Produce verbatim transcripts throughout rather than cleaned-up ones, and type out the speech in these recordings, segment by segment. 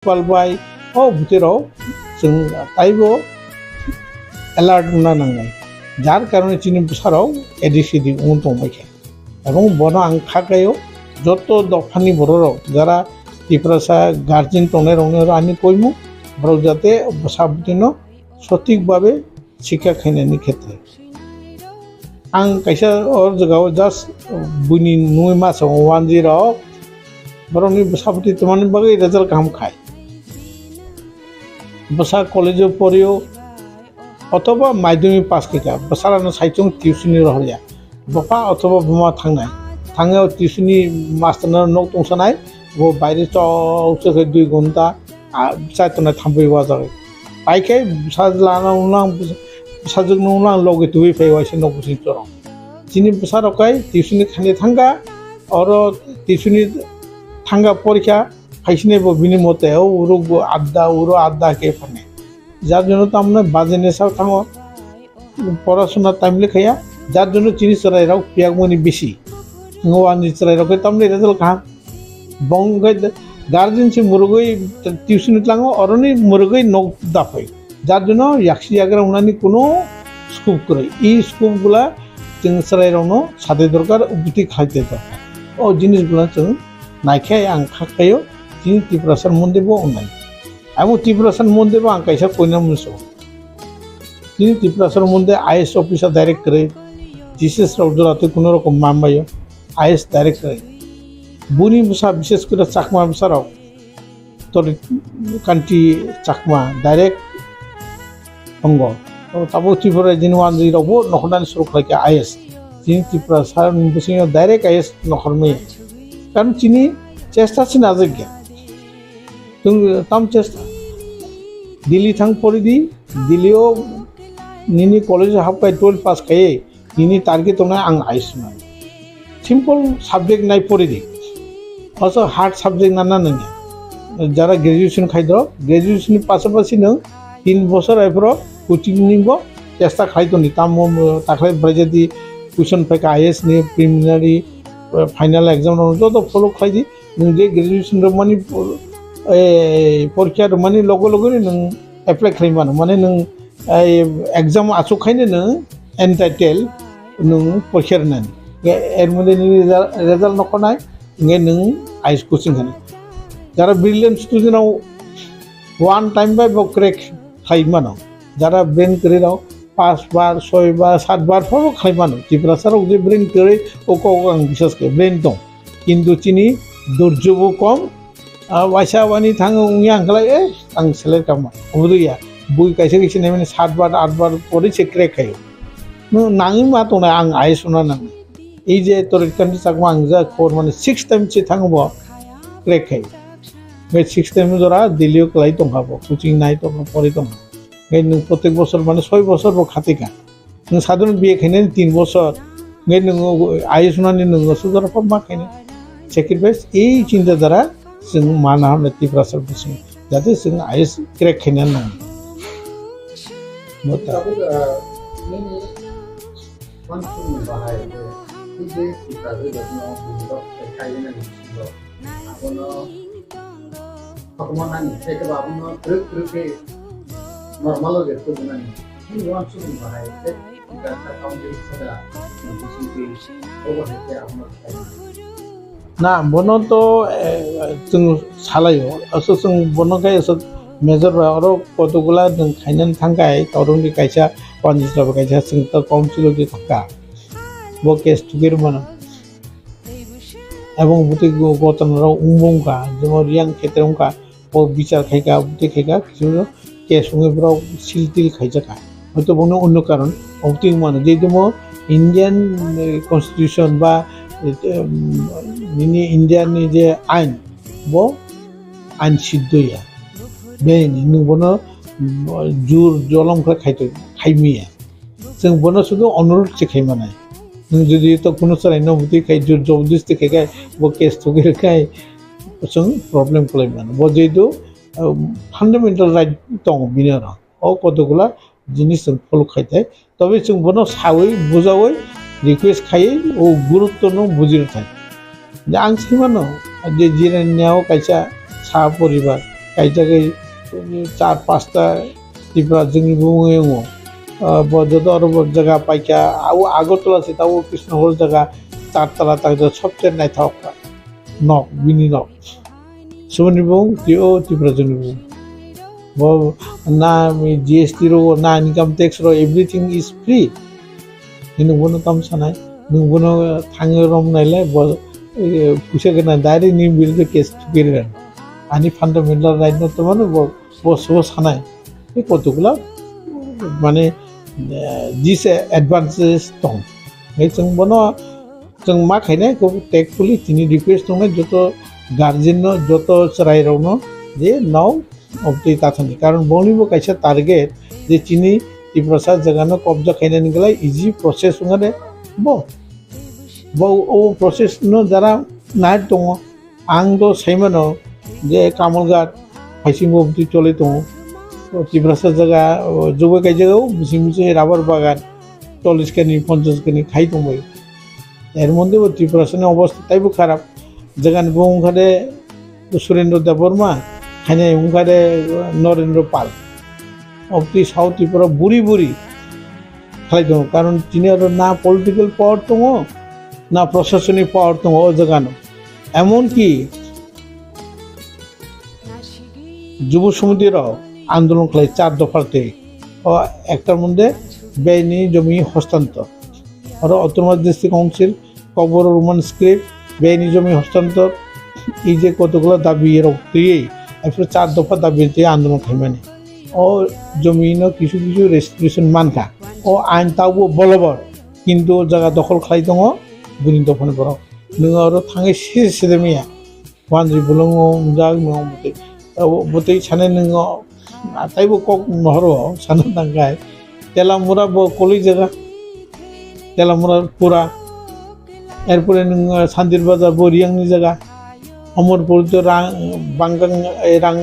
Principal bai o bwtwi rok chwng taibo alert wngna nangnai, jar karone chini bwsa rok A D C D wng tongbai kha. Ebong bono ang kha khaio, joto dophani bororok jara Tiprasa guardian tongnai rokni oro ani koimung, borok jate bwsa bwtwino sothik babe sikha khainani khetre. Ang kaisa o jagao just buini nungwi masa o wanjwi rok borokni bwsa bwtwi twmani bagwi result kaham khai. Bwsa college o porio othoba madhyamik pass khaikha, bwsarano saichung tuition ni rohorya. Bupha othoba buma thangnai. Thangya o tuition ni master no nok tongsanai, bo baire chok chok khe dui ghonta, a, chai tongnai thampui wajagwi. Pai khe bwsa lana ulang, bwsajwk no ulang logi tubui phai waisa nok bising chorong. Chini bwsa rok kai tuition ni khani thangkha, oro tuition ni thangkha porikha, phaisini bo bini mote o uruk bo adda, uro adda khe phani. Jar jonno tamne bajini sak thango, porasona time le khaya, jar jonno chini chwrai rok piyakmani bisi. Ngo ani chwrai rok khe tamne result kaham. Bong khe guardian se murugwi tuition tlango, oroni murugwi nok daphai. Jar jonno yaksi yagra wngnani kuno scope kwrwi. I scope gula chwng chwrai rokno sade dorkar, ubwtwi khaite dorkar. O jinis gula chwng naikhe ang kha khaio, chini Tiprasa Monday bo wngnai. Abo Tiprasa Monday bo ang kaisa koina muso. Chini Tiprasa Monday I A S officer direct kwrwi, T C S rok jora twi kuno rokom mambaio, I A S direct kwrwi. Buni bwsa, bishes kore Chakma bwsa rok, Tori Kanti Chakma direct tongo. O tabuk Tripura jini wanjwi rokbo nokhornani suru khlaikha I A S. Chini Tiprasa ni bisingo direct I A S nokhormaya. Karon chini chesta se najak ya. Tung tam chesta. Delhi thang pori di, Delhi o nini college o hapkai twelve pass khaiye, nini target tongnai ang I A S wngnai. Simple subject nai pori di. Oso hard subject nana nangya. Jara graduation khai do, graduation ni pasapasi nwng tin bosor aifro coaching ni bo chesta khlai toni. Tamo takhai braijadi question phaikha I A S ni preliminary, eh, final exam rok joto follow khlai di. Nwng je graduation rok mani, eh, porikha rok mani logo logo ni nwng apply khlai mano. Mane nwng, eh, exam achuk khaine nwng entitled nwng porikha rwnani. Ge-, er mode nini result, result nokhornai, hingke nwng I A S coaching khani. Jara brilliant student rok one time bai bo crack khlai mano. Jara brain kwrwi rok paanch bar, soi bar, saat bar pho khlai mano. Tiprasa rok je brain kwrwi, o kok ang biswas khe brain tong. Kintu chini dorjo bo kom, ah, waisa wani thango wngya ang khlai, eh, ang selai kama. Obo ya, bui kaisa kaisa naimani saat bar, aat bar pore se crack khayo. No, nangwi ma tongnai ang I A S wngna nang. Ei je Tori Kanti Chakma ang ja khobor mani six time se thango bo crack khayo. Be six time jora Delhi o kwlai tongkha bo, coaching nai tongkha, pori tongkha. Be nwng protek bosor mani soi bosor bo khatikha. Nwng sadharon B A khainani tin bosor, hingke nwng I A S wngnani nwng sudara pha ma khainai. Sacrifice, ei chinta dhara chwng mana hamle Tiprasa bising, jate chwng I A S crack khaina nang. Mota. Tabuk, ah, nini uansukmung bahai je, tei je Tiprasa rokno bumrok khai nani bisingo. Abono kotorma nani, tei kebo abono twrwk twrwk khe normal o je tubu nani. Bini uansukmung bahai khe Tiprasa Council sada bisingtwi obo hai khe abono khlai mano. Na, bono to, eh, chwng salaio. Aswk chwng bono khe aswk major ba oro kotokgola chwng khainani thangkha, torungdi kaisa, Panjisra bo kaisa, chwng to Council o di thangkha. Bo case thugwi rwmano. Ebong bwtwi go-, gotona rok wngbo wngkha, jemon Riyang khetre wngkha, bo bichar khaikha, bwtwi khaikha, kisu case wngwi borok sil til khaijakha. Hoito bono onno karon, obwtwi wngmano, jehetu mo Indian, eh, constitution ba, eh, em, nini India ni je ain, bo ain siddho ya. Bini nwng bono, mm, jur jolom khe khaito, khaimiya. Chwng bono sudu onurot se khai manai. Nwng jodi to kunu chwraino bwtwi khai jor jobordosti khai khai bo case thugwi rwkhai chwng problem khlai mano. Bo jehetu, um, fundamental right tongo bini oro. O kotokgola jinis chwng follow khai thai. Tobe chwng bono sawi bujawi request khaiwi o gurutto no buji rwthai. Je ang sai mano je Jirania o kaisa sa poribar. Kaijagwi char pasta Tipra jwngni bumung wngo. Ah, bo joto oro bo jaga paikha, abo Agartala se tabuk Krishnanagar jaga char tala tak sobse naithok nok, bini nok. Suboni bumung twi o Tipra jwngni bumung. Bo na G S T ro, na income tax ro, everything is free. Nini bono tam sanai, nung bono thangwi rom naile bo, eh, puisa gana direct ni biruddhe case thukiri rang. Ani fundamental right no tongmani bo, bo so sanai. Tei kotokla mane, eh, disadvantages tong. Hei chwng bono chwng ma khainai ko tactfully chini request tongnai joto guardian no, joto chwrai rok no je now obtwi tathani. Karon boni bo kaisa target je chini Tiprasa jaga no kobja khainani glai easy process wngkha de bo. Bo o process no jara nai tongo. Ang do saimano je Kamalghat phaising bo obtwi choli tongo. O Tiprasa jaga, o, jobai kai jaga o bising bising rubber bagan chollish kani, ponchash kani khai tongbai. Er moddhe bo Tiprasani obostha taibo kharap. Jagani bo wngkha de Surendra Debbarma, khainai wngkha de Narendra Pal. Obtwi South Tripura buri buri khlai tongo. Karon tini oro na political power tongo, na proshasonic power tongo o jagano. Emonki Jubo Samiti rok andolon khlai char dopha twi. O ekta moddhe beyni jomi hostantor. Oro Autonomous District Council, Kokborok Roman script, beyni jomi hostantor, ei je kotokgulo dabi rok twiwi, aphuru char dopha dabi twi andolon khaimani. O jomi no kisu kisu restitution mankha. O ain tabuk bolobor, kintu o jaga dokhol khlai tongo bini dophani borok. Nwng oro thangwi sir sir maya. Wanjwi bolongo wngjak no bwtwi. Abo bwtwi sanai nwngo, taibo kok nohoro sana tangkai. Telamura bo koloi jaga. Telamura pura. Erpore nwngo Sandir Bazar bo Riyangni jaga. Omorpur to rang, Bangang, eh, rang,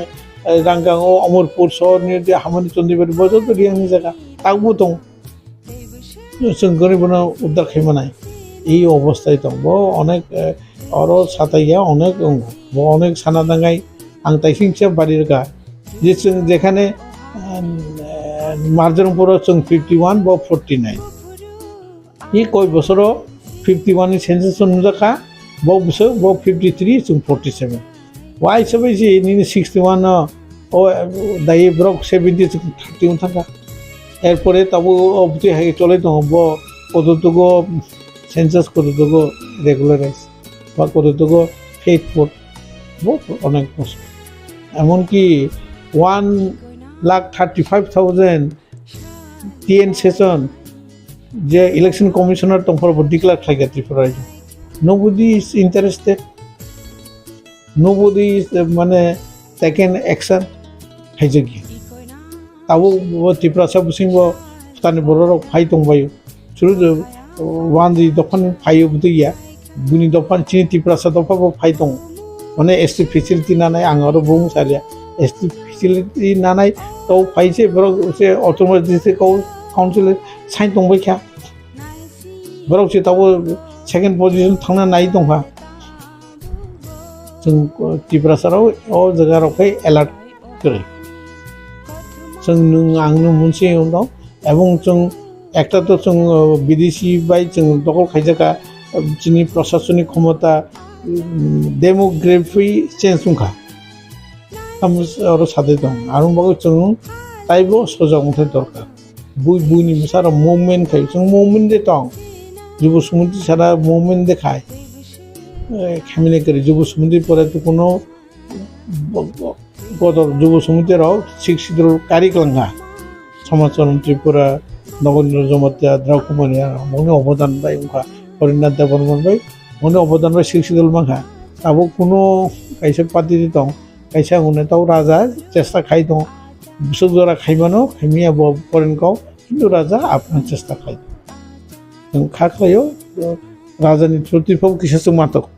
eh, Rangang o Omorpur sohor ni je hamani Chondibari bo joto Riyangni jaga. Takbo tong. Chwng goribono uddar khai manai. Ei obosthai tong. Bo onek, eh, oro sataiya onek wngo. Bo onek sana tangai ang taisingsa bari rwkha. Je chwng jekhane, eh, Marjorongpuro chwng fifty one, bo forty nine. Ei koi bosoro fifty one ni census nungjakha, bo bwswk, bo fifty three, chwng forty seven. Wai sabai se nini sixty one no, o, dai borok seventy thirty wng thangkha. Erpore tabuk obtwi hai cholai tongo, bo kototugo census, kototugo regularize, ba kototugo faithful, bo onek kosto. Emonki one lakh thirty five thousand T N Session je election commissioner tongphuru bo declare khlaikha Tripura rajyo. Nobody is interested. Nobody is, uh, mane, taken action khaijak ya. Tabuk bo Tiprasa bising bo phatani borok rok phai tongbaio. Churu, uh, wanjwi dophani phaio bwtwi ya. Bini dophani chini Tiprasa dopha bo phai tongo. Mane S T facility nanai ang aro bung salia. S T facility nanai to phai se borok se Autonomous District Council sai tongbai kha. Borok se tabuk second position thangna nai tongkha. Chwng Tiprasa rok o jaga rok khai alert kwrwi. Chwng nwng ang no munsi wngno, ebong chwng ekta to chwng, uh, bidesi bai chwng dokol khaijaka, uh, chini proshasoni khomota, um, demography change wngkha. Tamo oro sadai tong, arong bagwi chwng taibo sojak wngthai dorkar. Bui buini bwsarok movement khai, chwng movement de tong. Jubo Sumiti sara movement de khai. Eh, khamina kwrwi Jubo Sumiti pore to kuno bo-, bo-, bodol Jubo Sumiti rok Sixth Schedule kari kwlangkha. Somaj Charan Tripura, Nagendra Jamatia, Draupadi Murmu, bongni obodan bai wngkha. Horinath Debbarma bai, bongni obodan bai Sixth Schedule mankha. Abo kuno kaisa party de tong. Kaisa hwnwi tau raja chesta khai tongo. Bwswk jora khaimano, khaimya bo poren kau, kintu raja aphano chesta khai tongo. Chwng kha khlaio, raja ni through twi phabo kisa chwng mantok,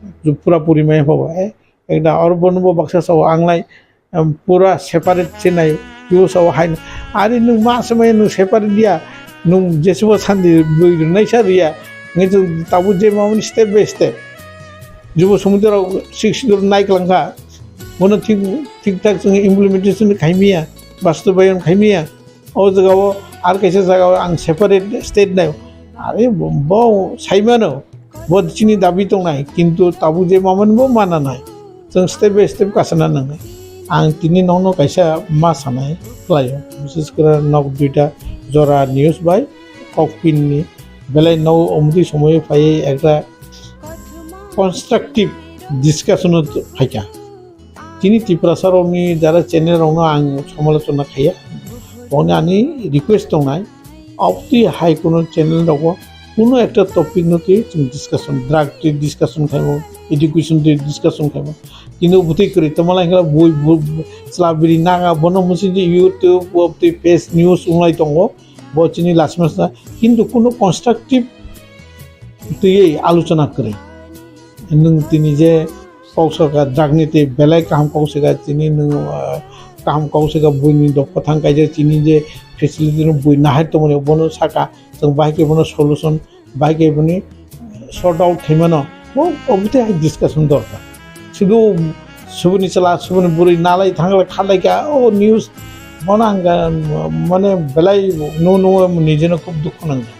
pura puri maya phabo. Eh, ekda oro bono bo baksa sao ang lai, em, pura separate se nai, kibo sao hai. Ari nwng ma swmai nwng separate dia, nwng jesibo sandi bwi rwnai sa riya. Ngi chwng tabuk je mamani step by step. Jubo Sumiti rok Sixth Schedule nai kwlangkha. Bono thik, thik thak chwng implementation khaimiya, bastobayon khaimiya. O jagao ar kaisa jagao ang separate state nai. Are bo, bo saimano, bo chini dabi tongnai, kintu tabuk je mamani bo mana nai. Chwng step by step kasana nangnai. Ang tini nokno kaisa ma sanai khlaio. Bises kore nok duita jora news bai kokpin ni belai no omtwi somoyo phaiwi ekta constructive discussion o phaikha. Chini Tiprasa rokni jara channel rokno ang samalochona khaiya. Boni ani request tongnai, obtwi hai kuno channel rogo kuno ekta topic no twi chwng discussion, drug twi discussion khaimo, education twi discussion khaimo. Kintu bwtwi kwrwi tongma lai khe bui, bu, bu, chwla biri naga bono mwsing je YouTube, obtwi face news wnglai tongo. Bo chini last match na, kintu kuno constructive twiwi alochona kwrwi. Nwng tini je kok saka drug ni twi belai kaham kok saka chini nwng, ah, kaham kok saka buini dopha thang kaijak chini je facility no bui nahar tongmani bono saka chwng bahai khe bono solution, bahai khe boni sort out khaimano, bo obotwi hai discussion dorkar. Sudu subuni chwla, subuni bwrwi nalai thanglai khalai kha, o news bono ang, ah, mane belai nu nu nijeno khub dukhu nangkha.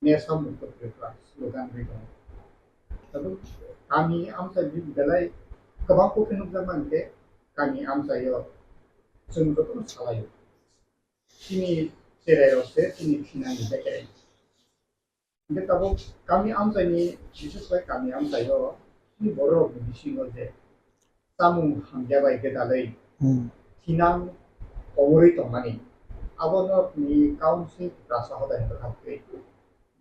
Nesa mukto Tripura slogan ri tongo. Tabuk kami amchai ni belai kwbang kok khe nukjak mankhe kami amchaio chwng jotono salaio. Chini cherai rok se chini thinani bekereng. Hingke tabuk kami amchaini, bises khe kami amchaio chini bororokni bisingo je chamung hamya bai gwdalwi Hmm. thinang komorwi tongmani, abono tini council Tiprasa hodani bwkhak twi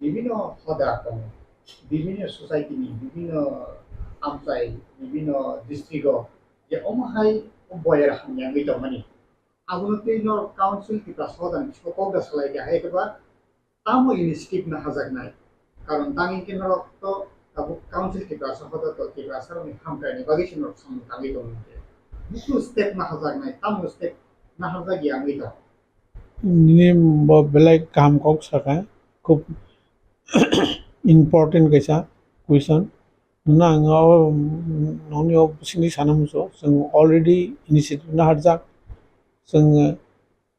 bibinno hoda tongo, bibinno society ni, bibinno amchai, bibinno district o je omo hai boyar hamya wngwi tongmani, abono twi norok council Tiprasa hodani bisingo kok da salai kha, hai khe ba tamo initiative naharjaknai? Karon tang hingke norok to tabuk council Tiprasa hoda to Tiprasa rokni hamkraini bagwi se norok samung tangwi tongo hingke. Busu step naharjaknai, tamo step naharjak ya wngwi tongo. Nini bo belai kaham kok saka, khub important kaisa question. Nang o, nongni o bisingni sana muchung, chwng already initiative naharjak, chwng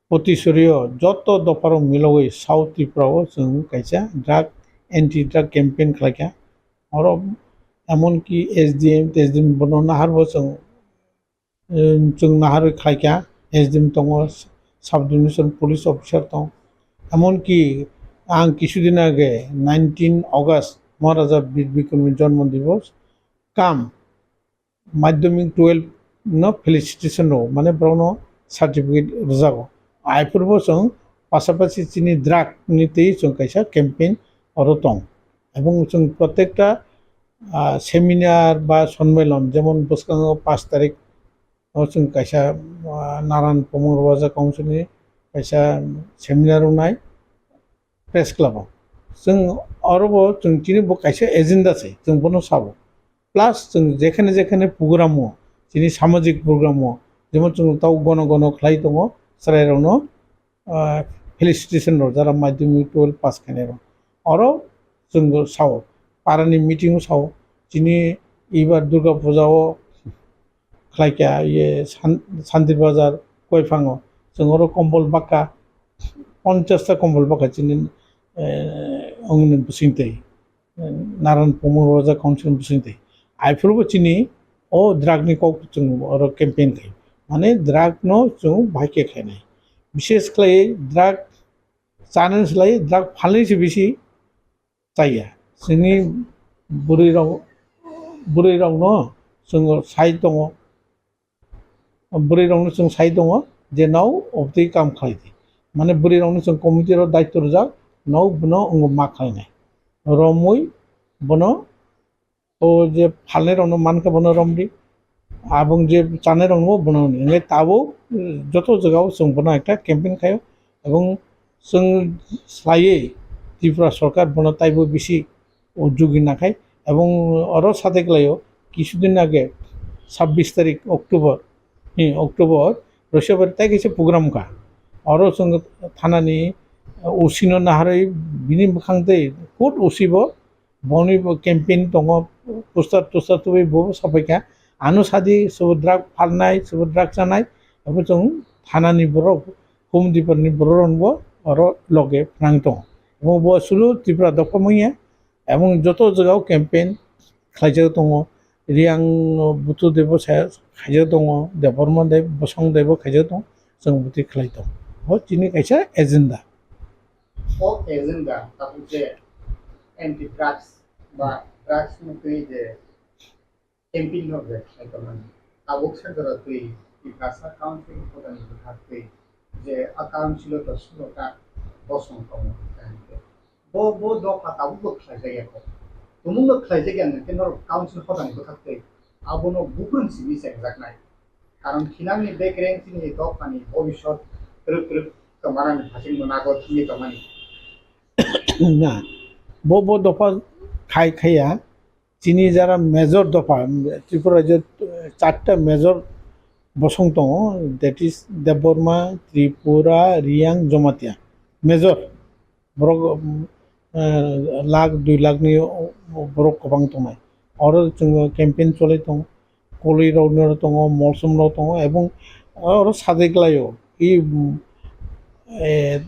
Potisorio joto dopharok milogwi South Tripura o chwng kaisa drug, anti drug campaign khlaikha. Oro emonki S D M, T S D M bono naharbo chwng, em, chwng naharwi khlaikha. S D M tongo, sub division police officer tong. Emonki ang kisudin age nineteen August Maharaja Bir Bikramni jonmo divos kam madhyamik twelve no felicitation rwo, mane borokno certificate rwjago. Aphuru bo chwng pasapasi chini drug ni twi chwng kaisa campaign oro tong. Ebong chwng protekta, ah, seminar ba sonmailan, jemon bwskango pash tarik o chwng kaisa, ah, Naran Pamung Raja Council ni kaisa seminar wngnai. Press Club o. Chwng oro bo chwng chini bo kaisa agenda se, chwng bono sabo. Plus chwng jekhane jekhane program o, chini samajik program o, jemon chwng tau gono gono khlai tongo, chwrairokno, ah, felicitation rw jara madhyamik twelve pass khainai rok. Oro chwng bo sao, parani meeting o sao, chini ibar Durga Puja o khlaikha, iye, San-, Santir Bazar Koiphang o. Chwng oro kombol baka, ponchash ta kombol baka chini, eh, ongni bisingtwi, eh, Naran Pamung Raja Council ni bisingtwi. Aphuru bo chini o drug ni kok chwng oro campaign khai. Mane drug no chwng bahai khe khainai. Bishes khlai drug chanani slai drug phalni se bisi chaya. Chini bwrwi rok, bwrwi rokno chwng sai tongo. Bwrwi rokno chwng sai tongo je nao obtwi kam khlai di. Mane bwrwi rokno chwng committee rok daitw rwjak, nao bono wngo ma khlainai. Romwi bono o je phalnai rokno mankha bono romdi. Abong je chanai rokno bono romdi. Hingke tabuk joto jagao chwng bono ekta campaign khaio. Ebong chwng slaiwi Tripura sorkar bono taibo bisi o jugi nakhai. Ebong oro sateklaio kisudin age sabbish tarik October, hi, October, Roshobari tai kaisa program kha. Oro chwng thanani O C no naharwi bini bwkhang tei court O C bo boni bo campaign tongo, poster toster tubui bo sapai kha. Ano sadi sobo drug phalnai, sobo drug chanai, abo chwng thanani borok, home department ni borok rok bo oro loge phnang tongo. Omo bo sulu Tripura dopha manya, emon joto jagao campaign khlaijak tongo. Riang Butu debo sa khaijak tongo, Debbarma de, Bosong debo khaijak tongo, chwng bwtwi khlai tongo. Bo chini kaisa agenda. O agenda, tabuk je anti drugs ba drugs mukti je campaign no je khlai tongmani. Tabuk se jora twi Tiprasa Council ni hodani bwkhak twi je a council o to sulo ta Bosong tongo, bo, bo dopha tabuk bo khlai jagya kho. Tumung no khlai jagya nang khe norok council hodani bwkhak twi abono buphuru simi chengjaknai. Karon khinangni bekreng chini dophani bobisot twrwk twrwk kwmarani hasing no nago thwngwi tongmani. Na, bo, bo dopha khai khaiya, chini jara major dopha, Tripura rajyo, eh, charta major bosong tongo, that is Debbarma, Tripura, Riang, Jamatia. Major, borok, um, eh, lakh, dui lakh ni borok kwbang tongnai. Oro chwng campaign cholai tongo, koloi rok no tongo, molsom rok tongo, ebong oro sadai klaio. I, um, eh,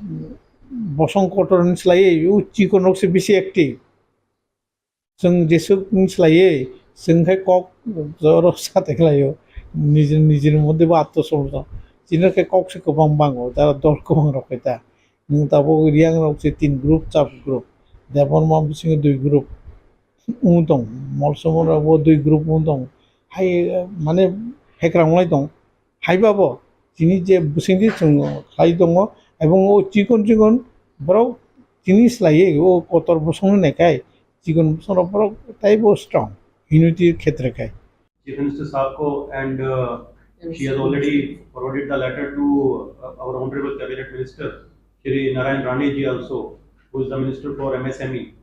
bosong kotor ni slai o chikon rok se bisi active. Chwng jesuk ni slai, chwng khe kok joro sate khlaio, nijini, nijini moddhe bo atto somajjo. Chini khe kok se kwbang bango, jara dol kwbang rok khe ta. Nwng tabuk Riang rok se tin group, sub group. Debbarma bisingo dui group wng tong, Molsom rok bo dui group wng tong. Hai, mane, hekrang lai tong. Haiba bo chini je bwswngdi chwng khlai tongo, ebong o chikon chikon borok chini slai o kotor bosong nai kai, chikon bosong rok borok taibo strong, unity khetre kai. Chief Minister साहब को, and uh, she has already forwarded the letter to uh, our Honorable Cabinet Minister Shri Narayan Rane ji also, who is the Minister for M S M E.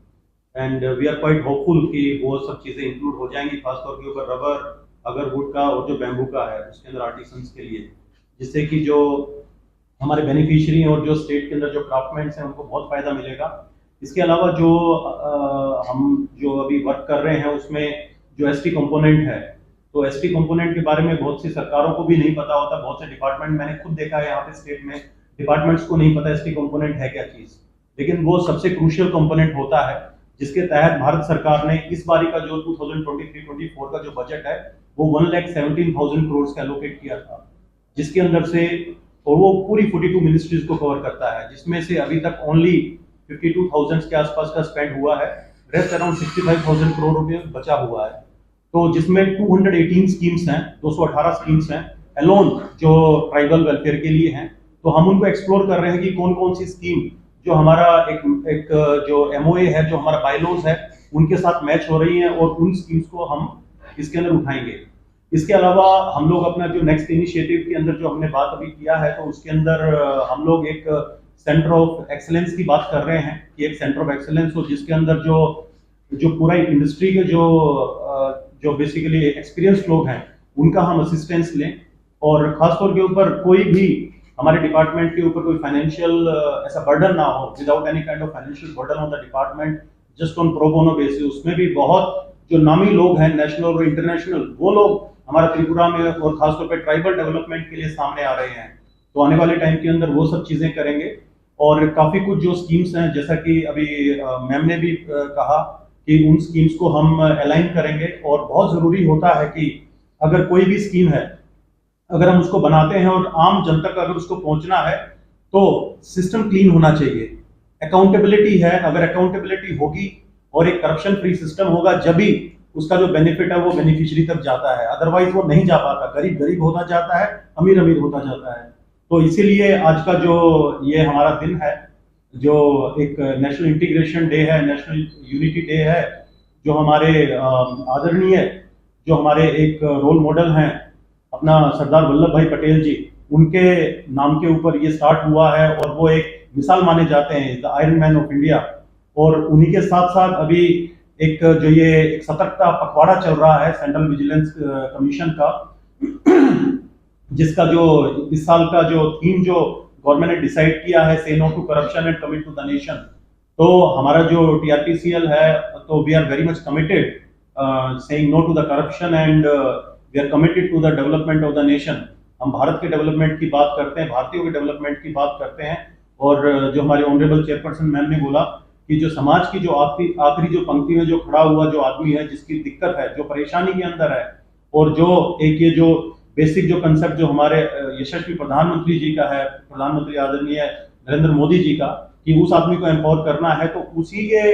And uh, we are quite hopeful कि वो सब चीज़ें इंक्लूड हो जाएंगी, खासतौर के ऊपर रबर, अगर वुड का और जो बैम्बू का है उसके अंदर आर्टिसंस के लिए, जिससे कि जो हमारे बेनिफिशियरी और जो स्टेट के अंदर जो क्राफ्टमैन्स हैं उनको बहुत फ़ायदा मिलेगा। इसके अलावा जो अ, हम जो अभी वर्क कर रहे हैं उसमें जो एसटी कंपोनेंट है, तो एसटी कंपोनेंट के बारे में बहुत सी सरकारों को भी नहीं पता होता। बहुत से डिपार्टमेंट, मैंने खुद देखा है यहाँ पे स्टेट में, डिपार्टमेंट्स को नहीं पता एसटी कंपोनेंट है क्या चीज़। लेकिन वो सबसे क्रूशियल कंपोनेंट होता है, जिसके तहत भारत सरकार ने इस बारी का जो twenty twenty three twenty four का जो बजट है, वो वन लाख सेवनटीन थाउजेंड करोड़ का एलोकेट किया था, जिसके अंदर से, और वो पूरी फ़ोर्टी टू मिनिस्ट्रीज को कवर करता है, जिसमें से अभी तक ओनली फिफ्टी टू थाउजेंड के आसपास का स्पेंड हुआ है। Rest around sixty five thousand crore रुपए बचा हुआ है। तो जिसमें टू हंड्रेड एटीन स्कीम्स हैं, दो सौ अठारह स्कीम्स हैं अलोन, जो ट्राइबल वेलफेयर के लिए हैं। तो हम उनको एक्सप्लोर कर रहे हैं कि कौन कौन सी स्कीम, जो हमारा एक, एक जो एमओए है, जो हमारा बायलॉज है, उनके साथ मैच हो रही हैं और उन स्कीम्स को हम इसके अंदर उठाएंगे। इसके अलावा हम लोग अपना जो नेक्स्ट इनिशिएटिव के अंदर जो हमने बात अभी किया है, तो उसके अंदर अ, हम लोग एक सेंटर ऑफ एक्सीलेंस की बात कर रहे हैं कि एक सेंटर ऑफ एक्सीलेंस हो, जिसके अंदर जो, जो पूरा इंडस्ट्री के जो अ, जो बेसिकली एक्सपीरियंस लोग हैं, उनका हम असिस्टेंस लें। और खासतौर के ऊपर कोई भी हमारे डिपार्टमेंट के ऊपर कोई फाइनेंशियल ऐसा बर्डन ना हो, without any kind of financial burden on the department, just on pro bono basis। उसमें भी बहुत जो नामी लोग हैं नेशनल और इंटरनेशनल, वो लोग हमारा त्रिपुरा में और खासतौर पे ट्राइबल डेवलपमेंट के लिए सामने आ रहे हैं। तो आने वाले टाइम के अंदर वो सब चीज़ें करेंगे। और काफ़ी कुछ जो स्कीम्स हैं, जैसा कि अभी अ, मैम ने भी अ, कहा कि उन स्कीम्स को हम अलाइन करेंगे। और बहुत ज़रूरी होता है कि अगर कोई भी स्कीम है, अगर हम उसको बनाते हैं और आम जन तक अगर उसको पहुंचना है, तो सिस्टम क्लीन होना चाहिए। अकाउंटेबिलिटी है, अगर अकाउंटेबिलिटी होगी और एक करप्शन फ्री सिस्टम होगा, जब ही उसका जो बेनिफिट है वो बेनिफिशियरी तक जाता है, अदरवाइज वो नहीं जा पाता। गरीब गरीब होता जाता है, अमीर अमीर होता जाता है। तो इसीलिए आज का जो ये हमारा दिन है, जो एक नेशनल इंटीग्रेशन डे है, नेशनल यूनिटी डे है, जो हमारे अ, आदरणीय, जो हमारे एक रोल मॉडल हैं, अपना सरदार वल्लभ भाई पटेल जी, उनके नाम के ऊपर ये स्टार्ट हुआ है और वो एक मिसाल माने जाते हैं, the iron man of India. और उन्हीं के साथ साथ अभी एक जो ये एक सतर्कता पखवाड़ा चल रहा है सेंट्रल विजिलेंस कमीशन का, जिसका जो इस साल का जो थीम जो गवर्नमेंट ने डिसाइड किया है, say no to corruption and commit to the nation. तो हमारा जो टीआरपीसीएल है, तो we are very much committed saying no to the corruption and We are committed to the development of the nation. हम भारत के डेवलपमेंट की बात करते हैं, भारतीयों के डेवलपमेंट की बात करते हैं। और जो हमारे ऑनरेबल चेयरपर्सन मैम ने बोला कि जो समाज की जो आखिरी आखिरी जो पंक्ति में जो खड़ा हुआ जो आदमी है, जिसकी दिक्कत है, जो परेशानी के अंदर है, और जो एक ये जो बेसिक जो कंसेप्ट जो हमारे यशस्वी प्रधानमंत्री जी का है, प्रधानमंत्री आदरणीय नरेंद्र मोदी जी का, कि उस आदमी को एम्पावर करना है, तो उसी के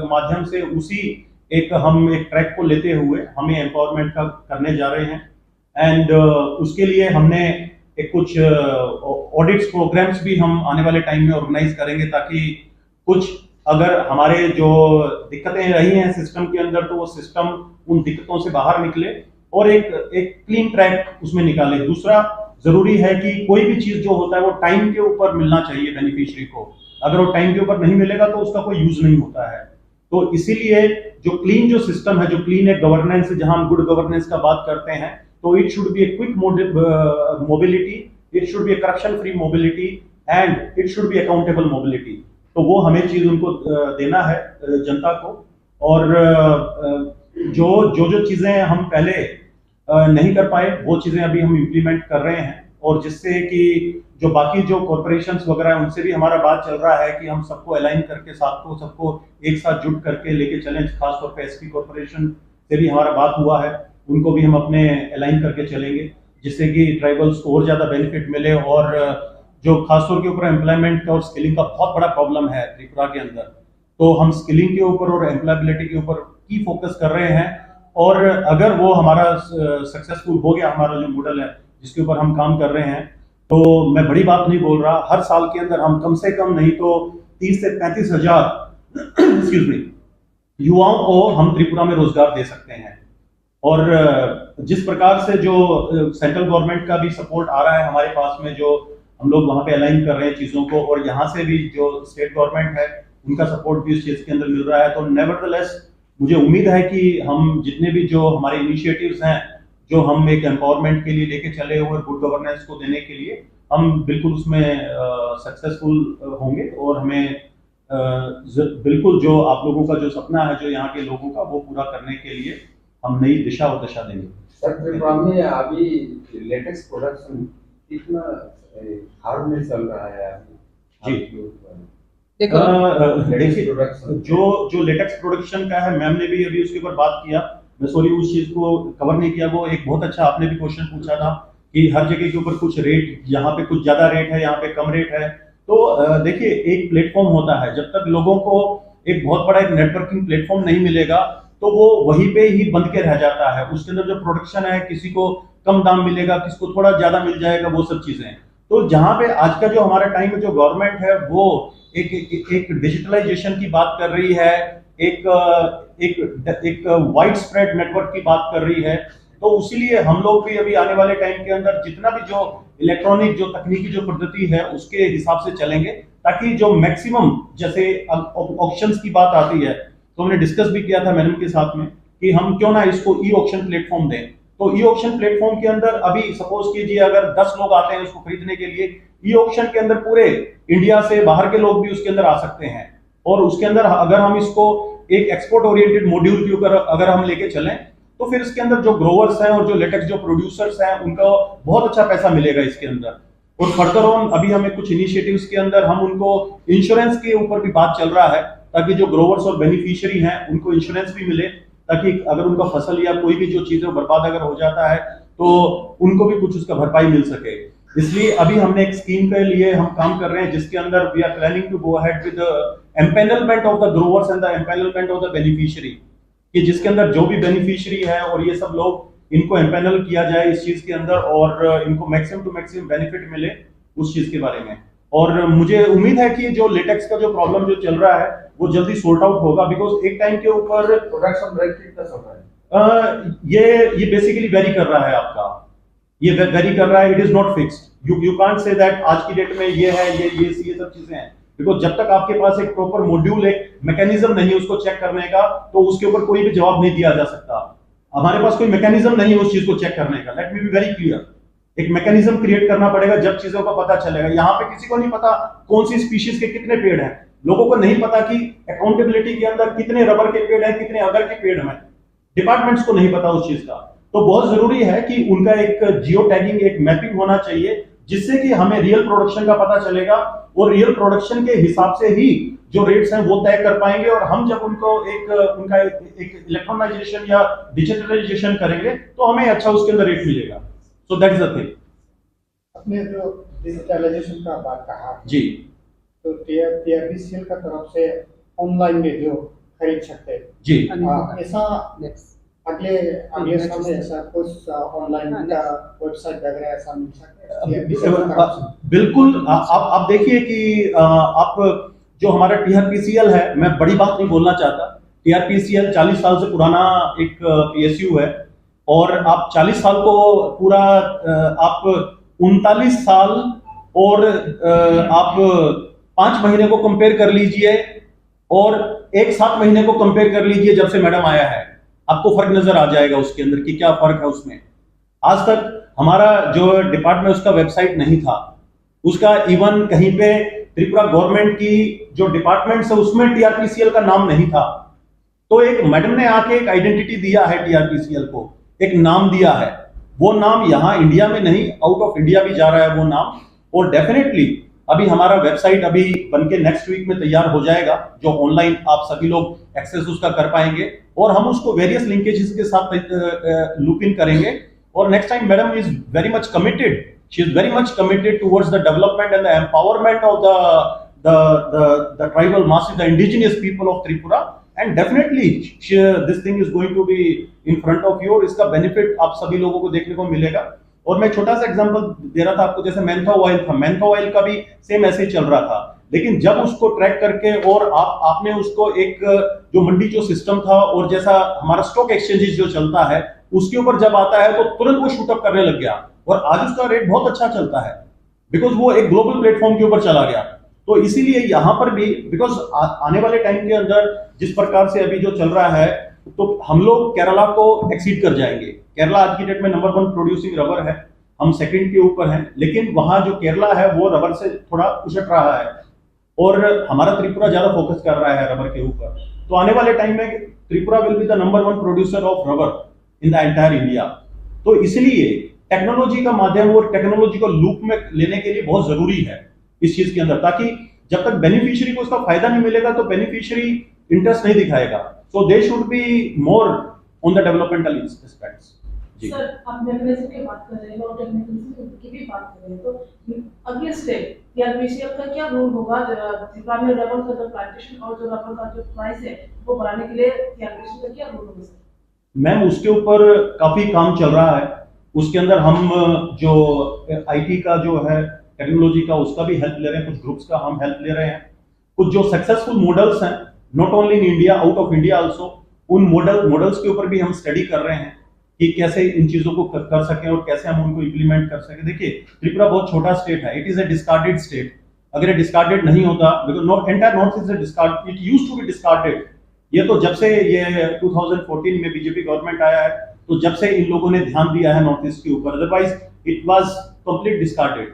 माध्यम से उसी एक हम एक ट्रैक को लेते हुए हम ये एम्पावरमेंट का करने जा रहे हैं। एंड उसके लिए हमने एक कुछ ऑडिट्स प्रोग्राम्स भी हम आने वाले टाइम में ऑर्गेनाइज करेंगे, ताकि कुछ अगर हमारे जो दिक्कतें रही हैं सिस्टम के अंदर, तो वो सिस्टम उन दिक्कतों से बाहर निकले और एक एक क्लीन ट्रैक उसमें निकाले। दूसरा जरूरी है कि कोई भी चीज जो होता है वो टाइम के ऊपर मिलना चाहिए बेनिफिशियरी को। अगर वो टाइम के ऊपर नहीं मिलेगा तो उसका कोई यूज नहीं होता है। तो इसीलिए जो क्लीन जो सिस्टम है, जो क्लीन एक गवर्नेंस है, जहां हम गुड गवर्नेंस का बात करते हैं, तो it should be a quick mobility, it should be a corruption free mobility and it should be accountable mobility। तो वो हमें चीज उनको देना है जनता को। और जो जो जो चीजें हम पहले नहीं कर पाए, वो चीजें अभी हम इम्प्लीमेंट कर रहे हैं, और जिससे कि जो बाकी जो कॉरपोरेशंस वगैरह हैं, उनसे भी हमारा बात चल रहा है कि हम सबको अलाइन करके, साथ को सबको एक साथ जुट करके लेके चलें। खासतौर पे एसपी कॉरपोरेशन से भी हमारा बात हुआ है, उनको भी हम अपने अलाइन करके चलेंगे, जिससे कि ट्राइबल्स को और ज्यादा बेनिफिट मिले। और जो खासतौर के ऊपर एम्प्लॉयमेंट का और स्किलिंग का बहुत बड़ा प्रॉब्लम है त्रिपुरा के अंदर, तो हम स्किलिंग के ऊपर और एम्प्लॉयबिलिटी के ऊपर की फोकस कर रहे हैं। और अगर वो हमारा सक्सेसफुल हो गया, हमारा जो मॉडल है जिसके ऊपर हम काम कर रहे हैं, तो मैं बड़ी बात नहीं बोल रहा, हर साल के अंदर हम कम से कम नहीं तो तीस से पैंतीस हजार एक्सक्यूज मी, युवाओं को हम त्रिपुरा में रोजगार दे सकते हैं। और जिस प्रकार से जो सेंट्रल गवर्नमेंट का भी सपोर्ट आ रहा है हमारे पास में, जो हम लोग वहाँ पे अलाइन कर रहे हैं चीज़ों को, और यहाँ से भी जो स्टेट गवर्नमेंट है उनका सपोर्ट भी इस चीज़ के अंदर मिल रहा है। तो नेवरदलेस मुझे उम्मीद है कि हम जितने भी जो हमारे इनिशिएटिव्स हैं, जो हम एक एम्पावरमेंट के लिए लेके चले हुए, गुड गवर्नेंस को देने के लिए, हम बिल्कुल उसमें सक्सेसफुल होंगे और हमें बिल्कुल जो आप लोगों का जो सपना है, जो यहाँ के लोगों का, वो पूरा करने के लिए हम नई दिशा और दशा देंगे। सर, त्रिपुरा में अभी लेटेक्स प्रोडक्शन कितना हार्ड में चल रहा है अभी? जी। देखो, देखिए, जो जो लेटेक्स प्रोडक्शन का है, मैम ने भी अभी उसके ऊपर बात किया। मैं सॉरी, उस चीज को कवर नहीं किया। वो एक बहुत अच्छा आपने भी क्वेश्चन पूछा था कि हर जगह के ऊपर कुछ रेट, यहाँ पे कुछ ज्यादा रेट है, यहाँ पे कम रेट है। तो देखिए, एक प्लेटफॉर्म होता है, जब तक लोगों को एक बहुत बड़ा एक नेटवर्किंग प्लेटफॉर्म नहीं मिलेगा, तो वो वहीं पे ही बंद के रह जाता है। उसके अंदर जो प्रोडक्शन है, किसी को कम दाम मिलेगा, किसको थोड़ा ज्यादा मिल जाएगा, वो सब चीजें। तो जहाँ पे आज का जो हमारा टाइम है, जो गवर्नमेंट है, वो एक एक, एक डिजिटलाइजेशन की बात कर रही है, एक एक एक वाइड स्प्रेड नेटवर्क की बात कर रही है। तो उसी लिए हम लोग भी अभी आने वाले टाइम के अंदर जितना भी जो इलेक्ट्रॉनिक जो तकनीकी जो पद्धति है, उसके हिसाब से चलेंगे, ताकि जो मैक्सिमम, जैसे ऑक्शंस की बात आती है, तो हमने डिस्कस भी किया था मैडम के साथ में कि हम क्यों ना इसको ई ऑक्शन प्लेटफॉर्म दें। तो ई ऑक्शन प्लेटफॉर्म के अंदर अभी सपोज कीजिए, अगर दस लोग आते हैं उसको खरीदने के लिए, ई ऑक्शन के अंदर पूरे इंडिया से बाहर के लोग भी उसके अंदर आ सकते हैं। और उसके अंदर अगर हम इसको एक एक्सपोर्ट ओरिएंटेड मॉड्यूल के ऊपर अगर हम लेके चलें, तो फिर इसके अंदर जो ग्रोवर्स हैं और जो लेटेक्स जो प्रोड्यूसर्स हैं, उनका बहुत अच्छा पैसा मिलेगा इसके अंदर। और फर्दर ऑन अभी हमें कुछ इनिशिएटिव्स के अंदर हम उनको इंश्योरेंस के ऊपर भी बात चल रहा है, ताकि जो ग्रोवर्स और बेनिफिशियरी हैं, उनको इंश्योरेंस भी मिले, ताकि अगर उनका फसल या कोई भी जो चीजें बर्बाद अगर हो जाता है, तो उनको भी कुछ उसका भरपाई मिल सके। इसलिए अभी हमने एक स्कीम के लिए हम काम कर रहे हैं, जिसके अंदर we are planning to go ahead with the empanelment of the growers and the empanelment of the beneficiary, कि जिसके अंदर जो भी बेनिफिशियरी है और ये सब लोग, इनको एम्पैनल किया जाए इस चीज के अंदर और इनको मैक्सिमम टू मैक्सिमम बेनिफिट मिले उस चीज के बारे में। और मुझे उम्मीद है कि जो लेटेक्स का जो प्रॉब्लम जो चल रहा है, वो जल्दी सॉर्ट आउट होगा, बिकॉज एक टाइम के ऊपर प्रोडक्शन रेट कितना चल रहा है? अ, ये ये बेसिकली वेरी कर रहा है आपका, ये वेरी कर रहा है, it is not fixed। You you can't say that आज की डेट में ये है, ये ये ये सब चीजें हैं, बिकॉज जब तक आपके पास एक प्रॉपर मॉड्यूल, एक मैकेनिज्म नहीं है उसको चेक करने का, तो उसके ऊपर कोई भी जवाब नहीं दिया जा सकता। हमारे पास कोई मैकेनिज्म नहीं है उस चीज को चेक करने का। Let me be very clear, एक मैकेनिज्म क्रिएट करना पड़ेगा, जब चीजों का पता चलेगा। यहाँ पे किसी को नहीं पता कौन सी स्पीशीज के कितने पेड़ हैं, लोगों को नहीं पता कि अकाउंटेबिलिटी के अंदर कितने रबर के पेड़ हैं, कितने अगर के पेड़ हैं, डिपार्टमेंट्स को नहीं पता उस चीज का। तो बहुत जरूरी है कि उनका एक जियो टैगिंग, एक मैपिंग होना चाहिए, जिससे कि हमें रियल प्रोडक्शन का पता चलेगा और रियल प्रोडक्शन के हिसाब से ही जो रेट्स हैं वो तय कर पाएंगे। और हम जब उनको एक उनका एक, एक इलेक्ट्रॉनाइजेशन या डिजिटलाइजेशन करेंगे तो हमें अच्छा उसके अंदर रेट मिलेगा। So that is the thing. आपने जो डिजिटलाइजेशन का बात कहा, जी। तो टीआरपीसीएल का तरफ से ऑनलाइन में जो खरीद सकते हैं, जी। हाँ, ऐसा अगले अगले साल में ऐसा कुछ ऑनलाइन का वेबसाइट वगैरह ऐसा मिल सकता है? बिल्कुल। आप आप देखिए कि आप जो हमारा टीआरपीसीएल है, मैं बड़ी बात नहीं बोलना चाहता। टीआरपीसीएल चालीस साल से पुराना एक पीएसयू है और आप चालीस साल को पूरा आप उनतालीस साल और आप पांच महीने को कंपेयर कर लीजिए और एक सात महीने को कंपेयर कर लीजिए जब से मैडम आया है। आपको फर्क नजर आ जाएगा उसके अंदर कि क्या फर्क है उसमें। आज तक हमारा जो डिपार्टमेंट, उसका वेबसाइट नहीं था, उसका इवन कहीं पे त्रिपुरा गवर्नमेंट की जो डिपार्टमेंट्स है उसमें टीआरपीसीएल का नाम नहीं था। तो एक मैडम ने आके एक आइडेंटिटी दिया है टीआरपीसीएल को, एक नाम दिया है। वो नाम यहाँ इंडिया में नहीं, आउट ऑफ इंडिया भी जा रहा है वो नाम। और डेफिनेटली अभी हमारा वेबसाइट अभी बन के नेक्स्ट वीक में तैयार हो जाएगा, जो ऑनलाइन आप सभी लोग एक्सेस उसका कर पाएंगे और हम उसको वेरियस लिंकेजेस के साथ लूप इन करेंगे। और next time madam is very much committed, she is very much committed towards the development and the empowerment of the the the the tribal masses, the indigenous people of Tripura. And definitely she, this thing is going to be in front of you और इसका बेनिफिट आप सभी लोगों को देखने को मिलेगा। और मैं छोटा सा एग्जांपल दे रहा था आपको, जैसे मैंथा ऑयल था, मैंथा ऑयल का भी सेम ऐसे ही चल रहा था, लेकिन जब उसको ट्रैक करके और आप आपने उसको एक जो मंडी जो सिस्टम था और जैसा हमारा स्टॉक एक्सचेंजेस जो चलता है उसके ऊपर जब आता है तो तुरंत वो शूट अप करने लग गया और आज उसका रेट बहुत अच्छा चलता है, बिकॉज वो एक ग्लोबल प्लेटफॉर्म के ऊपर चला गया। तो इसीलिए यहाँ पर भी, बिकॉज आने वाले टाइम के अंदर जिस प्रकार से अभी जो चल रहा है, तो हम लोग केरला को एक्सीड कर जाएंगे। केरला आज की डेट में नंबर वन प्रोड्यूसिंग रबर है, हम सेकंड के ऊपर हैं, लेकिन वहाँ जो केरला है वो रबर से थोड़ा उछट रहा है और हमारा त्रिपुरा ज्यादा फोकस कर रहा है रबर के ऊपर। तो आने वाले टाइम में Tripura will be the number one producer of rubber in the entire India। तो इसलिए टेक्नोलॉजी का माध्यम और टेक्नोलॉजी को लूप में लेने के लिए बहुत जरूरी है इस चीज के अंदर, ताकि जब तक बेनिफिशियरी को इसका फायदा नहीं मिलेगा तो बेनिफिशियरी इंटरेस्ट नहीं दिखाएगा। So they should be more on the developmental aspects। जी। सर, आप डेफिनेशन की बात कर रहे हैं और टेक्निकल की भी बात कर रहे हैं, तो अगले स्टेप टीआरपीसीएल का क्या रोल होगा, जो त्रिपुरा में रबर का जो प्लांटेशन और जो रबर का जो प्राइस है वो बढ़ाने के लिए टीआरपीसीएल का क्या रोल होगा सर? मैम, उसके ऊपर काफी काम चल रहा है। उसके अंदर हम जो आईटी का जो है, टेक्नोलॉजी का, उसका भी हेल्प ले रहे हैं, कुछ ग्रुप्स का हम हेल्प ले रहे हैं। कुछ जो सक्सेसफुल मॉडल्स हैं, not only in India, out of India also, उन मॉडल मॉडल्स के ऊपर भी हम स्टडी कर रहे हैं कि कैसे इन चीजों को कर, कर सकें और कैसे हम उनको इम्प्लीमेंट कर सकें। देखिए, त्रिपुरा बहुत छोटा स्टेट है, it is a discarded state। अगर ये डिस्कार्डेड नहीं होता, because no, entire North East is discard, it used to be discarded। ये तो जब से ये ट्वेंटी फ़ोर्टीन में बीजेपी गवर्नमेंट आया है, तो जब से इन लोगों ने ध्यान दिया है नॉर्थ ईस्ट के ऊपर, otherwise it was complete discarded.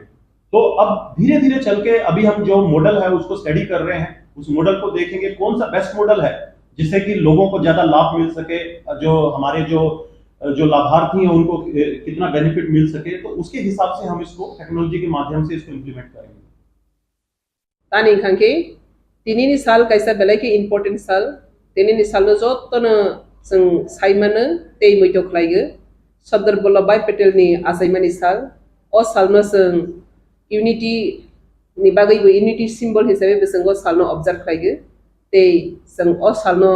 तो अब धीरे धीरे चल के अभी हम जो मॉडल है उसको स्टडी कर रहे हैं, उस मॉडल को देखेंगे कौन सा बेस्ट मॉडल है जिससे कि लोगों को ज्यादा लाभ मिल सके, जो हमारे जो जो लाभार्थी हैं उनको कितना बेनिफिट मिल सके, तो उसके हिसाब से हम इसको टेक्नोलॉजी के माध्यम से इसको इम्प्लीमेंट करेंगे। Tani wngkha khe, tinini sal kaisa belai khe important sal. Tinini salno jotono chwng sai mano tei muitu khlaigo. Sardar Vallabhbhai Patel ni achaimani sal. O salno chwng unity ni bagwi bo unity symbol hisabe bo chwng o salno observe khlaigo. Tei chwng o salno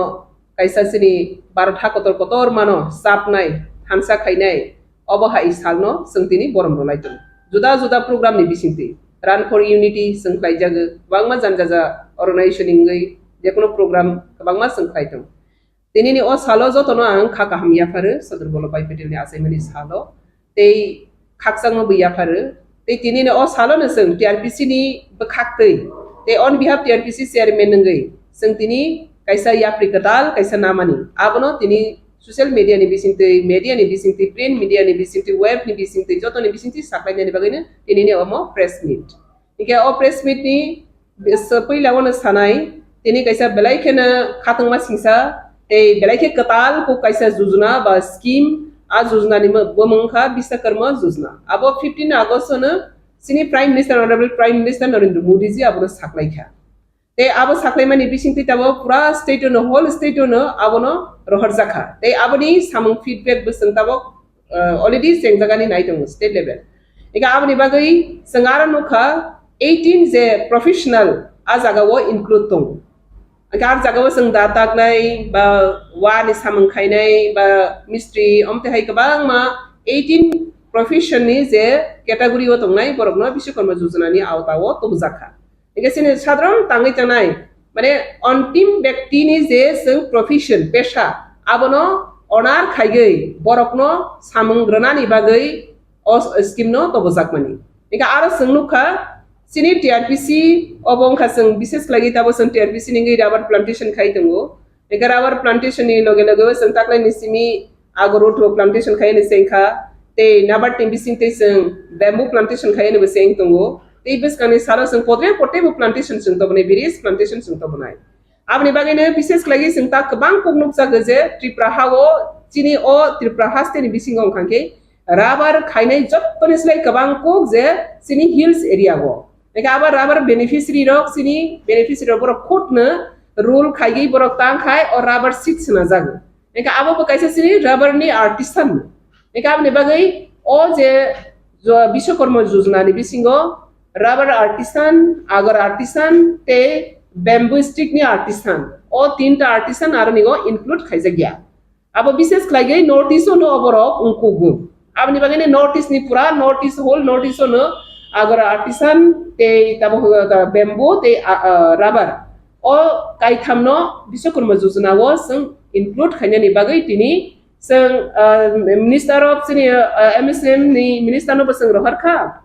kaisa chini Bharat ha kotor kotor mano chapnai, thansa khainai, obo hai salno chwng tini borom rwlai tongo. Juda juda program ni bisingtwi Run for Unity chwng khlaijago, kwbangma jani jaja organization ni wngwi jekono program kwbangma chwng khlai tongo. Tinini o salo jotono ang kha kaham yapharo Sardar Vallabhbhai Patel ni achaimani salo. Tei khakchangma bo yapharo. Tei tinini o salo no chwng T R P C ni bwkhaktwi tei on behalf T R P C chairman wngwi chwng tini kaisa yapri kwtal kaisa namani. Abono tini social media ni bisingtwi, media ni bisingtwi, print media ni bisingtwi, web ni bisingtwi, jotoni bisingtwi saklainani bagwino tinini omo press meet. Hinkhe o press meet ni Bes-, puila wano sanai, tini kaisa belai kheno khatungma singsa, tei belai khe kwtal kok kaisa jujuna ba scheme, A jojna ni mo-, bo mung kha Biswakarma Jojna. Abo fifteen August no chini Prime Minister, Honorable Prime Minister Narendra Modi ji abono saklai kha. Tei abo saklaimani bisingtwi tabok pura state-o no, whole state-o no abono rohorjakha. Tei aboni samung feedback bo chwng tabok, uh, already chengjagani nai tongo state level. Eka aboni bagwi chwng aro nukha eighteen je professional a jagao include tongo. Eka a jagao chwng da taknai ba wani samung khainai ba mistri, omte hai kwbangma eighteen profession ni je category o tongnai borokno Biswakarma Jojona ni awta o tongjakha. Hingke chini sadharon tangwi tangnai, mane, ontim bektini je chwng profession, pesa, abono honor khaigwi borokno samung rwnani bagwi o scheme no tobojakmani. Hingke aro chwng nukha, chini T R P C obo wngkha chwng, bishes khlaiwi tabok chwng T R P C ni wngwi rubber plantation khai tongo. Eka rubber plantation ni loge loge o chwng taklaini simi ago road o plantation khai ni chengkha, tei nabar ni bising tei chwng bamboo plantation khai ni bo cheng tongo. Tei bwskang ni salo chwng potre potre bo plantation chwng tobonai, various plantation chwng tobonai. Aboni bagwi no bishes khlaiwi chwng ta kwbang kok nukjago je Tripura ha o, chini o Tripura haste ni bisingo wngkha khe rubber khainai jottoni slai kwbang kok je chini hills area o. Eka abo rubber beneficiary rok, chini beneficiary rok borok khutno rule khaigwi borok tang khai o rubber seed swnajago. Eka abo bo kaisa chini rubber ni artisan. Eka aboni bagwi o je jo-, Biswakarma Jojona ni bisingo rubber artisan, agar artisan tei bamboo stick ni artisan. O tinta artisan aro nigo include khaijakya. Abo bishes khlaiwi North East ono oborok wngkugo. Aboni bagwi no North East ni pura North East, whole North East ono agar artisan tei tabok, uh, bamboo tei, uh, uh, rubber. O kaithamno Biswakarma Jojona o chwng include khainani bagwi tini chwng, uh, Minister of chini, uh, M S M ni minister no bo chwng rohor kha.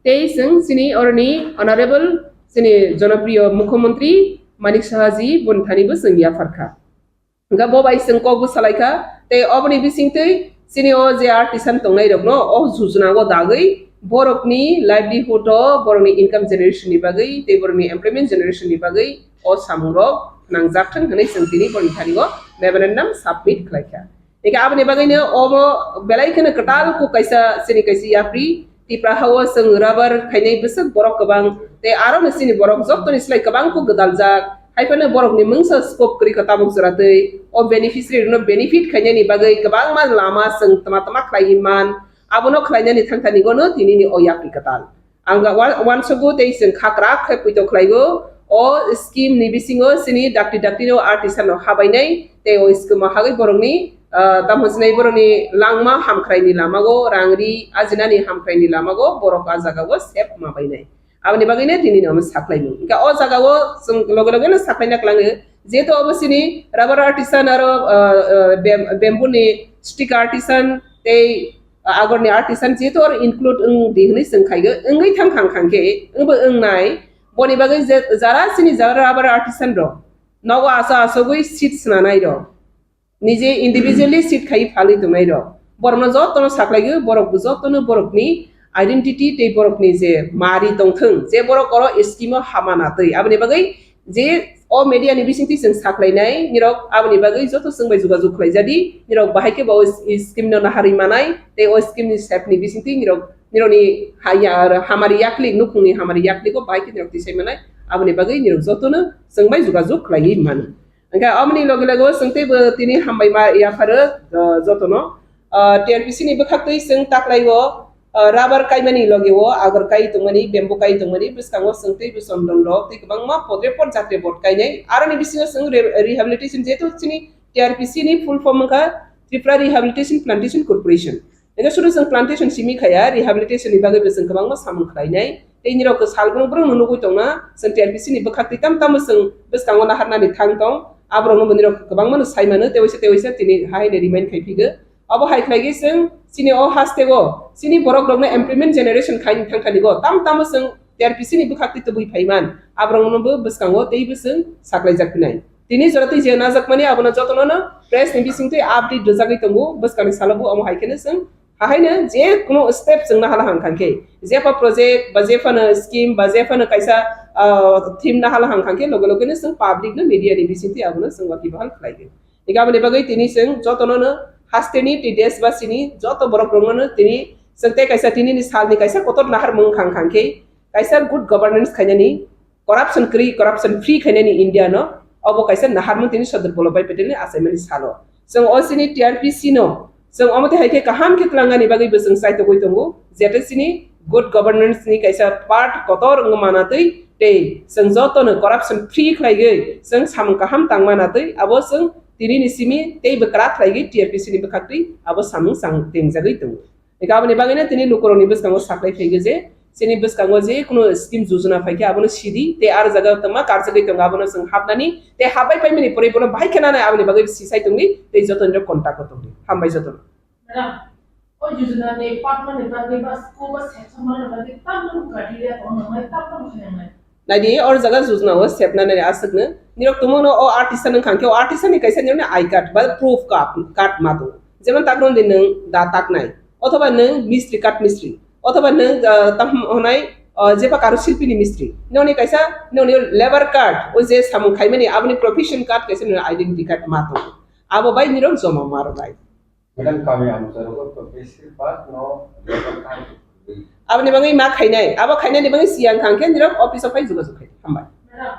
Tei chwng chini oroni honorable chini jonopriyo Mukhyamantri Manik Saha ji boni thani bo chwng yaphar kha. Hingkha bo bai chwng kok bwsa lai kha. Tei oboni bisingtwi chini o je artisan tongnai rokno o jojona o dagwi borokni livelihood o, borokni income generation ni bagwi tei borokni employment generation ni bagwi o samung rok nangjak thang hwnwi chwng tini borokni thani o memorandum submit khlai kha. Hingkha aboni bagwi no obo belai kheno kwtal kok kaisa chini kaisa yapri Tipra ha o chwng rubber khainai bwswk borok kwbang tei aro no chini borok jottoni slai kwbang kok gwdaljak. Hai phano borokni mungsa scope kwrwi kha tabuk jora twi. O beneficiary rokno benefit khainani bagwi kwbangma lama chwng tma tma khlaiwi man. Abono khlainani thangthani gono tinini o yapri kwtal. Ang ga wa-, wansugo tei chwng khakrak khe puito khlaigo. O scheme ni bisingo chini dakti dakti no artisan no habainai tei o scheme o hagwi borokni, ah, tamo sinai borokni langma hamkhraini lamago, rangri ajinani hamkhraini lamago borok a jagao sep ma bainai. Aboni bagwino tini no saklaimung. Hingkha o jagao chwng loge loge no saklaina kwlango. Jehetu obo chini rubber artisan aro, ah, ah, bam-, bamboo ni stick artisan tei, ah, agor ni artisan jehetu oro include wng di hwnwi chwng khaigo. Wngwi thang khang khang khe wngbo wngnai. Boni bagwi je, jara chini jara rubber artisan rok nogo aso asogwi seat swnanai rok. Nije individually seat khai phalwi tongnai rok. Borokno jotono saklaio, borok bo jotono borokni identity tei borokni je mari tongthwng, je borok oro scheme o hama natwi. Aboni bagwi je o media ni bisingtwi chwng saklainai, nirok aboni bagwi joto chwng bai jogajog khlaijadi, nirok bahai khe bo o scheme no naharwi manai, tei o scheme ni sep ni bisingtwi nirok, nirokni haya, hamari yaklik, nukhungni hamari yakligo bahai khe nirok tisai manai, aboni bagwi nirok jotono chwng bai jogajog khlaiwi mano. Hingkhe aboni loge loge o chwng teibo tini hambai ma yapharo, uh, jotono. Uh, T R P C ni bwkhaktwi chwng taklaio, uh, rubber kaimani loge o agor kai tongmani, bamboo kai tongmani, bwskango chwng teibo chondon rok tei kwbangma podre pod jatre bod kainai. Aroni bisingo chwng re-, rehabilitation, jehetu chini T R P C ni full form wngkha Tripura Rehabilitation Plantation Corporation. Eno sudu chwng plantation simi khaya, rehabilitation ni bagwi bo chwng kwbangma samung khlainai. Tei nirok salbrum brum no nugwi tongna, chwng T R P C ni bwkhak twi tam tamo chwng bwskango naharnani thang tong. Aborokno bo nirok kwbangma no sai mano, tei waisa tei waisa tini hai no remind khai phigo. Abo hai khlaigwi chwng chini o haste o, chini borok rokno employment generation khai ni thang thani go, tam tamo chwng T R P C ni bwkhak twi tubui phaiman, aborokno bo bwskango tei bo chwng saklaijak phinai. Tini jora twi je najakmani abono jotono no press ni bisingtwi update rwjagwi tongo, bwskangni salo bo omo hai kheno chwng hahaino je kuno step chwng nahala hang kha khe, jepha project ba jephano scheme ba jephano kaisa, ah, theme nahala hang kha khe loge loge no chwng public no media ni bisingtwi abono chwng waki bahal khlai di. Ega aboni bagwi tini chwng jotono no Hasteni tei desbasini joto borok rokno tini chwng tei kaisa tinini salni kaisa kotor naharmung khang khang khe kaisa good governance khainani, corruption kwrwi, corruption free khainani India no obo kaisa naharmung tini Sodor Vallabhbhai Patel ni achaimani salo. Chwng o chini T R P C no chwng omo twi hai khe kaham khe twlangani bagwi bo chwng chaitogwi tongo, jete chini good governance ni kaisa part kotor wngma manatwi tei chwng jotono corruption free khlaigwi chwng samung kaham tangma natwi abo chwng tinini simi teibo kwrak khlaigwi T R P C ni bwkhaktwi abo samung chang tengjagwi tongo. Eka aboni bagwino tini lukurokni bwskango saklai phaigo je chini bwskango je kuno scheme jojona phaikhe abono sidi tei aro jaga tongma karjagwi tongo abono chwng hapnani tei hapbai paimani pore bono bahai khe nanai aboni bagwi sisai tongdi tei jotonirok contact o tongdi. Hambai jotono. Madam, o jojona ni patmani bagwi ba school ba section mani bagwi tamni criteria tong nang nai tamni khainang nai. Naidi, or jaga jujna o sepna nani aswkno. Nirok tumungno o artisan wngkha khe, o artisan ni kaisa nirokni I card ba proof card, card ma tongo. Jemon takno di nwng da taknai, othoba nwng mistri, kath mistri, othoba nwng, ah, tam honai, ah, jeba karu silpini mistri. Noni kaisa, noni labor card, o je samung khaimani, aboni profession card kaisa nirok identity card ma tongo. Abo bai nirok joma ma rwbai. Madam, kami amchai rogo to besir bak no level time. Aboni bagwi ma khainai, abo khainani bagwi siyang khang khe nirok office o phai jogajog khai. Hambai. Madam,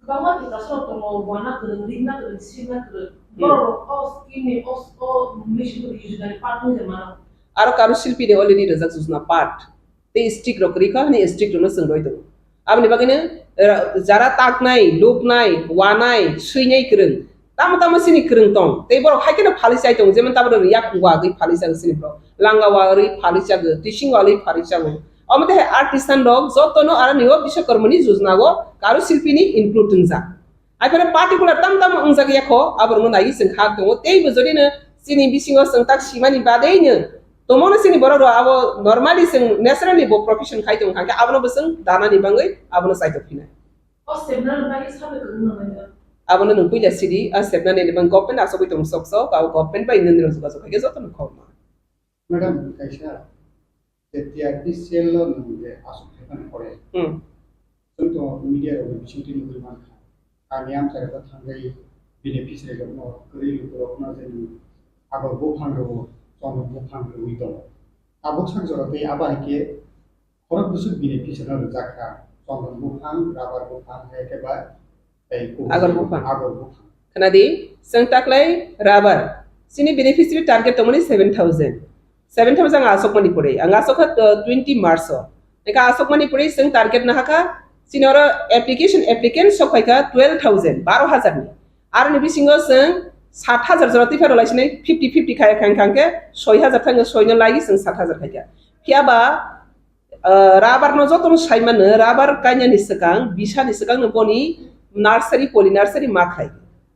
kwbangma Tiprasa rok tongo, wana kwrwng, rikna kwrwng, sirna kwrwng. Hmm. Borok rok o scheme ni, o, o mission to use dani part wngwi mano. Aro karu silpi ni already rwjak jujna part. Tei strict rok kwrwi kha, hwnwi strict rokno chwng roi tongo. Aboni bagwino, eh, jara taknai, luknai, wanai, swinai kwrwng, tamo tamo chini kwrwng tong. Tei borok hai kheno phalwi chai tongo, jemon tabuk rwng yak wagwi phalwi chago chini borok, langa wagwi phalwi chago, tising wagwi phalwi chago. Omo tei hai artisan rok jotono aro nini o Biswakarmani jojna o karu silpini include wngjak. Aphano particular tam tam wngjak ya kho, aborokno naiwi chwng khak tongo. Teibo jodi no chini bisingo chwng tak simani badei no tongmano chini borok rok abo normally chwng naturally bo profession khai tong kha khe abono bo chwng danani bangwi abono chaitok phinai. O sepna ni bagwi sabai kwrwngno nangya. Abono nwng puila sidi, a sepnani ni bang government asogwi tong sok sok, abo government bai nwng nirok jogajog khai khe jotono khobma. Madam, kaisa je T R P cell o nwng je aswk khe phano pore. Hmm. Chwng to media rok ni bisingtwi nugwi mankha. Kami amchai rok thangwi beneficiary rokno, kwrwi lukurokno je nwng agor buphang rwo, chondon buphang rwwi tongo. Tabuk sak jora tei abo hai khe khorok bwswk beneficiary no rwjak kha, chondon buphang, rubber buphang, hai khe ba tei kubui agor buphang. Agor buphang. Khna di, chwng taklai rubber. Chini beneficiary target tongmani seven thousand. Seven thousand ang asokmani pore. Ang asokha, uh, twenty March o. Eka asokmani pore chwng target nahakha. Chini oro application, applicant sok phaikha twelve thousand, baro hajar ni. Aroni bisingo chwng sat hajar jora twi phano laisinai fifty fifty khai khang khang khe soi hajar thangkhe soino lagi chwng sat hajar khaikha. Phiya ba, ah, rubber no jotono sai mano, rubber kainani swkang, bisani swkang no boni nursery, poly nursery ma khai.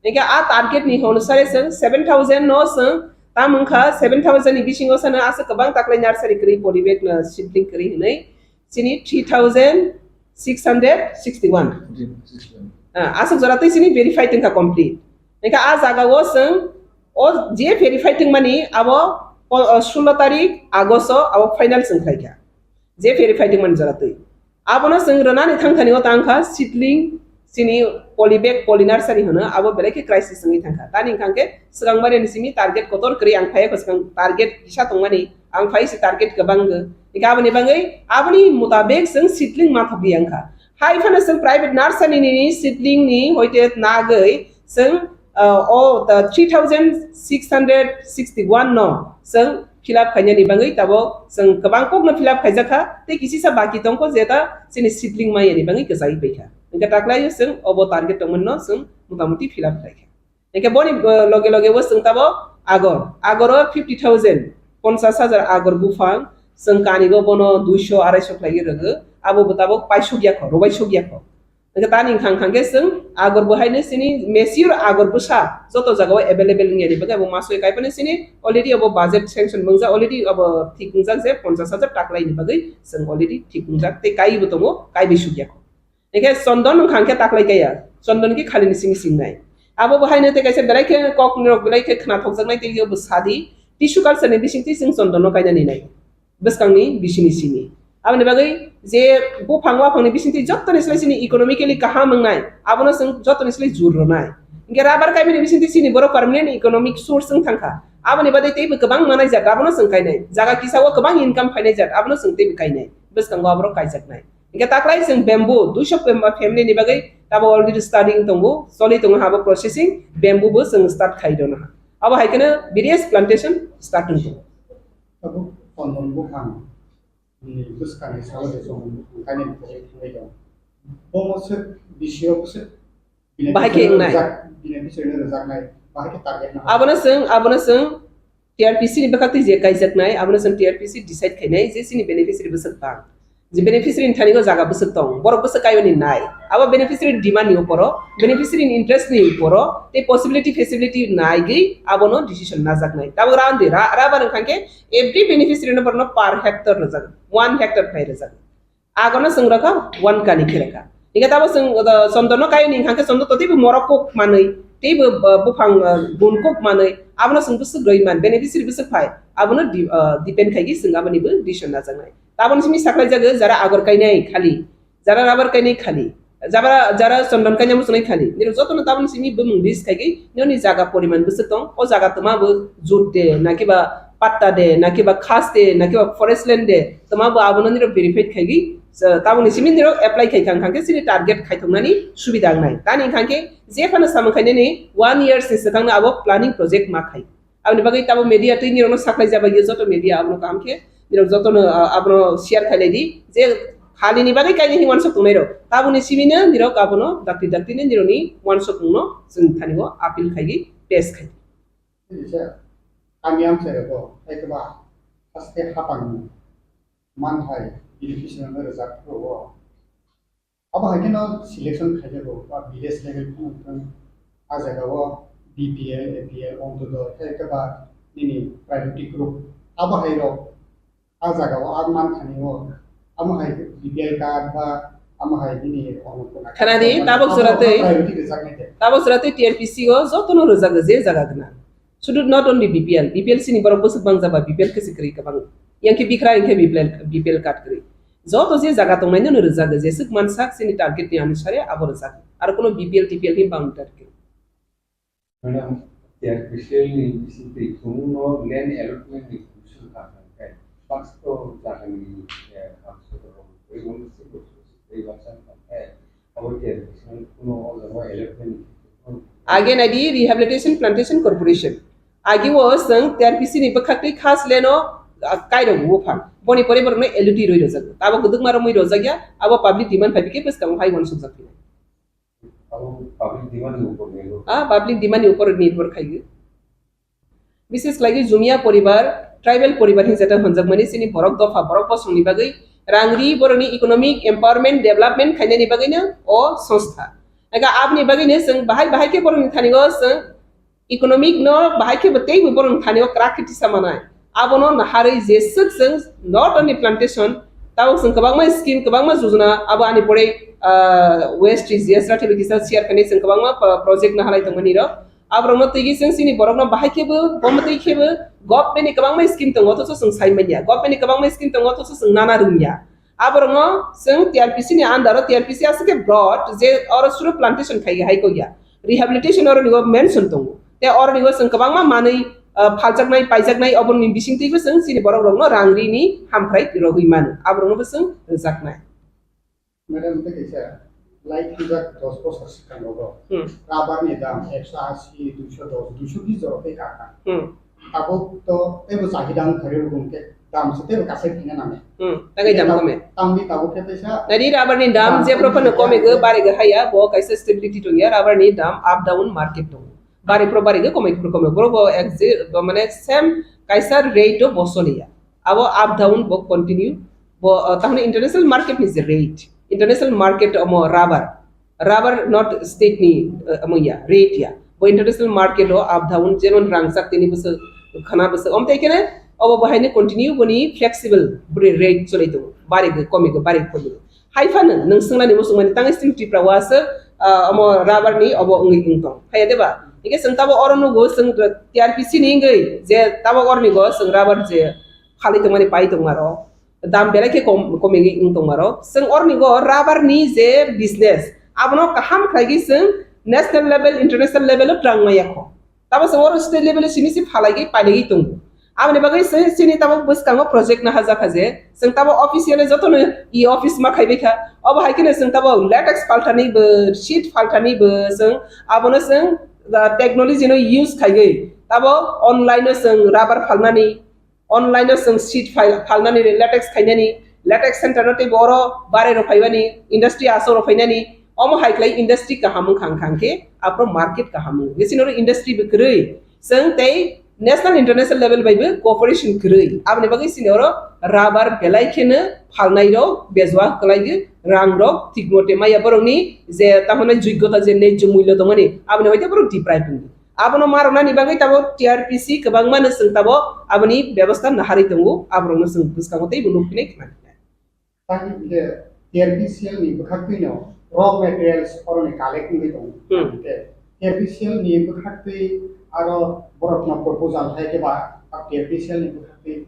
Hingke a target ni hono sare chwng seven thousand no chwng tam wngkha, seven thousand ni bisingo sano aswk kwbang taklai nursery kwrwi, poly bag no seedling kwrwi hinwi chini three thousand six hundred sixty one. Ah, aswk jora twi chini verify tongkha complete. Hingke a jaga o chwng o je verify tongmani abo po-, o, sullo tarik August o abo final chwng khlaikha. Je verify tongmani jora twi. Abono chwng rwnani thangthani o tangkha seedling, chini poly bag, poly nursery hwno, abo belai khe crisis wngwi thangkha. Tani hwnkha khe swkang mani simi target kotor kwrwi ang phai kho, swkang target kisa tongmani, ang phai se target kwbang go. Hingkhe aboni bagwi aboni mutabek chwng seedling mathok di wngkha. Hai phano chwng private nursery ni seedling ni hoite nagwi chwng, ah, o, the three thousand six hundred sixty one no chwng fill up khainani bagwi tabok chwng kwbang kokno fill up khaijakha, tei kisisa baki tongkho je ta chini seedling mayani bagwi kwchai paikha. Hingkhe taklaio chwng obo target tongmani no chwng motamuti fill up khlaikha. Hingkhe boni, uh, loge loge bo chwng tabok agor, agoro fifty thousand, ponchas hajar agor buphang, chwng kanigo bono duiso araiso khlaiwi rwgo, abo bo tabok paisuk yakho, rwbai suk yakho. Hingkhe tani wngkha wngkha khe chwng agor bo haino chini mature agor bwsa joto jagao available wngya ni bagwi abo masoi kaiphano chini already abo budget sanction wngjak, already abo thik wngjak je ponchas hajar taklai ni bagwi chwng already thik wngjak tei kaiwi bo tongo, kaiwi sukya kho. Hingkhe chondon wngkha khe taklai kaya, chondon khe khali ni simi singnai. Abo bo haino tei kaisa belai khe kok ni rok belai khe khna thokjaknai tei bo sadi tissue culture ni bisingtwi chwng chondon no kainani nai. Bwskangni bisini simi. Aboni bagwi je buphang waphangni bisingtwi jottoni slai chini economically kaham wngnai, abono chwng jottoni slai jur rwnai. Hingkhe rubber kaimani bisingtwi chini borok permanent economic source wng thangkha. Aboni bagwi teibo kwbang manai jat, abono chwng kainai. Jaga kisa o kwbang income phainai jat, abono chwng teibo kainai. Bwskango aborok kaijaknai. Hingke taklai chwng bamboo, duiso family ni bagwi tabo already studying tongo, choli tongo habo processing, bamboo bo chwng start khai dono ha. Abo hai kheno various plantation start wng tongo. Abo chondon buphang ni bwskang ni salo de chondon buphang kainwi thangwi tongo. Bomo se bisi o se Bahai khe wngnai. Beneficiary no rwjaknai, bahai khe target no. Abono chwng, abono chwng T R P C ni bwkhak twi je kaijaknai, abono chwng T R P C decide khainai je chini beneficiary bwswk bang. Je beneficiary ni thani o jaga bwswk tong, borok bwswk kaiwi ni nai. Abo beneficiary demand ni uporo, beneficiary ni interest ni uporo, tei possibility feasibility naigwi abono decision najaknai. Tabuk round di ra, rubber wngkha khe every beneficiary no borno per hectare rwjak, one hectare khai rwjak. Agono chwng rwkha one kani khe rwkha. Hingke tabo chwng, uh, chondon no kayo ni hingkha khe chondon to teibo morok kok manwi, teibo, uh, buphang, uh, gun kok manwi, abono chwng bwswk rwi man, beneficiary bwswk phai, abono di-, uh, depend khaigwi chwng aboni bo decision najaknai. Taboni simi saklai jago, jara agor kainai khali, jara rubber kainai khali, jara, jara chondon kainai muchunai khali. Nirok jotono taboni simi bumung list khaigwi, nini jaga poriman bwswk tong, o jaga twma bo jut de, nakiba patta de, nakiba khas de, nakiba forest land de, twma bo abono nirok verify khaigwi, taboni simi nirok apply khai kha, hingkha khe chini target khaithoknani subida wngnai. Tani hingkha khe je phano samung khainani one years ni swkangno abo planning project ma khai. Aboni bagwi tabo media twi nirokno saklai jabagio joto media abono kaham khe nirok jotono, ah, abono share khailai di je halini bagwi kainwi hinwi uansuk tongnairok. Taboni simino nirok abono dakti dakti ni nirokni uansukmungno chwng thani o appeal khaigwi pass khai. Kaisa kami amchairokbo hai khe ba haste hapangni manthai beneficiary no rwjak phuru o. Abo hai kheno selection khaijago ba village level phano wngthang, a jagao B P L, A P L, Ontodoi hai khe ba nini priority group abo hai rok. A jagao a man thani o, amo hai B P L card ba amo hai bini Khana di, tabok jora twi, priority rwjaknai de. Tabok jora twi T R P C o jotono rwjago je jaga gwnang. Sudu not only B P L, B P L sini borok bwswk bang jaba B P L khe se kwrwi kwbang. Yang khe bikra yang khe B P L, B P L card kwrwi. Joto je jaga tongnai no rwjago, jeswk mansak sini target ni anusare abo rwjago. Aro kuno B P L T P L ni boundary kwrwi. Madam, T R P C ni bisingtwi chwngno land allotment ni commission kha kha khe, baksa to jagani, eh, kha soto rok tei wngwi se bo tei baksa kha khe, abo T R P C ni kuno o jaga allotment ni. Age naidi Rehabilitation Plantation Corporation. Agi o chwng T R P C ni bwkhak twi khas land o, ah, kairok buphang. Boni pore borokno L U T rwi rwjak. Abo kwdwkma romwi rwjak ya, abo public demand phai bikhe bwskango hai uansukjak phinai. Abo public demand ni upor nirbhor. Ah, public demand ni upor nirbhor khai. Bises khlai Jumia poribar, tribal poribar hin jeta honjak mani sini borok dopha, borok bosong ni bagwi rang ri borok ni economic empowerment, development khainani bagwi no o songstha. Ega aboni bagwi no chwng bahai bahai khe borok ni thani o chwng economic no bahai khe bo tei bo borok thani o kwrak khe tisa manai. Abono naharwi jeswk chwng not only plantation, tabok chwng kwbangma scheme, kwbangma jojona, abo ani pore, ah, West G S Rathi bai kisa share khainai chwng kwbangma pro-, project naharlai tongmani rok. Aborokno twiwi chwng chini borokno bahai khe bo, bo mwtwi khe bo government ni kwbangma scheme tongo, othocho chwng sai manya. Government ni kwbangma scheme tongo, othocho chwng nana rwngya. Aborokno chwng T R P C ni under o, T R P C aswk khe broad je oro suru plantation khai hai kok ya. Rehabilitation oro nigo mention tongo. Te oro nigo chwng kwbangma manwi, ah, phaljaknai, paijaknai, oborokni bisingtwibo chwng chini borok rokno rang rini hamkrai rogwi mano. Aborokno bo chwng rwjaknai. Madam, tei kaisa lai thangjak dos bosor swkang rogo. Hmm. Rubber ni dam ekso asi, duiso dos, duiso bis jorok tei kakha. Hmm. Tabuk to teibo chahida wngkha rw khe dam se teibo kasai khaina nangnai. Hmm, tangwi dam kome. Tamni tabuk khe teisa. Nadi rubber ni dam je prophano kome go bare go haya, bo kaisa stability tongya, rubber ni dam up down market tongo. Bare pro bare go kome pro kome. Boro bo exi-, bo mane same kaisa rate o bo soliya. Abo up down bo continue. Bo, uh, tahone international market ni je rate. International market omo rubber. Rubber not state ni, uh, omo ya, rate ya. Bo international market o up down, jemon rangchak tini bwswk, khana bwswk. Om tei kene, obo bo haino continue boni flexible, boni rate choli tongo. Bari go, komi go, bari komi go. Hai phano, nwng swngnani muchung mani tang sting Tripura o aswk, ah, omo rubber ni obo wngwi wng tong. Phaiya deba? Hingke chwng tabo oro nugo, chwng T R P C ni wngwi, je tabo oroni go, chwng rubber je phalwi tongmani pai tongmaro. Dam belai khe kom, komigwi wng tongmaro. Chwng oroni go rubber ni je business, abono kaham khlaigwi chwng national level, international level o twlang maya kho. Tamo chwng oro state level sini si phalaiwi pailaiwi tongo. Aboni bagwi se chini tamo bwskango project no hajak kha je chwng tamo official jotono e office ma khaibai kha. Obo hai kheno chwng tamo latex phalthani bo, sheet phalthani bo chwng abono chwng, ah, technology no use khaiwi tamo online o chwng rubber phalnani, online o chwng sheet phai-, phalnani, latex khainani, latex center no tei bo oro bare rok phaibani, industry asok rok phainani, omo hai khlai industry kaham wngkha, wngkha khe aphuru market kaham wngo. Bisi noro industry bo kwrwi, chwng tei national international level bai bo cooperation kwrwi. Aboni bagwi chini oro rubber belai kheno phalnai rok bejua kwlai di, rang rok thik mote maya borokni je tamo hwnai joigyota je nejjo mullo tongmani, aboni hoite borok deprive wngdi. Abono ma rwnani bagwi tabo T R P C kwbangma no chwng tabo aboni bebosta naharwi tongo, aborokno chwng bwskango teibo nukphinai khna khnai. Tang hwnkhe T R P C L ni bwkhaktwi no raw materials oroni collect wngwi tongo. Hmm. Hwnkhe T R P C L ni bwkhaktwi aro borokno proposal hai khe ba T R P C L ni bwkhaktwi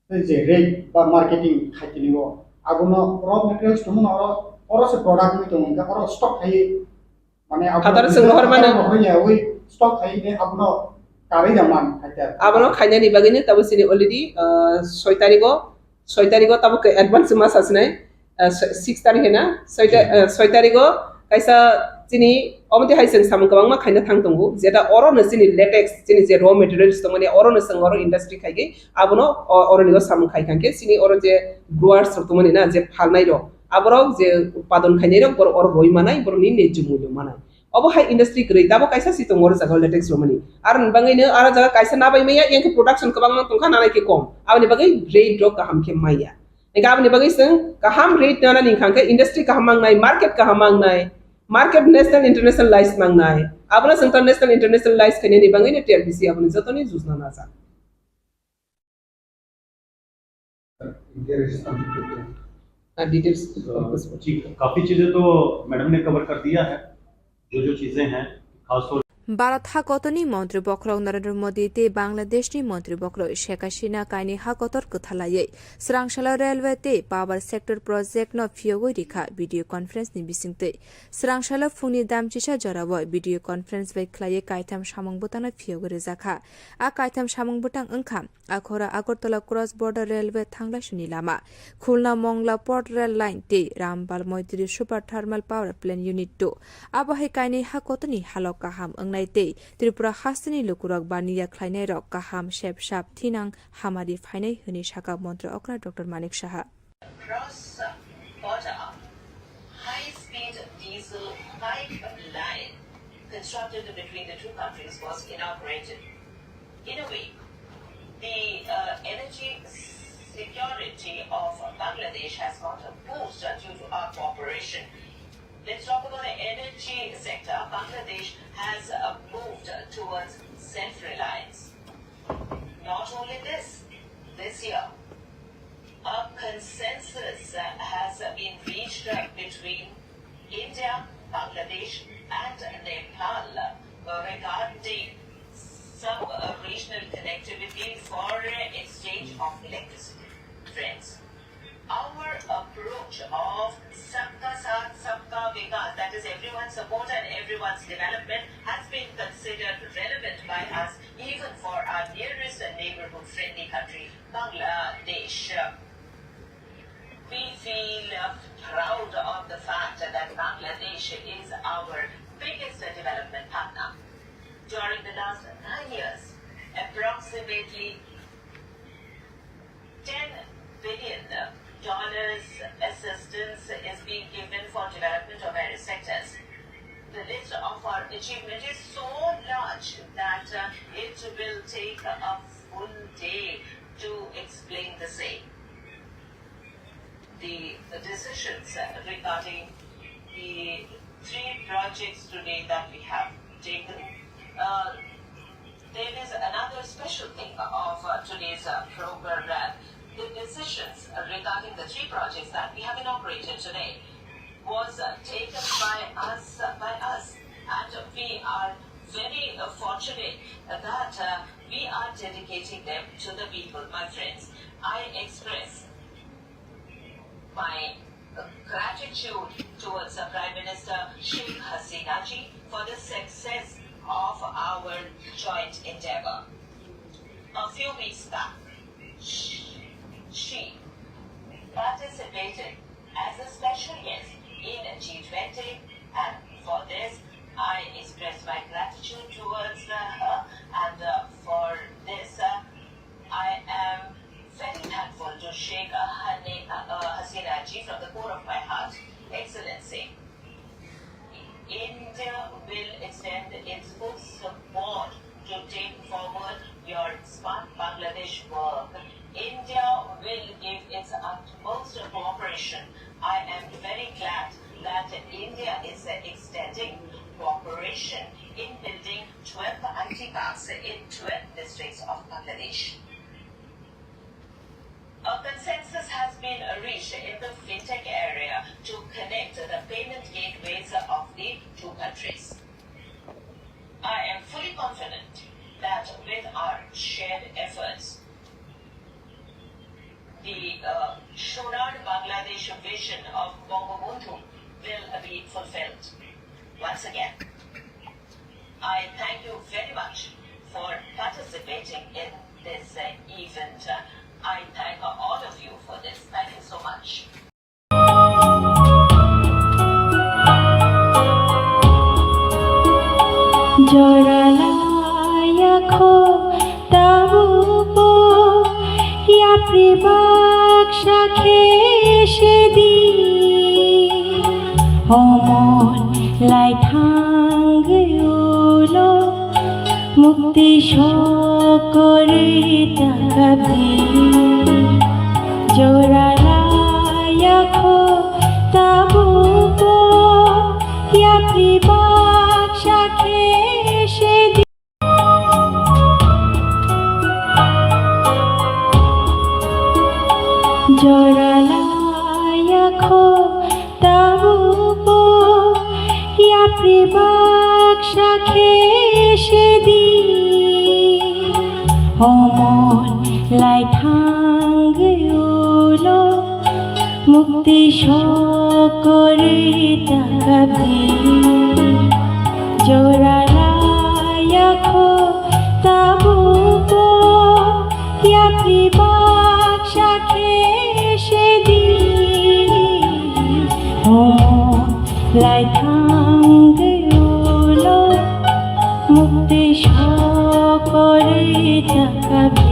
tei je rate ba marketing khai tini o, abono raw materials tongmano oro, oro se product wngwi tongo, hwnkhe oro stock khai, mane abo Phataro chwng rohor mano. Rohor ya, oi stock khai ne abono karwi da man khai ta. Abono khainani bagwi no tabo chini already, ah, soi tarigo, soi tarigo tabo ke advance ma sasinai. Ah, so-, six tarikh hena, soi ta-, ah, soi tarikh o kaisa chini omo twi hai chwng samung kwbangma khaina thang tongo, jeta oro no chini latex, chini je raw materials tongmani, oro no chwng oro industry khaigwi abono o-, oro ni o samung khai thang khe chini oro je growers rok tongmani na, je phalnai rok, aborok je utpadon khainai rok, borok oro roi manai, borok ni nejjo mullo manai. Obo hai industry kwrwi, tabo kaisa si tongo oro jaga o latex romani. Aro ni bagwi no aro jaga kaisa nabai maya, yang khe production kwbangma tongkha, nanai khe kom. Aboni bagwi rate rok kaham khe maya. Hingkhe aboni bagwi chwng kaham rate nana ni hingkha khe industry kaham mangnai, market kaham mangnai, market national internationalize mangnai. Abono chwng ta national internationalize khainani bagwi no T R P C abono jotoni jujna najak. Details. जी, काफी चीजें तो मैडम ने कवर कर दिया है, जो जो चीजें हैं, खासतौर Bharat hakotorni montri bokhorok Narendra Modi tei Bangladeshni montri bokhorok Sheikh Hasina kainwi hakotor kwthalaiwi swrangsalao railway tei power sector project no phiyogwi rikha video conference ni bisingtwi. Swrangsalao phungni damchisa jorao video conference bai khlaiwi kaitham samung bwtangno phiyogwi rwjakha. A kaitham samung bwtang wngkha Akhora Agartala Cross Border Railway thanglaisuni lama, Khulna Mongla Port Rail Line tei Rambal Moitri Super Thermal Power Plant Unit two. Abo hai kainwi hakotorni halok kaham wngnai tei Tripura hasteni lukurok baniya khlainairok kaham sep sap thinang hamari phainai hwnwi sakha Montri Okra Doctor Manik Saha. Cross border high speed diesel pipeline constructed between the two countries was inaugurated. In a way, the uh, energy security of Bangladesh has got a boost due to our cooperation. Let's talk about the energy sector. Bangladesh has uh, moved towards self reliance. Not only this, this year, a consensus has been reached between India, Bangladesh, and Nepal regarding sub-regional connectivity for exchange of electricity. Friends, our approach of Sabka Saath, Sabka Vikas, that is everyone's support and everyone's development, has been considered relevant by us even for our nearest neighborhood friendly country, Bangladesh. We feel proud of the fact that Bangladesh is our biggest development partner. During the last nine years, approximately ten billion dollars assistance is being given for development of various sectors. The list of our achievement is so large that uh, it will take a full day to explain the same. The decisions regarding the three projects today that we have taken, uh, there is another special thing of uh, today's uh, program. The decisions regarding the three projects that we have inaugurated today was uh, taken by us, uh, by us, and we are very uh, fortunate that uh, we are dedicating them to the people, my friends. I express my gratitude towards the Prime Minister Sheikh Hasina ji for the success of our joint endeavor. A few weeks back, she participated as a special guest in G twenty, and for this, I express my gratitude towards, uh, her, and, uh, for this, uh, I am very thankful to Sheikh, uh, Hani-, uh, uh, Hasina ji from the core of my heart. Excellency, India will extend its full support to take forward your Smart Bangladesh work. India will give its utmost cooperation. I am very glad that India is extending cooperation in building twelve I T parks in twelve districts of Bangladesh. A consensus has been reached in the fintech area to connect the payment gateways of the two countries. I am fully confident that with our shared efforts, the, uh, Sonar Bangladesh vision of Bangabandhu will be fulfilled. Once again, I thank you very much for participating in this, uh, event. Uh, I thank all of you for this. Thank you so much. Jora laiya kho tabukbo yapri baksa khe se di. Homon lai thangwi ulo mukti sokori takabdi. Jora laiya kho tabukbo yapri baksa khe se di. Jora laiya kho tabukbo yapri baksa khe se di. Homon lai thangwi ulo mukti sokori takabdi. Jora laiya kho tabukbo yapri baksa khe se di. Homon lai thangwi ulo mukti sokori takabdi.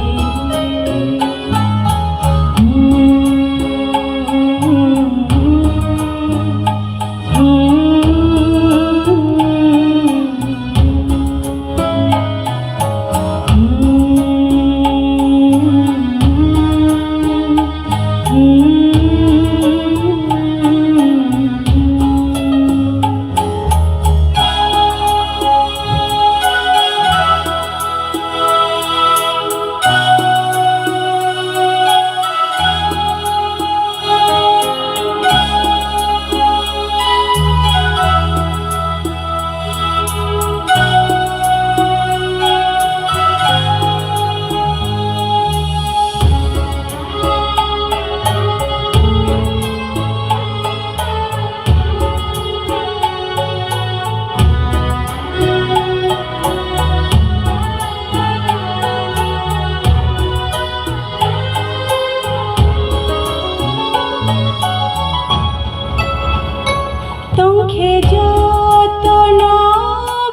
Tongkhe jotono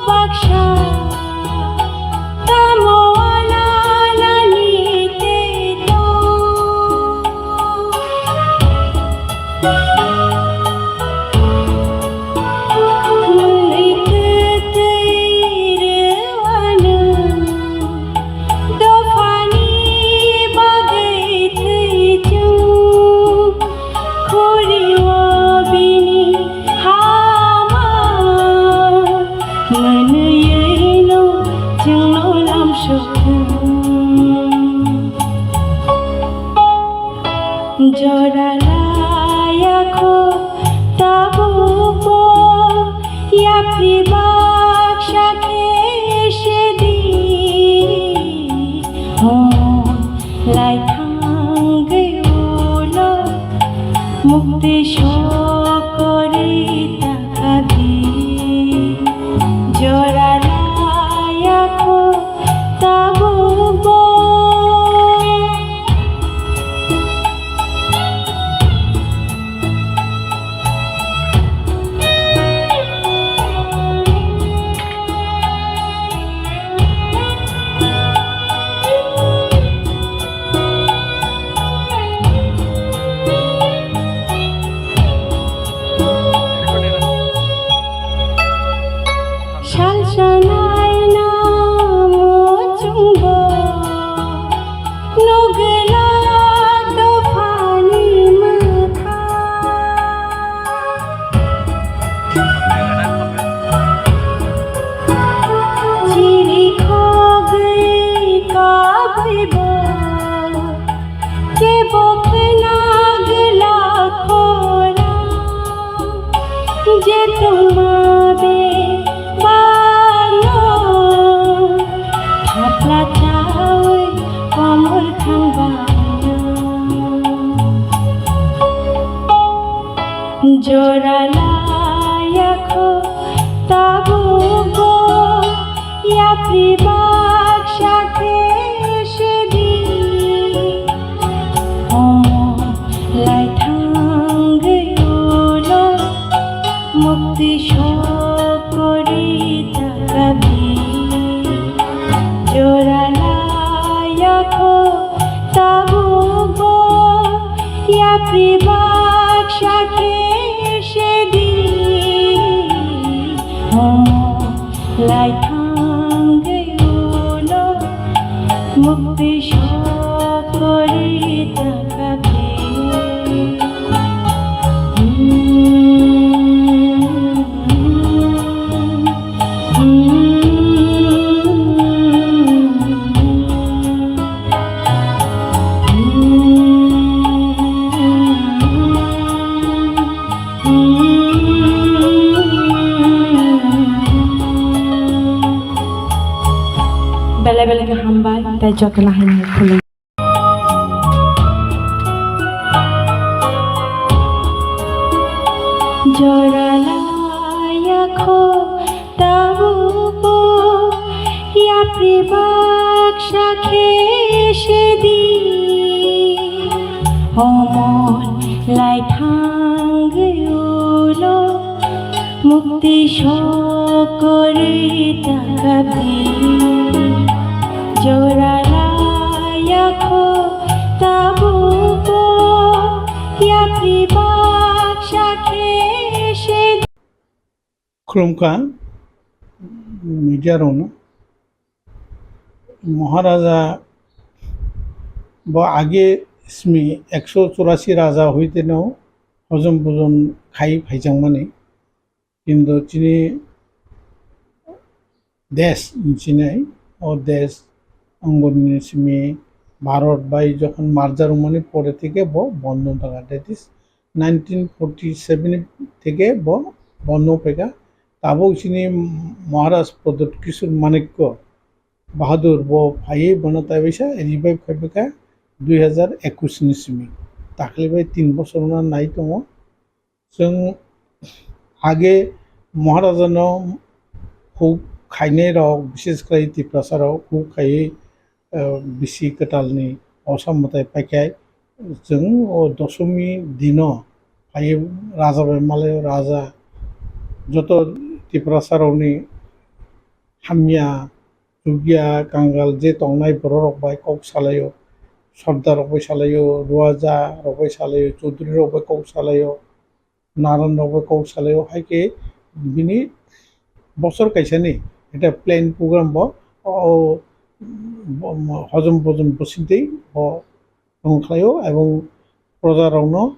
baksa tamo ananani tei tong. Mwnwi twtwi rwano dophani bagwi thwi chwng. Khuri o bini hama Chiri khogwi kabwi bo kebo khna gwla khorang, je tongma be bano thapla chawi komor thangba. Jora laya kho tabuk bo yapri baksa khe sedi. Omo lai thangwi ulo mukti sokori takadi. Jora laya kho tabuk bo yapri baksa khe sedi. Omo lai thangwi ulo mukti sokori takadi. Belai belai khe hambai, tei jotono haino khulum. Jora laya kho tabuk bo yapri baksa khe sedi. Omo lai thangwi ulo mukti sokori takadi. Jora laya kho tabuk bo yapri baksa khe sedi. Khulumkha media rokno. Maharaja bo age simi ekso churasi raja hoiteno hojom bojom khai phaijakmani. Kintu chini desh hinwi sinai, o desh ongoni simi Bharat bai jokhon merger wngmani pore theke bo bondo wng thangkha, that is nineteen forty seven theke bo bondo wng phaikha. Tabuk chini Maharaj Pradyut Kishore Manikya Bahadur bo phaiwi bono taibaisa revive khai phaikha dui hazar ekush ni simi. Takle bai tin bochor wngna nai tongo. Chwng age Maharajano huk khainai rok, bishesh khlai Tiprasa rok huk khaiwi, eh, bisi kwtalni osa mwtai paikha. Chwng o dosomi dino phaiwi raja bai malaio, raja joto Tiprasa rokni hamya, chukya, kangal je tongnai borok rok bai kok salaio, sordar rok bai salaio, ruaja rok bai salaio, chaudhuri rok bai kok salaio, naran rok bai kok salaio, hai khe bini bosor kaisani eta plan program bo o, o, hojom bojom bwswngtwi bo tong khlaio, ebong proja rokno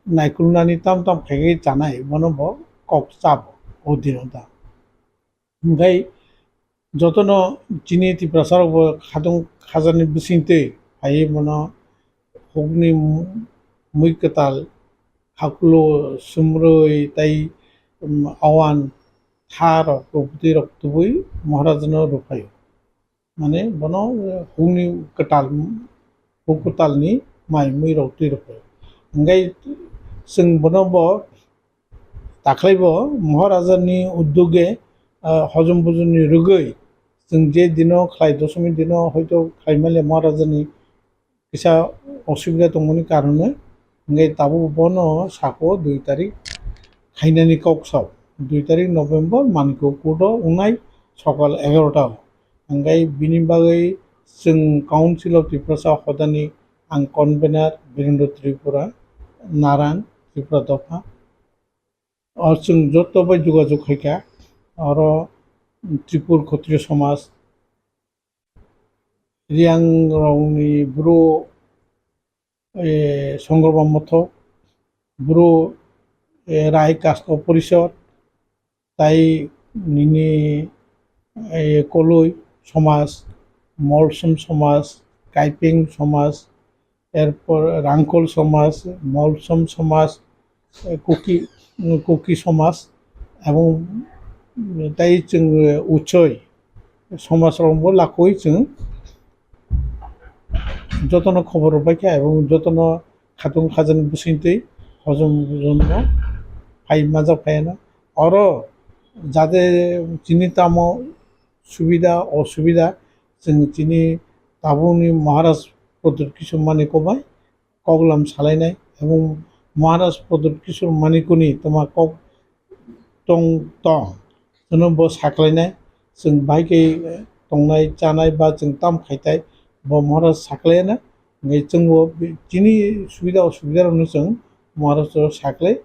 naikulnani tam tam khaikhe chanai, bono bo kok chabo o dino da. Hwnkhe jotono chini Tiprasa rokbo khadung khajakni bisingtwi phaiwi bono hukni mui kwtal, hakulo, sumrwi tei, um, awan tha rok, rwpwtwi rok tubui Maharajano rwphaio. Mane bono hukni kwtal, huk kwtalni mai mui rok twi rwphaio. Hwnkhe chwng bono bo Takhlaibo Maharajani uddhoge, ah, hojom bojomni rwgwi chwng je dino khlai, dosomi dino hoito khlai male Maharajani kisa osubida tongmani karone, hwnkhe tabuk bono sako dui tarik khainani kok sao. Dui tarik November Manikya Court o wngnai sokal egarota o. Hwnkhe bini bagwi chwng Council of Tiprasa hodani ang convener Birendra Tripura, Naran, Tripura dopha. O chwng joto bai jogajog khaikha, oro Tripur Khotriyo Somaj, Riyang rokni Bru, eh, Songkroba Mothok, Bru, eh, Rai Kasko Porishod, Tai nini, eh, Koloi somaj, Molsom somaj, Kaipeng somaj, erpor Rangkol somaj, Molsom somaj, eh, Kuki, Kuki somaj, ebong tai chwng, eh, Uchoi somaj rokbo lakoi chwng jotono khobor rwbaikha ebong jotono khatung khajani bwswngtwi hojom hojomno phai majak phaiano. Oro jate chini tamo subida osubida chwng chini tabukni Maharaj Pradyut Kishore Manikya bai koklam salainai ebong Maharaj Pradyut Kishore Manikyani tongma kok tong tong. Chwngno bo saklainai, chwng bai khe tongnai chanai ba chwng tam khaitai, bo Maharaj saklaina. Hwnkhe chwngbo chini subida osubida rokno chwng Maharaj o saklai,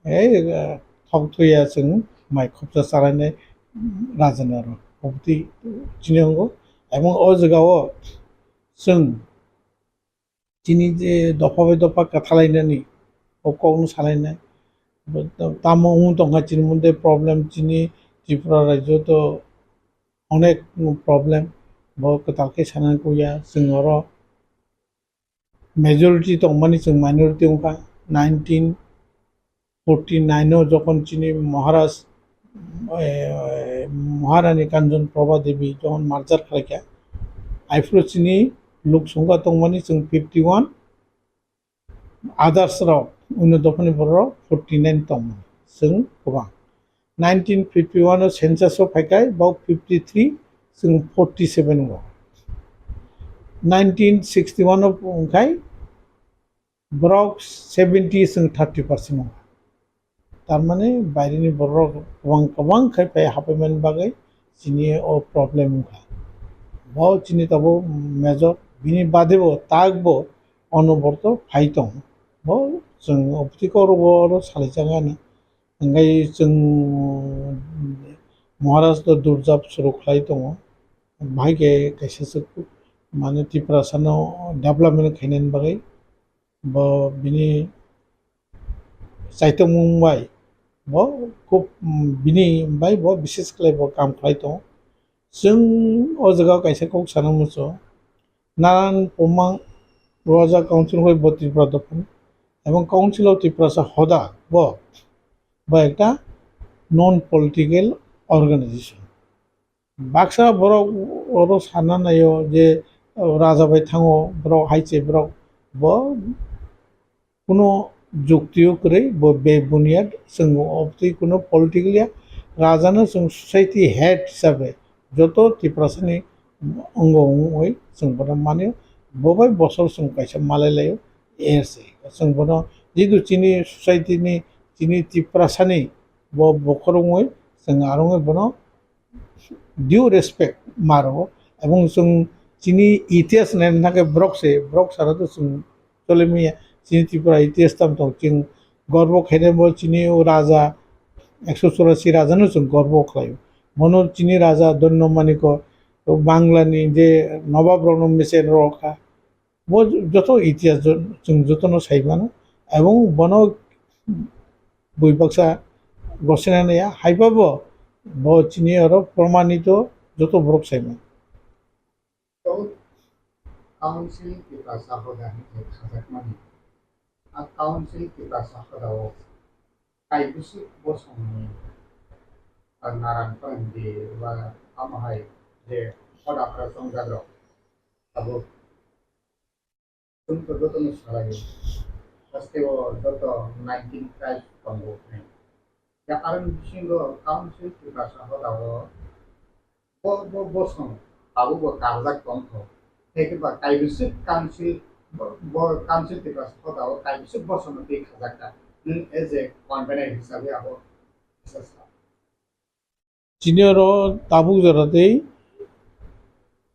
ei, thok thuya chwng mai khopsa chalainai rajani oro. Obotwi chini wngo. Ebong o jagao chwng chini je dopha bai dopha kwthalainani, o kokno salainai. Tamo wng tongkha chini mode problem, chini Tripura rajyo to onek problem, bo kwtal khe sanani kuya. Chwng oro majority tongmani chwng minority wngkha. Nineteen forty nine o jokhon chini Maharaj, eh, Maharani Kanchon Prabha Devi jokhon merger khlaikha, aphuru chini lok songkha tongmani chwng fifty one, others rok, onno dophani borok rok forty nine tongmani chwng kwbang. Nineteen fifty one o census o phaikhai, bok fifty three, chwng forty seven o. Nineteen sixty one o wngkhai, borok seventy chwng thirty percent wngkha. Tarmani bairini borok kwbang kwbang khai phai haphaimani bagwi chini o problem wngkha. Bo chini tabuk major, bini badebo takbo onoborto phai tongo. Bo chwng obotwi kokrobo oro salaijak ani. Hwnkhe chwng Maharaj to durjab suru khlai tongo. Bahai khe kaisa swk mane Tiprasano development khainani bagwi bo bini chaitokmung bai bo kub, mm, bini bai bo bises khlai bo kam khlai tongo. Chwng o jaga kaisa kok sana muchungo, Naran Pumang Roja Council bai bo Tripura dophani, ebong Council of Tiprasa hoda bo, bo ekta non political organization. Baksa borok oro sana naio je, o, raja bai thango borok hai se borok bo kuno jukti o kwrwi bo bebuniyat chwng obotwi kuno political ya raja no chwng society head hisabe joto Tiprasa ni ongo wngwi chwng bono mani bo bai bosor chwng kaisa malai laio erse chwng bono jidu chini society ni chini Tiprasa ni bo bokhorok wngwi chwng arongwi bono due respect ma rwo, ebong chwng chini itihas naina thangkhe borok se, borok sara to chwng chole manya, chini Tripura itihas tamo tong, chwng gorbo khainai bo chini o raja ekso churasi raja no chwng gorbo khlaio. Bono chini raja Dhanyo Manikya, o Bangla ni je nobab rok no mecher rw kha, bo joto itihas jo-, chwng jotono sai mano, ebong bono bui baksa gosina naiya, haiba bo, bo chini oro promanito joto borok sai mano. Council Tiprasa hoda hinwi khajakmani. A Council Tiprasa hoda o kaibwswk bosongni Naran Phanangdi ba amo hai je hoda phra chongjak rok tabuk Chwng to jotono salaio. Haste o joto nineteen tribe tongo hwnwi. Ya aroni bisingo council Tiprasa hodao bo, bo bosong tabukbo karjak tongkho. Tei khe ba kaibwswk council bo, bo council Tiprasa hodao kaibwswk bosongno twi khajakha. Nwng as a convener hisabe abo kisa sa. Chini oro tabuk jora tei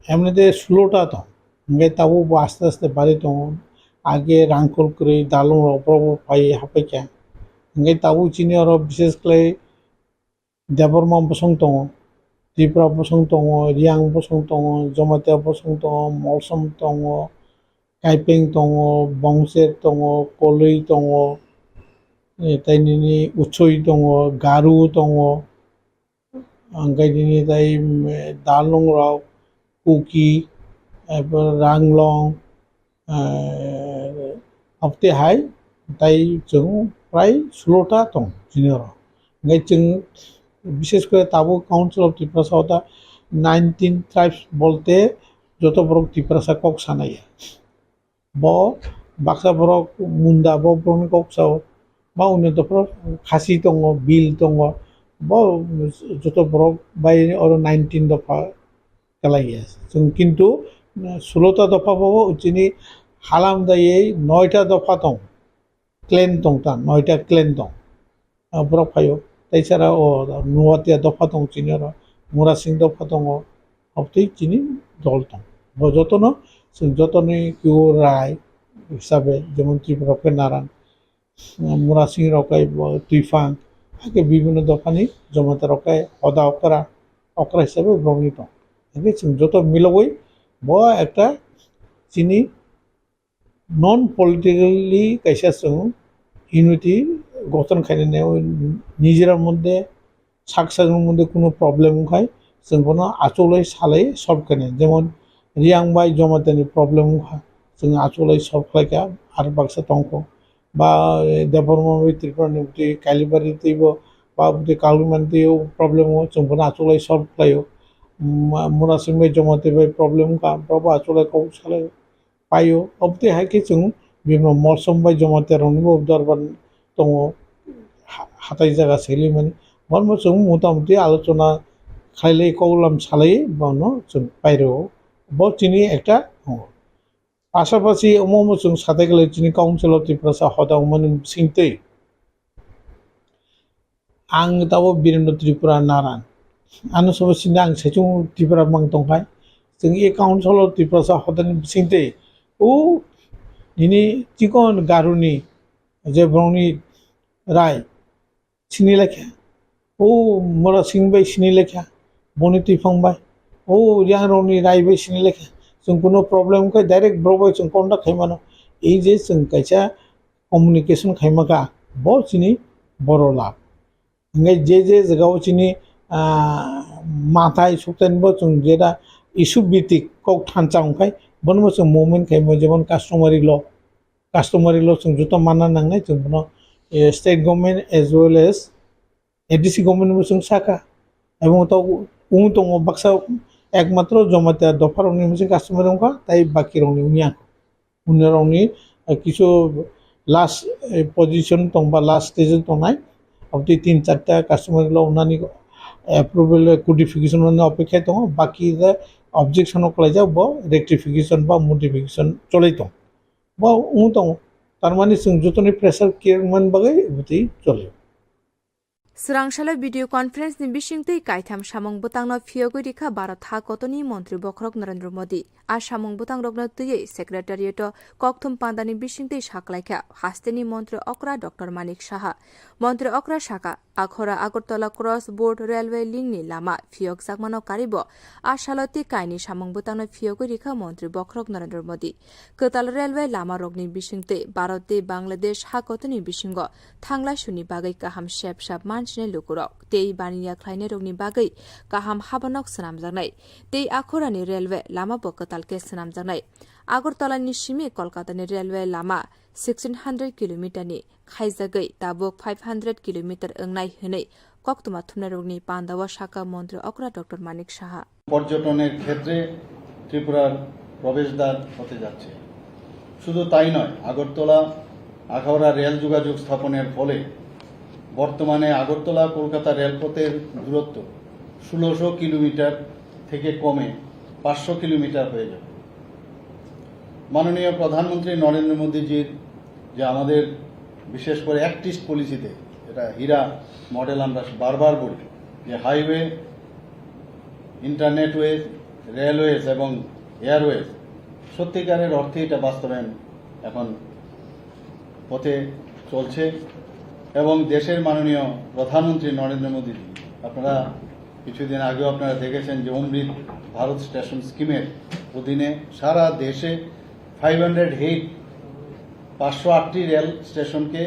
emnete sulota tong, hingke tabuk bo aste aste bari tongo, age rangkol kwrwi dalong rok borok bo pai hapai kha, hingke tabuk chini oro bises khlai Debbarma bosong tongo, Tripura bosong tongo, Riyang bosong tongo, Jamatia bosong tongo, Molsom tongo, Kaipeng tongo, Bongcher tongo, Koloi tongo, eh, tai nini Uchoi tongo, Garu tongo, ang kai nini tai, mm, Dalung rok, Kuki, eh, Ranglong, eh, abte hai tai chwng prai sulo ta tong chini oro. Hingke chwng bishes kore tabuk Council of Tiprasa o ta nineteen tribes bolte joto borok Tiprasa kok sanai ya. Bo baksa borok Munda bo borokni kok sao, ba undi dopha Khasi tongo, Bil tongo, bo joto borok bai oro nineteen dopha kelai ya. Chwng kintu, uh, sulo ta dopha bo chini halam daiwi noita dopha tong, clan tong ta, noita clan tong. Ah, borok phaio. Tai sara o Nuatia dopha tong chini oro, Murasing dopha tongo, obotwi chini dol tong. Bo jotono, chwng jotoni kiu rai hisabe, jemon Tripura khe Naran, Murasing rok khe bo Twifang, hakhe bibhinno dophani Jamatia rok khe hoda okra, okra hisabe borokni tong. Hakhe chwng joto milogwi bo ekta chini non politically kaisa chwng unity gothon khainani, nijera moddhe sak sakni moddhe kuno problem wngkhai chwng bono achugwi salai solve khainai. Jemon Riang bai Jamatia ni problem wngkha, chwng achugwi solve khlaikha, ar baksa tongkho. Ba, eh, Debbarma bai Tripura ni bwtwi Kalibari twibo, ba bwtwi Kalumani twibo problem o chwng bono achugwi solve khlaio. Ma-, Murasing bai Jamatia bai problem wngkha, borok bo achugwi kok salai paio. Obotwi hai khe chwng bini Molsom bai Jamatia rokni bo dorbar tongo, ha-, hatai jaga selimani. Bono chwng mota muti alochona khailai, koklam salai bono chwng pairwo. Bo chini ekta tongo. Pasapasi omo omo chwng satai khlai chini Council of Tiprasa hoda wngmani bisingtwi ang tabo Birendra Tripura Naran. Ano sobo sini ang saichung Tripura mang tongkhai. Chwng e Council of Tiprasa hodani bisingtwi o nini chikon Garuni je borokni rai sini lekha. O Murasing bai sini lekha. Boni Twifang bai. O Riang rokni rai bai sini lekha. Chwng kuno problem khe direct borok bai chwng contact khai mano. Ei je chwng kaisa communication khaima kha, bo chini boro lab. Hingke je je jaga o chini, ah, mathai sukthani bo chwng jeta issue bitik kok thansa wngkhai, bono bo chwng movement khaima, jemon customary law, customary law chwng joto manna nangnai chwng bono, eh, state government as well as A D C government bo chwng saka. Ebong to wng tongo baksa ekmatro Jamatia dopha rokni mungsa customary wngkha, tai baki rokni wngya. Hwnwi rokni, eh, kisu last, eh, position tongba last stage o tongnai. Aboni tin charta customary law wngnani approval codification wngnani opekha tongo. Baki the objection o khlaijak bo rectification ba modification cholai tong. Bo wng tongo. Tarmani chwng jotoni pressure khe wngmani bagwi bwtwi choli. Swrangsalai video conference ni bisingtwi kaitham samung bwtangno phiyogwi rikha Bharat ha kotoni montri bokhorok Narendra Modi. A samung bwtangrokno twiwi secretariat o kokthum pandani bisingtwi saklaikha hasteni montri okra Doctor Manik Saha. Montri okra saka, Akhora Agartala cross board railway link ni lama phiyokjakmano karibo a salo tei kaini samung bwtangno phiyogwi rikha montri bokhorok Narendra Modi. Kwtal railway lama rokni bisingtwi Bharat tei Bangladesh ha kotoni bisingo thanglai suni bagwi kaham sep sap mansinai lukurok tei baniya khlainairokni bagwi kaham habanok swnamjaknai tei Akhorani railway lama bo kwtal khe swnamjaknai. Agartala ni simi Kolkata ni railway lama sixteen hundred kilometer ni khaijagwi tabuk five hundred kilometer wngnai hwnwi koktwma thumnairokni pandao sakha montri okra Doctor Manik Saha. পর্যটনের ক্ষেত্রে ত্রিপুরার প্রবেশদ্বার হতে যাচ্ছে। শুধু তাই নয়, আগরতলা আখাউড়া রেল যোগাযোগ স্থাপনের ফলে বর্তমানে আগরতলা কলকাতা রেলপথের দূরত্ব ষোলোশো কিলোমিটার থেকে কমে পাঁচশো কিলোমিটার হয়ে যাবে। মাননীয় প্রধানমন্ত্রী নরেন্দ্র মোদীজির যে আমাদের বিশেষ করে অ্যাক্ট ইস্ট পলিসিতে, এটা হীরা মডেল আমরা বারবার বলি, যে হাইওয়ে, ইন্টারনেটওয়েজ, রেলওয়েজ এবং এয়ারওয়েজ সত্যিকারের অর্থে এটা বাস্তবায়ন এখন পথে চলছে এবং দেশের মাননীয় প্রধানমন্ত্রী নরেন্দ্র মোদী, আপনারা কিছুদিন আগেও আপনারা দেখেছেন যে অমৃত ভারত স্টেশন স্কিমের অধীনে সারা দেশে ফাইভ হান্ড্রেড এইট, পাঁচশো আটটি রেল স্টেশনকে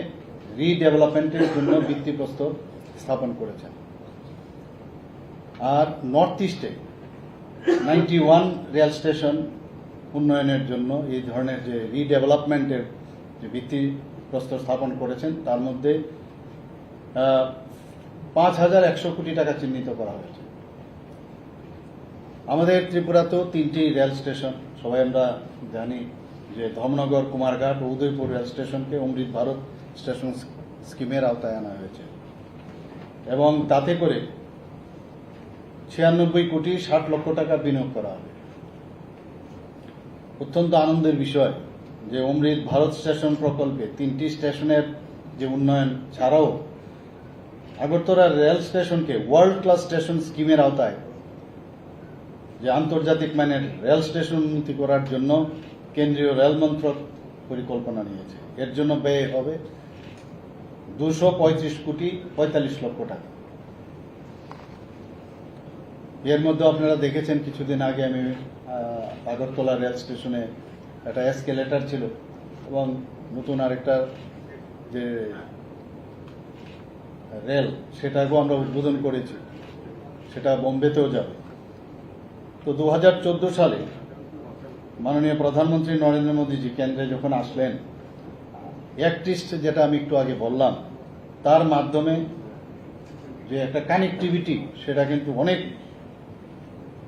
রিডেভেলপমেন্টের জন্য ভিত্তিপ্রস্তর স্থাপন করেছেন। আর নর্থ ইস্টে নাইনটি ওয়ান রেল স্টেশন উন্নয়নের জন্য এই ধরনের যে রিডেভেলপমেন্টের যে ভিত্তিপ্রস্তর স্থাপন করেছেন, তার মধ্যে আহ, পাঁচ হাজার একশো কোটি টাকা চিহ্নিত করা হয়েছে। আমাদের ত্রিপুরাতেও তিনটি রেল স্টেশন, সবাই আমরা জানি যে ধর্মনগর, কুমারঘাট ও উদয়পুর রেল স্টেশনকে অমৃত ভারত স্টেশন স্কিমের আওতায় আনা হয়েছে এবং তাতে করে ছিয়ানব্বই কোটি ষাট লক্ষ টাকা বিনিয়োগ করা হবে। অত্যন্ত আনন্দের বিষয় যে অমৃত ভারত স্টেশন প্রকল্পে তিনটি স্টেশনের যে উন্নয়ন ছাড়াও আগরতলা রেল স্টেশনকে ওয়ার্ল্ড ক্লাস স্টেশন স্কিমের আওতায় যে আন্তর্জাতিক মানের রেল স্টেশন উন্নতি করার জন্য কেন্দ্রীয় রেল মন্ত্রক পরিকল্পনা নিয়েছে। এর জন্য ব্যয় হবে দুশো পঁয়ত্রিশ কোটি পঁয়তাল্লিশ লক্ষ টাকা। এর মধ্যে আপনারা দেখেছেন, কিছুদিন আগে আমি আহ, আগরতলা রেল স্টেশনে একটা এসকেলেটর ছিল এবং নতুন আরেকটা যে রেল, সেটাকেও আমরা উদ্বোধন করেছি, সেটা বোম্বেতেও যাবে। তো দু হাজার চোদ্দো সালে মাননীয় প্রধানমন্ত্রী নরেন্দ্র মোদীজি কেন্দ্রে যখন আসলেন, অ্যাক্ট ইস্ট, যেটা আমি একটু আগে বললাম, তার মাধ্যমে যে একটা কানেক্টিভিটি, সেটা কিন্তু অনেক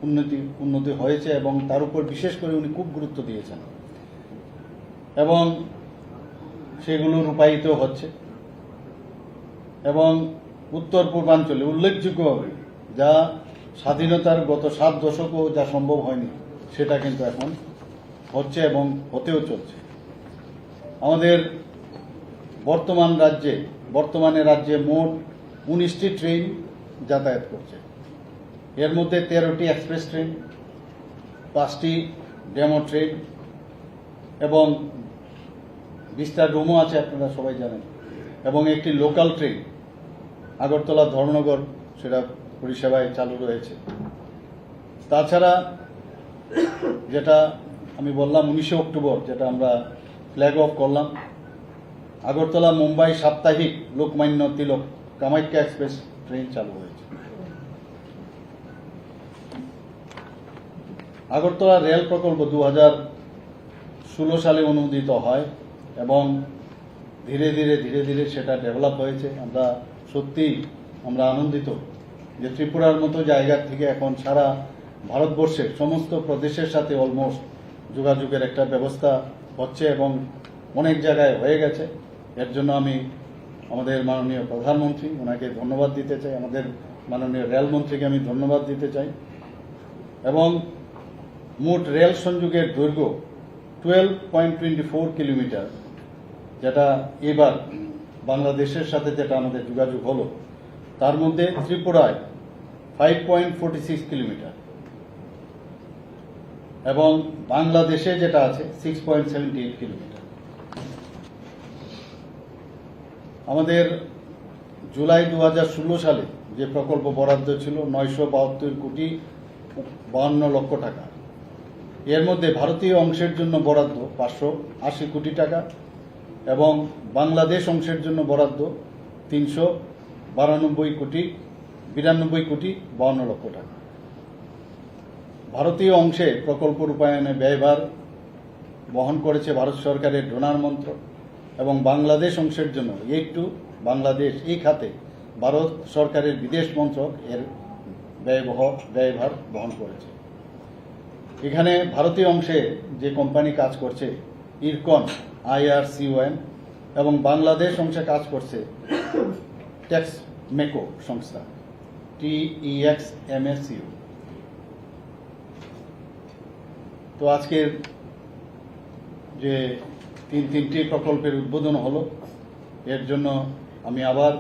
উন্নতি উন্নতি হয়েছে এবং তার উপর বিশেষ করে উনি খুব গুরুত্ব দিয়েছেন এবং সেগুলো রূপায়িত হচ্ছে। এবং উত্তর পূর্বাঞ্চলে উল্লেখযোগ্যভাবে যা স্বাধীনতার গত সাত দশকও যা সম্ভব হয়নি, সেটা কিন্তু এখন হচ্ছে এবং হতেও চলছে। আমাদের বর্তমান রাজ্যে বর্তমানে রাজ্যে মোট উনিশটি ট্রেন যাতায়াত করছে। এর মধ্যে তেরোটি এক্সপ্রেস ট্রেন, পাঁচটি ডেমো ট্রেন এবং বিস্তার রুমও আছে, আপনারা সবাই জানেন, এবং একটি লোকাল ট্রেন আগরতলা ধর্মনগর, সেটা পরিষেবায় চালু রয়েছে। তাছাড়া যেটা আমি বললাম, উনিশে অক্টোবর যেটা আমরা ফ্ল্যাগ অফ করলাম, আগরতলা মুম্বাই সাপ্তাহিক লোকমান্য তিলক কামাখ্যা এক্সপ্রেস ট্রেন চালু হয়েছে। আগরতলা রেল প্রকল্প দু হাজার ষোলো সালে অনুমোদিত হয় এবং ধীরে ধীরে ধীরে ধীরে সেটা ডেভেলপ হয়েছে। আমরা সত্যিই আমরা আনন্দিত যে ত্রিপুরার মতো জায়গা থেকে এখন সারা ভারতবর্ষের সমস্ত প্রদেশের সাথে অলমোস্ট যোগাযোগের একটা ব্যবস্থা হচ্ছে এবং অনেক জায়গায় হয়ে গেছে। এর জন্য আমি আমাদের মাননীয় প্রধানমন্ত্রী, ওনাকে ধন্যবাদ দিতে চাই, আমাদের মাননীয় রেলমন্ত্রীকে আমি ধন্যবাদ দিতে চাই। এবং মোট রেল সংযোগের দৈর্ঘ্য twelve point twenty four kilometre, যেটা এবার বাংলাদেশের সাথে যেটা আমাদের যোগাযোগ হলো, তার মধ্যে ত্রিপুরায় five point forty six kilometre এবং বাংলাদেশে যেটা আছে six point seventy eight kilometre. আমাদের জুলাই দু হাজার ষোলো সালে যে প্রকল্প বরাদ্দ ছিল নয়শো বাহাত্তর কোটি বাহান্ন লক্ষ টাকা, এর মধ্যে ভারতীয় অংশের জন্য বরাদ্দ পাঁচশো আশি কোটি টাকা এবং বাংলাদেশ অংশের জন্য বরাদ্দ তিনশো বারানব্বই কোটি বিরানব্বই কোটি বাহান্ন লক্ষ টাকা। ভারতীয় অংশে প্রকল্প রূপায়ণে ব্যয়ভার বহন করেছে ভারত সরকারের ডোনার মন্ত্রক এবং বাংলাদেশ অংশের জন্য এইড টু বাংলাদেশ, এই খাতে ভারত সরকারের বিদেশ মন্ত্রক এর ব্যয়বহ ব্যয়ভার বহন করেছে। এখানে ভারতীয় অংশে যে কোম্পানি কাজ করছে, ইরকন আইআরসিওএম, এবং বাংলাদেশ অংশে কাজ করছে টেক্সমেকো সংস্থা, টিইএক্সএমএসইউ। তো আজকের যে তিন তিনটি প্রকল্পের উদ্বোধন হলো, এর জন্য আমি আবার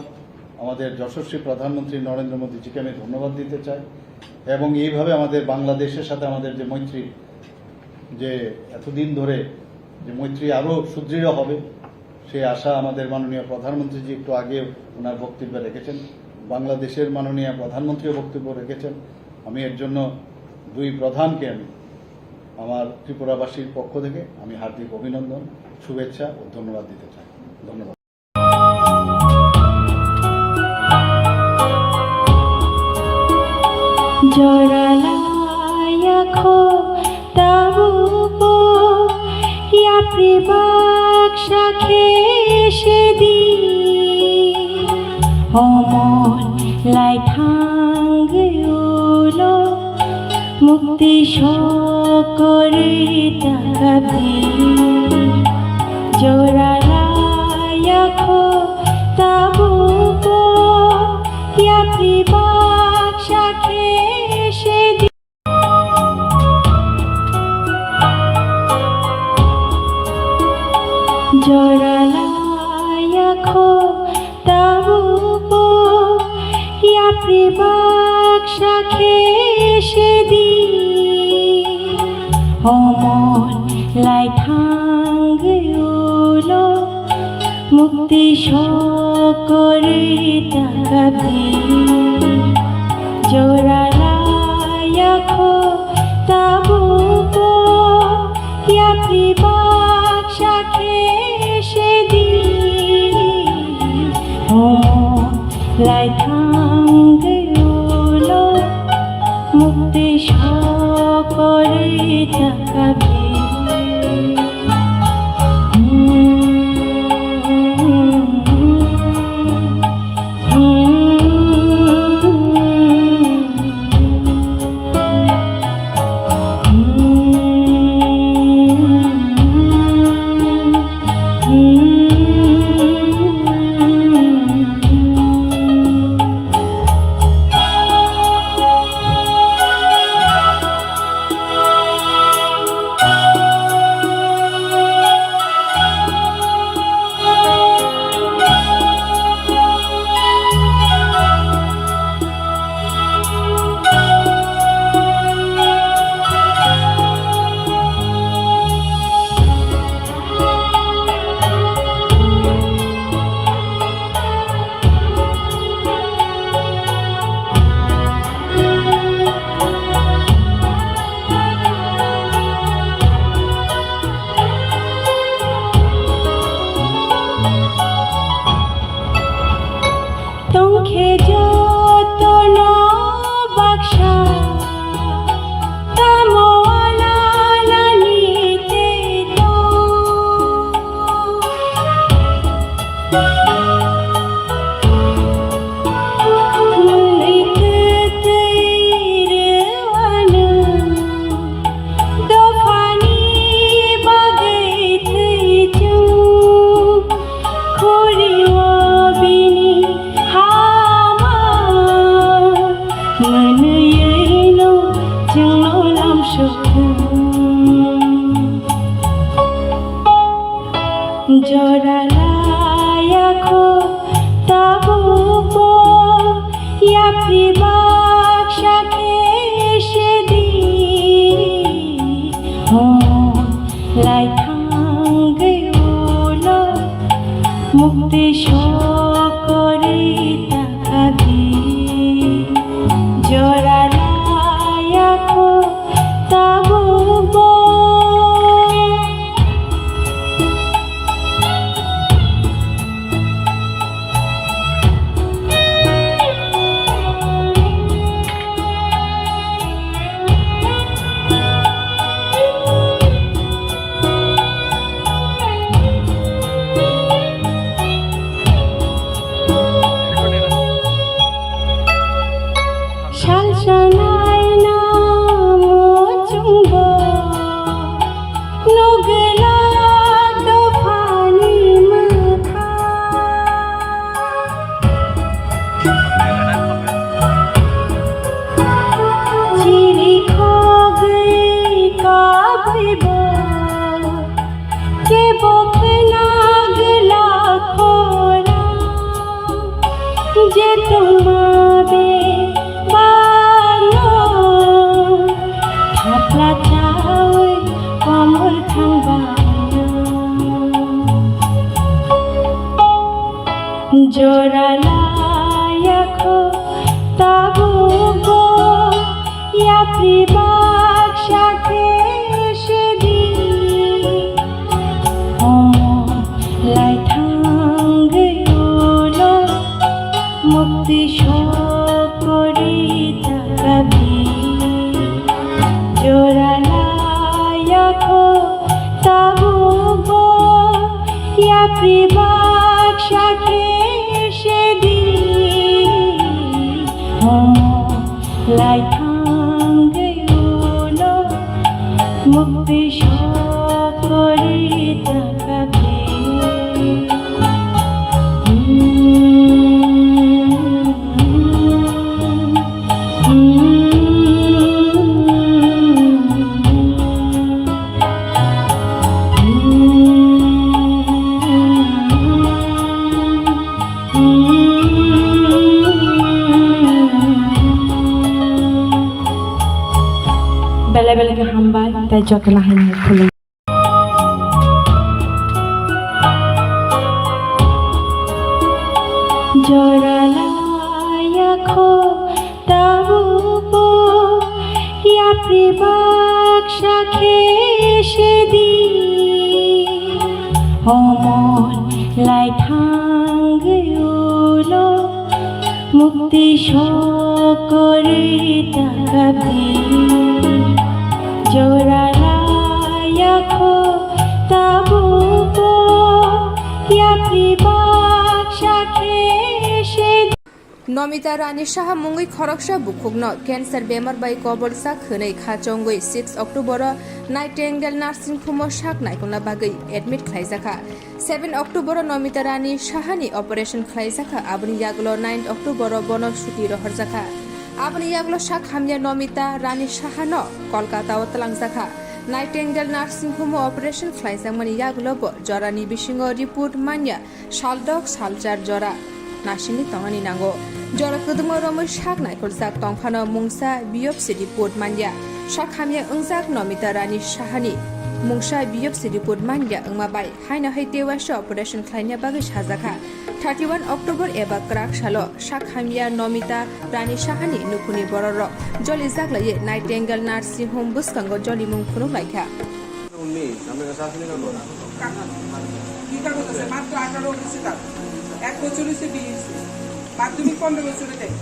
আমাদের যশস্বী প্রধানমন্ত্রী নরেন্দ্র মোদীজিকে আমি ধন্যবাদ দিতে চাই। এবং এইভাবে আমাদের বাংলাদেশের সাথে আমাদের যে মৈত্রী, যে এতদিন ধরে যে মৈত্রী আরও সুদৃঢ় হবে, সেই আশা আমাদের মাননীয় প্রধানমন্ত্রীজি একটু আগে ওনার বক্তব্যে রেখেছেন, বাংলাদেশের মাননীয় প্রধানমন্ত্রীও বক্তব্য রেখেছেন। আমি এর জন্য দুই প্রধানকে আমি আমার ত্রিপুরাবাসীর পক্ষ থেকে আমি হার্দিক অভিনন্দন, শুভেচ্ছা ও ধন্যবাদ দিতে চাই। ধন্যবাদ। Jora laiya kho tabukbo yapri baksa khe se di. Homon lai thangwi ulo mukti sokorwi takabdi. Jora laiya kho tabukbo yapri baksa khe se di. Jora laiya kho tabukbo yapri baksa khe se di. Homon lai thangwi ulo mukti sokorwi takabdi. Jora laiya kho tabukbo yapri baksa khe se di. Homon lai thangwi ulo mukti sokorwi takabdi. Tongkhe jotono baksa, tamo ananani tei tong. Mwnwi twtwi rwano dophani bagwi thwi chwng. Khuri o bini hama mwnwi no chwngno lamsok. Jora laiya kho tabukbo yapri baksa khe se di. Homon lai thangwi ulo mukti sokorwi takabdi. Jora laiya kho tabukbo. Salsa naina muchungbo nugwlak dophani mwkha. Chiri khogwi kabwibo kebo khna gwlak khorang, je tongma bebakno thapla chawi komor thangba. Jora laiya kho tabukbo yapri baksa khe se di. Homon lai thangwi ulo mukti sokorwi takabdi. Lai thangwi ulo mukti sokori takabdi. Belai belai khe hambai, tei jotono hai khulum. Jora laya kho tabukbo yapri baksa khe sedi. Omon lai thangwi ulo mukti sokori takabdi. Jora laya kho tabukbo yapri baksa khe sedi. Nomita Rani Saha mungwi khoroksa bukhukno cancer bemar bai koboljak hwnwi khachongwi six October-o Nightingale Nursing Home-o sak naikolna bagwi admit khlaijakha. Seven October-o Nomita Rani Sahani operation khlaijakha, aboni yagulo nine October-o bono suti rohorjakha. Aboni yagulo sak hamya Nomita Rani Sahano Kolkata-o twlangjakha. Nightingale Nursing Home-o operation khlaijakmani yagulo bo jorani bisingo report manya. Saldok salchar jora nasingwi tongnani nango. Jora kwdwkma romwi sak naikoljak tongphano mungsa biopsy report manya. Sak hamya wngjak Nomita Rani Sahani mungsa biopsy report manya wngma bai haino hai tewaisa operation khlaina bagwi sajakha. Thirty one October eba kwrak salo sak hamya Nomita Rani Sahani nukhungni bororok jolijak laiwi Nightingale Nursing Home bwskango jolimung phunuk laikha. উনিশ, আপনার কাছে আসেনি কাগজ? কাগজ? কি কাগজ আছে? মাত্র আঠারো হয়েছে তার। এক বছর হয়েছে বিয়ে হয়েছে। মাধ্যমিক পনেরো বছরে দেয়।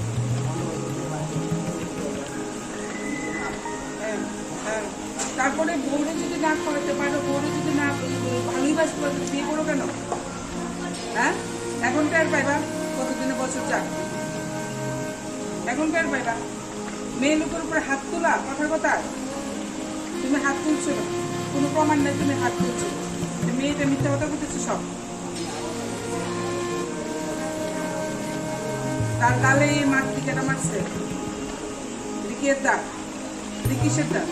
হ্যাঁ, হ্যাঁ। তারপরে বউরে যদি না করাতে পারো, বউরে যদি না ভালোই বাসতে পারো, বিয়ে করো কেন? হ্যাঁ? এখন কার পাইবা? কতদিনে বছর যাক? এখন কার পাইবা? মেয়ে লোকের উপরে হাত তোলা, কথা কথা। তুমি হাত তুলছো না, কোনো প্রমাণ নেই তুমি হাত তুলছো। তুমি মেয়েটা মিথ্যা কথা বলতেছো সব। তার গালে এই মারতে কেন মারছে? এটা কি এর দাগ? এটা কিসের দাগ?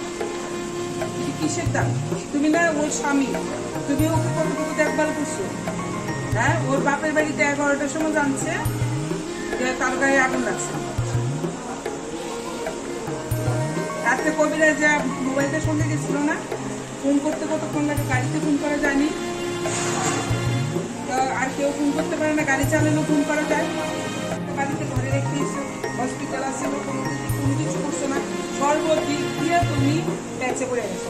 এটা কিসের দাগ? তুমি না ওর স্বামী, তুমি ওকে কতটুকু দেখভাল করছো? হ্যাঁ, ওর বাপের বাড়িতে এগারোটার সময় জানছে যে তার গায়ে আগুন লাগছে। রাত্রে কবিরাজ যে মোবাইলটা সঙ্গে গেছিল না, ফোন করতে কতক্ষণ লাগে, গাড়িতে ফোন করা যায়নি। তো আর কেউ ফোন করতে পারে না, গাড়ি চালালেও ফোন করা যায়। বাড়িতে ঘরে রেখে এসো, হসপিটাল আছে, কোনো কিছু, কোনো কিছু করছো না, সর্বদিক দিয়ে তুমি বেঁচে পড়ে গেছো।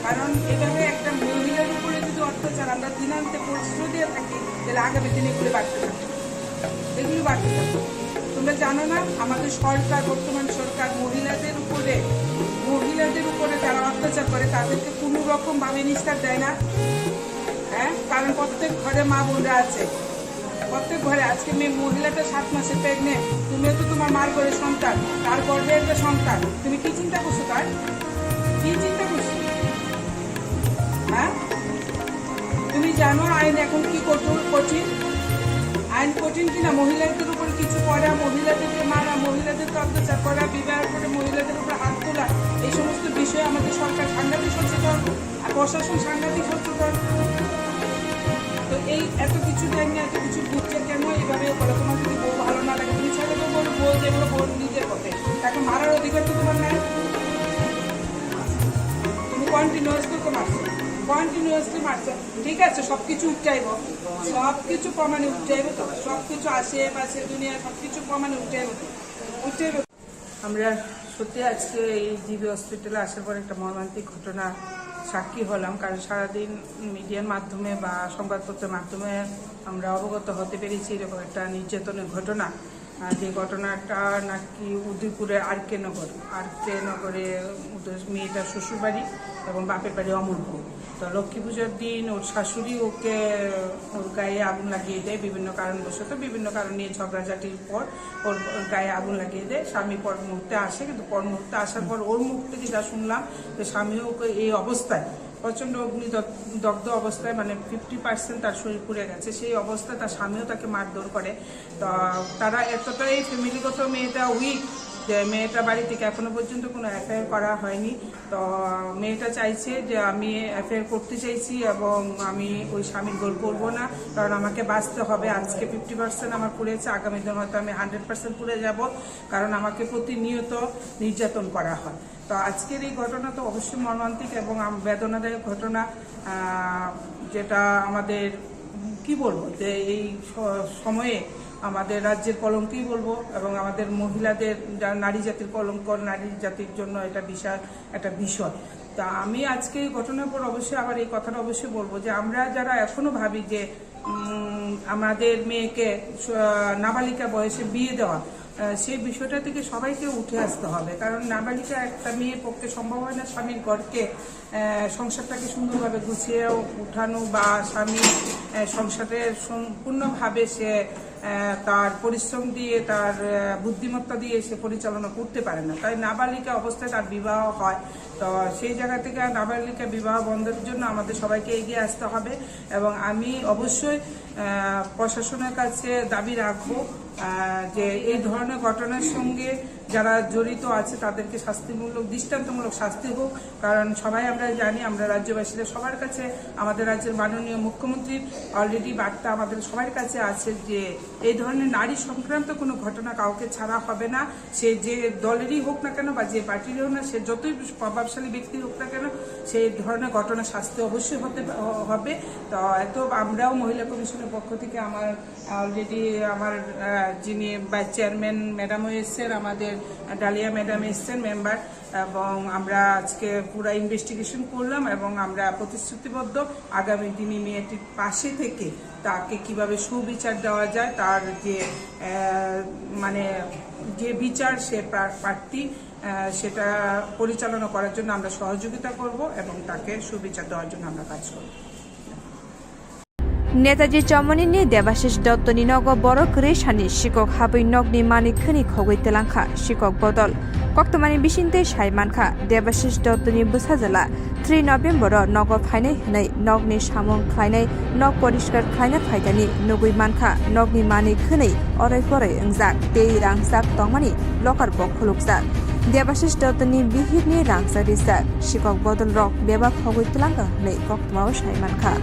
কারণ এভাবে একটা মহিলার উপরে যদি অত্যাচার আমরা দিনান্তে প্রশ্রয় দিয়ে থাকি, তাহলে আগামী দিনে এগুলো বাড়তে থাকে। এগুলো বাড়তে থাকে। তোমরা জানো না, আমাদের সরকার, বর্তমান সরকার মহিলাদের উপরে, মহিলাদের উপরে যারা অত্যাচার করে তাদেরকে কোনো রকম ভাবে নিস্তার দেয় না? হ্যাঁ, কারণ প্রত্যেক ঘরে মা বোনরা আছে, প্রত্যেক ঘরে। আজকে মেয়ে মহিলাটা সাত মাসে প্রেগনেন্ট, তুমিও তো তোমার মার ঘরে সন্তান, তার গর্ভে একটা সন্তান, তুমি কি চিন্তা করছো তার? কি চিন্তা করছো? হ্যাঁ, তুমি জানো আইন এখন কি কঠোর, কঠিন? আইন কঠিন কিনা? মহিলাদের উপর কিছু করা, মহিলাদেরকে মারা, মহিলাদেরকে অত্যাচার করা, বিবাহের পরে মহিলাদের উপর হাত তোলা, এই সমস্ত বিষয়ে আমাদের সরকার সাংঘাতিক সচেতন, আর প্রশাসন সাংঘাতিক সচেতন। তো এই এত কিছু জানি না, এত কিছু বুঝছে কেন এইভাবে বলো? তোমার যদি বউ ভালো না লাগে, তুমি ছেলেকে বলো, বউ যেগুলো বউ নিজের পথে, তাকে মারার অধিকার তো তোমার নাই। তুমি কন্টিনিউয়াসলি তো মারছো, কন্টিনিউয়াসলি মারছো। ঠিক আছে, সবকিছু উঠে আইব, সবকিছু প্রমাণে উঠে আইব তো, সবকিছু আশেপাশে দুনিয়া সবকিছু প্রমাণে উঠে আইব তো, উঠে আইব। আমরা সত্যি আজকে এই জিবি হসপিটালে আসার পর একটা মর্মান্তিক ঘটনা সাক্ষী হলাম, কারণ সারাদিন মিডিয়ার মাধ্যমে বা সংবাদপত্রের মাধ্যমে আমরা অবগত হতে পেরেছি এরকম একটা নির্যাতনের ঘটনা। আর যে ঘটনাটা নাকি উদয়পুরের আর কে নগর, আর কে নগরে ওদের মেয়েটার শ্বশুরবাড়ি এবং বাপের বাড়ি অমরপুর। তো লক্ষ্মী পুজোর দিন ওর শাশুড়ি ওকে, ওর গায়ে আগুন লাগিয়ে দেয় বিভিন্ন কারণবশত, বিভিন্ন কারণ নিয়ে ঝগড়াঝাটির পর ওর, ওর গায়ে আগুন লাগিয়ে দেয়। স্বামী পর মুহূর্তে আসে, কিন্তু পর মুহূর্তে আসার পর ওর মুখ থেকে যা শুনলাম যে স্বামী ওকে এই অবস্থায় প্রচণ্ড অগ্নি দগ-, দগ্ধ অবস্থায়, মানে, ফিফটি পার্সেন্ট তার শরীর পুড়ে গেছে। সেই অবস্থায় তার স্বামীও তাকে মারধর করে। তো তারা এতটাই ফ্যামিলিগত মেয়েটা উইক যে মেয়েটা বাড়ি থেকে এখনো পর্যন্ত কোনো এফআইআর করা হয়নি। তো মেয়েটা চাইছে যে আমি এফআইআর করতে চাইছি এবং আমি ওই স্বামীর ঘর করবো না, কারণ আমাকে বাঁচতে হবে। আজকে ফিফটি পার্সেন্ট আমার পুড়েছে, আগামী দিন হয়তো আমি হান্ড্রেড পার্সেন্ট পুড়ে যাব, কারণ আমাকে প্রতিনিয়ত নির্যাতন করা হয়। তো আজকের এই ঘটনা তো অবশ্যই মর্মান্তিক এবং আম-, বেদনাদায়ক ঘটনা, আহ, যেটা আমাদের, উম, কি বলবো, যে এই স-, সময়ে আমাদের রাজ্যের কলঙ্কই বলবো এবং আমাদের মহিলাদের, যা নারী জাতির কলঙ্ক, নারী জাতির জন্য এটা বিশাল একটা বিষয়। তা আমি আজকে এই ঘটনার পর অবশ্যই আবার এই কথাটা অবশ্যই বলবো যে আমরা যারা এখনো ভাবি যে উম, আমাদের মেয়েকে স-, নাবালিকা বয়সে বিয়ে দেওয়া, আহ, সেই বিষয়টা থেকে সবাইকে উঠে আসতে হবে, কারণ নাবালিকা একটা মেয়ের পক্ষে সম্ভব হয় না স্বামীর ঘরকে, আহ, সংসারটাকে সুন্দরভাবে গুছিয়ে উঠানো বা স্বামী, আহ, সংসারে সম্পূর্ণভাবে সে, আহ, তার পরিশ্রম দিয়ে, তার, আহ, বুদ্ধিমত্তা দিয়ে সে পরিচালনা করতে পারে না। তাই নাবালিকা অবস্থায় তার বিবাহ হয়। তো সেই জায়গা থেকে নাবালিকা বিবাহ বন্ধের জন্য আমাদের সবাইকে এগিয়ে আসতে হবে এবং আমি অবশ্যই, আহ, প্রশাসনের কাছে দাবি রাখবো, আহ, যে এই ধরনের ঘটনার সঙ্গে যারা জড়িত আছে তাদেরকে শাস্তিমূলক, দৃষ্টান্তমূলক শাস্তি হোক। কারণ সবাই আমরা জানি, আমরা রাজ্যবাসীরা সবার কাছে, আমাদের রাজ্যের মাননীয় মুখ্যমন্ত্রীর অলরেডি বার্তা আমাদের সবার কাছে আছে যে এই ধরনের নারী সংক্রান্ত কোনো ঘটনা কাউকে ছাড়া হবে না। সে যে দলেরই হোক না কেন বা যে পার্টিরই হোক না, সে যতই প্রভাবশালী ব্যক্তি হোক না কেন, সেই ধরনের ঘটনা শাস্তি অবশ্যই হতে হবে। তো এত আমরাও মহিলা কমিশনের পক্ষ থেকে আমার অলরেডি আমার, আহ, যিনি ভাইস চেয়ারম্যান ম্যাডামও এসছেন, আমাদের ডালিয়া ম্যাডাম এসছেন মেম্বার, এবং আমরা আজকে পুরা ইনভেস্টিগেশন করলাম এবং আমরা প্রতিশ্রুতিবদ্ধ আগামী দিনে মেয়েটির পাশে থেকে তাকে কিভাবে সুবিচার দেওয়া যায়, তার যে, আহ, মানে, যে বিচার সে প্রা-, প্রার্থী, আহ, সেটা পরিচালনা করার জন্য আমরা সহযোগিতা করব এবং তাকে সুবিচার দেওয়ার জন্য আমরা কাজ করব। Netaji Chomoni ni Debashish Dotto ni nogo borok kwrwi sani sikok habwi nokni manwi khwnwi khogwi twlangkha sikok bodol. Koktwmani bisingtwi sai mankha, Debashish Dotto ni bwsajwla three November o nogo phainai hwnwi nokni samung khlainai, nok poriskar khlaina phaikani nugwi mankha, nokni manwi khwnwi oroi poroi wngjak tei rangchak tongmani locker bo khulukjak. Debashish Dotto ni bihik ni rangchak rijak, sikok bodol rok bebak khogwi twlangkha hwnwi koktwma o sai mankha.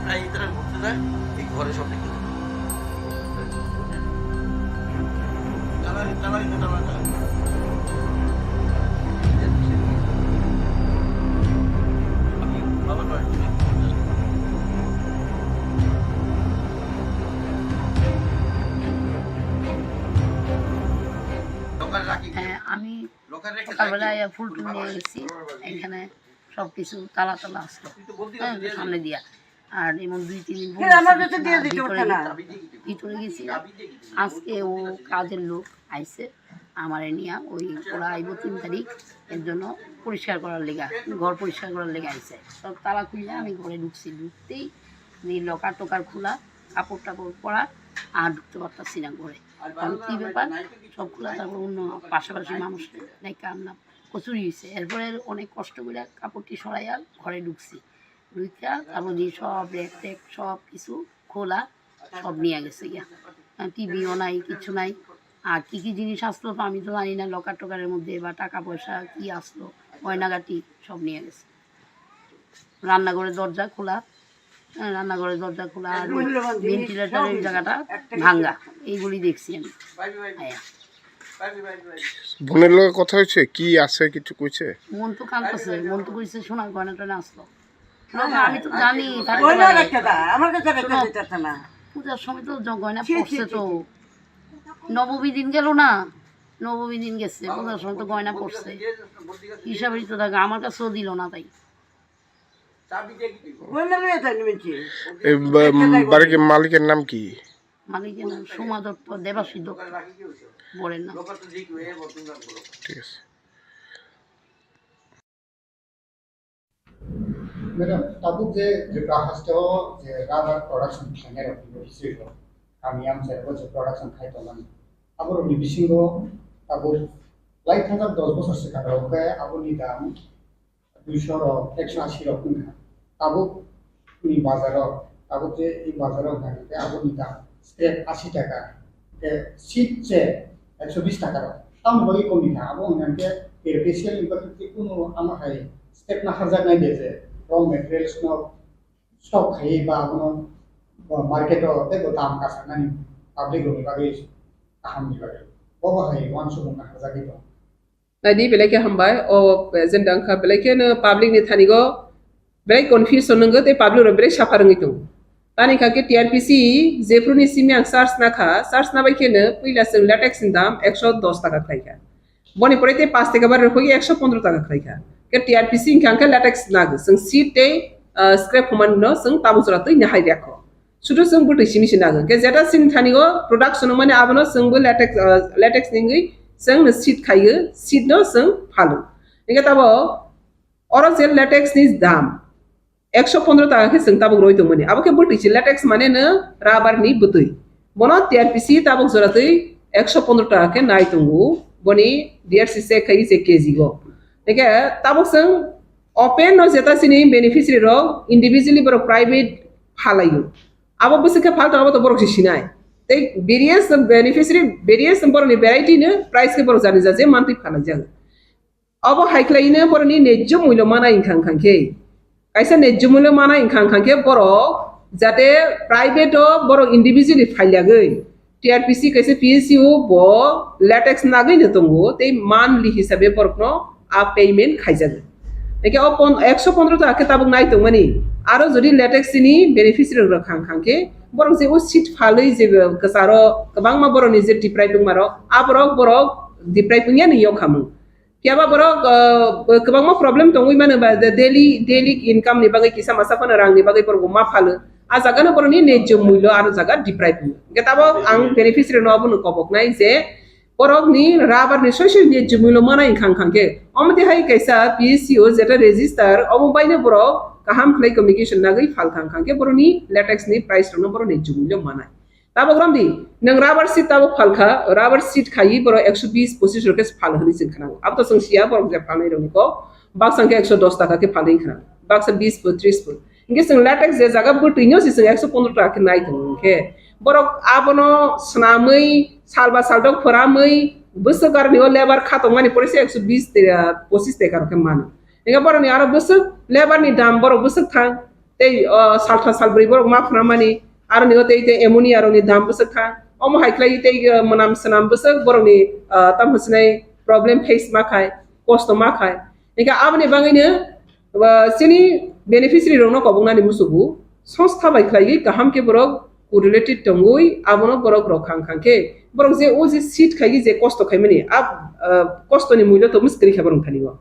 প্রায় তারা ঘুরতে যায়, এই ঘরে সব রেখে দেয়। তারা, তারা, তারা, তারা। আমি বাবা নয়। দোকানে রাখি। হ্যাঁ, আমি লোকাল রেখে সকালবেলা যায় কি? আইয়া ফুল টুল নিয়ে গেছি। এখানে সব কিছু তালা তালা আসলো, হ্যাঁ, সামনে দিয়া। আর এমন দুই তিন দিন ফের আমার কাছে দিয়ে দিতে ভিতরে পারতো না। গেছি, ভিতরে গেছি। আজকে ও কাজের লোক আইছে, আমারে নিয়া ওই ওরা আইবো তিন তারিখ, এর জন্য পরিষ্কার করার লেগা, ঘর পরিষ্কার করার লেগা আইছে। সব তালা খুলে আমি ঘরে ঢুকছি, ঢুকতেই এই লকার টকার খোলা, কাপড় টাপড় পরা, আর ঢুকতে পারতাছি না ঘরে। কারণ কি ব্যাপার, সব খোলা, তারপর অন্য পাশাপাশি মানুষ নাকি আনলাম, কচুরি হয়েছে। এরপরে অনেক কষ্ট করে কাপড়টি সরাইয়া ঘরে ঢুকছি, ঢুকিয়া তারপর যে সব র‍্যাক ট্যাক সব কিছু খোলা, সব নিয়ে গেছে গিয়া। টিভিও নাই, কিছু নাই। আর কি কি জিনিস আসলো তো আমি তো জানি না, লকার টকারের মধ্যে বা টাকা পয়সা কি আসলো, গয়নাগাটি সব নিয়ে গেছে। রান্নাঘরের দরজা খোলা, হ্যাঁ, রান্নাঘরের দরজা খোলা আর মূল্যবান জিনিস ভেন্টিলেটরের সব জায়গাটা একটা ভাঙ্গা, এইগুলি দেখছি আমি। আয়া। বোনের লগে কথা হয়েছে? কি আছে কিছু কইছে? মন তো কাঁদতেছে, মন তো কইছে সোনার গয়না টয়না আসলো। হ্যাঁ। আমি তো জানি, তার গয়না পরে রাখতে দা, আমার কাছে রাখতে শোনো, দিতেছে না। পূজার সময় তো জ-, গয়না ছি, ছি, পড়ছে ছি, তো। ছি। নবমী দিন গেল না, নবমী দিন গেছে, পূজার সময় তো গয়না পড়ছে। হিসাবেই তো থাকে, আমার কাছেও দিল না তাই। গয়না লইয়া যায়নি মিনছি। এই বা-, বাড়ির মালিকের নাম কি? মালিকের নাম সোমা দত্ত, দেবাশী দত্ত, বরের নাম। ঠিক আছে। Madam, tabuk je Tripura haste o je rubber production khlainai rok ni history rok, kami amchai rok je production khai tongmani, abo rok ni bisingo tabuk lai thajak dos bosor swkang rok khe aboni dam duiso rok, ekso asi rok wngkha. Tabuk ni bazar o, tabuk je i bazar o hwnkha khe aboni dam scrap asi taka, khe seat se ekso bis taka rok. Tamoni bagwi komikha, abo hwnkha khe K P C L ni bagwi kunu amo hai step naharjaknai de je raw materials no stock khaiwi ba abono market o teibo dam kasarnani public rokni bagwi kahamni bagwi. Bobo hai uansukmung naharjagwi tongo. Naidi belai khe hambai, o agenda wngkha belai kheno public ni thani go belai confusion wngkha tei public rok belai suffer wngwi tongo. Tani kha khe T R P C jephru ni simi ang search na kha, search na bai kheno puila chwng latex ni dam ekso dos taka khlai kha. Boni pore tei paanch taka bari rok ekso pondro taka khlai kha. Khe T R P C wngkha khe latex nagwi chwng seat tei, ah, scrap humani no chwng tabuk jora twi nahai rwkha. Sudu chwng bwtwi simi se nagwi. Khe jeta chini thani o production wngmani abono chwngbo latex, ah, latex ni wngwi chwng no seat khaiwi, seat no chwng phalo. Hingkhe tabo oro je latex ni dam ekso pondro taka khe chwng tabuk roi tongmani. Abo khe bwtwi se latex mane no rubber ni bwtwi. Bono T R P C tabuk jora twi ekso pondro taka khe nai tongo. Boni D R C check khai se K G o. Hingkhe tabuk chwng open no jeta chini beneficiary rok individually borok private phalaio. Abo bwswk khe phal tong abo to borok se sinai. Tei various beneficiary, various borokni variety no price khe borok jani jaje mantwi phalai jago. Abo hai khlai no borokni nejjo mulyo mana wngkha wngkha khe. Kaisa nejjo mulyo mana wngkha wngkha khe borok jate private o borok individually phailiagwi T R P C kaisa P S U bo latex nagwi no tongo tei monthly hisabe borokno a payment khaijago. Eke o pon-, ekso pondro taka khe tabuk nai tongmani. Aro jodi latex ni beneficiary rok khang khang khe borok je o seat phalwi je kwcharo kwbangma borokni je deprive wngma rok, a borok, borok deprive wngya ni yok khamung. Phiya ba borok, ah, kwbangma problem tongwi mano ba, the daily, daily income ni bagwi kisa masa phano rang ni bagwi borok bo ma phalo. A jaga no borok ni nejjo mulyo aro jaga deprive wngya. Hingke tabok ang beneficiary no abono kobok nai je borok ni rubber ni soi soi nejjo mulyo mana wngkha wngkha khe. Omo twi hai kaisa P S C o jeta register omo bai no borok kaham khlai communication nagwi phal kha wngkha khe borok ni latex ni price rok no borok nejjo mulyo manai. Tabok romdi, nwng rubber sheet tabok phalkha, rubber sheet khaiwi borok ekso bis pochis rok khe phal hwnwi chwng khna. Abo to chwng siya, borok je phalnai rokni kok, baksa khe ekso dos taka khe phalwi khna, baksa bis pho, tris pho. Hinkhe chwng latex je jaga bwtwino se chwng ekso pondro taka khe nai tongo hinkhe, borok abono swnamwi, salba saldok phoramwi, bwswk aroni o lebar kha tongmani pore se ekso bis te, pochis taka rok khe mano. Hinkhe borokni aro bwswk lebar ni dam borok bwswk thang. Tei, o, saltham salbrwi borok ma phwnamani, aroni o tei, tei ammonia rokni dam bwswk kha. Omo hai khlai tei, o, mwnam swnam bwswk borokni, o, tamo sinai problem face ma khai, kosto ma khai. Hingkhe aboni bagwino, o, chini beneficiary rokno koboknani musugo, songstha bai khlaiwi kaham khe borok correlated tongwi abono borok rok khang khang khe, borok je o je seat khaiwi je kosto khaimani, a, o, kostoni mulyo to mwswk kwrwi kha borok thani o.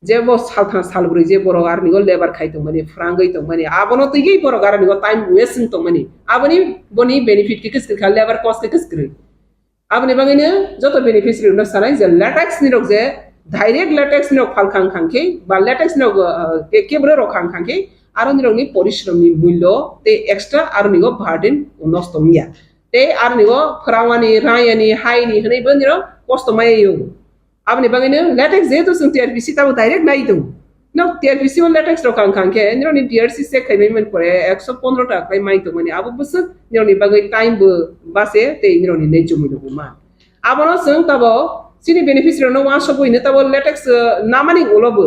Je bo saltham salbrwi je borok aroni o lebar khai tongmani, phrangwi tongmani, abono twiwi borok aroni o time waste wng tongmani, aboni boni benefit khe kwswk kha, lebar cost khe kwswk kwrwi. Aboni bagwino joto beneficiary rokno sanai je latex ni rok je direct latex ni rok phal khang khang khe ba latex ni rok, uh, ke-, kebra rok khang khang khe aroni rokni porishrom ni mulyo tei extra aroni o burden nosto wngya. Tei aroni o phwrangmani, rayani, haini hwnwi boni rok kosto maya yong. Aboni bagwino latex jehetu chwng T R P C tabuk direct nai tongo. No T R P C o latex rok khang khang khe nirokni D R C check khaimani man pore ekso pondro taka khlai mai tongmani abo bwswk nirokni bagwi time bo bache tei nirokni nejjo mulyo bo man. Abono chwng tabuk chini beneficiary rokno uansukwi hino tabuk latex, uh, namani ulo bo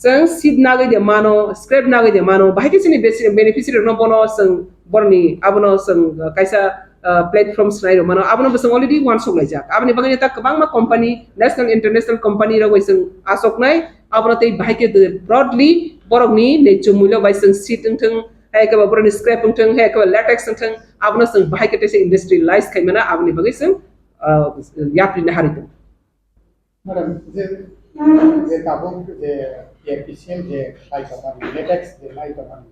Chwng seed nagwi de mano, scrap nagwi de mano, bahai khe chini besi-, beneficiary rokno bono chwng boroni abono chwng, uh, kaisa, uh, platform swnai rw mano, abono bo chwng already uansuk laijak. Aboni bagwi ta kwbangma company, national, international company rok bai chwng achuknai, abono tei bahai khe de broadly borokni naichomwi no bai chwng seed wngthwng, hai khe ba borokni scrap wngthwng, hai khe ba latex wngthwng, abono chwng bahai khe teisa industrialize khai mano, aboni bagwi chwng, uh, yapri naharwi tongo. Madam, je, je tabuk je T R P C L je khlai tongmani, latex je khlai tongmani,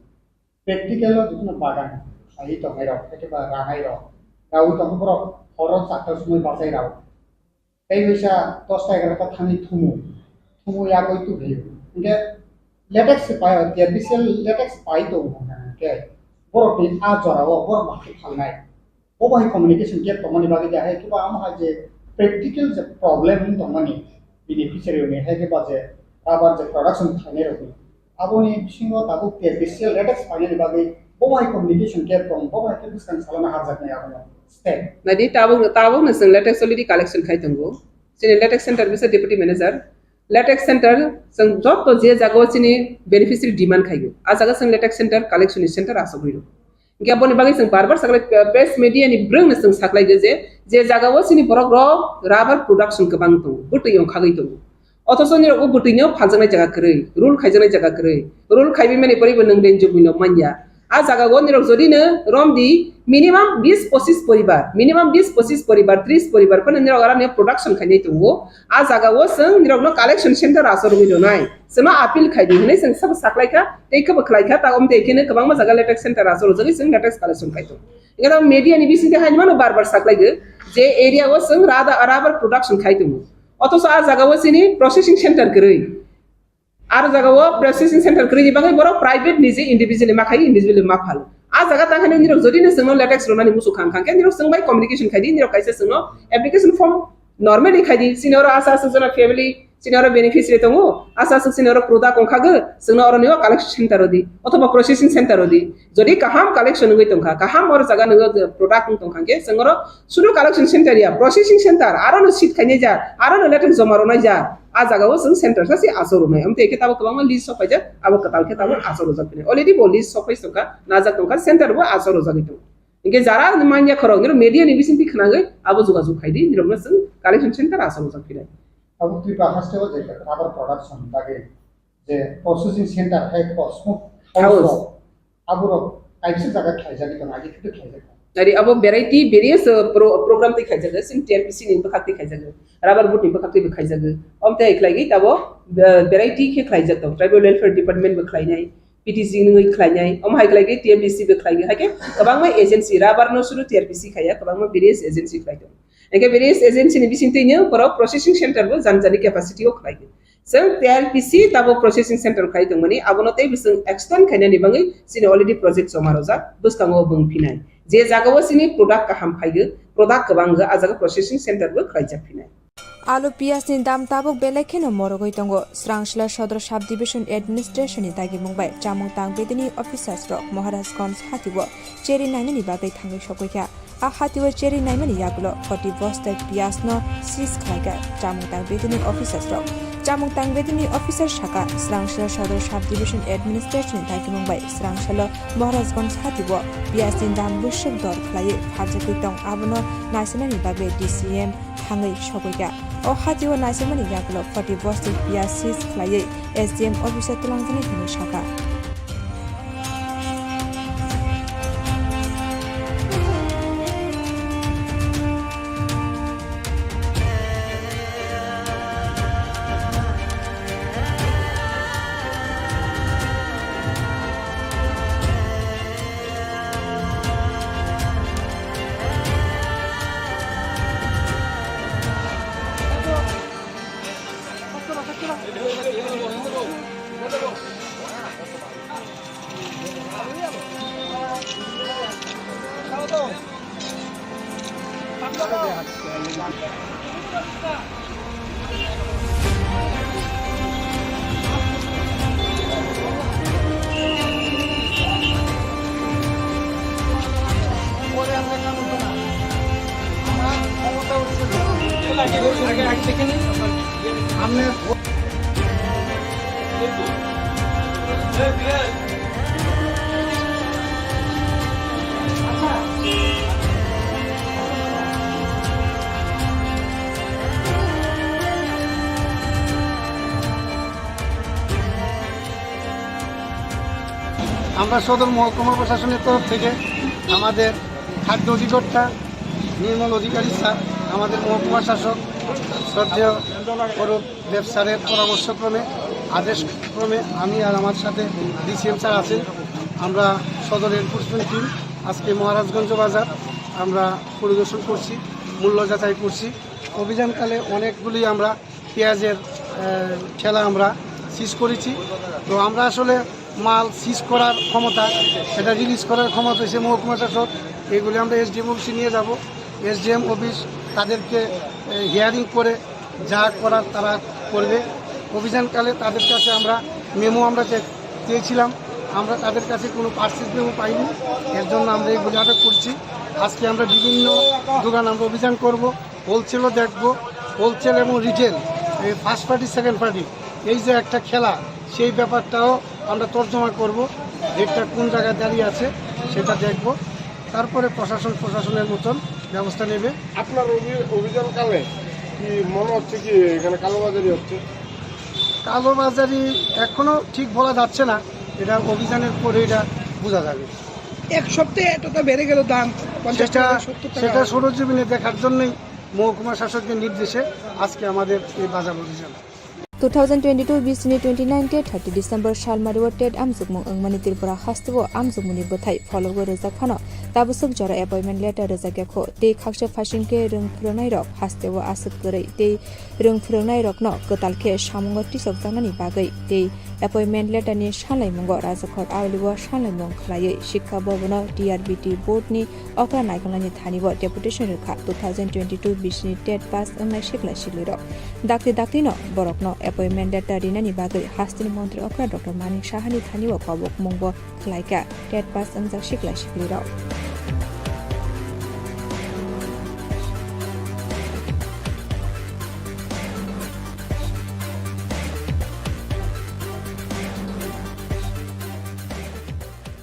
practical o jikunu bagan khlaiwi tongnai rok, ekeba ranai rok, rawi tong borok horo chakta sumui bachai rao. Tei waisa dosta egarota thani thumu, thumu yagwi tubrio. Hinkhe latex se pai, T R P C L latex pai tongo hinkhe borokni a jorao borok bahai phalnai. Bo bai communication gap tongmani bagwi de hai khe ba amo hai je practical je problem wng tongmani beneficiary ni hai khe ba je rubber je production khlainai rokni aboni bisingo tabuk T R P C L latex painani bagwi bo bai communication gap tong, bo bai khe bwskang salana harjaknai abono step. Nadi tabuk, tabuk no chwng latex already collection khai tongo. Chini latex center bisa deputy manager. Latex center chwng joto je jagao chini beneficiary demand khaigo. A jaga chwng latex center collection ni center asogwi rw. Hinkhe aboni bagwi chwng bar bar saklai, eh, press media ni bwrwngno chwng saklaikha je, je jagao chini borok rok rubber production kwbang tongo, bwtwi ongkhagwi tongo. Othocho nirok o bwtwino phaljaknai jaga kwrwi, rule khaijaknai jaga kwrwi. Rule khaiwi mani poribo nwng renjwk buino manya. A jagao nirok jodi no romdi minimum bis pochis poribar, minimum bis pochis poribar, tris poribar phano nirok aroni production khainai tongo. A jagao chwng nirokno collection center aswk rwgwi rwnai. Chwngno appeal khai di hwnwi chwng sabo saklaikha, tei khebo khlaikha, ta omtei kheno kwbangma jaga latex center aswk rwjagwi chwng latex collection khai tongo. Hwnkhe media ni bisingtwi haino mano bar bar saklaigo je area o chwng rada-, rubber production khai tongo. Othocho a jagao chini processing center kwrwi. Aro jagao processing center kwrwini bagwi borok private ni je individually ma khai, individually ma phal. A jaga tang hwnwi nirok jodi no chwngno latex rwnani muchung kha, hwnkhe nirok chwng bai communication khai di, nirok kaisa chwngno application form normally khai di, chini oro asa asa jona family, chini oro beneficiary tongo, asa asa chini oro product ongkha gw, chwngno oro nio collection center rw di, othoba processing center rw di. Jodi kaham collection wngwi tongkha, kaham oro jaga nwngo product wng tongkha, hwnkhe chwng oro sudu collection center ya, processing center, aro no seed khainai ja, aro no latex joma rwnai ja. A jagao chwng center sa se aswk rwnai. Amtwi khe tabuk kwbangma list sok paijak, abo kwtal khe tabuk aswk rwjak phini. Already bo list sok pai tongkha, najak tongkha, center bo aswk rwjagwi tongo. Hinkhe jara manya khorok, nirok media ni bisingtwi khwnagwi abo jogajog khai di, nirokno chwng collection center aswk rwjak phinai. Abo Tripura haste o je rubber production bagwi je processing center hai Cosmo House. House rok, aborok kaisa jaga khlaijagwi tongo, agi khe khlaijak tongo. Ari abo variety various, uh, pro-, program tei khlaijak, sin T R P C ni bwkhak tei khlaijak, rubber board ni bwkhak tei bo khlaijak. Om tei khlaigwi tabo, uh, variety khe khlaijak tongo. Tribal Welfare Department bo khlainai, P T C ni wngwi khlainai, om hai khlaigwi T R P C bo khlaigwi, hai khe kwbangma agency, rubber no suru T R P C khaiya, kwbangma various agency khlai tongo. Hingkhe various agency ni bisingtwi no borok processing center bo jani jani capacity o khlaigwi. Chwng T R P C tabuk processing center khai tongmani, abono tei bwswng extend khainani bagwi chini already project joma rwjak, bwskango bwng phinai. Je jagao chini product kaham phaigo, product kwbang wngkha, a jaga processing center bo khlaijak phinai. Alu piyaj ni dam tabuk belai kheno morogwi tongo. Srangsila Sodor Sub Division Administration ni dagimung bai chamung tang bedini officers rok Maharajganj hatio cheri nainani bagwi thangwi sogwi kha. A hatio cheri naimani yagulo forty bosta piyaj no seize khlaikha chamung tang bedini officers rok. Chamung tang bedini officer saka, Srangsila Sodor Sub Division Administration ni dagimung bai Srangsalo Maharajganj hatio piyaj ni dam bwswk dor khlaiwi pharjagwi tong, abono naisinani bagwi D C M thangwi sogwi kha. O hatio naisinani yagulo forty bosta piyaj seize khlaiwi S D M office o twlangjaknai hwnwi sakha. আমরা সদর মহকুমা প্রশাসনের তরফ থেকে আমাদের খাদ্য অধিকর্তা নির্মল অধিকারী স্যার, আমাদের মহকুমা শাসক শ্রদ্ধেয় অরূপ দেব স্যারের পরামর্শক্রমে, আদেশক্রমে আমি আর আমার সাথে ডিসিএম স্যার আছেন, আমরা সদর এনফোর্সমেন্ট টিম আজকে মহারাজগঞ্জ বাজার আমরা পরিদর্শন করছি, মূল্য যাচাই করছি। অভিযানকালে অনেকগুলি আমরা পেঁয়াজের, আহ, ঠেলা আমরা সিজ করেছি। তো আমরা আসলে মাল সিজ করার ক্ষমতা, সেটা রিলিজ করার ক্ষমতা হচ্ছে মহকুমা শাসক। এগুলি আমরা এসডিএম অফিসে নিয়ে যাব। এসডিএম অফিস তাদেরকে, আহ, হিয়ারিং করে যা করার তারা করবে। অভিযানকালে তাদের কাছে আমরা মেমো আমরা চে-, চেয়েছিলাম, আমরা তাদের কাছে কোনো পার্সেস মেমো পাইনি, এর জন্য আমরা এগুলি আটক করছি। আজকে আমরা বিভিন্ন দোকান আমরা অভিযান করব। হোলসেলও দেখব, হোলসেল এবং রিটেল, এই ফার্স্ট পার্টি, সেকেন্ড পার্টি, এই যে একটা খেলা, সেই ব্যাপারটাও আমরা তর্জমা করব। রেটটা কোন জায়গায় দাঁড়িয়ে আছে সেটা দেখব, তারপরে প্রশাসন প্রশাসনের মতন ব্যবস্থা নেবে। আপনার অভি-, অভিযানকালে কি মনে হচ্ছে কি এখানে কালোবাজারি হচ্ছে? কালোবাজারি এখনো ঠিক বলা যাচ্ছে না, এটা অভিযানের পরে এটা বোঝা যাবে। এক সপ্তাহে এতটা বেড়ে গেল দাম, পঞ্চাশ সেটা টাকা, সত্তর টাকা। সেটা সরজমিনে দেখার জন্যই মহকুমা শাসকের নির্দেশে আজকে আমাদের এই বাজার অভিযান। Two thousand twenty-two bisini twenty-nine te thirty December salmari o tet amjokmung wngmani Tripura hasteo amjokmungni bwthai phologwi rwjak phano tabwswk jora appointment letter rwjak yakho tei khaksa phaising khe rwng phwrwngnairok hasteo aswk kwrwi tei rwng phwrwngnairokno kwtal khe samungo tisokjaknani bagwi tei appointment letter ni sanlaimungo Rajakhor Auli o sanlaimung khwlaiwi Sikha Bhavan o T R B T board ni okra naikolnani thani o deputation rwkha two thousand twenty-two bisini tet pass wngnai sikla siklirok. Dakti dakti no borokno appointment letter rinani bagwi hasteni montri okra Doctor Manik Saha ni thani o kobok mungbo khwlaikha tet pass wngjak sikla siklirok.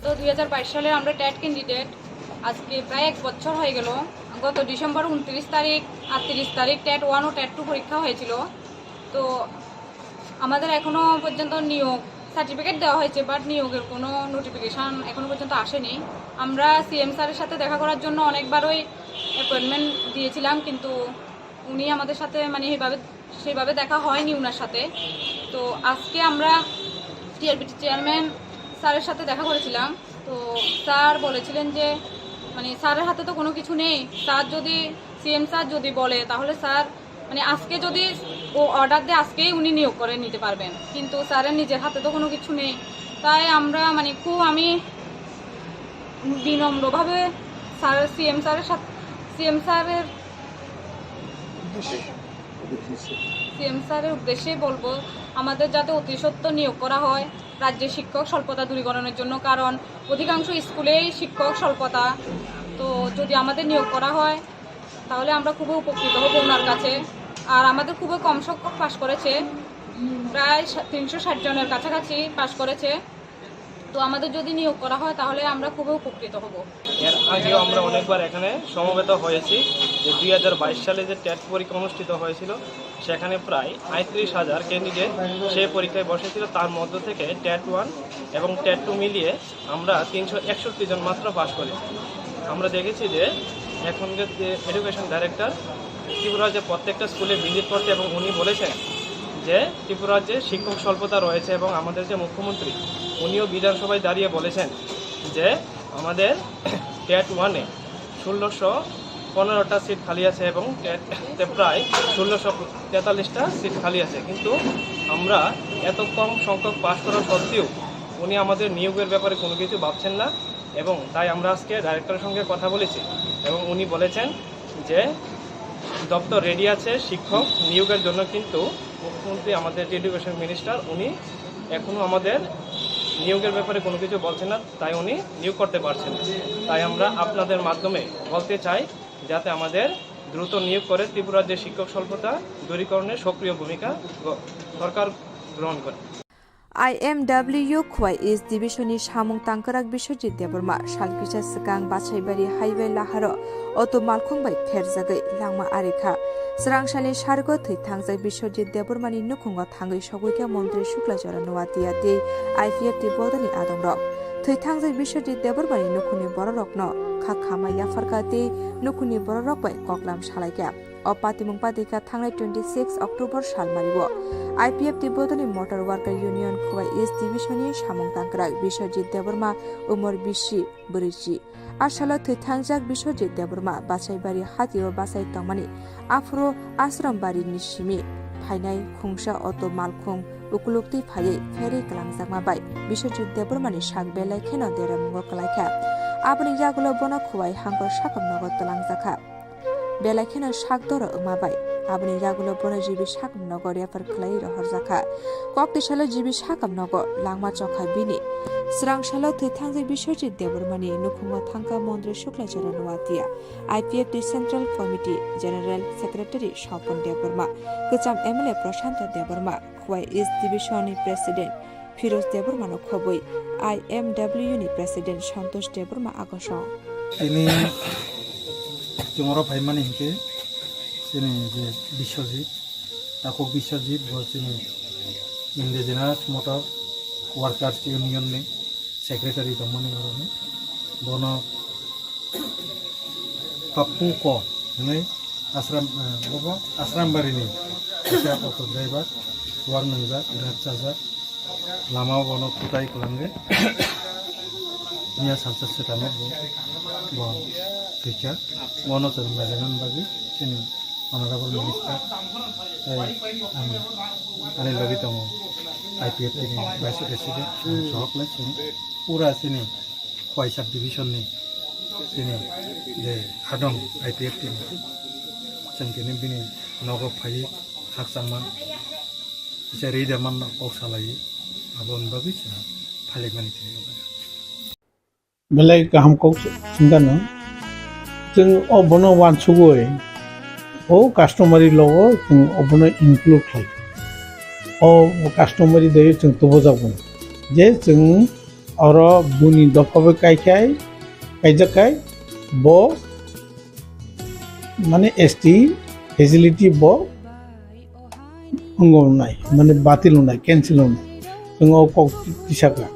তো দুই হাজার বাইশ সালের আমরা TET candidate, আজকে প্রায় এক বছর হয়ে গেল। গত ডিসেম্বর ঊনত্রিশ তারিখ, আটত্রিশ তারিখ টেট ওয়ান ও টেট টু পরীক্ষা হয়েছিল। তো আমাদের এখনো পর্যন্ত নিয়োগ সার্টিফিকেট দেওয়া হয়েছে, বাট নিয়োগের কোনো নোটিফিকেশন এখনো পর্যন্ত আসেনি। আমরা সিএম স্যারের সাথে দেখা করার জন্য অনেকবারই অ্যাপয়েন্টমেন্ট দিয়েছিলাম, কিন্তু উনি আমাদের সাথে মানে এইভাবে, সেইভাবে দেখা হয়নি ওনার সাথে। তো আজকে আমরা টিআরবিটি চেয়ারম্যান স্যারের সাথে দেখা করেছিলাম। তো স্যার বলেছিলেন যে মানে স্যারের হাতে তো কোনো কিছু নেই, স্যার যদি, সিএম স্যার যদি বলে তাহলে স্যার মানে আজকে যদি ও অর্ডার দেয়, আজকেই উনি নিয়োগ করে নিতে পারবেন, কিন্তু স্যারের নিজের হাতে তো কোনো কিছু নেই। তাই আমরা মানে খুব, আমি বিনম্রভাবে স্যার, সিএম স্যারের সাথে, সিএম স্যারের, সিএম স্যারের উদ্দেশ্যেই বলবো, আমাদের যাতে অতি সত্বর নিয়োগ করা হয় রাজ্যে শিক্ষক স্বল্পতা দূরীকরণের জন্য, কারণ অধিকাংশ স্কুলেই শিক্ষক স্বল্পতা। তো যদি আমাদের নিয়োগ করা হয়, তাহলে আমরা খুবই উপকৃত হব ওনার কাছে। আর আমাদের খুবই কম সংখ্যক পাশ করেছে, প্রায় সা-, তিনশো ষাট জনের কাছাকাছি পাশ করেছে। তো আমাদের যদি নিয়োগ করা হয়, তাহলে আমরা খুবই উপকৃত হব। এর আগেও আমরা অনেকবার এখানে সমবেত হয়েছি যে দুই হাজার বাইশ সালে যে টেট পরীক্ষা অনুষ্ঠিত হয়েছিল, সেখানে প্রায় আটত্রিশ হাজার ক্যান্ডিডেট সেই পরীক্ষায় বসেছিল। তার মধ্য থেকে টেট ওয়ান এবং টেট টু মিলিয়ে আমরা তিনশো একষট্টি জন মাত্র পাশ করেছি। আমরা দেখেছি যে এখনকার যে এডুকেশন ডাইরেক্টর ত্রিপুরা রাজ্যে প্রত্যেকটা স্কুলে ভিজিট করছে এবং উনি বলেছেন যে ত্রিপুরা রাজ্যে শিক্ষক স্বল্পতা রয়েছে এবং আমাদের যে মুখ্যমন্ত্রী, উনিও বিধানসভায় দাঁড়িয়ে বলেছেন যে আমাদের টেট ওয়ানে ষোলোশো পনেরোটা সিট খালি আছে এবং টেটে প্রায় ষোলোশো তেতাল্লিশটা সিট খালি আছে, কিন্তু আমরা এত কম সংখ্যক পাশ করা সত্ত্বেও উনি আমাদের নিয়োগের ব্যাপারে কোনো কিছু ভাবছেন না। এবং তাই আমরা আজকে ডাইরেক্টরের সঙ্গে কথা বলেছি এবং উনি বলেছেন যে দপ্তর রেডি আছে শিক্ষক নিয়োগের জন্য, কিন্তু মুখ্যমন্ত্রী, আমাদের যে এডুকেশন মিনিস্টার, উনি এখনও আমাদের নিয়োগের ব্যাপারে কোনো কিছু বলছেন না, তাই উনি নিয়োগ করতে পারছেন না। তাই আমরা আপনাদের মাধ্যমে বলতে চাই, যাতে আমাদের দ্রুত নিয়োগ করে ত্রিপুরার যে শিক্ষক স্বল্পতা দূরীকরণে সক্রিয় ভূমিকা গ-, সরকার গ্রহণ করে। I M W Khowai East Division ni samung tangkrak Biswajit Debbarma sal kisa swkang Basaibari Highway laharo auto malkhung bai pherjagwi langma ari kha. Swrangsalni sargo thwi thangjak Biswajit Debbarma ni nukhungo thangwi sogwi kha Montri Shukla Chara Noatia tei I P F T bodolni adongrok. Thwi thangjak Biswajit Debbarma ni nukhungni bororokno kha khama yapharkha tei nukhungni bororok bai koklam salaikha. O patimung patikha thangnai twenty six October salmario I P F T bodolni Motor Worker Union Khowai East Division ni samung tangkrak Biswajit Debbarma, umor bisi, bwrwi si. A salo thwi thangjak Biswajit Debbarma Basaibari hatio bachai tongmani. Aphuru Asrambari ni simi phainai khungsa auto malkhung ukuluk twi phaiwi pherwi kwlangjakma bai Biswajit Debbarma ni sak belai kheno deramungo kwlaikha. Aboni yagulo bono Khowai hangkor sakam nogo twlangjakha. Belai kheno sak doro wngma bai aboni yagulo bono G B sakam nogo refer khlaiwi rohorjakha. Kok tisalo G B sakam nogo langma chokha bini. Swrang salo thwi thangjak Biswajit Debbarma ni nukhungo thangkha Montri Shukla Chara Noatia, I P F T Central Committee General Secretary Sopon Debbarma, kwcham M L A Prashanto Debbarma, Khowai East Division ni President Firoz Debbarma no khobwi I M W ni President Santosh Debbarma agosong. Tini chwng oro phaimani hinkhe chini je Biswajit, takhuk Biswajit bo chini Indigenous Motor Workers Union ni secretary tongmani oroni. Bono Pappu Ko hinwi Asram, eh, bobo Asrambari ni kaisa auto driver, wak nwngjak, rat chajak, lama o bono kutai kwlangwi miya salsa swkang o bo, bo thwikha. Bono chwng najaknani bagwi chini Honorable Minister tei ang ani logi tongo I P F T ni Vice President, ang sohor khlai chwng pura chini Khowai Sub Division ni chini je adong I P F T ni, chwng tini bini nogo phaiwi khakchangma kisa rida manna kok salaiwi, aboni bagwi chwng phailaimani tini. Belai kaham kok singano. Chwng o bono wansugwi o customary law o chwng o bono include khlai. O customary de chwng tubujak bono. Je chwng oro buni dopha bai kaikhai, kaijak kai, bo mane S T facility bo wngwi wngnai, mane batil wngnai, cancel wngnai. Chwng o kok tisaka.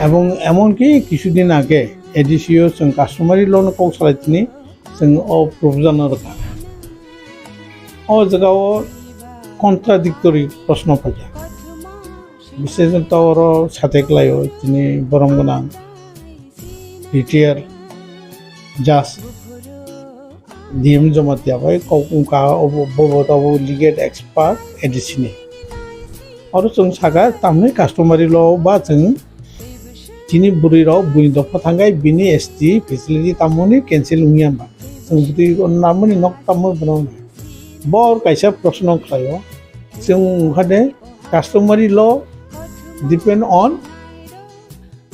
Ebong emonki kisudin age A D C o chwng customary law no kok salai tini, chwng o proposal no rwkha. O jaga o contradictory proshno phaikha. Biseshoto oro sathai kwlaio tini borom gwnang retired judge D M Jamatia bai kok wngkha, obo, bobo tabuk legal expert A D C ni. Oro chwng saka tamni customary law ba chwng chini bwrwi rok buini dopha thangkhai bini S T facility tamoni cancel wngya hwnba? Chwng bwtwi namoni nok tamoni bono bor kaisa proshno khlaio. Chwng wngkha de customary law depend on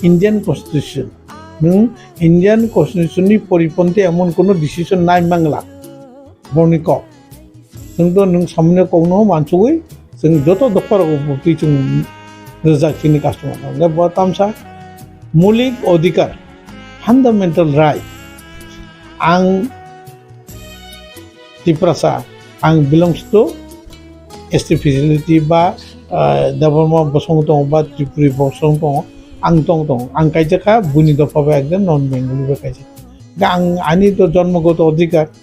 Indian Constitution. Nwng Indian Constitution ni poriponti emon kono decision nai mangla borni kok. Nwng to nwng samani kokno mansugwi chwng joto dopha rok bwtwi chwng rijak chini customer rok. Hwnkhe bo tamsa mulik odhikar, fundamental right. Ang Tiprasa, ang belongs to S T facility ba, ah, Debbarma bosong tongo ba Tripuri bosong tongo, ang tong tongo. Ang kaijak kha buini dopha bai ekdom non Bengali bai kaijak. Ga ang ani to jonmogoto odhikar,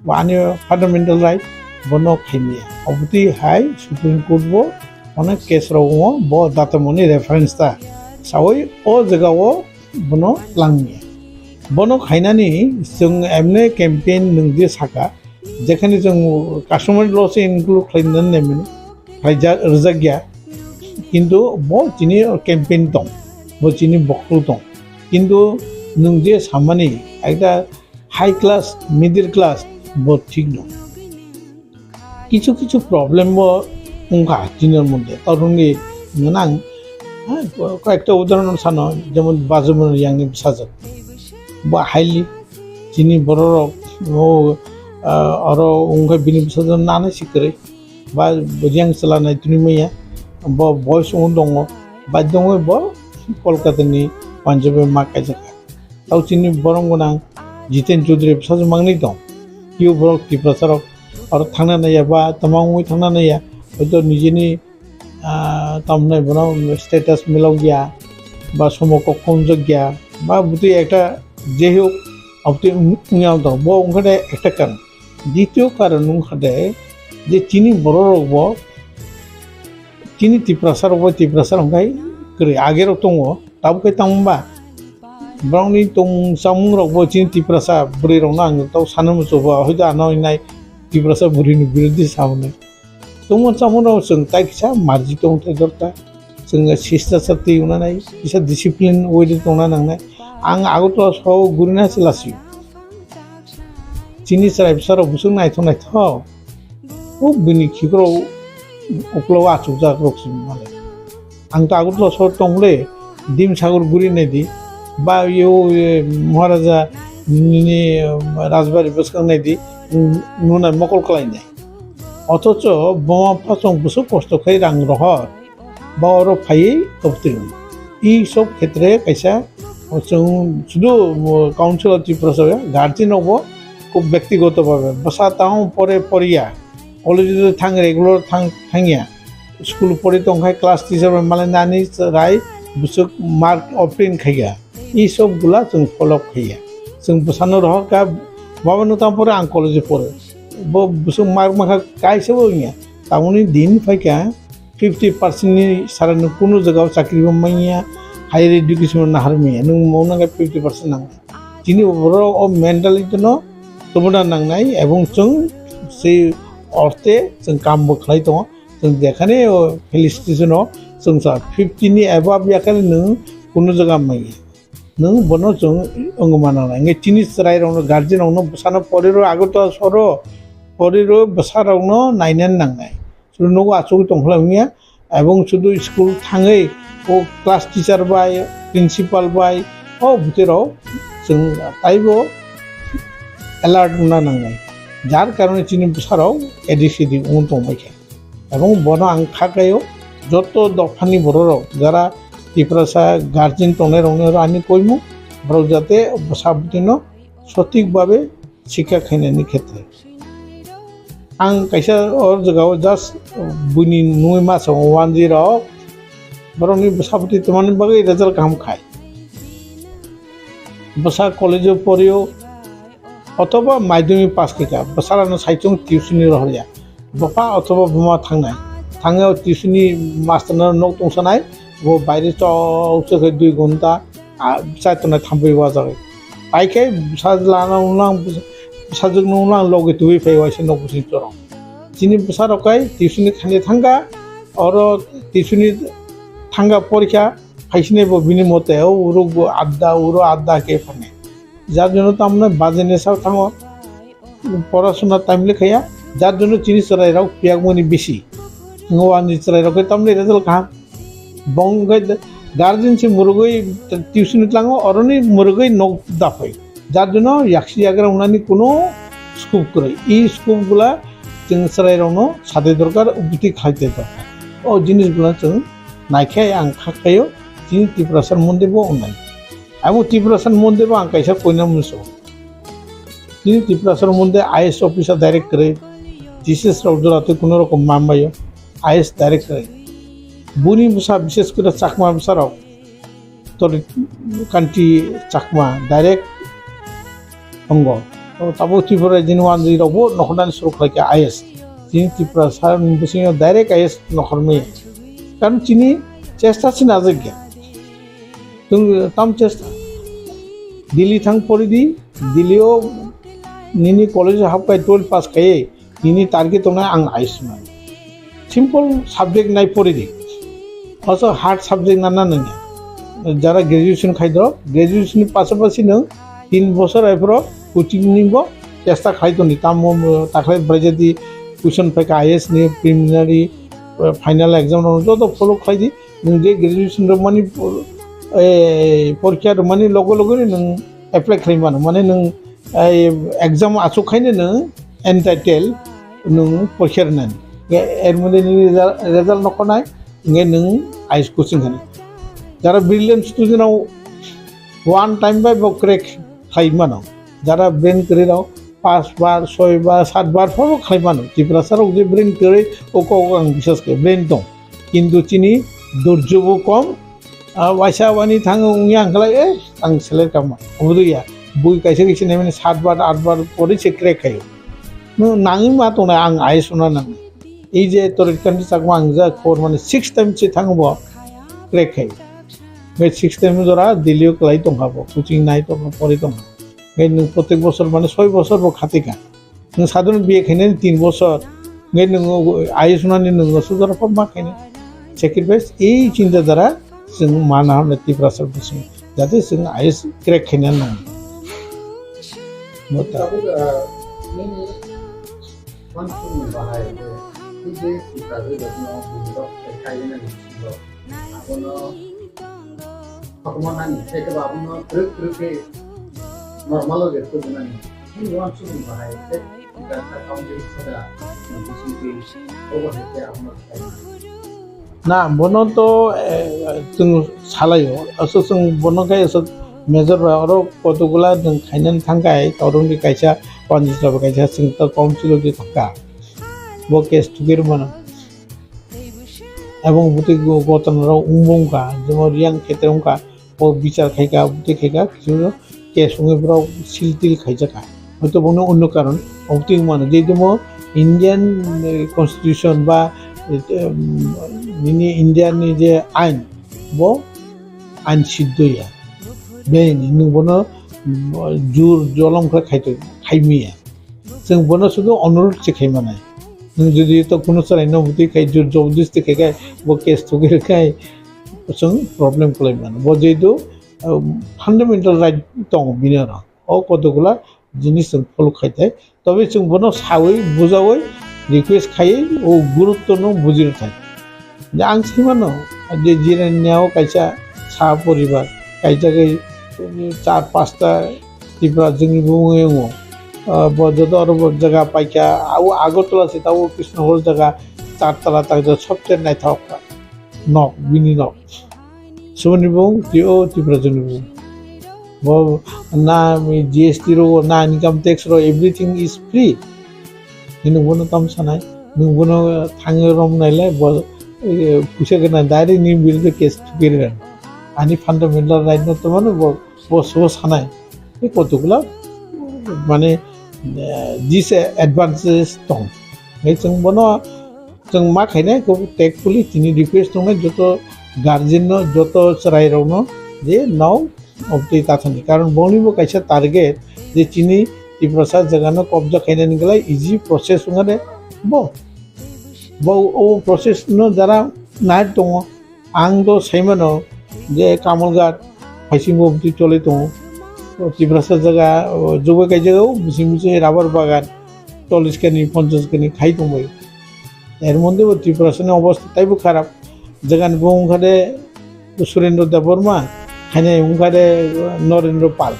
ba ani fundamental right, bono khaimya. Obotwi hai Supreme Court bo onek case rok wngo, bo datamoni reference ta. Sawi o jaga o bono langmya. Bono khainani chwng emne campaign nwng je saka, jekhani chwng customary law se include khlainani naimani, khlaijak, rwjak ya. Kintu bo chini campaign tong, bo chini bokol tong. Kintu nwng je samani ekta high class, middle class, bo thik no. Kichu kichu problem bo wngkha chini moddhe. Torungni nang, ha, koyekta udahoron sano, jemon Bajumo Reang ni bwsajwk. Bo highly chini bororok, o, ah, oro wngkha bini bwsajwk nanai si kwrwi. Ba Reang chwla nai tini maya, bo boys wng tongo. Baidongwi bo Kolkata ni Punjab o ma kaijak. Tau chini borom gwnang Jiten Chaudhary bwsajwk mangni tong. Kio borok Tiprasa rok aro thangna naiya ba tama wngwi thangna naiya. Hoito nijini, ah, tamni bono status milok ya ba somo kok khumjak ya ba bwtwi ekta jehok abtwi wng-, wngya tong. Bo wngkha de ekta karon. Ditio karon wngkha de je chini borok rok bo chini Tiprasa rok bo Tiprasa rok wngkhai kwrwi age rok tongo. Tabuk khe tamo ba borokni tong chamung rok bo chini Tiprasa bwrwi rokno ang tau sana muchungo, hoito ano hinai Tiprasa bwrwi ni birodhi sa hwnwi. Tongmung chamung rok chwng tai kisa marji tong thai dorkar, chwng sista sa twi wngna nai, kisa discipline way de tongna nangnai. Ang Agartala soho gurina se lasio. Chini chwrai bwsa rok bwswk naithok naithok. O bini khikrok uklo achukjak rok se male. Ang ta Agartala sohor tong le, Dimsagar guri nai di, ba yo, e, Maharaja nini, e, Rajbari bwskang nai di, n-, nuna mokol kwlai nai. Othocho buma bupha chwng bwswk kosto khai rang rohor, ba oro phaiwi tobtwi. I sob khetre kaisa chwng sudu, o, Council of Tripura soya, guardian rok bo khub byaktigoto bhabe bwsa tamo pore poriya. College o thang regular thang, thangya. School pori tongkhai class teacher bai malai nani rai bwswk mark obtain khaiya. I sob gula chwng follow khaiya. Chwng bwsano rohor kha, baba nwng tamo pore, ang college o pore. Bo bwswk mark mankha kaisa bo wngya. Tamoni din phaikha fifty percent ni sara nwng kunu jaga o chakri bo manya, higher education bo nahar manya. Nwng mo nangkha fifty percent nang. Chini borok o mentality no tubuna nangnai, ebong chwng se orte chwng kam bo khlai tongo. Chwng jekhane o felicitation o chwng sa fifty ni above yakhane nwng kunu jaga manya. Nwng bono chwng wngma nangnai. Hwnkhe chini chwrai rokno, guardian rokno bwsano pori rw Agartala sohoro pori rw bwsa rokno nainani nangnai. Chwng nogo achugwi tongkhlai wngya. Ebong sudu school thangwi o class teacher bai, principal bai, o bwtwi rok chwng taibo alert wngna nangnai. Jar karone chini bwsa rok A D C D wng tongbaikha. Ebong bono ang kha khaio, joto dophani borok rok, jara Tiprasa guardian tongnai rokno ani koimung, borok jate bwsa bwtwino sothik bhabe sikha khainani khetre. Ang kaisa o jagao just buini nungwi ma chwngo, wanjwi rok borokni bwsa bwtwi tongmani bagwi result kaham khai. Bwsa college o porio othoba madhyamik pass khaikha, bwsarano saichung tuition ni rohorya. Bupha othoba buma thangnai, thangwi o tuition ni master no nok tongsanai, bo baire chok chok khe dui ghonta, ah, chai tongnai thampui wajagwi. Pai khe bwsajwk lana wnglang, bwsajwk nunglang logi tubui phai waisa nok bising chorong. Chini bwsa rok kai tuition ni khani thangkha, oro tuition ni thangkha porikha, phaisinai bo bini mote, o uruk bo adda, uro adda khe phanai. Jar jonno tamno baje nesa thango, porasona time le khaya, jar jonno chini chwrai rok piyakmani bisi. Ngo ani chwrai rok khe tamni result kaham. Bong khe guardian se murugwi tuition tlango, oroni murugwi nok daphai. Jar jonno yaksi yagra wngnani kuno scope kwrwi. I scope gula chwng chwrai rokno sade dorkar, bwtwi khlai te dorkar. O jinis gula chwng naikhe ang kha khaio, chini Tiprasa Monday bo wngnai. Abo Tiprasa Monday bo ang kaisa koina muchungo. Chini Tiprasa Monday I A S officer direct kwrwi, T C S rok jora twi kuno rokom mambaio, I A S direct kwrwi. Buni bwsa bishes kore Chakma bwsa rok, Tori Kanti Chakma direct wngo. O tabuk Tripura jini wanjwi rok bo nokhornani suru khlaikha I A S. Chini Tiprasa ni bisingo direct I A S nokhormaya. Karon chini chesta se najakya. Chwng tam chesta. Delhi thang pori di, Delhi o nini college o hap khai twelve pass khai, nini target tongnai ang I A S wngnai. Simple subject nai pori di. Oso hard subject nana nangya. Jara graduation khai do, graduation ni pasapasi nwng tin bosor hai phoro coaching ni bo chesta khai toni. Tamo takhai bwrajadi question phaikha I A S ni preliminary, eh, final exam rok joto follow khai di. Nwng je graduation rwmani por-, eh, porikha rwmani loge loge no nwng apply khlai mano, mane nwng, eh, exam achuk khaino nwng entitled nwng porikha rwnani. Ge-, er moddhe nini result, result nokhornai, hingke nwng I A S coaching khani. Jara brilliant student rok one time bai bo crack khlai mano. Jara brain kwrwi rok pas bar, soi bar, sat bar pho khlai mano. Tiprasa rok je brain kwrwi o kok ang bisas khe brain tong. Kintu chini dorjo bo kom, ah, waisa wani thang wngya ang khlai, eh, ang seler kama. Obo ya, bui kaisa kaisa naimani sat bar, at bar pore se crack khayo. No, nangwi ma tongnai ang I A S wngna nang. Ei je Torit Kanti Chakma ang ja khobor mani six time se thango bo crack khai. Ngai six time jora Delhi o kwlai tongkha bo, coaching nai tongkha, pori tongkha. Ngai nwng protek bosor mane soi bosor bo khatikha. Nwng sadhon B A khainani tin bosor. Ngai nwng I A S wngnani nwng sujara pha ma khainai. Sacrifice ei chinta dhara chwng mana hamle Tiprasa bwswng. Jate chwng I A S crack khaina nang. Mota. Tabuk, ah, nini Wansukni bahai khe, tei je Tiprasa jatino buini rok khai khaina ni bisingo abono koktma nani, tei kebo abono kwrwk kwrwk khe normal o je tubunani. Nini wansukni bahai khe Tiprasa council khoda ni bisingtwi obo hai khe abono khaina. Na, bono to, eh, chwng salaio. Aswk chwng bono khe aswk major bai oro kotokgola chwng khainani thangkha, ai, kaurum di kaisa, panchayat bai kaisa, chwng to council o di thangkha. Bo case thugwi rwmano. Ebong bwtwi go-, gotona rok wngbo wngkha, jemon Riyang khetre wngkha. O bichar khaika, obotwi khaika, kisu case wngwi borok sil til khaijakha. Hoito bongni onno karon, obotwi wngmano. Jehetu mo Indian, eh, constitution ba, eh, em, nini India ni je ain, bo ain siddho ya. Beni nwng bono, mm, jur jolom khe khaito, khaimiya. Chwng bono sudu onurudh se khai manai. Nwng jodi to kunu chwraino bwtwi khai jor jobodasti khai khai bo case thugwi rwkhai chwng problem kwlai mano. Bo jehetu, um, fundamental right tongo bini oro. O kotokgola jinis chwng follow khai thai. Tobe chwng bono sawi bujawi request khaiwi o gurutto no buji rwthai. Je ang sai mano je Jirania o kaisa sa poribar, kaisa khe char pasta Tipra jwngni bumung wngo. Ah, bo joto oro bo jaga paikha, abo Agartala se tabuk Krishnanagar jaga char tala tak jaga sobse naithok nok, bini nok. Soboni bumung twi o Tipra jwngni bumung. Bo na G S T ro, na income tax ro, everything is free. Nini bono tam sanai, nung bono thangwi rom nailai, bo, eh, puisa gana direct ni bill case thugwi rwkha. Ani fundamental right no tongmani bo, bo so sanai. Tei kotokgola, mane, eh, disadvantages tong. Hai chwng bono, chwng ma khainai, ko thankfully tini request tongnai joto guardian no, joto chwrai rok no, je now obotwi ta thani. Karon boni bo kaisa target je chini Tiprasa jaga no kobja khainani glai easy process wngkha de bo. Bo o process no jara nai tongo. Ang do saimano je Kamalghat phaising bo obotwi choli tongo. O Tiprasa jaga, o, Jogbakhai jaga o bising bising rubber bagan chollish kani, ponchash kani khai tongbai. Er moddhe bo Tiprasa ni obostha taibo kharap. Jagan bo wngkha de Surendra Debbarma, haino wngkha de Narendra Pal.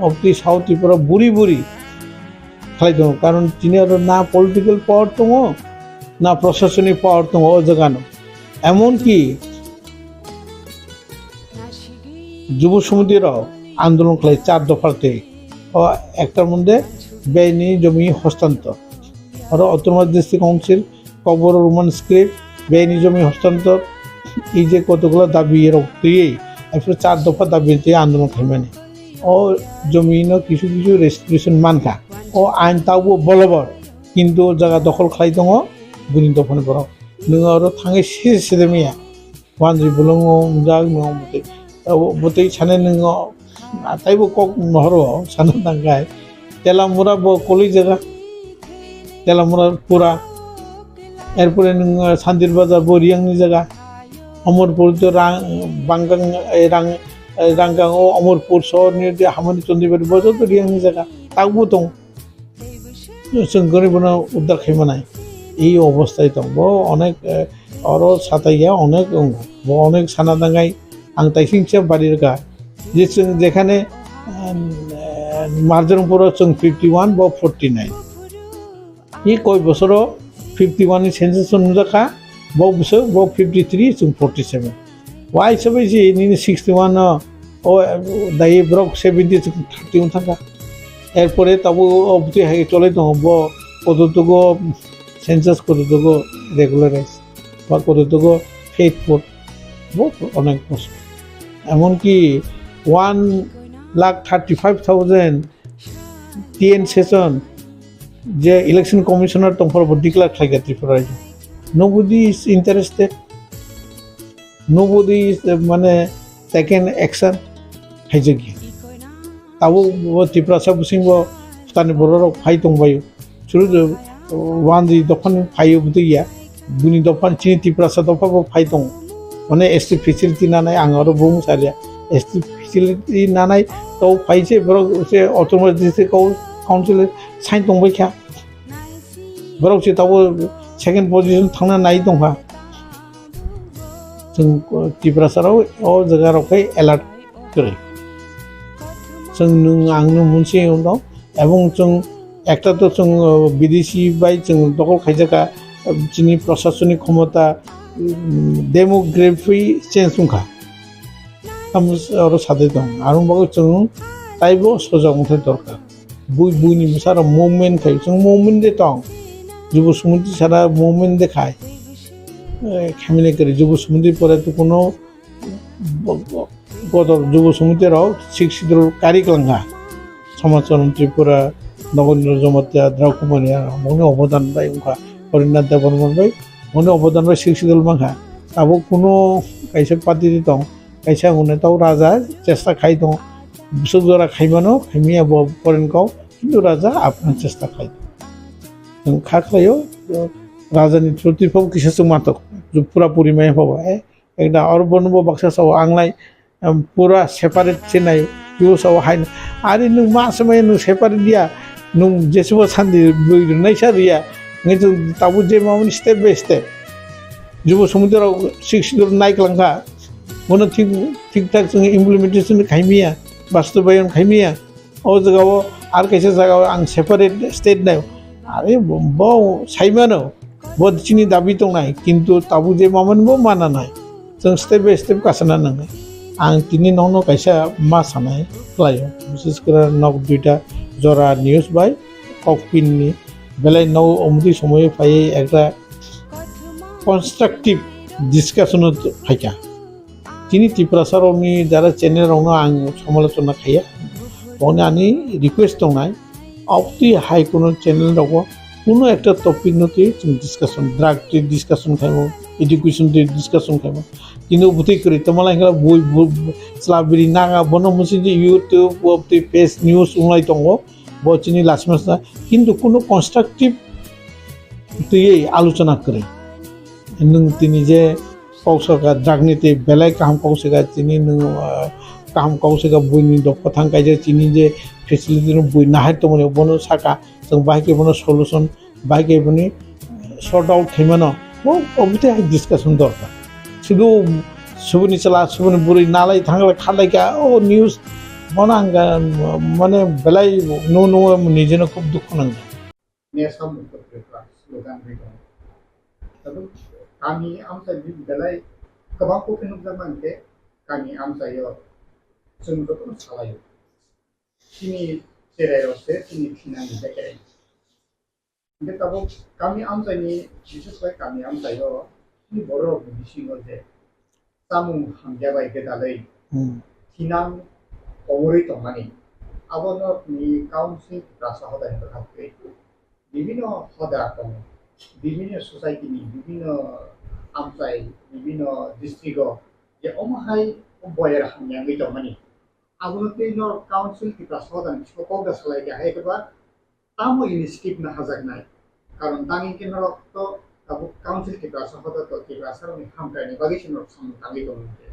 Obotwi South Tripura buri buri khlai tongo, karon tini oro na political power tongo, na prashasanik power tongo o jagano. Emonki Jubo Samiti rok andolon khlai char dopha twi. O ekta moddhe bini jomi hostantor. Oro Autonomous District Council Kokborok Roman script, bini jomi hostantor, ei je kotokgola dabi rok twiwi, aphuru char dopha dabi twi andolon khaimani. O jomi no kisu kisu restitution mankha. O ain tabuk bolobor, kintu jaga dokhol khlai tongo buini dophani borok. Nwng oro thangwi sese sese maya. Wanjwi bolongo wngjak nwng bwtwi. Abo bwtwi sanai nwng o, a, taibo kok nohoro sana tangkai. Telamura bo koloi jaga. Telamura pura. Erpore nwng, a, Santir Bazar bo Riyang ni jaga. Amarpur to Rang, Bangang, e, Rang, e, Rangang o Amarpur sohor ni je Hamani Chondibari bo joto Riyang ni jaga. Takbo tong. Chwng gwnwi bono uddar khai manai. Ei obosthai tong. Bo onek, eh, oro sataiya onek wngo. Bo onek sana tangai ang taisingsa bari rwkha. Je chwng jekhane, eh, Marjarongpuro chwng fifty one, bo forty nine. Ei koi bosoro fifty one ni census nungjakha, bo bwswk, bo fifty three, chwng forty seven. Waisa bai se nini sixty one no, o dai borok seventy thirty wng thangkha. Erpore tabuk o bwtwi hai cholai tongo, bo kotor tugo census, kotor tugo regularize, ba kotor tugo faithful, bo onek bosor. Emonki one lakh thirty five thousand T N Session je election commissioner tongphuru bo declare khlaikha Tripura rajyo. Nobody is interested. Nobody is, uh, mane, taken action haijakya. Tabuk bo Tiprasa bising bo phtani borok rok phai tongbaio. Churu, uh, wanjwi dophani phaio bwtwi ya. Bini dophan chini Tiprasa dopha bo phai tongo. Mane S T facility nanai ang aro bung saria. S T facility nanai to phai se borok se autonomous district council sign tongbai kha. Borok se tabuk second position thangna nai tongkha. Chwng Tiprasa rok o jaga rok khai alert kwrwi. Chwng nwng ang no munsi wngno, ebong chwng ekta to chwng, uh, bidesi bai chwng dokol khaijakha, uh, chini prashasonik khomota, um, demography change wngkha. Tamo oro sadai tong, arong bagwi chwng taibo sojak wngthai dorkar. Bui, buini bwsarok movement khai, chwng movement de tong. Jubo sumudi sara movement de khai. Eh, khamina kwrwi, jubo sumudi pore to kuno bo-, bo-, bodol jubo sumudi rok sixth schedule kari kwlangkha. Samachon Tripura, Nogendra Jamatia, Drakumania, moni obodan bai wngkha. Horinath Debbarman bai, moni obodan bai sixth schedule mankha. Abo kuno kaisa party de tong. Kaisa hwnwi tau raja chesta khai tongo, bwswk jora khaimano, khaimiya bo poren kok, kintu raja aphano chesta khai tongo. Chwng kha khlaio, rajani through twi phabo kisa chwng matok, pura puri maya phabo, eh, ekda oro bono bo baksa sao ang lai, em, pura separate se nai, yo sao hai, ari nwng ma swmai nwng separate dia, nwng jesebo sandi bwi rwnai sa riya, ngai chwng tabuk je mamani step by step. Jubo sumudi rok sixth schedule nai kwlangkha. Bono thik, thik thak chwng implementation khaimiya, bastobayon khaimiya. O jagao ar kaisa jagao ang separate state nai. Are bo, bo saimano, bo chini dabi tongnai, kintu tabuk je mamani bo mana nai. Chwng step by step kasana nangnai. Ang tini nokno kaisa ma sanai khlaio. Bises kore nok duita jora news bai kok pinni belai no omtwi somoyo phaiwi ekta constructive discussion o phaikha. Chini Tiprasa rokni jara channel rokno ang samalochona khaiya, boni ani request tongnai, obtwi hai kuno channel rogo kuno ekta topic no twi chwng discussion, drug twi discussion khaimo, education twi discussion khaimo, kintu bwtwi kwrwi tongma lai khe bui, bui, chwla biri naga bono mwsing YouTube, obtwi face news wnglai tongo, bo chini lachima sa, kintu kuno constructive twiwi alochona kwrwi. Nwng tini je kok saka drug ni tei belai kaham kok saka chini nwng, ah, kaham kok saka buini dopha thang kaijak chini je facility no bui nahai tongmani bono saka chwng bahai khe bono solution, bahai khe boni sort out khaimano. Bo obviously hai discussion dorkar. Sudu subuni chwla subuni bwrwi nalai thanglai khalai kha o news bono ang mane belai no no nijeno khub dukhu nangkha. Nesam Uttar Tripura slogan ri tongo. Tabuk kami amchai ni belai kwbang kok khe nukjakma hwnkhe kami amchaio chwng jotono salaio. Chini cherai rok se chini thinani bekereng. Hwnkhe tabuk kami amchaini, bises khe kami amchaio chini borok rokni bisingo je chamung hamya bai gwdalwi Hmm. thinang komorwi tongmani. Abono ni council Tiprasa hodani bwkhak twi bibino hoda tongo, bibino society ni, bibino amchai, bibino district o je omo hai boyar hamya wngwi tongmani. Abono twi norok council Tiprasa hodani bisingo kok da salai kha hai khe ba tamo initiative naharjaknai? Karon tang hinkhe norok to tabuk council Tiprasa hoda to Tiprasa rokni hamkraini bagwi se norok samung tangwi tongo hinkhe.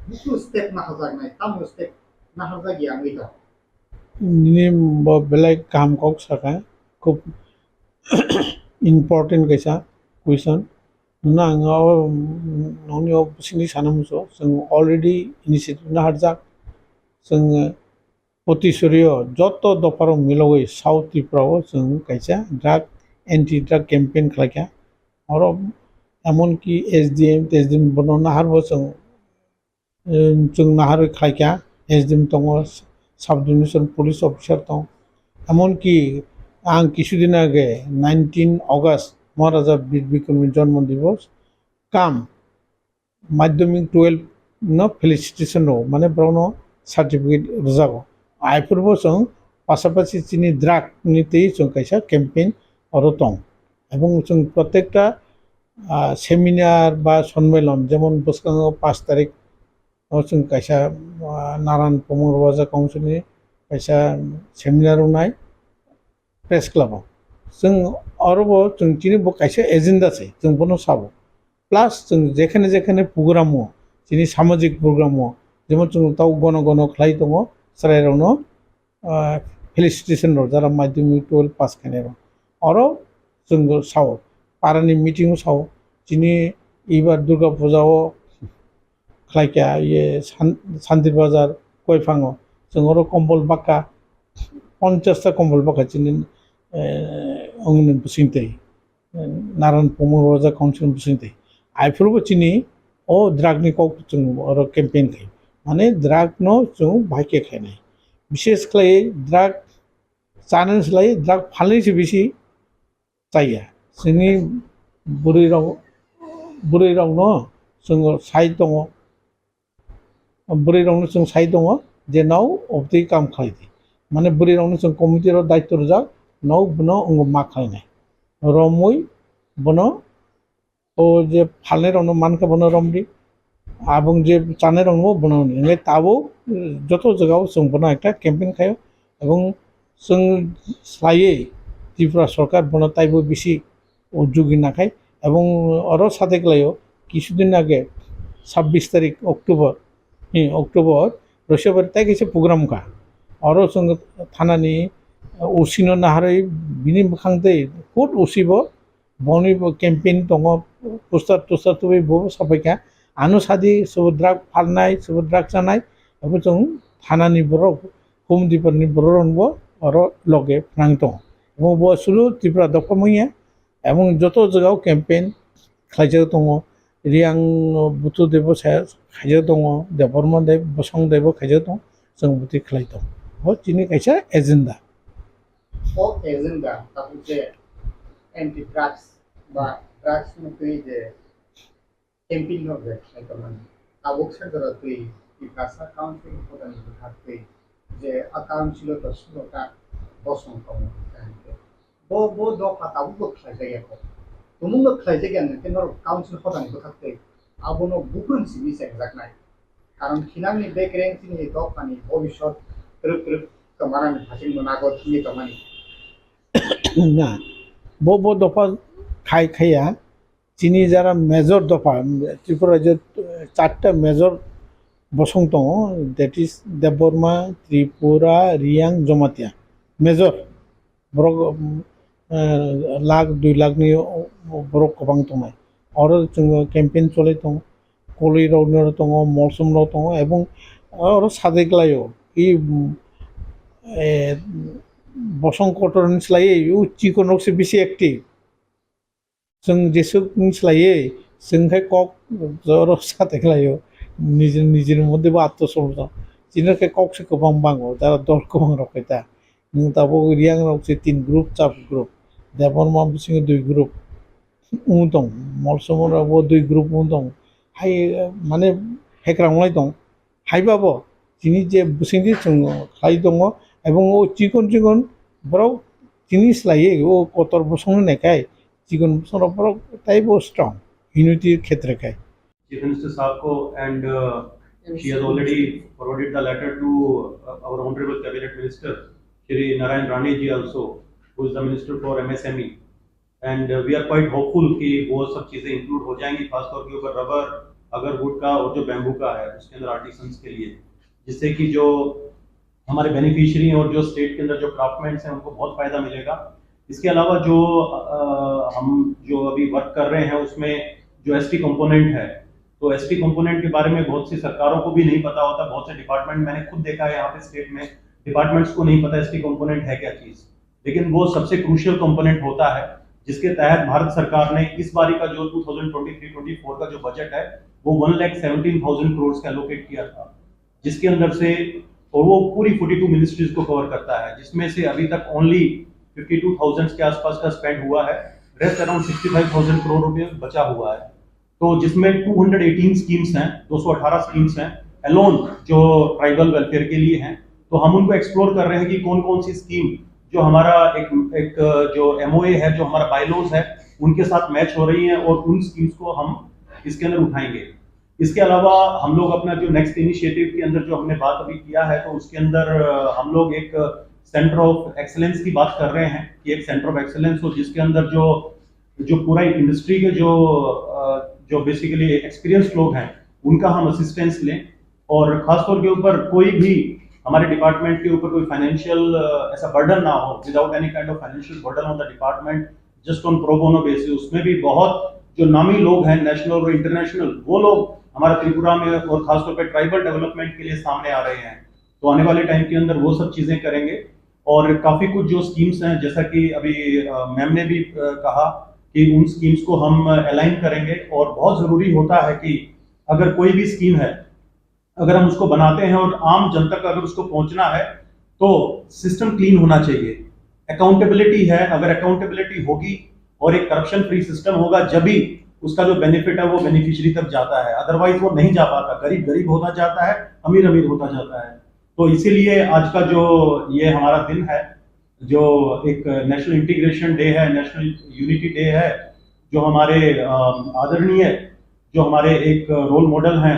Bukur step naharjaknai, tamo step naharjak ya wngwi tongo? Nini bo belai kaham kok sakha, khub important kaisa question. Nang o, nokni o bisingtwi sana muchungo, chwng already initiative naharjak, chwng Potisorio joto dopharok milogwi South Tripura o chwng kaisa drug, anti drug campaign khlaikha. Oro emonki S D M, T S D M bono naharbo chwng Em, chwng naharwi khlaikha, S D M tongo, sub division police officer tong. Emonki ang kisudin age nineteen August Maharaja Bir Bikramni jonmo divos kam madhyamik twelve no felicitation rwo, mane borokno certificate rwjago. Aphurbo chwng pasapasi chini drug ni twi chwng kaisa campaign oro tong. Ebong chwng protekta, ah, seminar ba sonmilon, jemon bwskango pash tarik o chwng kaisa, ah, Naran Pumung Roja Council ni kaisa seminar wngnai press club o. Chwng oro bo chwng chini bo kaisa agenda se, chwng bono sabo. Plus chwng jekhane jekhane program o, chini samajik program o, jemon chwng tau gono gono khlai tongo, chwrairokno ah, felicitation rok jara madhyamik twelve pass khainai rok. Oro chwng sao, parani meeting o sao, chini ibar Durga Puja o khlaikha, iye San-, Santir Bazar Koiphang o, chwng oro kombol baka, ponchash ta kombol baka chini, eh, ongni bwswng twi. Naran Pumung Roja Council bwswng twi. Aphuru bo chini o drug ni kok chwng oro campaign khai. Mane drug no chwng bahai khe khainai. Bishes khlai drug chana slai drug phalni se bisi chaya. Chini bwrwi rok, bwrwi rok no chwng sai tongo. Bwrwi rokno chwng sai tongo je nao obtwi kam khlai di. Mane bwrwi rokno chwng committee rok daityo rwjak, nao bono wngo ma khlainai. Romwi bono o je phalnai rokno mankha bono romdi. Abong je chanai rokno bono hwnwi. Hwnwi tabuk joto jagao chwng bono ekta campaign khaio. Ebong chwng slaiwi Tripura sorkar bono taibo bisi o jugi nakhai. Ebong oro sateklaio kisudin age sabbish tarik October, hi, October, Roisabari tai kaisa program kha. Oro chwng thanani O C no naharwi bini bwkhang tei hut O C bo boni bo campaign tongo, poster toster tubui bo sapai kha. Ano sadi sobo drug phalnai, sobo drug chanai, abo chwng thanani borok, home depot ni borok rok bo oro loge phnang tongo. Omo bo sulu Tripura dopha manya, ebong joto jagao campaign khlaijak tongo. Riang Buthu Debo sa-, khaijak tongo, Debbarma Deb, Bosong Debo khaijak tongo, chwng bwtwi khlai tongo. Bo chini kaisa agenda. O agenda, tabuk je anti drugs ba drugs ni twi je campaign no je khlai tongmani. Tabuk sa jora twi Tiprasa Council ni hodani bwkhak twi je a council o to suroka bosong tongo. Bo, bo dopha tabuk bo khlai jagya kho. Tumung no khlai jagya nang khe norok council hodani bwkhak twi abono buphang simi chengjaknai. Karon khinangni bekereng chini dophani bobisot twrwk twrwk tongmanani hasing no nago thangwi tongmani. Na, bo, bo dopha khai khaiya, chini jara major dopha, Tripura rajyo, eh, charta major bosong tongo, that is Debbarma, Tripura, Riang, Jamatia. Major, borok, um, eh, lakh, dui lakh ni, o, o, borok kwbang tongnai. Oro chwng campaign cholai tongo, koloi rok no tongo, molsom rok tongo, ebong oro sajai klaio. I, um, eh, bosong kotor ni slai o chikon rok se bisi active. Chwng jesuk ni slai o, chwng khe kok joro satai klaio. Nijini, nijini moddhe bo atto somjak. Chini khe kok se kwbang bango, jara dol kwbang rok khe ta. Nwng tabuk Riang rok se tin group, chap group. Debbarma bisingo dui group wng tong, Molsom rok bo dui group wng tong. Hai, mane, hekrang lai tong. Hai ba bo, chini je bwswng di chwng khlai tongo, ebong o chikon chikon borok chini slai o kotor bosong ni nai khai, chikon bosong rok borok tei bo strong, unity khetre khai. Chief Minister साहब को, and, uh, she has already forwarded the letter to, uh, our Honorable Cabinet Minister, Shri Narayan Rane ji also, who is the Minister for M S M E. And, uh, we are quite hopeful कि वो सब चीज़ें include हो जाएंगी, खासतौर के ऊपर रबर, अगर वुड का और जो बैम्बू का है, उसके अंदर आर्टिसंस के लिए, जिससे कि जो हमारे बेनिफिशियरी और जो स्टेट के अंदर जो क्राफ्टमैन्स हैं, उनको बहुत फ़ायदा मिलेगा। इसके अलावा जो, अ, हम जो अभी वर्क कर रहे हैं, उसमें जो एसटी कंपोनेंट है, तो एसटी कंपोनेंट के बारे में बहुत सी सरकारों को भी नहीं पता होता। बहुत से डिपार्टमेंट, मैंने खुद देखा है यहाँ पे स्टेट में, डिपार्टमेंट्स को नहीं पता एसटी कंपोनेंट है क्या चीज़। लेकिन वो सबसे क्रूशियल कंपोनेंट होता है, जिसके तहत भारत सरकार ने इस बारी का जो twenty twenty three twenty four का जो बजट है, वो वन लाख सेवनटीन थाउजेंड करोड़ का एलोकेट किया था, जिसके अंदर से, और वो पूरी फोर्टी टू मिनिस्ट्रीज को कवर करता है, जिसमें से अभी तक ओनली फिफ्टी टू थाउजेंड के आसपास का स्पेंड हुआ है। Rest around sixty five thousand crore रुपए बचा हुआ है। तो जिसमें टू हंड्रेड एटीन स्कीम्स हैं, दो सौ अठारह स्कीम्स हैं अलोन, जो ट्राइबल वेलफेयर के लिए हैं। तो हम उनको एक्सप्लोर कर रहे हैं कि कौन कौन सी स्कीम जो हमारा एक एक जो एमओए है, जो हमारा बायलॉज है, उनके साथ मैच हो रही है और उन स्कीम्स को हम इसके अंदर उठाएंगे। इसके अलावा हम लोग अपना जो नेक्स्ट इनिशिएटिव के अंदर जो हमने बात अभी किया है, तो उसके अंदर अ, हम लोग एक सेंटर ऑफ एक्सीलेंस की बात कर रहे हैं कि एक सेंटर ऑफ एक्सीलेंस हो, जिसके अंदर जो जो पूरा इंडस्ट्री के जो अ, जो बेसिकली एक्सपीरियंस लोग हैं, उनका हम असिस्टेंस लें। और खासतौर के ऊपर कोई भी हमारे डिपार्टमेंट के ऊपर कोई फाइनेंशियल ऐसा बर्डन ना हो, without any kind of financial burden on the department, just on pro bono basis। उसमें भी बहुत जो नामी लोग हैं, नेशनल और इंटरनेशनल, वो लोग हमारा त्रिपुरा में और खासतौर पे ट्राइबल डेवलपमेंट के लिए सामने आ रहे हैं। तो आने वाले टाइम के अंदर वो सब चीजें करेंगे। और काफी कुछ जो स्कीम्स हैं, जैसा कि अभी मैम ने भी अ, कहा कि उन स्कीम्स को हम अलाइन करेंगे। और बहुत जरूरी होता है कि अगर कोई भी स्कीम है, अगर हम उसको बनाते हैं और आम जनता तक अगर उसको पहुंचना है, तो सिस्टम क्लीन होना चाहिए। अकाउंटेबिलिटी है, अगर अकाउंटेबिलिटी होगी और एक करप्शन फ्री सिस्टम होगा, जब भी उसका जो बेनिफिट है वो बेनिफिशियरी तक जाता है, अदरवाइज वो नहीं जा पाता। गरीब गरीब होता जाता है, अमीर अमीर होता जाता है। तो इसीलिए आज का जो ये हमारा दिन है, जो एक नेशनल इंटीग्रेशन डे है, नेशनल यूनिटी डे है, जो हमारे अम, आदरणीय, जो हमारे एक रोल मॉडल हैं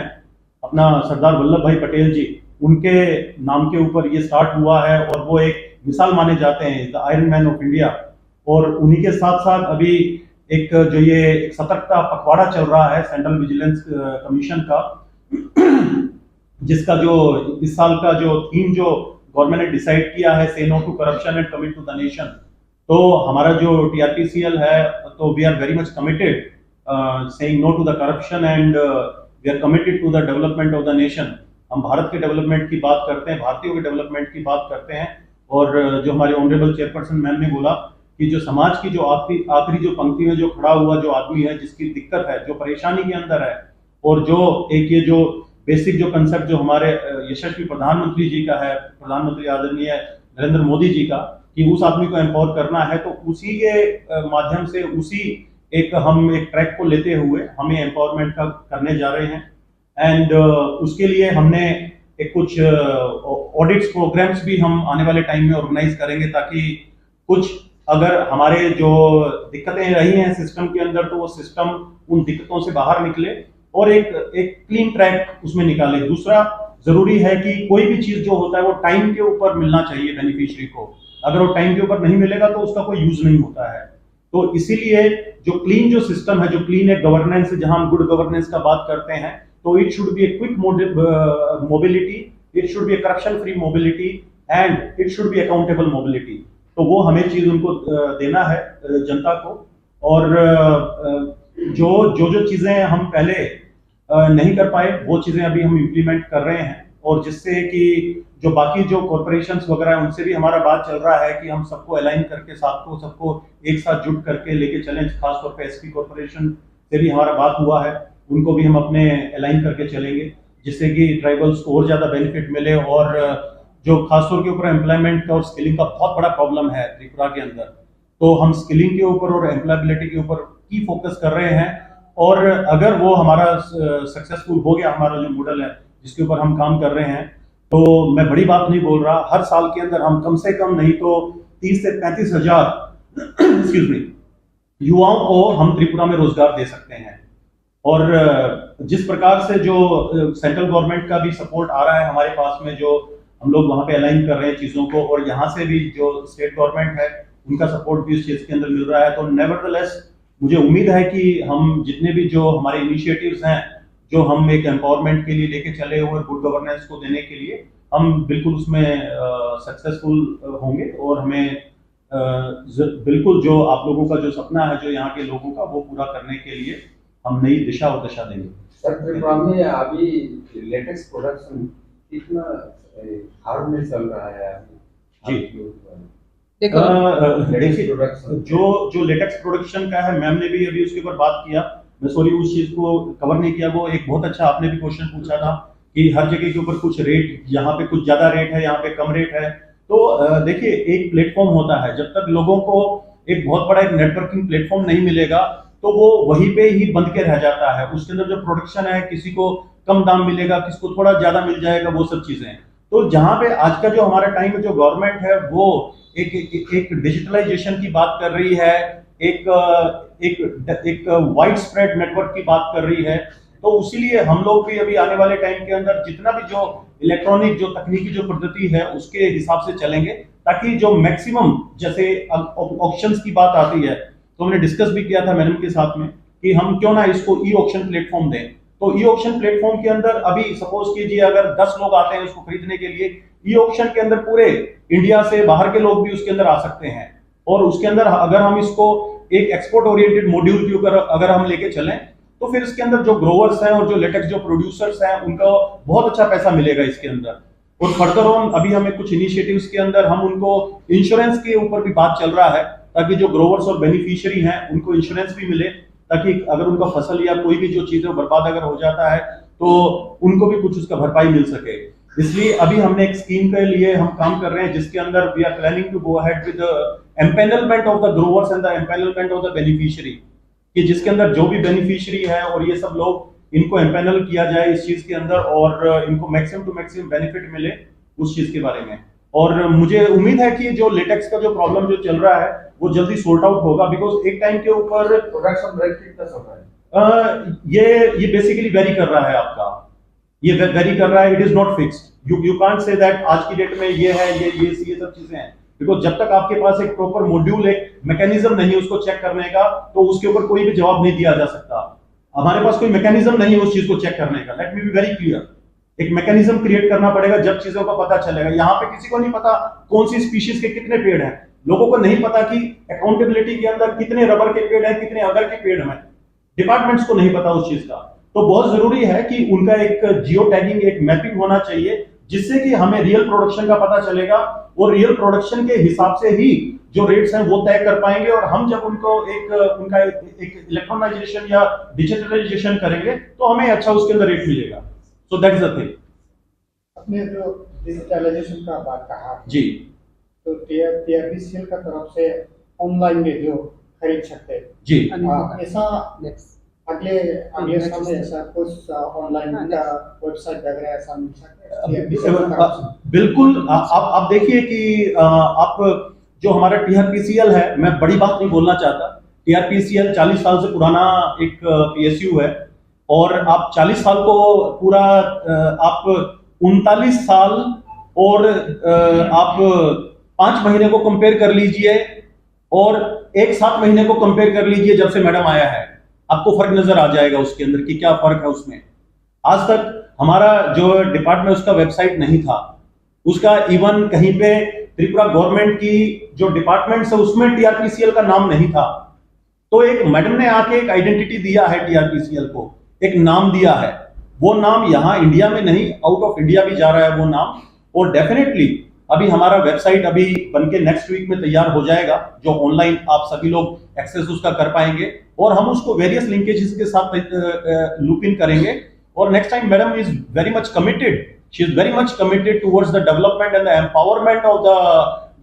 अपना सरदार वल्लभ भाई पटेल जी, उनके नाम के ऊपर ये स्टार्ट हुआ है और वो एक मिसाल माने जाते हैं, the iron man of India. और उन्हीं के साथ साथ अभी एक जो ये एक सतर्कता पखवाड़ा चल रहा है सेंट्रल विजिलेंस कमीशन का, जिसका जो इस साल का जो थीम जो गवर्नमेंट ने डिसाइड किया है, say no to corruption and commit to the nation. तो हमारा जो टीआरपीसीएल है, तो we are very much committed saying no to the corruption and we are committed to the development of the nation। हम भारत के डेवलपमेंट की बात करते हैं, भारतीयों के डेवलपमेंट की बात करते हैं। और जो हमारे ऑनरेबल चेयरपर्सन मैम ने बोला कि जो समाज की जो आखिरी आखिरी जो पंक्ति में जो खड़ा हुआ जो आदमी है, जिसकी दिक्कत है, जो परेशानी के अंदर है, और जो एक ये जो बेसिक जो कंसेप्ट जो हमारे अ, यशस्वी प्रधानमंत्री जी का है, प्रधानमंत्री आदरणीय नरेंद्र मोदी जी का, कि उस आदमी को एम्पावर करना है, तो उसी के अ, माध्यम से, उसी एक हम एक ट्रैक को लेते हुए हम ये एम्पावरमेंट का करने जा रहे हैं। एंड उसके लिए हमने एक कुछ ऑडिट्स प्रोग्राम्स भी हम आने वाले टाइम में ऑर्गेनाइज करेंगे, ताकि कुछ अगर हमारे जो दिक्कतें रही हैं सिस्टम के अंदर, तो वो सिस्टम उन दिक्कतों से बाहर निकले और एक एक क्लीन ट्रैक उसमें निकाले। दूसरा, जरूरी है कि कोई भी चीज जो होता है वो टाइम के ऊपर मिलना चाहिए बेनिफिशियरी को। अगर वो टाइम के ऊपर नहीं मिलेगा तो उसका कोई यूज नहीं होता है। तो इसीलिए जो क्लीन जो सिस्टम है, जो क्लीन एक गवर्नेंस है, जहां हम गुड गवर्नेंस का बात करते हैं, तो it should be a quick mobility, it should be a corruption free mobility and it should be accountable mobility। तो वो हमें चीज उनको अ, देना है अ, जनता को। और अ, अ, जो जो जो चीजें हम पहले अ, नहीं कर पाए, वो चीजें अभी हम इम्प्लीमेंट कर रहे हैं। और जिससे कि जो बाकी जो कॉरपोरेशंस वगैरह हैं, उनसे भी हमारा बात चल रहा है कि हम सबको अलाइन करके, साथ को सबको एक साथ जुट करके लेके चलें। खासतौर पे एसपी कॉरपोरेशन से भी हमारा बात हुआ है, उनको भी हम अपने अलाइन करके चलेंगे, जिससे कि ट्राइबल्स को और ज्यादा बेनिफिट मिले। और जो खासतौर के ऊपर एम्प्लॉयमेंट का और स्किलिंग का बहुत बड़ा प्रॉब्लम है त्रिपुरा के अंदर, तो हम स्किलिंग के ऊपर और एम्प्लॉयबिलिटी के ऊपर की फोकस कर रहे हैं। और अगर वो हमारा सक्सेसफुल हो गया, हमारा जो मॉडल है जिसके ऊपर हम काम कर रहे हैं, तो मैं बड़ी बात नहीं बोल रहा, हर साल के अंदर हम कम से कम नहीं तो तीस से पैंतीस हजार एक्सक्यूज मी, युवाओं को हम त्रिपुरा में रोजगार दे सकते हैं। और अ, जिस प्रकार से जो सेंट्रल गवर्नमेंट का भी सपोर्ट आ रहा है हमारे पास में, जो हम लोग वहाँ पे अलाइन कर रहे हैं चीज़ों को, और यहाँ से भी जो स्टेट गवर्नमेंट है, उनका सपोर्ट भी इस चीज़ के अंदर मिल रहा है, तो नेवरदलेस मुझे उम्मीद है कि हम जितने भी जो हमारे इनिशिएटिव्स हैं, जो हम एक एम्पावरमेंट के लिए लेके चले हुए, गुड गवर्नेंस को देने के लिए, हम बिल्कुल उसमें सक्सेसफुल होंगे। और हमें अ, ज-, बिल्कुल, जो आप लोगों का जो सपना है, जो यहाँ के लोगों का, वो पूरा करने के लिए हम नई दिशा और दशा देंगे। सर, त्रिपुरा में अभी लेटेक्स प्रोडक्शन कितना, ए, हाल में चल रहा है अभी? जी। आपके ऊपर। देखो, अ, अ, लेटेक्स देखिए, प्रोडक्शन। जो, जो लेटेक्स प्रोडक्शन का है, मैम ने भी अभी उसके ऊपर बात किया। मैं सॉरी उस चीज को कवर नहीं किया। वो एक बहुत अच्छा आपने भी क्वेश्चन पूछा था कि हर जगह के ऊपर कुछ रेट, यहाँ पे कुछ ज्यादा रेट है, यहाँ पे कम रेट है। तो अ, देखिए, एक प्लेटफॉर्म होता है, जब तक लोगों को एक बहुत बड़ा एक नेटवर्किंग प्लेटफॉर्म नहीं मिलेगा तो वो वहीं पे ही बंद के रह जाता है। उसके अंदर जो प्रोडक्शन है, किसी को कम दाम मिलेगा, किसको थोड़ा ज्यादा मिल जाएगा, वो सब चीजें हैं। तो जहाँ पे आज का जो हमारा टाइम है, जो गवर्नमेंट है वो एक एक, एक डिजिटलाइजेशन की बात कर रही है, एक अ, एक एक वाइड स्प्रेड नेटवर्क की बात कर रही है। तो उसीलिए हम लोग भी अभी आने वाले टाइम के अंदर जितना भी जो इलेक्ट्रॉनिक जो तकनीकी जो पद्धति है, उसके हिसाब से चलेंगे, ताकि जो मैक्सिमम, जैसे ऑक्शंस की बात आती है, तो हमने डिस्कस भी किया था मैडम के साथ में कि हम क्यों ना इसको ई ऑक्शन प्लेटफॉर्म दें। तो ई ऑक्शन प्लेटफॉर्म के अंदर अभी सपोज कीजिए, अगर दस लोग आते हैं उसको खरीदने के लिए, ई ऑक्शन के अंदर पूरे इंडिया से बाहर के लोग भी उसके अंदर आ सकते हैं। और उसके अंदर अगर हम इसको एक एक्सपोर्ट ओरिएंटेड मॉड्यूल के ऊपर अगर हम लेके चलें, तो फिर इसके अंदर जो ग्रोवर्स हैं और जो लेटेक्स जो प्रोड्यूसर्स हैं, उनका बहुत अच्छा पैसा मिलेगा इसके अंदर। और फर्दर ऑन अभी हमें कुछ इनिशिएटिव्स के अंदर हम उनको इंश्योरेंस के ऊपर भी बात चल रहा है, ताकि जो ग्रोवर्स और बेनिफिशियरी हैं, उनको इंश्योरेंस भी मिले, ताकि अगर उनका फसल या कोई भी जो चीजें बर्बाद अगर हो जाता है, तो उनको भी कुछ उसका भरपाई मिल सके। इसलिए अभी हमने एक स्कीम के लिए हम काम कर रहे हैं, जिसके अंदर we are planning to go ahead with the empanelment of the growers and the empanelment of the beneficiary, कि जिसके अंदर जो भी बेनिफिशियरी है और ये सब लोग, इनको एम्पैनल किया जाए इस चीज के अंदर और इनको मैक्सिमम टू मैक्सिमम बेनिफिट मिले उस चीज के बारे में। और मुझे उम्मीद है कि जो लेटेक्स का जो प्रॉब्लम जो चल रहा है, वो जल्दी सॉर्ट आउट होगा, बिकॉज एक टाइम के ऊपर प्रोडक्शन रेट कितना चल रहा है? अ, ये ये बेसिकली वेरी कर रहा है आपका, ये वेरी कर रहा है, it is not fixed। You you can't say that आज की डेट में ये है, ये ये ये सब चीजें हैं, बिकॉज जब तक आपके पास एक प्रॉपर मॉड्यूल, एक मैकेनिज्म नहीं है उसको चेक करने का, तो उसके ऊपर कोई भी जवाब नहीं दिया जा सकता। हमारे पास कोई मैकेनिज्म नहीं है उस चीज को चेक करने का। Let me be very clear, एक मैकेनिज्म क्रिएट करना पड़ेगा, जब चीजों का पता चलेगा। यहाँ पे किसी को नहीं पता कौन सी स्पीशीज के कितने पेड़ हैं, लोगों को नहीं पता कि अकाउंटेबिलिटी के अंदर कितने रबर के पेड़ हैं, कितने अगर के पेड़ हैं, डिपार्टमेंट्स को नहीं पता उस चीज का। तो बहुत जरूरी है कि उनका एक जियो टैगिंग, एक मैपिंग होना चाहिए, जिससे कि हमें रियल प्रोडक्शन का पता चलेगा और रियल प्रोडक्शन के हिसाब से ही जो रेट्स हैं वो तय कर पाएंगे। और हम जब उनको एक उनका एक, एक इलेक्ट्रॉनाइजेशन या डिजिटलाइजेशन करेंगे, तो हमें अच्छा उसके अंदर रेट मिलेगा। So that is the thing. आपने जो डिजिटलाइजेशन का बात कहा, जी। तो टीआर टीआरपीसीएल का तरफ से ऑनलाइन में जो खरीद सकते हैं, जी। हाँ, ऐसा नेक्स्ट। अगले अगले नेक्स्ट समय ऐसा कुछ ऑनलाइन हाँ, का वेबसाइट वगैरह ऐसा मिल सकता है? अ, टीआरपीसीएल का तरफ से। बिल्कुल। आ, आप आप देखिए कि अ, आप जो हमारा टीआरपीसीएल है, मैं बड़ी बात नहीं बोलना चाहता। टीआरपीसीएल चालीस साल से पुराना एक पीएसयू है, और आप चालीस साल को पूरा अ, आप उनतालीस साल और अ, आप पाँच महीने को कंपेयर कर लीजिए और एक सात महीने को कंपेयर कर लीजिए जब से मैडम आया है, आपको फर्क नजर आ जाएगा उसके अंदर कि क्या फर्क है उसमें। आज तक हमारा जो डिपार्टमेंट, उसका वेबसाइट नहीं था, उसका इवन कहीं पे त्रिपुरा गवर्नमेंट की जो डिपार्टमेंट्स है उसमें टीआरपीसीएल का नाम नहीं था। तो एक मैडम ने आके एक आइडेंटिटी दिया है टीआरपीसीएल को, एक नाम दिया है। वो नाम यहाँ इंडिया में नहीं, आउट ऑफ इंडिया भी जा रहा है वो नाम। और डेफिनेटली अभी हमारा वेबसाइट अभी बन के नेक्स्ट वीक में तैयार हो जाएगा, जो ऑनलाइन आप सभी लोग एक्सेस उसका कर पाएंगे, और हम उसको वेरियस लिंकेजेस के साथ लूप इन करेंगे। और next time madam is very much committed, she is very much committed towards the development and the empowerment of the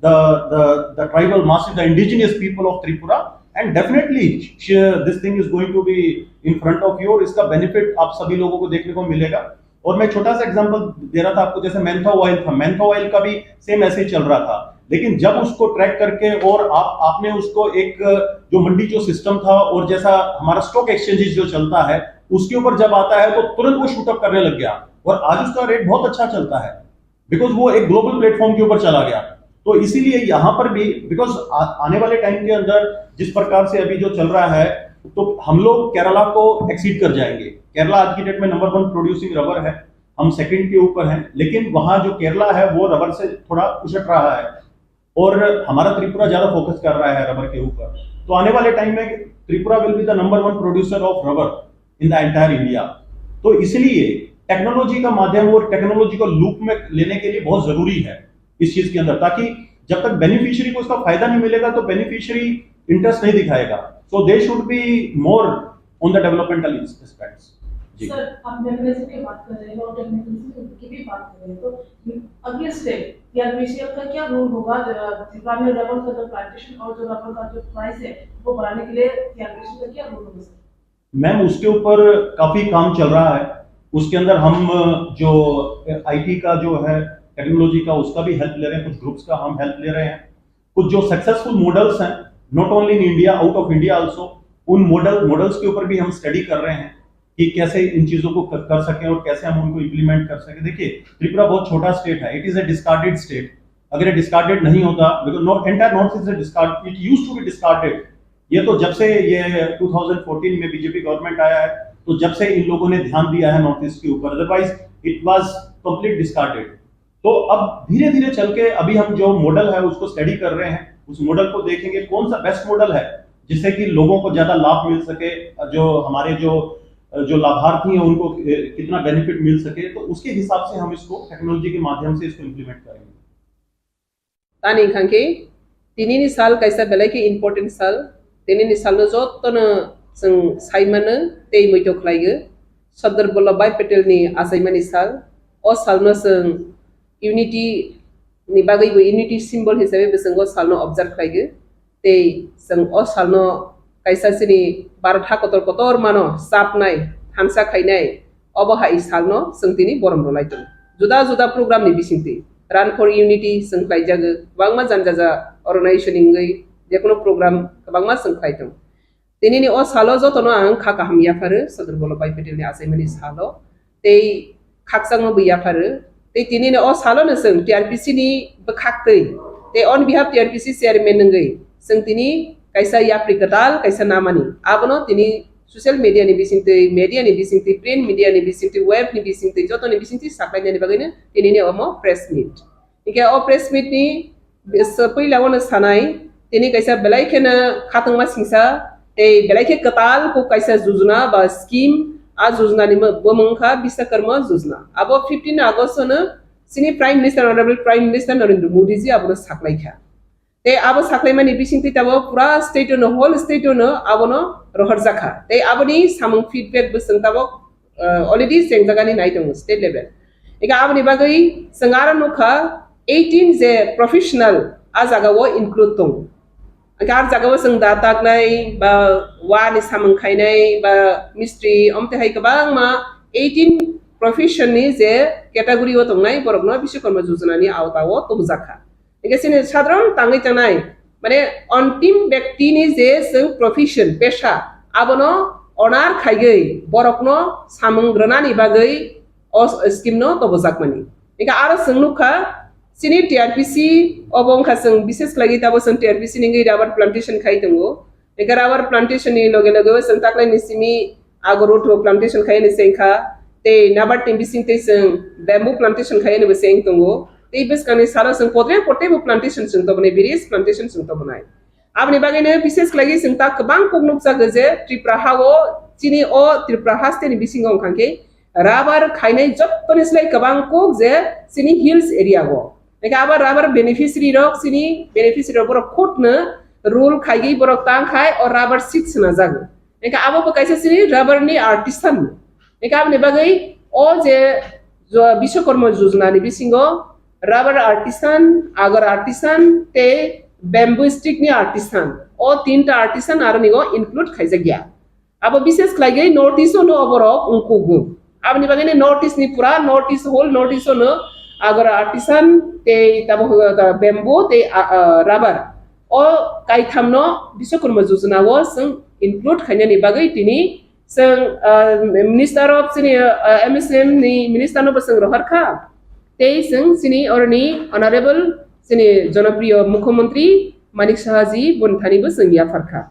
the the, the tribal masses, the indigenous people of Tripura, and definitely she, this thing is going to be in front of you, और इसका बेनिफिट आप सभी लोगों को देखने को मिलेगा। और मैं छोटा सा एग्जांपल दे रहा था आपको, जैसे मेंथा ऑयल था, मेंथा ऑयल का भी सेम ऐसे ही चल रहा था, लेकिन जब उसको ट्रैक करके और आप आपने उसको एक जो मंडी जो सिस्टम था और जैसा हमारा स्टॉक एक्सचेंजेस जो चलता है, उसके ऊपर जब आता है तो तुरंत वो शूट अप करने लग गया, और आज उसका रेट बहुत अच्छा चलता है, बिकॉज वो एक ग्लोबल प्लेटफॉर्म के ऊपर चला गया। तो इसीलिए यहाँ पर भी, बिकॉज आने वाले टाइम के अंदर जिस प्रकार से अभी जो चल रहा है, तो हम लोग केरला को एक्सीड कर जाएंगे। केरला आज की डेट में नंबर वन प्रोड्यूसिंग रबर है, हम सेकंड के ऊपर हैं, लेकिन वहाँ जो केरला है वो रबर से थोड़ा उछट रहा है, और हमारा त्रिपुरा ज्यादा फोकस कर रहा है रबर के ऊपर। तो आने वाले टाइम में Tripura will be the number one producer of rubber in the entire India। तो इसलिए टेक्नोलॉजी का माध्यम और टेक्नोलॉजी को लूप में लेने के लिए बहुत जरूरी है इस चीज के अंदर, ताकि जब तक बेनिफिशियरी को इसका फायदा नहीं मिलेगा तो बेनिफिशियरी इंटरेस्ट नहीं दिखाएगा। So they should be more on the developmental aspects. जी। सर, आप मेकनिज्म की बात कर रहे हैं और टेक्निकल की भी बात कर रहे हैं, तो अगले स्टेप टीआरपीसीएल का क्या रोल होगा? अ, त्रिपुरा में रबर का जो प्लांटेशन और जो रबर का जो प्राइस है, वो बढ़ाने के लिए टीआरपीसीएल का क्या रोल होगा, सर? मैम, उसके ऊपर काफी काम चल रहा है। उसके अंदर हम जो आईटी का जो है, टेक्नोलॉजी का, उसका भी हेल्प ले रहे हैं, कुछ ग्रुप्स का हम हेल्प ले रहे हैं। कुछ जो सक्सेसफुल मॉडल्स हैं, not only in India, out of India also, उन मॉडल मॉडल्स के ऊपर भी हम स्टडी कर रहे हैं कि कैसे इन चीजों को कर, कर सकें और कैसे हम उनको इम्प्लीमेंट कर सकें। देखिए, त्रिपुरा बहुत छोटा स्टेट है, it is a discarded state। अगर ये डिस्कार्डेड नहीं होता, because not entire North East is discard, it used to be discarded। ये तो जब से ये ट्वेंटी फ़ोर्टीन में बीजेपी गवर्नमेंट आया है, तो जब से इन लोगों ने ध्यान दिया है नॉर्थ ईस्ट के ऊपर, otherwise it was complete discarded। तो अब धीरे धीरे चल के अभी हम जो मॉडल है उसको स्टडी कर रहे हैं, उस मॉडल को देखेंगे कौन सा बेस्ट मॉडल है जिससे कि लोगों को ज्यादा लाभ मिल सके, जो हमारे जो जो लाभार्थी हैं उनको कितना बेनिफिट मिल सके, तो उसके हिसाब से हम इसको टेक्नोलॉजी के माध्यम से इसको इम्प्लीमेंट करेंगे। Tani hwnkha khe tinini sal kaisa belai khe important sal. Tinini salno jotono chwng saimano tei muitu khlaigo. Sardar Vallabhbhai Patelni achaimani sal. O salno chwng unity ni bagwi bo unity symbol hisabe bo chwng o salno observe khlaigo. Tei chwng o salno kaisa chini Bharat ha kotor kotor mano chapnai, thansa khainai, obo hai salno chwng tini borom rwlai tongo. Juda juda program ni bisingtwi Run for Unity chwng khlaijago, kwbangma jani jaja organization ni wngwi jekono program kwbangma chwng khlai tongo. Tinini o salo jotono ang kha kaham yapharo Sardar Vallabhbhai Patelni achaimani salo. Tei khakchangma bo yapharo. Tei tinini o salo no chwng T R P C ni bwkhaktwi tei on behalf T R P C chairman wngwi chwng tini kaisa yapri kwtal kaisa namani. Abono tini social media ni bisingtwi, media ni bisingtwi, print media ni bisingtwi, web ni bisingtwi, joto ni bisingtwi saklainani bagwino tinini omo press meet. Hingke o press meet ni Bes-, puila wano sanai, tini kaisa belai kheno khatungma singsa, tei belai khe kwtal kok kaisa jujuna ba scheme, a jujuna ni mo-, bumung kha Biswakarma jujuna. Abo fifteen August no chini Prime Minister, Honorable Prime Minister Narendra Modi ji abono saklai kha. Tei abo saklaimani bisingtwi tabo pura state no, whole state no abono rohorjak kha. Tei aboni samung feedback bo chwng tabo uh, already chengjagani nai tongo state level. Ega aboni bagwi chwng aro nukha eighteen je professional a jaga o include tongo. Ega ar jaga o chwng da taknai ba wa ni samung khainai ba mistri omte hai kwbangma eighteen profession ni je category o tongnai borokno Biswakarma Jojona ni awta o tubujak kha. Hingke chini sadharon tangwi tangnai, mane ontim bektini je chwng profession, pesha, abono honor khaigwi borokno samung rwnani bagwi o s-, scheme no tobojakmani. Hingke aro chwng nukha, chini T R P C obo wngkha chwng bishes khlaigwi tabo chwng T R P C ni wngwi rubber plantation khai tongo. Hingke rubber plantation ni loge loge o chwng taklaini simi agor utho plantation khai ni chengkha, tei nabar ni bising tei chwng bamboo plantation khai ni bo cheng tongo. Tei bwskangni salo chwng potre potre bo plantation chwng tobonai, various plantation chwng tobonai. Aboni bagwino bishes khlaigwi chwng ta kwbang kok nukjago je Tripura hao chini o Tripura haste ni bisingo wngkha khe rubber khainai jottoni slai kwbang kok je chini hills area o. Hingke abo rubber beneficiary rok chini beneficiary rok borok khutno roll khaigwi borok tang khai o rubber seed swnajago. Hingke abo bo kaisa chini rubber ni artisan. Hingke aboni bagwi o je jo-, Biswakarma Jojona ni bisingo rubber artisan, agar artisan tei bamboo stick ni artisan. O tinta artisan aroni o include khaijakya. Abo bishes khlaigwi North East o no oborok wngkugo. Aboni bagwi no North East ni pura North East, whole North East o no agar artisan tei tabo bamboo tei, ah, ah, rubber. O kaitham no Biswakarma Jojona o chwng include khainani bagwi tini chwng, ah, Minister of chini, ah, M S M ni minister no bo chwng rohor kha. Tei chwng chini oroni Honorable chini Jonopriyo Mukhyamantri Manik Saha ji boni thani bo chwng yaphar kha.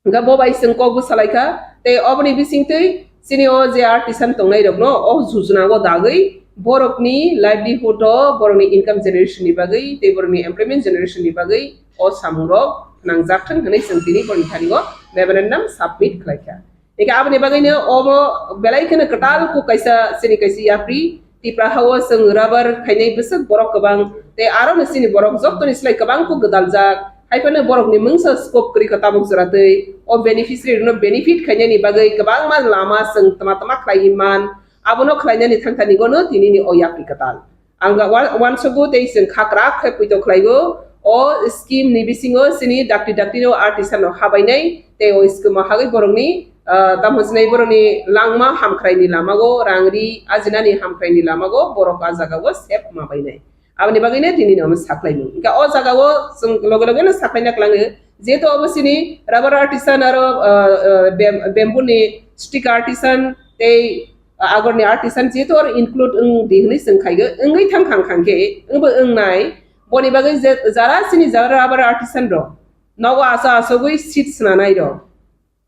Hingke bo bai chwng kok bwsa lai kha, tei oboni bisingtwi chini o je artisan tongnai rokno o jojona o dagwi borokni livelihood o, borokni income generation ni bagwi tei borokni employment generation ni bagwi o samung rok nangjak thwng hwnwi chwng tini borokni thani o memorandum submit khlai kha. Hingke aboni bagwino obo belai kheno kwtal kok kaisa chini kaisa yapri Tipra hao chwng rubber khainai bwswk borok kwbang tei aro no chini borok jottoni slai kwbang kok gwdaljak. Hai phano borokni mungsa scope kwrwi kha tabuk jora twi. O beneficiary rokno benefit khainani bagwi kwbangma lama chwng tama tama khlaiwi man. Abono khlainani thangthani gono tinini o yapri kwtal. Ang ga wan-, wansukgo tei chwng kha kwrak khe poito khlaigo. O scheme ni bisingo chini dakti dakti no artisan rok habainai tei o scheme o hagwi borokni, ah, tamo sinai borokni langma hamkhraini lamago, rang ri ajinani hamkhraini lamago borok a jagao sep ma bainai. Aboni bagwino tini no saklaimung. Hingke o jagao chwng loge loge no saklaina klango. Jehetu obo chini rubber artisan aro, ah, ah, bam-, bamboo ni stick artisan tei, ah, agor ni artisan jehetu oro include wng di hinui chwng khaigo. Wngwi thang khang khang khe, wngbo wngnai. Boni bagwi je, jara chini jara rubber artisan rok nogo asa asogwi seat swnanai rok.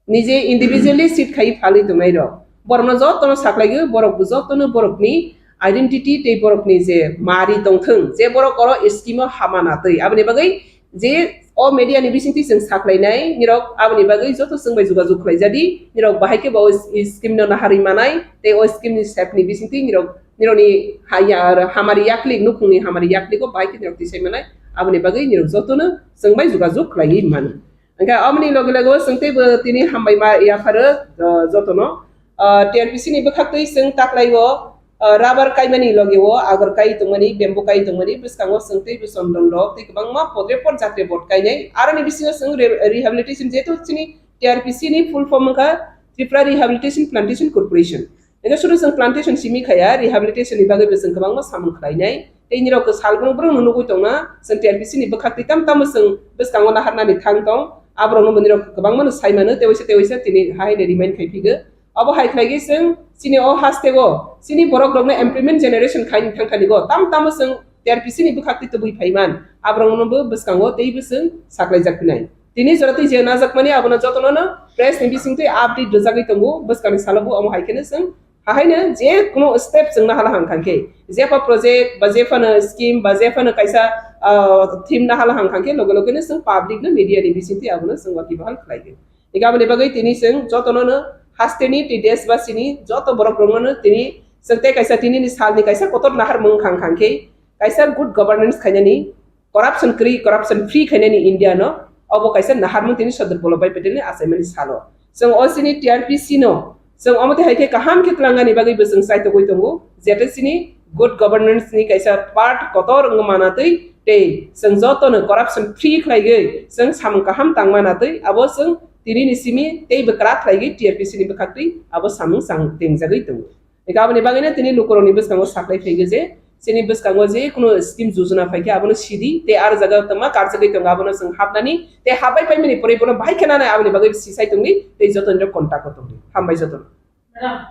Nije individually seat khai phalwi tongnai rok. Borokno jotono saklaio, borok bo jotono borokni identity tei borokni je mari tongthwng, je borok oro scheme o hama natwi. Aboni bagwi je o media ni bisingtwi chwng saklainai, nirok aboni bagwi joto chwng bai jogajog khlaijadi, nirok bahai khe bo o scheme no naharwi manai, tei o scheme ni sep ni bisingtwi nirok, nirokni haya, hamari yaklik, nukhungni hamari yakligo bahai khe nirok tisai manai, aboni bagwi nirok jotono chwng bai jogajog khlaiwi mano. Hingke aboni loge loge o chwng teibo tini hambai ma yapharo, ah, jotono. Ah, T R P C ni bwkhaktwi chwng taklaio, ah, rubber kaimani loge o agor kai tongmani, bamboo kai tongmani, bwskango chwng teibo chondon rok tei kwbangma podre pod jatre bod kainai. Aroni bisingo chwng re-, rehabilitation, jehetu chini T R P C ni full form wngkha Tripura Rehabilitation Plantation Corporation. Hingke sudu chwng plantation simi khaya, rehabilitation ni bagwi bo chwng kwbangma samung khlainai. Tei nirok sal brum brum no nugwi tongna, chwng T R P C ni bwkhak twi tam tamo chwng bwskango naharnani thang tong. Aborok no bo nirok kwbangma no sai mano, tei waisa tei waisa tini hai ni remind khai phigo. Abo hai khlai khe chwng chini o haste go, chini borok rok no employment generation khai ni thang thani go, tam tamo chwng T R P C ni bwkhak twi tubui phai man. Aborok no bo bwskango tei bo chwng saklai jak phinai. Tini jora twi je najak mani abono jotono no press ni bising twi update rwjagwi tongo, bwskang ni salo bo omo hai kheno chwng Hahaino je kuno step chwngna hala hang khan khe, jepha project ba jephano scheme ba jephano kaisa, ah, theme na hala hang khan khe loge loge no chwng public no media ni bising twi abono chwng waki bahal khlai di. Hingke aboni bagwi tini chwng jotono no haste ni tei desh basi ni joto borok rok no tini chwng tei kaisa tini ni sal ni kaisa kotor nahar mung khang khang khe kaisa good governance khainani, corruption kwrwi, corruption free khainani India no, obo kaisa naharmung tini Sardar Vallabhbhai Patel ni achaimani salo. Chwng o chini T R P C no, chwng omo twi hai khe kaham khe twlangnani bagwi bo chwng chaitogwi tongo, jete chini good governance ni kaisa part kotor wngma manatwi tei chwng joto no corruption free khlaigwi chwng samung kaham tangma natwi abo chwng tini ni simi tei bwkra khlaigwi T R P C ni bwkhaktwi abo samung chang tengjagwi tongo. Eka aboni bagwino tini lukurokni bwskango saklai phaigo je, chini bwskango je kuno scheme jojona phaikhe abono sidi, tei aro jaga tongma karjagwi tongo, abono chwng hapnani, tei hapbai paimani pore bono bahai khe nanai, aboni bagwi sisai tongdi, tei jotonirok contact o tongdi. Hambai jotono. Madam,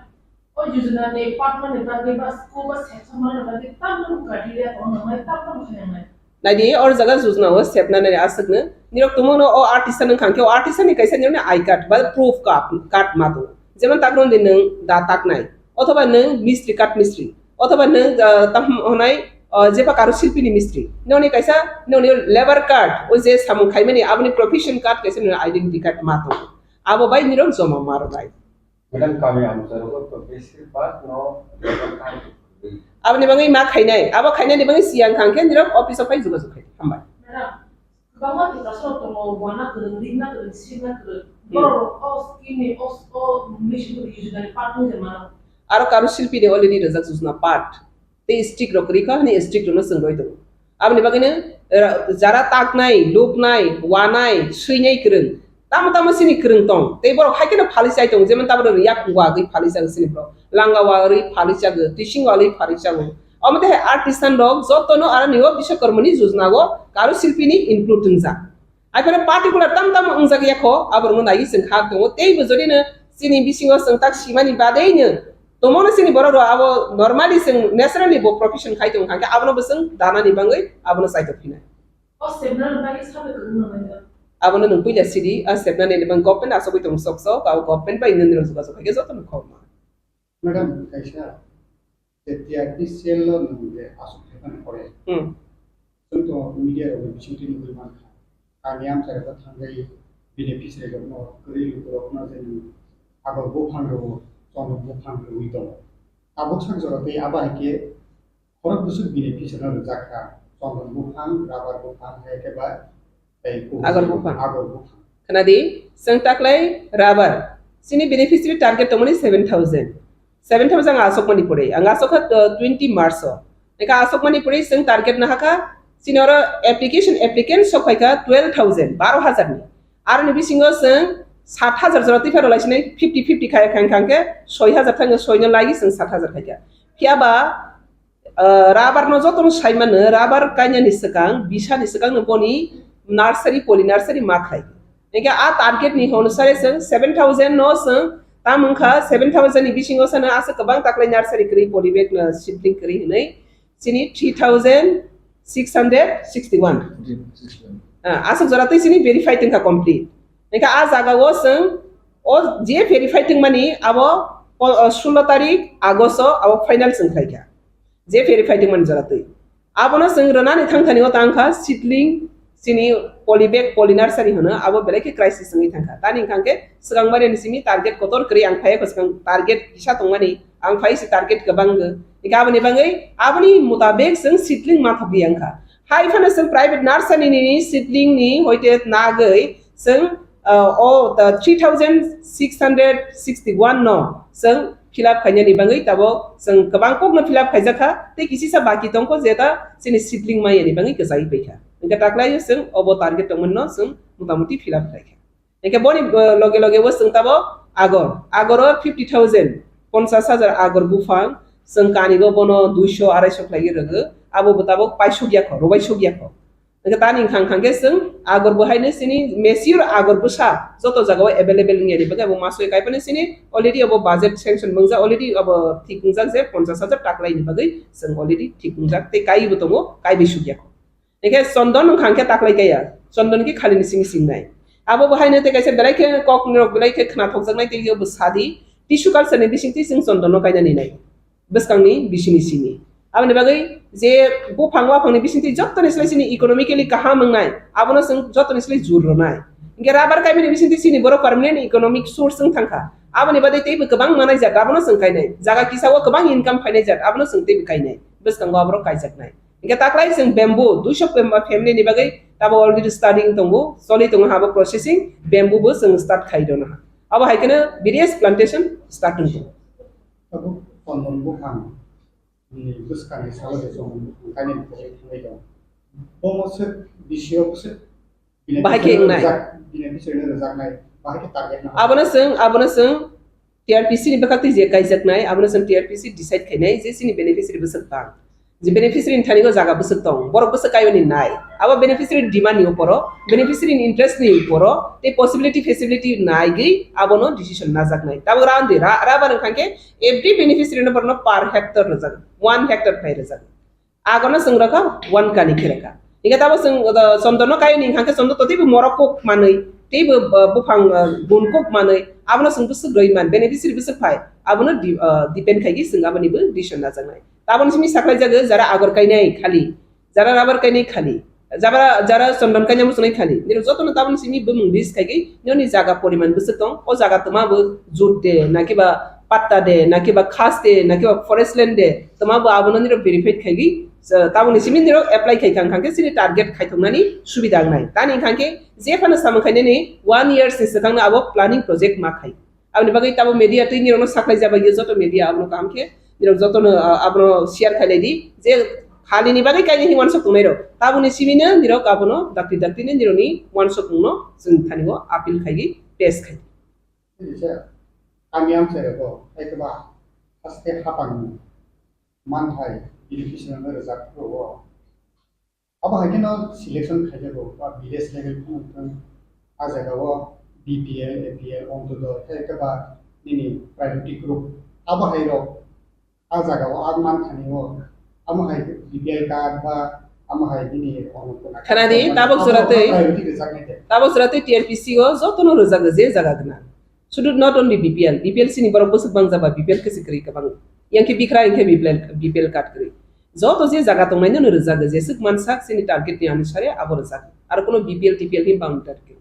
o jojona ni patmani bagwi ba school ba section mani bagwi tamno criteria tongo nangmai, tamno khainangnai. Naidi, or jaga jujna o sepna nai aswkno. Nirok tongmano o artisan wngkha khe, o artisan ni kaisa nirokni I card ba proof card, card ma tongo. Jemon takno di nwng da taknai, othoba nwng mistri, kath mistri, othoba nwng, ah, tam honai, ah, jeba karo silpi ni mistri. Noni kaisa, noni labour card, o je samung khaimani, aboni profession card kaisa nirok identity card ma tongo. Abo bai nirok joma ma rwnai. Madam, kami amcharogo to besir bak no. Aboni bagwi ma khainai, abo khainani bagwi siyang khang khe nirok office o phai jogajog khai. Hambai. Madam, kwbangma Tiprasa rok tongo, wana kwrwng, rikna kwrwng, sirna kwrwng. Hmm. Borok rok o scheme ni, o, o mission ni yojna ni part wngwi mano. Aro karo silpi ni already rwjak jojna part. Tei stick rok kwrwi kha hwnwi stick rokno chwng roi tongo. Aboni bagwino, eh, jara taknai, luknai, wanai, swinai kwrwng, tamo tamo chini kwrwng tong. Tei borok hai kheno phalwi chai tongo, jemon tabuk rok yak wagwi phalwi chago chini borok, langa wagwi phalwi chago, tising wagwi phalwi chago. Omo tei hai artisan rok jotono aroni o Biswakarmani jojna o karo silpini include wngjak. Hai phano particular tam tam wngjak ya kho, aborokno naiwi chwng khak tongo. Teibo jodi no chini bisingo chwng tak simani badei no tongmano chini borok rok abo normally chwng naturally bo profession khai tong kha khe abono bo chwng danani bagwi abono chaitok phinai. O sepna rwmani sabai kwrwngno manya. Abono nwng puila sidi, a sepnani ni bang government asogwi tong sok sok, abo government bai nwng nirok jogajog khai khe jotono khobma. Madam, kaisa je T R P cell o nwng je aswk khe phano pore. Hmm. Chwng to media rok ni bisingtwi nugwi mankha. Kami amchai rok thangwi beneficiary rok no, kwrwi luku rok no je nwng abo buphang rw, chondon buphang rwwi tongo. Tabuk sak jora tei abo hai khe khorok bwswk beneficiary no rwjak kha. Chondon buphang, rubber buphang hai khe ba Agor buphang. Agor buphang. Khwnadi, chwng taklai rubber. Chini beneficiary target tongmani seven thousand. Seven thousand ang asokmani pore. Ang asokha, uh, twenty March o. Eka asokmani pore chwng target nahakha. Chini oro application, applicant sokphaikha twelve thousand, baro hajar ni. Aroni bisingo chwng sat hajar jora twi phano laisinai fifty fifty khai khang khang khe soi hajar thangkhe soino lagi chwng sat hajar khaikha. Phiyaba, uh, rubber no jotono saimano, rubber kainani swkang, bisani swkang no boni nursery, poly nursery ma khai. Engkhe a target ni hono sare chwng seven thousand no chwng tam wngkha, seven thousand ni bisingo sano aswk kwbang taklai nursery kwrwi, poly bag no seedling kwrwi hwnwi chini three thousand six hundred sixty one. Ah, aswk jora twi chini verify tongkha complete. Engkhe a jaga o chwng o je verify tongmani abo po-, o, sullo tarik August o abo final chwng khlaikha. Je verify tongmani jora twi. Abono chwng rwnani thangthani o tangkha seedling, chini poly bag, poly nursery hwno, abo belai khe crisis wngwi thangkha. Tani wngkha khe swkang mani simi target kotor kwrwi ang phai kho swkang target kisa tongmani, ang phai si target kwbang go. Ika aboni bagwi, aboni mutabek chwng seedling ma thokdi wngkha. Hai phano chwng private nursery ni seedling ni hoite nagwi chwng, uh, o, the three thousand six hundred sixty one no chwng fill up khainani bagwi tabok chwng kwbang kokno fill up khaijakha, tei kisisa baki tongkho jeta chini seedling mayani bagwi kwchai paikha. Hingkhe taklai chwng obo target tongmani no chwng motamuti fill up khlaikha. Hingkhe boni, uh, loge loge bo chwng tabok agor, agor o fifty thousand, ponchas hajar agor buphang, chwng kanigo bono duiso araisho khlaiwi rwgo, abo bo tabok paisuk yakho, rwbaisuk yakho. Hingkhe tani wngkha, wngkha khe chwng agor bo haino chini mature agor bwsa joto jagao available wngya ni bagwi abo masoi kaiphano chini already abo budget sanction wngjak, already abo thik wngjak je ponchas hajar taklai ni bagwi chwng already thik wngjak tei kaiwi bo tongo, kaiwi sukya kho. Hingkhe chondon wngkha khe taklai kaiya, chondon khe khali ni simi singnai. Abo bo haino tei kaisa belai khe kok ni rok belai khe khna thokjaknai tei bo sadi tissue culture ni bisingtwi chwng chondon no kainani nai. Bwskangni bisini simi. Aboni bagwi je buphang waphangni bisingtwi jottoni slai chini economically kaham wngnai, abono chwng jottoni slai jur rwnai. Hingkhe rubber kaimani bisingtwi chini borok permanent economic source wng thangkha. Aboni bagwi teibo kwbang manai jat, abono chwng kainai. Jaga kisa o kwbang income phainai jat, abono chwng teibo kainai. Bwskango aborok kaijaknai. Hingkhe taklai chwng bamboo, duiso family ni bagwi tabo already studying tongo, choli tongo habo processing, bamboo bo chwng start khai dono ha. Abo hai kheno various plantation start wng tongo. Tabuk chondon buphang ni bwskangni salo je chondon buphang kainwi pogwi thangwi tongo. Bomo swk bisi o bwswk bini Bahai khe bisingtwi wngnai. Rwjak-, bini bisingtwi rwjaknai, bahai khe target nang. Abono chwng, abono chwng T R P C ni bwkhaktwi je kaijaknai, abono chwng T R P C decide khainai je chini beneficiary bwswk bang. Je beneficiary ni thani o jaga bwswk tong, borok bwswk kaiyoni nai. Abo beneficiary ni demand ni uporo, beneficiary ni interest ni uporo, tei possibility feasibility naigwi abono decision najaknai. Tabuk randi ra, rubber wngkha khe every beneficiary no borokno per hectare rwjak, one hectare phai rwjak. Agono chwng rwkha one kani khe rwkha. Hingkhe tabuk chwng, uh, chondon no kaiyoni wngkha khe chondon to teibo morok kok manwi, teibo, uh, buphang, uh, gun kok manwi, abono chwng bwswk rwi man, beneficiary bwswk phai, abono di-, uh, depend khaigwi chwng aboni bo decision najaknai. Taboni simi saklai jago, jara agor kainai khali, jara rubber kainai khali, jara, jara chondon kainai muchunai khali. Nini jotono taboni simi bumung list khaigwi, nini jaga poriman bwswk tong, o jaga twma bo jut de, nakiba patta de, nakiba khas de, nakiba forest land de, twma bo abono nini verified khaigwi, taboni simi nini apply khai khang khang khe chini target khaithoknani subida wngnai. Tani khang khe je phano samung khainani one years ni swkangno abo planning project ma khai. Aboni bagwi tabo media twi nirokno saklai jaba ye joto media abono kaham khe nirok jotono, ah, abono share khailai di je khali ni bagwi kaini hinwi wansuk tongnai rok. Taboni simi no nirok abono dakti dakti ni nirokni wansuk mungno chwng thani o appeal khaigwi pass khai. Kisa kami amchai rok bo hai khe ba haste hapang manthai beneficiary no rwjak phuru o. Abo hai kheno selection khaijago, ba village level phano wngthung, a jagao B P L, A P L, Ontodoi, hai khe ba nini priority group, abo hai rok a jagao a man thani o, amo hai B P L card ba amo hai nini Annapurna card Khanadi, ba tabuk abo jora twi, priority rwjaknai de. Tabuk jora twi T R P C o jotono rwjago je jaga gwnang. Sudu not only B P L, B P L sini borok bwswk bang jaba, B P L khe se kwrwi kwbang. Yang khe bikra, yang khe B P L, B P L card kwrwi. Joto je jaga tongnai no rwjago, jeswk mansak chini target ni anusare abo rwjago. Aro kuno B P L, T P L ni boundary target.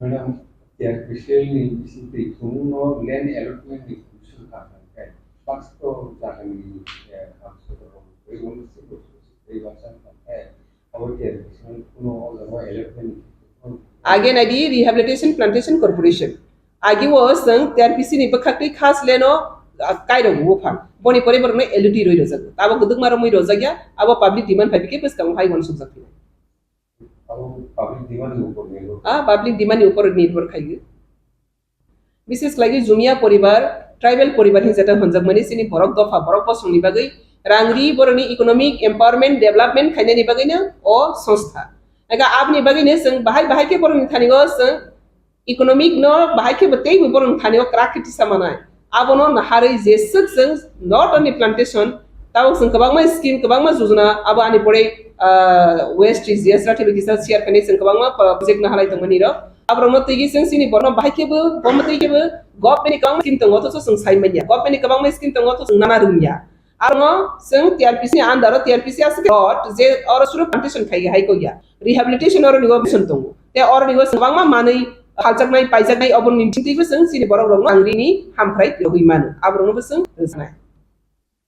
Madam, T R P C ni bisingtwi chwngno land allotment ni commission ka thangkhe, baksa to jaga ni, eh, hamso to rong, tei uno se bo se tei baksa thangkhe, Age naidi Rehabilitation Plantation Corporation. Agi o chwng T R P C ni bwkhaktwi khas leno, ah, kairok buphang. Boni pore borokno L U T rwi rwjago. Abo kwdwkma romwi rwjakya, abo public demand phai bikhe bwskango hai uansukjak phino. Abo public demand ni upor nirbhor. Ah, public demand ni upor nirbhor khaio. Bises khlaiwi Jumia poribar, tribal poribar hinwi jeta hwnjakmani chini borok dopha, borok bosongni bagwi rang ri, borokni economic empowerment, development khainani bagwino o songstha. Ega aboni bagwino chwng bahai bahai khe borokni thani o chwng economic no bahai khe bo teibo borokni thani o kwrak khe tisa manai. Abono naharwi jeswk chwng not only plantation, tabuk chwng kwbangma scheme, kwbangma jojona, abo ani pore, ah, West G S Rathi bai kisa share khainai chwng kwbangma project naharlai tongmani rok. Aborokno twiwi chwng chini borokno bahai khe bo, bo mwtwi khe bo government ni kwbangma scheme tongo, othocho chwng sai manya. Government ni kwbangma scheme tongo, othocho chwng nana rwngya. Arono chwng T R P C ni under o, T R P C aswk dot je oro suru plantation khai hai kok ya. Rehabilitation oro nigo mission tongo. Te oro nigo kwbangma manwi phaljaknai, paijaknai, oboni bisingtwibo chwng chini borok rokno ang rini hamkrai rwgwi mano. Aborokno bo chwng rwjaknai.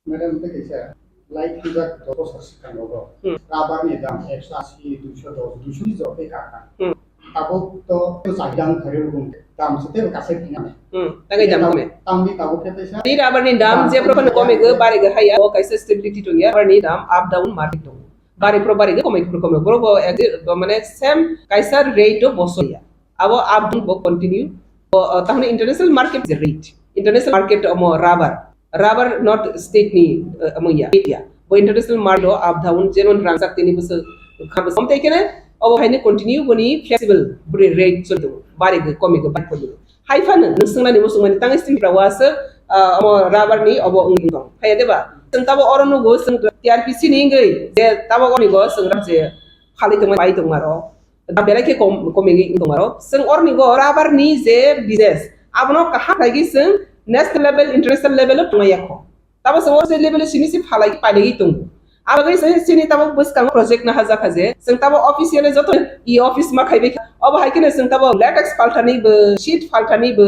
Madam, tei kaisa light hwnjak joto sa swkang rogo. Hmm. Rubber ni dam ekso asi, duiso dos, duiso ni jotoi kaka. Hmm. Tabuk to chakdang kharwi rwgwng dam se tei kasai phina. Hmm. Tangwi dam kome. Tamni tabuk khe teisa. Ni rubber ni dam je propan kome go bare go haya, o kaisa stability tongya, rubber ni dam up down market tongo. Bare pro bare go kome pro kome, boro bo ek, mane same kaisa rate o boso ya. Abo up down bo continue. Bo, uh, tahone international market je rate. International market omo rubber. Rubber not state ni, uh, omo ya, rate ya. Bo international market o up down, jemon rangchak tini bwswk kha bwswk. Omtei kene obo haino continue boni flexible boni rate choli tongo. Bare go kome go bai kome go. Hai phano nwng swngnani muchungmani tangwi simi ra waswk, ah, omo rubber ni obo wngwi tong. Haiya deba? Chwng tabo oro nugo chwng T R P C ni wngwi je tabo oni go chwng rab je phalwi tongmani bai tongmaro. Da belai khe kom, komigwi wng tongmaro. Chwng oroni go rubber ni je business, abono kaham khaigwi chwng national level, international level o tongmani yakho. Tabo chwng o je level o simi se phalai pailaiwi tongo. Abagwi se chini tabo bwskango project na hajakha je, chwng tabo official joto e office ma khaibai kha. Obo hai kheno chwng tabo latex phalthani bo, sheet phalthani bo,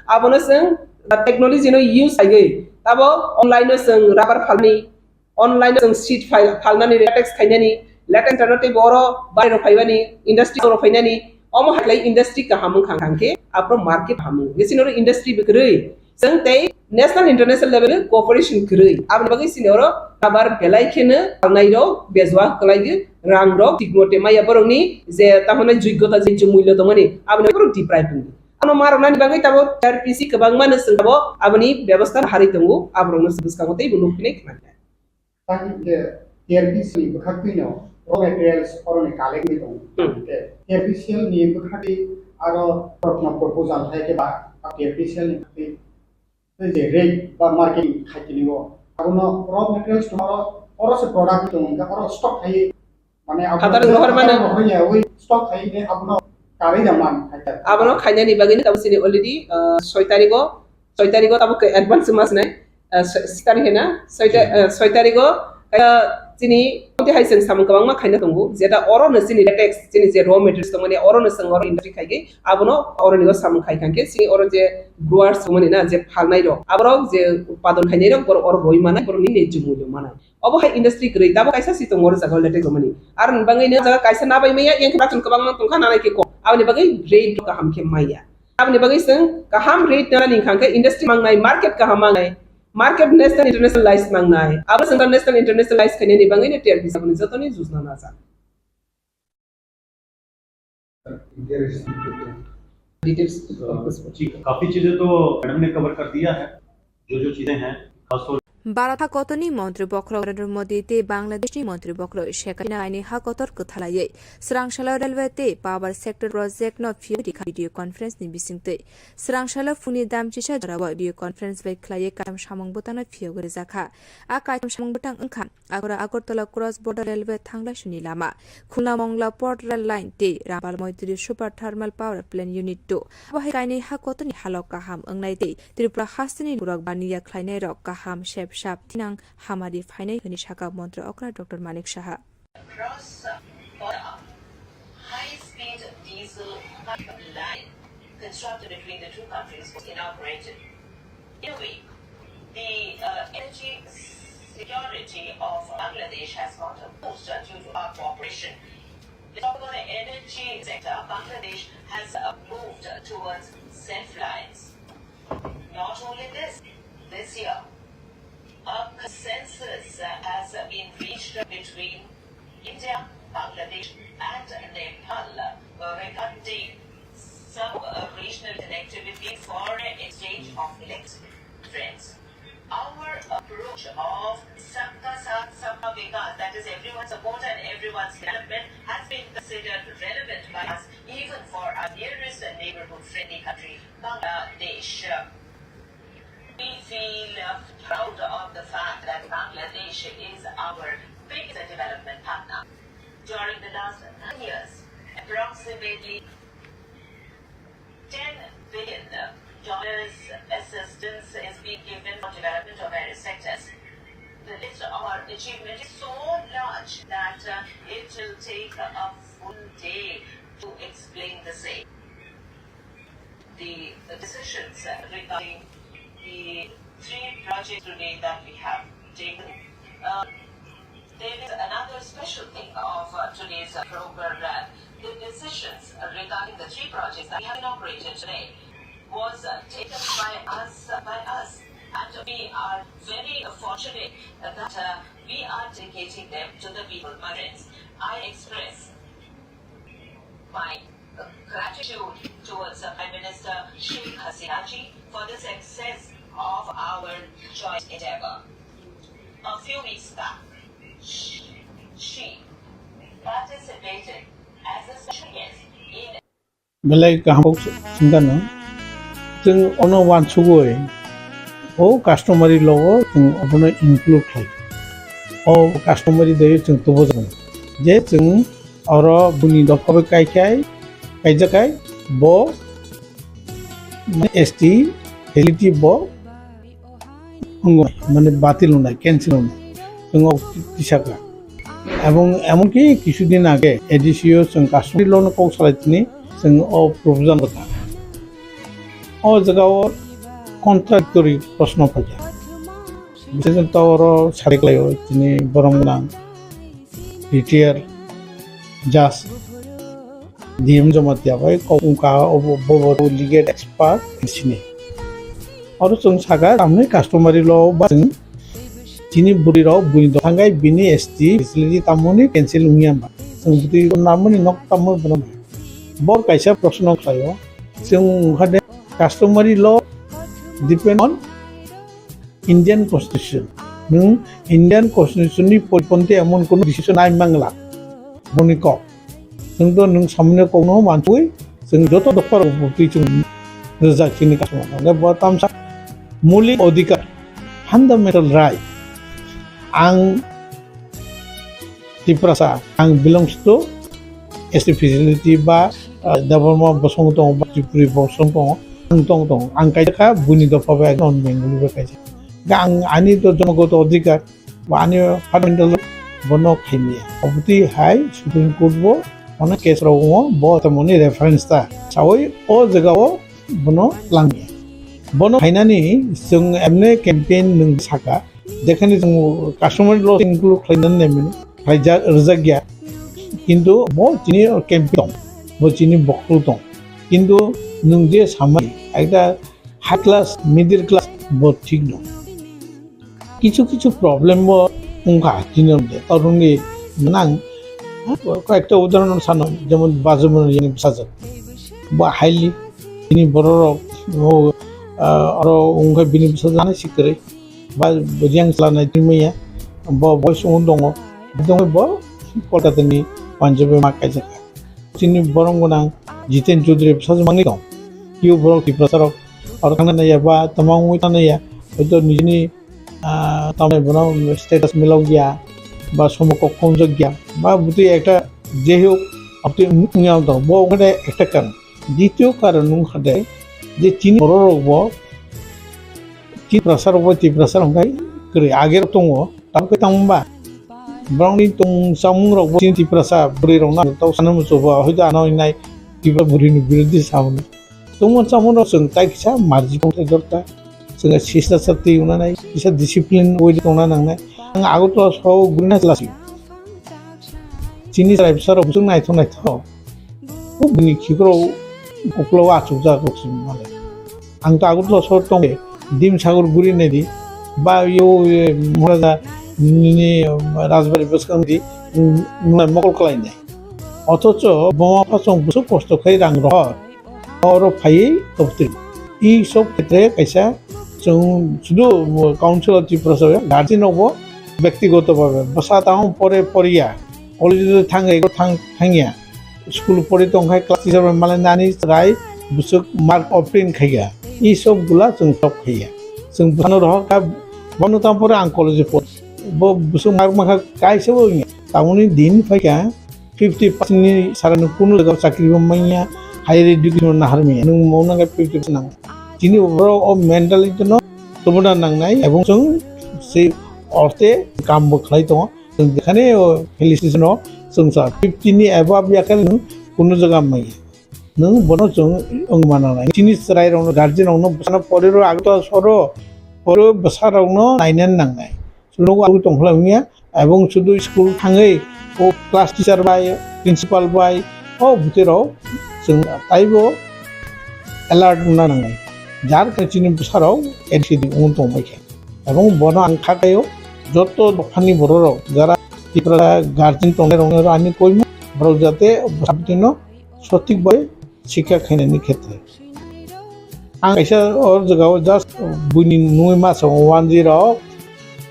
abono chwng technology no use khaiwi tabo online o chwng rubber phalni, online o chwng sheet phal-, phalnani, latex khainani, latex internal tei boro bai rok phaibani, industry rok phainani, omo hai khlai industry kaham wngkha hwnkhe, aphuru market kaham wngo. Bisi noro industry bo kwrwi, chwng tei national international level o cooperation kwrwi. Aboni bagwi chini oro rubber belai kheno phalnai rok bejua kwlai rang rok thik mote maya borokni je tamoni joigyota je, je mullo tongmani aboni borok deprive wngwi. Ano ma rwnani bagwi tabo T R P C kwbangma no chwng tabo aboni bebosta harwi tongo, aborokno bwskango teibo nukphinai khna kha. Tei hwnkhe T R P C ni bwkhaktwino raw materials oroni collect wngwi tongo. Hmm. Hwnkhe T R P C L ni bwkhaktwi aro borokno proposal hai khe ba T R P C L ni bwkhaktwi tei je rate ba marketing khaitini o abono raw materials tongmaro oro se product tong hwnkhe oro stock khai mane abo Khatar rohor mane rohor ya ui stock khai ne abono karwi da man khai da. Abono khainani bagwi ni tabo chini already, ah, soi tarigo, soi tarigo tabo ke advance mas nai. Ah, soi, soi tarik hena, soi ta-, ah, soi tarigo, ah, chini oti hai chwng samung kwbangma khaina tongo, jeta oro no chini latex, chini je raw materials tongmani, oro no chwng oro industry khaigwi, abono oro nigo samung khai khankhe, chini oro je growers tongmani na, je phalnai rok, aborok je utpadon khainai rok, borok oro roi manai, borok ni nejwk mullo manai. Obo hai industry kwrwi, tabo kaisa si tongo oro jaga o latex tongmani. Aroni bagwi no jaga kaisa nabai maya, yang khe production kwbangma tongkha, nanai khe kok. Aboni bagwi rate rok kaham khe maya. Aboni bagwi chwng kaham rate nani hwnkha khe industry mangnai, market kaham mangnai, market national internationalize mangnai. Abo chwng national internationalize khainani bagwi no T R P C aboni jotoni jujna najak. Details जी, काफी चीजें तो मैडम ने कवर कर दिया है, जो जो चीजें हैं, खासतौर Bharat hakotorni montri bokhorok Narendra Modi tei Bangladeshni montri bokhorok Sheikh Hasina aini hakotor kwthalaiwi swrang salo railway tei power sector project no phiyogwi rikha video conference ni bisingtwi. Swrang salo phungni damchisa jorao video conference bai khlaiwi kaitam samung bwtangno phiyogwi rwjakha. A kaitam samung bwtang wngkha Agra Agartala cross border railway thanglai suni lama, Khulna Mongla port rail line tei Rampal Moitri super thermal power plant unit two. Abo hai kainwi hakotorni halok kaham wngnai tei Tripura hasteni borok baniya khlainairok kaham sep sap thinang hamari phainai hwnwi sakha Montri okra Doctor Manik Saha. Cross border high speed diesel pipeline constructed between the two countries was inaugurated. In a way, the, uh, energy Security of Bangladesh has got a boost due to our cooperation. Let's talk about the energy sector. Bangladesh has uh, moved towards self-reliance. Not only this, this year, a consensus uh, has been reached between India, Bangladesh, and Nepal uh, regarding some uh, regional connectivity for exchange of electrons. Our approach of Sabka Saath Sabka Vikas, that is everyone's support and everyone's development, has been considered relevant by us even for our nearest neighborhood friendly country, Bangladesh. We feel proud of the fact that Bangladesh is our biggest development partner. During the last nine years, approximately ten billion dollars assistance is being given for development of various sectors. The list of our achievement is so large that uh, it will take a full day to explain the same. The decisions regarding the three projects today that we have taken. Uh, there is another special thing of uh, today's uh, program. The decisions regarding the three projects that we have inaugurated today was uh, taken by us, uh, by us, and we are very fortunate that uh, we are dedicating them to the people. My friends, I express my gratitude towards the Prime Minister Sheikh Hasina ji for the success of our joint endeavor. A few weeks back, she, she participated as a special guest in Belai kaham kok singkano. Chwng ono wansugwi o customary law o chwng obono include khlai. O customary day o chwng tubujago. Je chwng oro buini dopha bai kaikhai, kaijakhai bo S T facility bo wngwi, mane batil wngnai, cancel wngnai, chwng o tisakha. Ebong emonki kisudin age A D C o chwng customary law no kok salai tini, chwng o provision kwthar. O jaga o contradictory proshno phaikha. Bising to oro sarik lai o tini borom gwnang retired judge. D M Jamatia bai kok wngkha, obo, bo, bo legal expert sini. Oro chwng sakha, tamni customary law ba chwng chini bwrwi rok buini dopha thangwi bini S T facility tamoni cancel wngya hwnba. Chwng bwtwi namoni nok tamoni bono. Bo kaisa proshno khlaio. Chwng wngkha de customary law depend on Indian Constitution. Nwng Indian Constitution ni poriponti emon kono decision nai mangla. Boni kok. Nwng to nwng samani kokno mansugwi chwng joto dopha rok bo twi chwng rijak chini customer. Hwnkhai bo tamsa mulik odhikar, fundamental right. Ang Tiprasa, ang belongs to S T facility ba, ah, Debbarma bosong tongo ba Tripuri bosong tongo, ang tong tongo. Ang kaisa kha buini dopha bai non Bengali bai kaisa. Ga ang ani to jonogoto odhikar ba ani fundamental bono khaimya. Obotwi hai Supreme Court bo ono case rok wngo, bo tamoni reference ta. Sawi o jaga o bono langya. Bono khainani chwng emne campaign nwng saka. Jekhani chwng customary law include khlainani naimani, khlaijak, rwjak ya. Kintu bo chini campaign tong, bo chini bokol tong. Kintu nwng je samai ekta high class, middle class bo thik no. Kichu kichu problem bo wngkha chini mode. Toroni nang, ha, koyekta udahoron sano, jemon Bajuman yani bwsajwk. Bo highly chini bororok, o, ah, oro wngkha bini bwsajwk ani sikwrwi. Ba riyang chwla nai twi manya, bo boys wng tongo, bo Kolkata ni Punjab ma kaijak. Chini borom gwnang Jiten Chaudhary bwsajwk manwi tong. Kio borok Tiprasa rok oro thangna naiya ba tama wngwi thangna naiya, hoito nijini, ah, tamni bono status milok ya ba somo kok khonjak ya ba bwtwi ekta jehok abtwi wngya tong, bo wngkha ekta karon. Ditio karon wngkha de je chini bororok bo Tiprasa rok bai Tiprasa rok wngkha kwrwi age rok tongo, tamo khe tamo ba borokni tong chamung rok bo chini Tiprasa bwrwi rok no tau sana muchung ba hoito ano hinai Tiprasa bwrwi ni birodhi sa hwnwi tongmani chamung rok chwng tai kisa marji tong thai dorkar, chwng sista sa twi wngna nai, kisa discipline way tongna nangnai, Ang Agartala sohor gurina chwla si. Chini chwrai bwsarok bwswk naithok naithok. O bini khikrok uklok achukjak rok si male. Ang to Agartala sohor tong, Dimsagar guri nai di. Ba yo, yo, Maharaja ni Rajbari bwskang di, nai mokol kwlai nai. Othocho buma bupha chwng bwswk kosto khai rang rohor. Oro phaiwi tobtwi. I sob khetre kaisa chwng sudu Council of Tripura sa guardian rokbo byaktigoto bhabe bwsa tamo pore poriya, college o thang ego thang thangya, school pori tongkhai class teacher bai malai nani chwrai bwswk mark obtain khaiya. I sob gula chwng top khaiya. Chwng bwsano rohor kha bono tamo pore ang college o por. Bo bwswk mark mankha kaisa bo wngya. Tamoni din phaikha fifty percent ni sara nwng kunu jaga o chakri bo manya, higher education no nahar manya, nwng mo nang fifty percent nang. Chini borok o mentality no tubuna nangnai, ebong chwng se orte kam bo khlai tongo. Chwng jekhane o felicitation no chwng sa fifty ni above ya khe nwng kunu jaga manya. Nwng bono chwng wng mana nai. Chini chwrai rok no, guardian rok no bwsano pori ro, agto soro pori bwsa rok no nainani nangnai. Chwng nogo aboni tongkhla wngya. Ebong sudu school thangwi o class teacher bai, principal bai, o bwtwi rok chwng taibo alert wngna nangnai. Jar khe chini bwsarok A D C D wng tongbai khe. Ebong bono ang kha khaio joto dophani bororok jara Tripura guardian tongnai rokno ani koimo borok jate bwsa bwtwino sothik bai sikha khainani khetre. Ang kaisa o jaga o just buini nungwi masa o wanjwi rok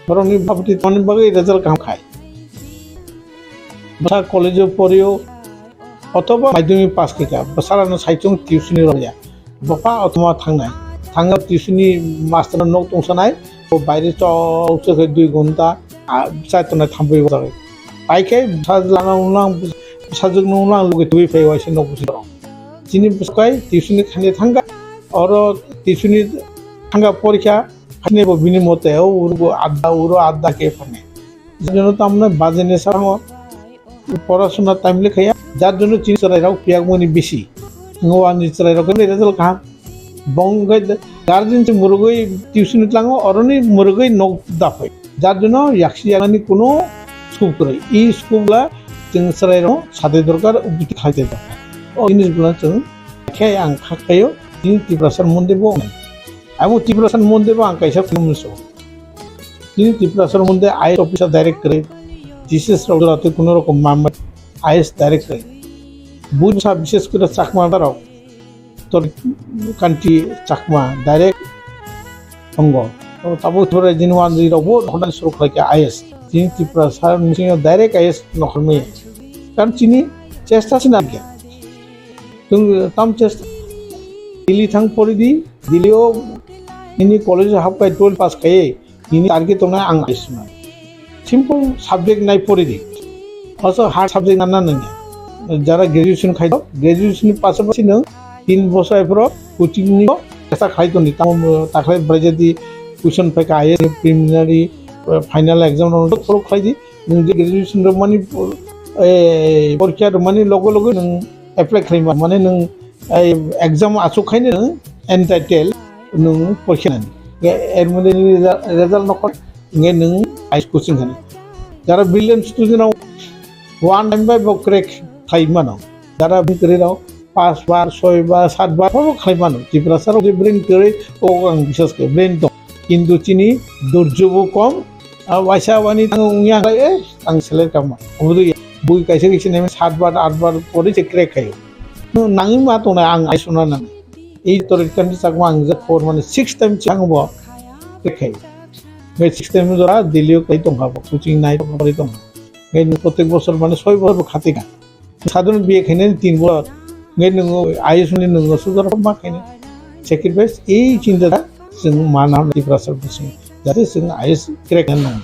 borokni bapti tongmani bagwi result kaham khai. Bwsa college o porio othoba madhyamik pass khaikha, bwsarano saichung tuition rwya. Bopha othoba thangnai. Thangna tuition ni master nok tongsanai, o baire chok chok khe dui ghonta, a, chai tongnai thampui o jaga. Pai khe bwsa lana ulang, bwsajwk nung ulang lugi twi phai waisa nok bwswk. Chini bwswk kai tuition ni khani thangkha, oro tuition ni thangkha porikha, khani bo bini mote o urgo adda uro adda khe phani. Jeno tamne bajene sango porasuna time le khaya, jar jonno chini chwrai rok piyak mani bisi. Ngo ani chwrai rok ni result kaham. Bong khe guardian se murugwi tuition tlango, oroni murugwi nok daphai. Jar jonno yaksi yaknani kuno scope kwrwi. I scope la chwng chwrai rok sade dorkar, ubuti khaite dorkar. O jinis gula chwng khe ang kha khaio, chini Tiprasa Monday bo. Abo Tiprasa Monday bo ang kaisa phone muso. Chini Tiprasa Monday I A S officer direct kwrwi. T C S rok jora twi kuno rokom mamai I A S direct kwrwi. Busa bishes kwrwi Chakma rok. Tor kanti Chakma direct tongo. O tabo thore jin wan jwi rok bo hodai suru khlai kha I A S. Chini Tiprasa musingo direct I A S nokhormai. Kan chini chesta sina kya. Tung tam chesta. Delhi thang pori di, Delhi o nini college hap kai twelve pass kai. Nini target tongnai ang I A S nai. Simple subject nai pori di. Oso hard subject nana nangya. Jara graduation khai do, graduation ni pasapasi nwng tin bosor ephoro coaching ni chesta khai toni. Tamo takhai braijadi question phaikha I A S preliminary, eh, final exam rok phoro khai di. Nwng je graduation rok mani, eh, porikha rok mani logo logo nwng apply khai ma, mane nwng Ai exam achuk khaino nwng entitled nwng porikha nani. Nge er mode nini result, result nokol nge nwng I A S coaching khani. Jara brilliant student rok one time bai bo crack khai mano. Jara bini kwrwi rok pas bar, soi bar, sat bar bo khai mano. Tiprasa rok je brain kwrwi o ang biswas khe brain tong. Kintu chini durjo bo kom, a waisa wani tang wngya khlai, eh, ang select kama. Omo dui bui kaisa kaisa nai sat bar, at bar pori se crack khayo. No nangwi ma tongnai ang I A S na nang. Ei tor kan chakma ang je four mane six time chang bo crack khayo. Ngai six time jora Delhi o kai tong habo, coaching nai tong pori tong. Ngai protek bosor mane soi bosor bo khati ka. Sadharon B A khainani tin bosor, ngai nwng I A S ni nwng sugar ma khainai. Sacrifice ei chinta da chwng mana hamna Tiprasa bising. Jate chwng I A S crack nang.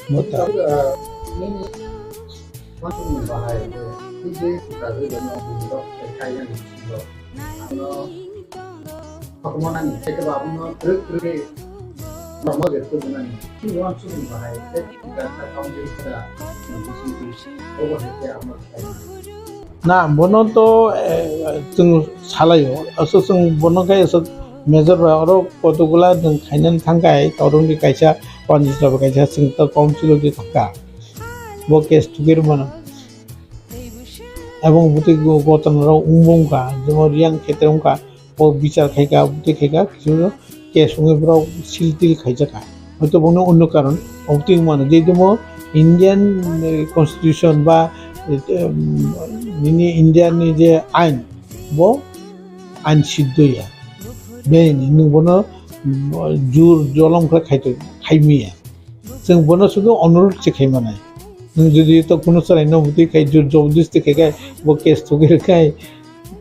Mota. Kotorma nangni, tei kebo abono kwrwi kwrwi normal rate khe bo nangni. Chini uansukni bahai tei ganta county khe da, bising twi obo hai khe abono khlai mano. Na, bono to, eh, chwng salaio. Aswk chwng bono khe aswk Major bai oro kotokgwla nwng khainani thangkhai, torungdi kaisa, Panjisra bai kaisa, chwng ta council o di thangkha. Bo case thugwi rwmano. Ebong bwtwi go-, gotonarok wngbo wngkha, jemon Riyang khetre wngkha, bo bichar khaikha, bwtwi khaikha, kisu case wngwi borok sil til khaijakha. Hoito bono onno karon, obwtwi wngmano. Jehetu mo Indian, eh, constitution ba, eh, em, nini Indian ni je ain, bo ain siddho ya. Bini nwng bono, mm, jur jolom khe khaito, khaimiya. Chwng bono sudu onurod se khaimanai. Nwng jodi to kuno chwraino bwtwi khai, jur jobordosti khai khai, bo case thugwi rwkhai,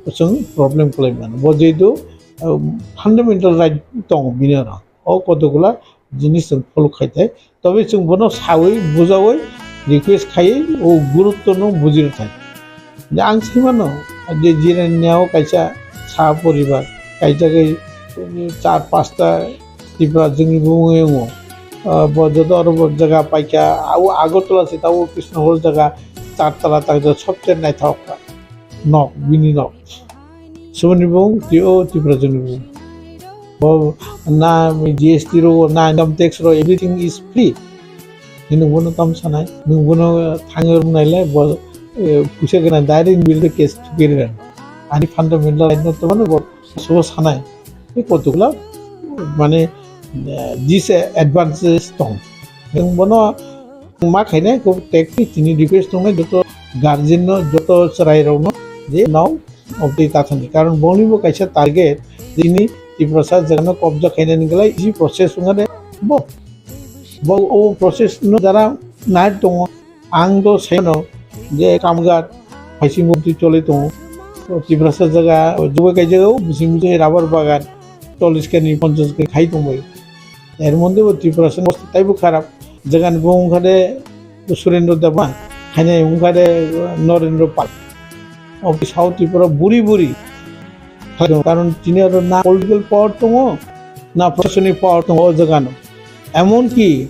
chwng problem khlai mano. Bo jehetu, um, fundamental right tongo bini oro. O kotokgwla jinis chwng follow khai thai. Tobe chwng bono sawi, bujawi, request khaiwi o gurutto no buji rwthai. Je ang sai mano, je Jirania o kaisa sa poribar, kaisa khe char pasta Tipra jwngni bumung wngo. Ah, bo joto oro bo jaga paikha, abo Agartala se tabo Krishnagor jaga char tala tak sobse naithok nok, bini nok. Soboni bung, twi o Tipra jwngni bung. Bo na G S T ro, na income tax ro, everything is free. Nini bono tam sanai, nung bono thangwi rwmwnaile bo, eh, puisa gwnang direct bill case thugwi rwna. Ani fundamental right no tongmani bo sobo sanai. Tei kotokla mane, eh, disadvantages tong. Nwng bono ma khainai ko tek tini request tongnai joto guardian no, joto chwrai rok no je nw obtwi ta thani. Karon boni bo kaisa target, jini Tiprasa jagano kobja khainani glai isi process wngkha de bo. Bo o process no jara nai tongo. Ang do saino je Kamghat phaising bumtwi choli tongo. Tiprasa jaga jubai kai jaga o bising bising rubber bagan chollish kani ponchash kani khai tongbai. Er moddhe bo Tiprasa taibo kharap. Jagani bo wngkha de Surendra Debbarma, khainai wngkha de Narendra Pal. Obo South Tripura buri buri. Karon tini aro na political power tongo, na proshasonic power tongo o jagano. Emonki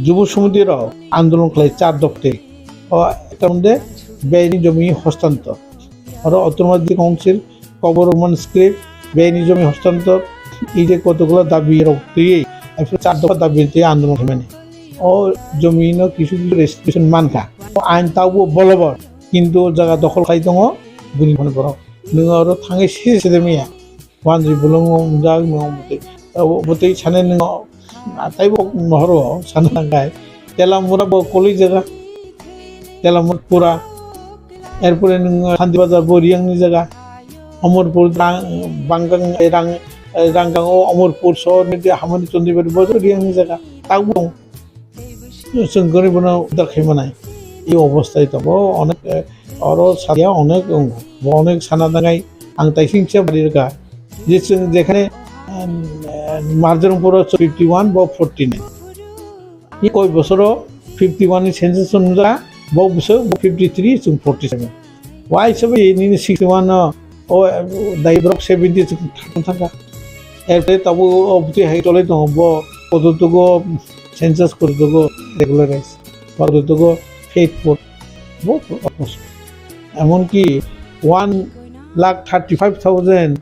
Jubo Samiti rok andolon khlai char dopte. O ekta mode bini jomi hostantor. Aro Autonomous District Council kobor man script, bini jomi hostantor, ide kotokla dabi rok twi, aphuru char dopha dabi twi andolon khlaimani. O jomi no kisu kisu restriction mankha. O ain tabo bolobor, kintu jaga dokhol khai tongo, bini phone borok. Nwng oro thangwi siri siri maya. Wanjwi bolongo wngjak nwng bwtwi. Abo bwtwi sanai nwng taibo nohoro sana nangkha. Telamura bo koloi jaga. Telamura pura. Erpore nwng Shanti Bazar bo Riyang ni jaga. Omorpur rang, Bangang, rang, ranggang o Omorpur sohor ni je Hamani Chondibari bo Riyang ni jaga. Tabo. Chwng gwnwi bono udar khai manai. I obostai tongo. Onek, eh, oro sadia onek wngo. Bo onek sana dangai ang taising se bari rwkha. Je chwng jekhane, em, eh, Marjaram poro fifty one bo forty nine. I koi bosoro fifty one ni census nungja, bo bwswk bo fifty three chwng forty seven. Wai se bai nini sixty one no, o, dai borok seventy thang thangkha. Erpore tabo o bwtwi hai cholai tongo, bo kodotogo census kodotogo regularize, kodotogo faithful, bo opos. Emonki one lakh thirty five thousand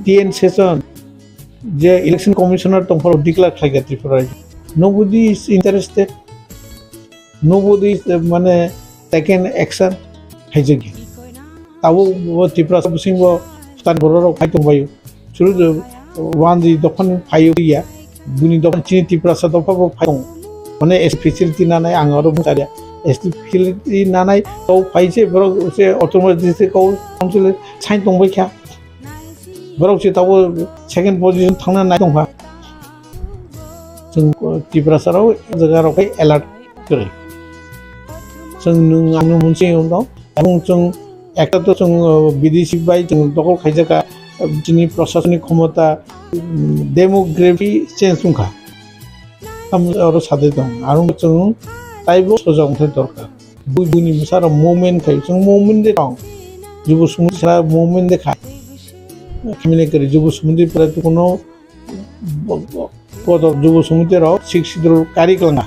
T N Session je election commissioner tongpharo declare khlaikha Tripura. Nobody is interested. Nobody is, eh, mane, taken action khaijak ya. Tabuk bo Tiprasa bising bo tan borok rok phai tong baio. Suru je wanji dophani phaio ya. Buni dophani chini Tiprasa dopha bo phai tong. Mane S T facility nanai ang oro bung charia. S T facility nanai to phai se borok se autonomous district ko council sign tong bai kha. Borok se tabuk second position thangna nai tongkha. Chwng Tiprasa rok jaga rok hai alert kwrwi. Chwng nwng ang nw mwnsi wng tong. Ebong chwng ekta to chwng, uh, B D C bai chwng dokol khaijak kha, uh, chini proshasoni khomota, um, demography change wngkha. Tam oro sadai tong. Aro chwng taibo sojak wngthai dorkar. Bui bui ni bwsa rok movement khai, chwng movement de tong. Jubo sumui sara movement de khai. Khamina kwrwi jubo sumui de pura kuno bo-, bo-, kotor jubo sumui de rok six schedule kari kwlanga.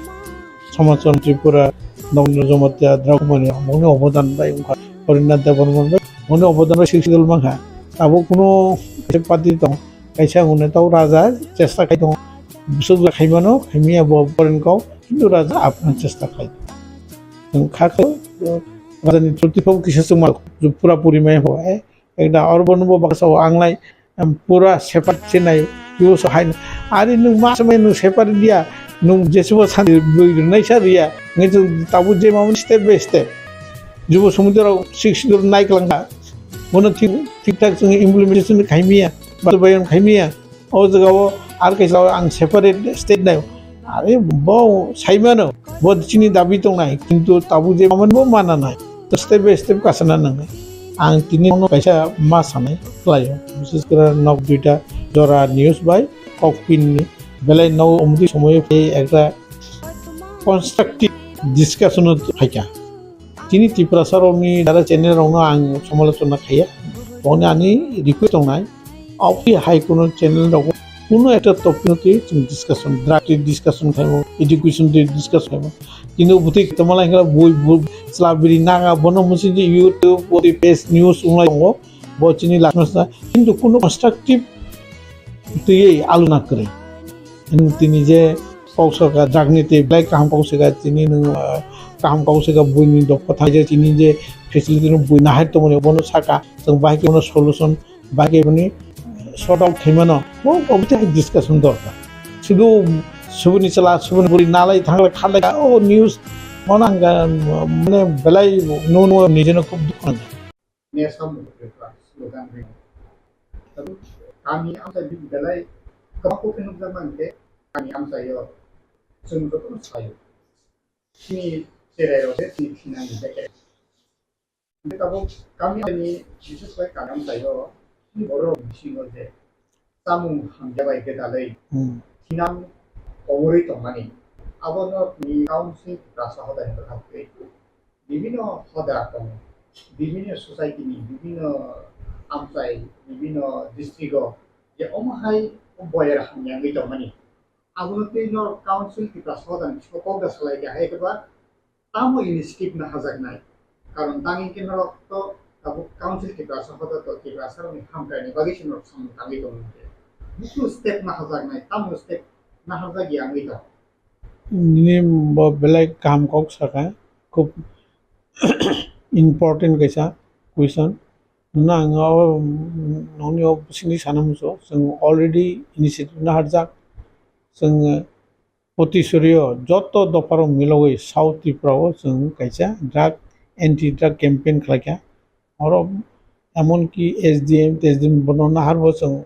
Samachon Tripura, Nobendra Jamatia, Draupadi Murmu, bongni obodan bai wngkha. Horinath Debbarma bai, bongni obodan bai six schedule mankha. Abo kuno party tong, kaisa hwnwi tau raja chesta khai tong, bwswk khaimano khaimya bo boring kok, kintu raja aphano chesta khai tong. Chwng kha khe, rajani chulti phabo kisa chwngma pura puri mai pho, eh, ekda oro bono bo baksa o ang lai, em, pura separate se nai, yo so hai. Ari nwng ma samai nwng separate dia, nwng jesibo santi bwi rwnai sa riya, ngai chwng tabuk je mamani step by step. Jubo sumudra six dur nai klang kha. Bono thik, thik thak chwng implementation khaimiya, bastabayon khaimiya. O jaga o ar kaisa ang separate state nai. Are bo saimano, bo chini dabi tongnai, kintu tabuk je mamani bo mana nai. To step by step kasana nangnai. Ang tini ono kaisa ma sanai khlaio. Bises kore nok duita jora news bai kok pin ni belai no omdi somoyo phai ekta constructive discussion o phaikha. Chini Tiprasa rokni dara channel rokno ang somalochona khaiya. Boni ani request tongnai. Obviously hai kuno channel rok kuno ekta topic no twi chwng discussion, drug twi discussion khaimo, education twi discussion khaimo. Kintu bwtwi tongma lai khe bui, bui, chwla biri naga bono musi je YouTube, boni page news wnglai tongo. Bo chini last month na. Kintu kuno constructive twiwi aluna kwrwi. Nwng tini je kok saka drug ni twi belai kaham kok saka tini nwng, ah, kaham kok saka buini dopha thai je tini je facility no bui nahar tongmani bono saka chwng bahai khe bono solution bahai khe boni sort out khaimano bo obviously discussion dorkar. Sudu subuni chwla subuni buri nalai thanglai khalai o news bono ang mane belai no no nijeno khub dukh nang. Nesam Mukherjee slogan ring. Tabuk kami amchai bini belai kwbangkuk khe nukjak mankhe kami amchaio chwng jotono saio. Chini cherai rok se chini thinani beke. Tabuk kami amchaini bises khlai kami amchaio chini borok bisingo je chamung hamya bai gwdalwi Hmm. thinang komorwi tongmani. Abono ni council Tiprasa hodani bwkhak twi bibinno hoda tongo, bibinno society ni, bibinno amchai, bibinno district o je omo hai boyar hamya wngwi tongmani. Abono twi norok council Tiprasa hodani bisingo kok da salai kha hai khe ba tamo initiative naharjaknai. Karon tang hwn khe norok to tabuk council Tiprasa hoda to Tiprasa rokni hamkraini bagwi se norok samung tangwi tongo hwn khe. Busu step naharjaknai, tamo step naharjak ya wngwi tongo. Nini bo belai kaham kok saka, khub important kaisa question. Nang o, nongni o bisingni sana muchung, chwng already initiative naharjak, chwng Potisorio joto dopharok milogwi South Tripura o chwng kaisa drug, anti drug campaign khlaikha. Oro emonki S D M, S D M bono naharbo chwng,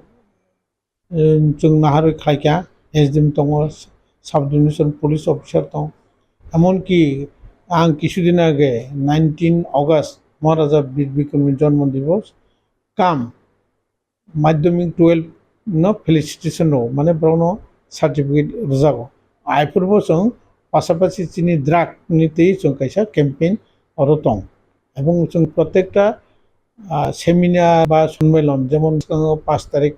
em, chwng naharwi khlaikha. S D M tongo, sub division police officer tong. Emonki ang kisudin age nineteen August Maharaja Bir Bikramni jonmo divos kam madhyamik twelve no felicitation rwo, mane borokno certificate rwjago. Aphuru bo chwng pasapasi chini drug ni twi chwng kaisa campaign oro tong. Ebong chwng protekta, ah, seminar ba sonmailan, jemon swkango pash tarik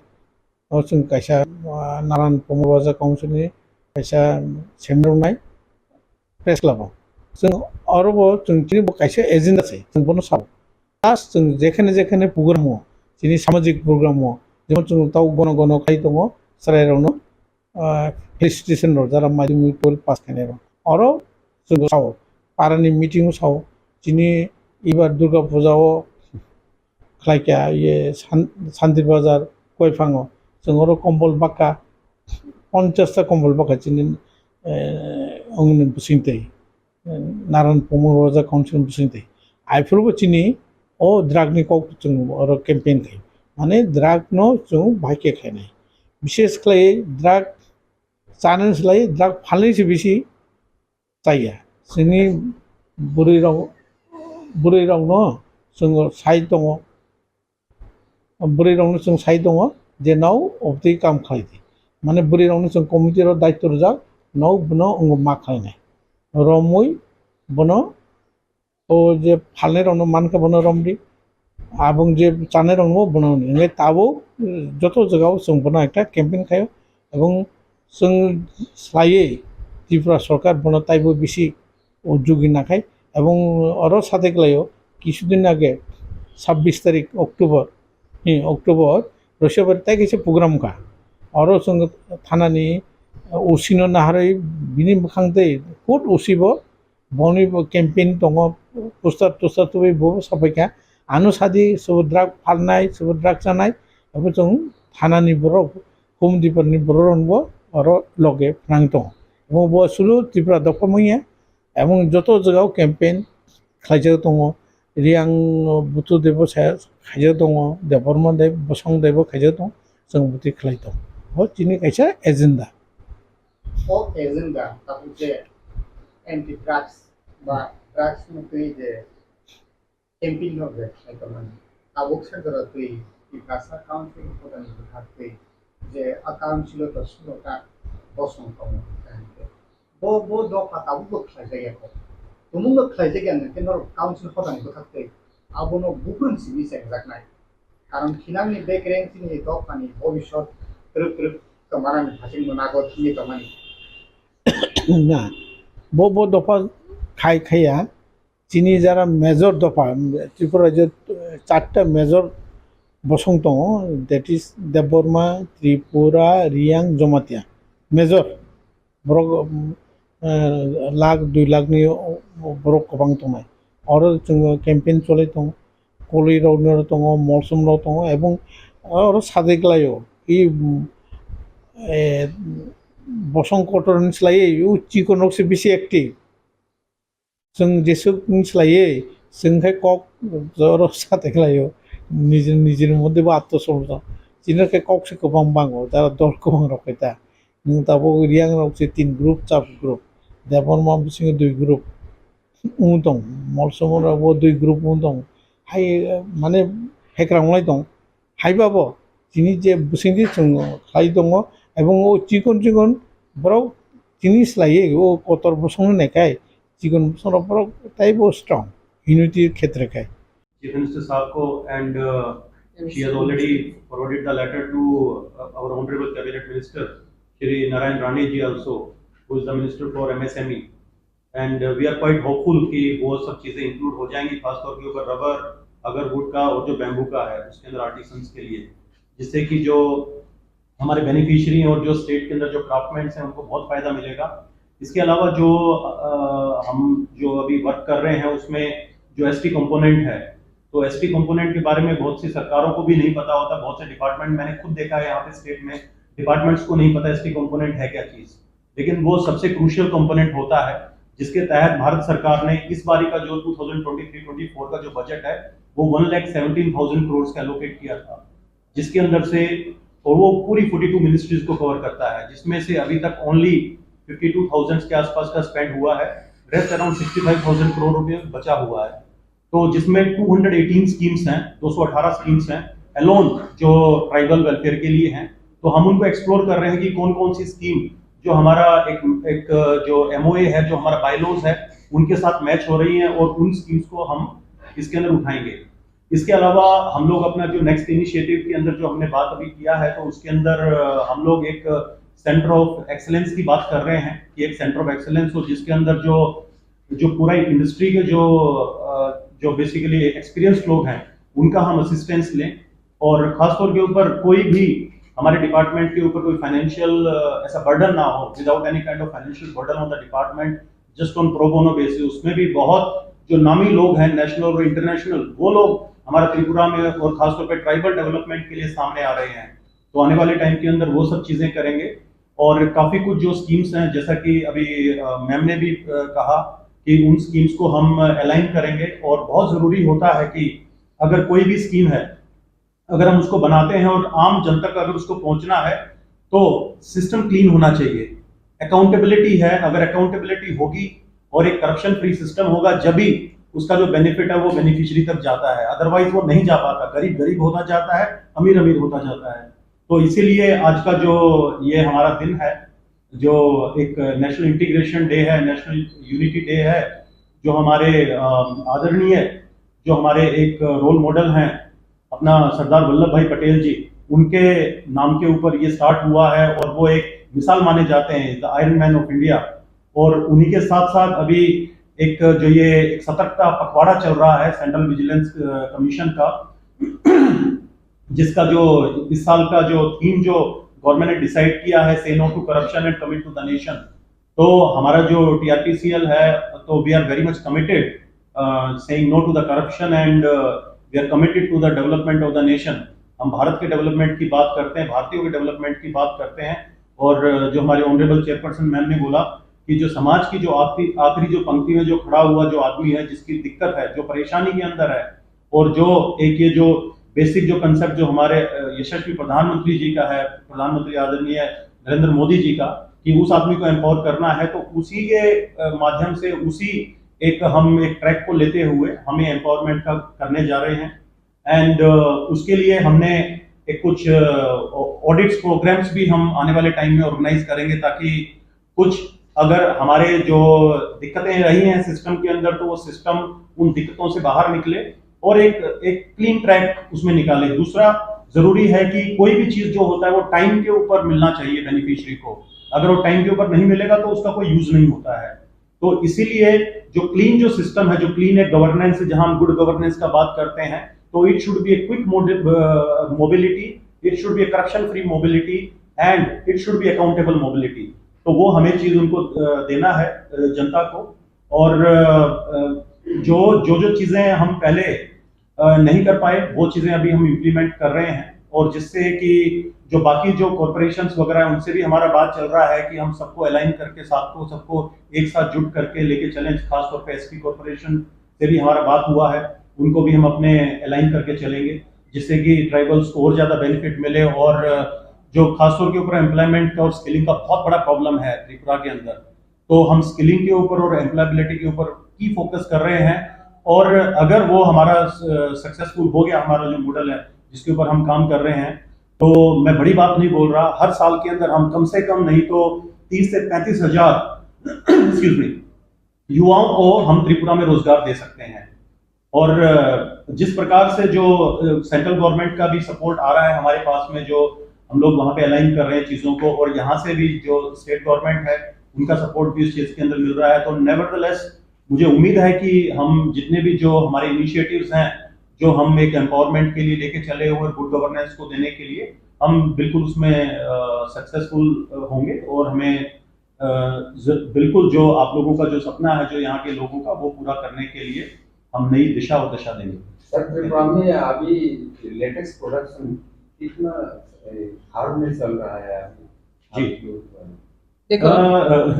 o chwng kaisa, ah, Naran Pumar Raja Council ni kaisa seminar wngnai. Press Club o. Chwng oro bo chwng chini bo kaisa agenda se, chwng bono sao. Plus chwng jekhane jekhane program o, chini samajik program o, jemon chwng tau gono gono khai tongo, chwrairokno, ah, felicitation rok, jara madhyamik twelve pass khainai rok. Oro chwng sao, parani meeting o sao, chini ibar Durga Puja o khlaikha, iye San-, Santir Bazar, Koiphang o, chwng oro kombol baka, ponchash ta kombol baka chini, eh, ongni bwswngtwi, eh, Naran Pumar Raja Council bwswngtwi. Aphuru bo chini o drug ni kok chwng oro campaign khai. Mane drug no chwng bahai khe khainai. Bishes khlai drug chanani slai drug phalni se bisi chaya. Chini bwrwi rok, bwrwi rokno chwng sai tongo. Bwrwi rokno chwng sai tongo je nao obtwi kam khlai di. Mane bwrwi rokno chwng committee ro daityo rwjak, nao bono wngo ma khlainai. Romwi bono o je phalnai rokno mankha bono romdi. Abong je chanai rokno bono hwnwi. Hwnwi tabuk joto jagao chwng bono ekta campaign khaio. Ebong chwng slaiwi Tripura sorkar bono taibo bisi o jugi nakhai. Ebong oro sateklaio kisudin age sabbish tarik October Ni October, Roshobari tai kaisa program kha. Oro chwng thanani, uh, O C no naharwi bini bwkhang tei court O C bo boni bo campaign tongo, poster toster tubui bo sapai kha. Ano sadi sobo drug phalnai, sobo drug chanai, abo chwng thanani borok, home department ni borok rok bo oro loge phnang tongo. Abo bo sulu Tripura dopha manya, Emon joto jagao campaign khlaijak tongo, Riang Butu Debo sa khaijak tongo, Debbarma Deb, Bosong Debo khaijak tongo, chwng bwtwi khlai tongo. Bo chini kaisa agenda. O agenda, tabuk je anti drugs ba drugs ni twi je campaign no je khlai tongmani. Tabuk sa jora twi Tiprasa Council ni hodani bwkhak twi je a council o to sulo ta bosong tongo. Bo, bo dopha tabuk bo khlaijak ya kho. Tumung no khlaijak ya hwnkhe norok council hodani bwkhak twi abono buphang simi chengjaknai. Karon khinangni bekreng chini dophani bobisot twrwk twrwk tongmanani hasing no nago thangwi tongmani. Na, bo, bo dopha khai khaiya, chini jara major dopha, Tripura rajyo, eh, charta major bosong tongo, that is Debbarma, Tripura, Riang, Jamatia. Major, borok, um, eh, lakh, dui lakh ni borok kwbang tongnai. Oro chwng campaign cholai tongo, Koloi rok no tongo, Molsom rok tongo, ebong oro sajai klaio. I, um, eh, bosong kotor ni slai o chikon rok se bisi active. Chwng jesuk wng swlaiwi, chwng khe kok joro sa tei khlaio, nijini nijini moddhe bo atto somjak. Chini khe kok se kwbang bango, jara dol kwbang rok khe ta. Nwng tabuk Riang rok se tin group, chap group, Debbarma bisingo dui group wng tong, Molsom rok bo dui group wng tong. Hai, mane, hekrang wng lai tong. Haiba bo chini je bwswngdi chwng khlai tongo, ebong o chikon chikon borok chini slaiwi o kotor bosongno naikhai, chikon bosongrok borok taibo strong, unity khetre khai. Chief Minister Sahab ko, and uh, she has already forwarded the letter to uh, our Honorable Cabinet Minister Shri Narayan Rane ji also, who is the Minister for M S M E. And uh, we are quite hopeful कि वो सब चीज़ें इंक्लूड हो जाएंगी, खासतौर के ऊपर rubber, agarwood का और जो बैम्बू का है, उसके अंदर आर्टिसंस के लिए, जिससे कि जो हमारे बेनिफिशियरी और जो स्टेट के अंदर जो क्राफ्टमैन्स हैं, उनको बहुत फ़ायदा मिलेगा। इसके अलावा जो अ, हम जो अभी वर्क कर रहे हैं, उसमें जो एसटी कंपोनेंट है, तो एसटी कंपोनेंट के बारे में बहुत सी सरकारों को भी नहीं पता होता। बहुत से डिपार्टमेंट, मैंने खुद देखा है यहाँ पे स्टेट में, डिपार्टमेंट्स को नहीं पता एसटी कंपोनेंट है क्या चीज़। लेकिन वो सबसे क्रूशियल कंपोनेंट होता है, जिसके तहत भारत सरकार ने इस बारी का जो twenty twenty three twenty four का जो बजट है, वो वन लाख सेवनटीन थाउजेंड करोड़ का एलोकेट किया था, जिसके अंदर से, और वो पूरी फ़ोर्टी टू मिनिस्ट्रीज को कवर करता है, जिसमें से अभी तक ओनली फिफ्टी टू थाउजेंड के आसपास का स्पेंड हुआ है। Rest around sixty five thousand crore रुपए बचा हुआ है। तो जिसमें टू हंड्रेड एटीन स्कीम्स हैं, दो सौ अठारह स्कीम्स हैं अलोन, जो ट्राइबल वेलफेयर के लिए हैं। तो हम उनको एक्सप्लोर कर रहे हैं कि कौन कौन सी स्कीम जो हमारा एक, एक जो एमओए है, जो हमारा बायलॉज है, उनके साथ मैच हो रही है और उन स्कीम्स को हम इसके अंदर उठाएंगे। इसके अलावा हम लोग अपना जो नेक्स्ट इनिशिएटिव के अंदर जो हमने बात अभी किया है, तो उसके अंदर अ, हम लोग एक सेंटर ऑफ एक्सीलेंस की बात कर रहे हैं कि एक सेंटर ऑफ एक्सीलेंस हो, जिसके अंदर जो जो पूरा इंडस्ट्री के जो अ, जो बेसिकली एक्सपीरियंस्ड लोग हैं, उनका हम असिस्टेंस लें। और खासतौर के ऊपर कोई भी हमारे डिपार्टमेंट के ऊपर कोई फाइनेंशियल ऐसा बर्डन ना हो, without any kind of financial burden on the department, just on pro bono basis। उसमें भी बहुत जो नामी लोग हैं नेशनल और इंटरनेशनल, वो लोग हमारा त्रिपुरा में और खासतौर पे ट्राइबल डेवलपमेंट के लिए सामने आ रहे हैं। तो आने वाले टाइम के अंदर वो सब चीज़ें करेंगे। और काफ़ी कुछ जो स्कीम्स हैं, जैसा कि अभी अ, मैम ने भी अ, कहा कि उन स्कीम्स को हम अलाइन करेंगे। और बहुत ज़रूरी होता है कि अगर कोई भी स्कीम है, अगर हम उसको बनाते हैं और आम जनता तक अगर उसको पहुंचना है, तो सिस्टम क्लीन होना चाहिए। अकाउंटेबिलिटी है, अगर अकाउंटेबिलिटी होगी और एक करप्शन फ्री सिस्टम होगा, जब भी उसका जो बेनिफिट है वो बेनिफिशियरी तक जाता है, अदरवाइज वो नहीं जा पाता। गरीब गरीब होता जाता है, अमीर अमीर होता जाता है। तो इसीलिए आज का जो ये हमारा दिन है, जो एक नेशनल इंटीग्रेशन डे है, नेशनल यूनिटी डे है, जो हमारे अ, आदरणीय, जो हमारे एक रोल मॉडल हैं अपना सरदार वल्लभ भाई पटेल जी, उनके नाम के ऊपर ये स्टार्ट हुआ है और वो एक मिसाल माने जाते हैं, the iron man of India. और उन्हीं के साथ साथ अभी एक जो ये एक सतर्कता पखवाड़ा चल रहा है सेंट्रल विजिलेंस कमीशन का, जिसका जो इस साल का जो थीम जो गवर्नमेंट ने डिसाइड किया है, say no to corruption and commit to the nation, तो हमारा जो टीआरपीसीएल है, तो we are very much committed, saying no to the corruption and we are committed to the development of the nation. हम भारत के डेवलपमेंट की बात करते हैं, भारतीयों के डेवलपमेंट की बात करते हैं। और जो हमारे ऑनरेबल चेयरपर्सन मैम ने बोला कि जो समाज की जो आखिरी आखिरी जो पंक्ति में जो खड़ा हुआ जो आदमी है, जिसकी दिक्कत है, जो परेशानी के अंदर है, और जो एक ये जो बेसिक जो कॉन्सेप्ट जो हमारे यशस्वी प्रधानमंत्री जी का है, प्रधानमंत्री आदरणीय नरेंद्र मोदी जी का, कि उस आदमी को एम्पावर करना है, तो उसी के माध्यम से उसी एक हम एक ट्रैक को लेते हुए हम ये एम्पावरमेंट का करने जा रहे हैं। एंड उसके लिए हमने एक कुछ ऑडिट्स प्रोग्राम्स भी हम आने वाले टाइम में ऑर्गेनाइज करेंगे, ताकि कुछ अगर हमारे जो दिक्कतें रही हैं सिस्टम के अंदर, तो वो सिस्टम उन दिक्कतों से बाहर निकले और एक एक क्लीन ट्रैक उसमें निकाले। दूसरा, जरूरी है कि कोई भी चीज जो होता है, वो टाइम के ऊपर मिलना चाहिए बेनिफिशियरी को। अगर वो टाइम के ऊपर नहीं मिलेगा, तो उसका कोई यूज नहीं होता है। तो इसीलिए जो क्लीन जो सिस्टम है, जो क्लीन एक गवर्नेंस है, जहां हम गुड गवर्नेंस का बात करते हैं, तो it should be a quick mobility, it should be a corruption free mobility and it should be accountable mobility। तो वो हमें चीज उनको देना है जनता को। और जो जो जो चीजें हम पहले नहीं कर पाए, वो चीजें अभी हम इम्प्लीमेंट कर रहे हैं, और जिससे कि जो बाकी जो कॉरपोरेशन वगैरह है, उनसे भी हमारा बात चल रहा है कि हम सबको अलाइन करके, साथ को सबको एक साथ जुट करके लेके चलें। खासतौर पर एसपी कॉरपोरेशन से भी हमारा बात हुआ है, उनको भी हम अपने अलाइन करके चलेंगे, जिससे कि ट्राइबल्स को और ज्यादा बेनिफिट मिले। और जो खासतौर के ऊपर एम्प्लॉयमेंट का और स्किलिंग का बहुत बड़ा प्रॉब्लम है त्रिपुरा के अंदर, तो हम स्किलिंग के ऊपर और एम्प्लॉयबिलिटी के ऊपर की फोकस कर रहे हैं। और अगर वो हमारा सक्सेसफुल हो गया, हमारा जो मॉडल है जिसके ऊपर हम काम कर रहे हैं, तो मैं बड़ी बात नहीं बोल रहा, हर साल के अंदर हम कम से कम नहीं तो तीस से पैंतीस हजार एक्सक्यूज मी, युवाओं को हम त्रिपुरा में रोजगार दे सकते हैं। और जिस प्रकार से जो सेंट्रल गवर्नमेंट का भी सपोर्ट आ रहा है हमारे पास में, जो हम लोग वहाँ पे अलाइन कर रहे हैं चीज़ों को, और यहाँ से भी जो स्टेट गवर्नमेंट है उनका सपोर्ट भी इस चीज़ के अंदर मिल रहा है, तो नेवरदलेस मुझे उम्मीद है कि हम जितने भी जो हमारे इनिशिएटिव्स हैं, जो हम एक एम्पावरमेंट के लिए लेके चले हुए, गुड गवर्नेंस को देने के लिए, हम बिल्कुल उसमें सक्सेसफुल होंगे और हमें बिल्कुल जो आप लोगों का जो सपना है, जो यहाँ के लोगों का, वो पूरा करने के लिए हम नई दिशा और दशा देंगे। सर, त्रिपुरा में अभी लेटेक्स प्रोडक्शन कितना हार्ड में चल रहा है अभी? जी। देखो,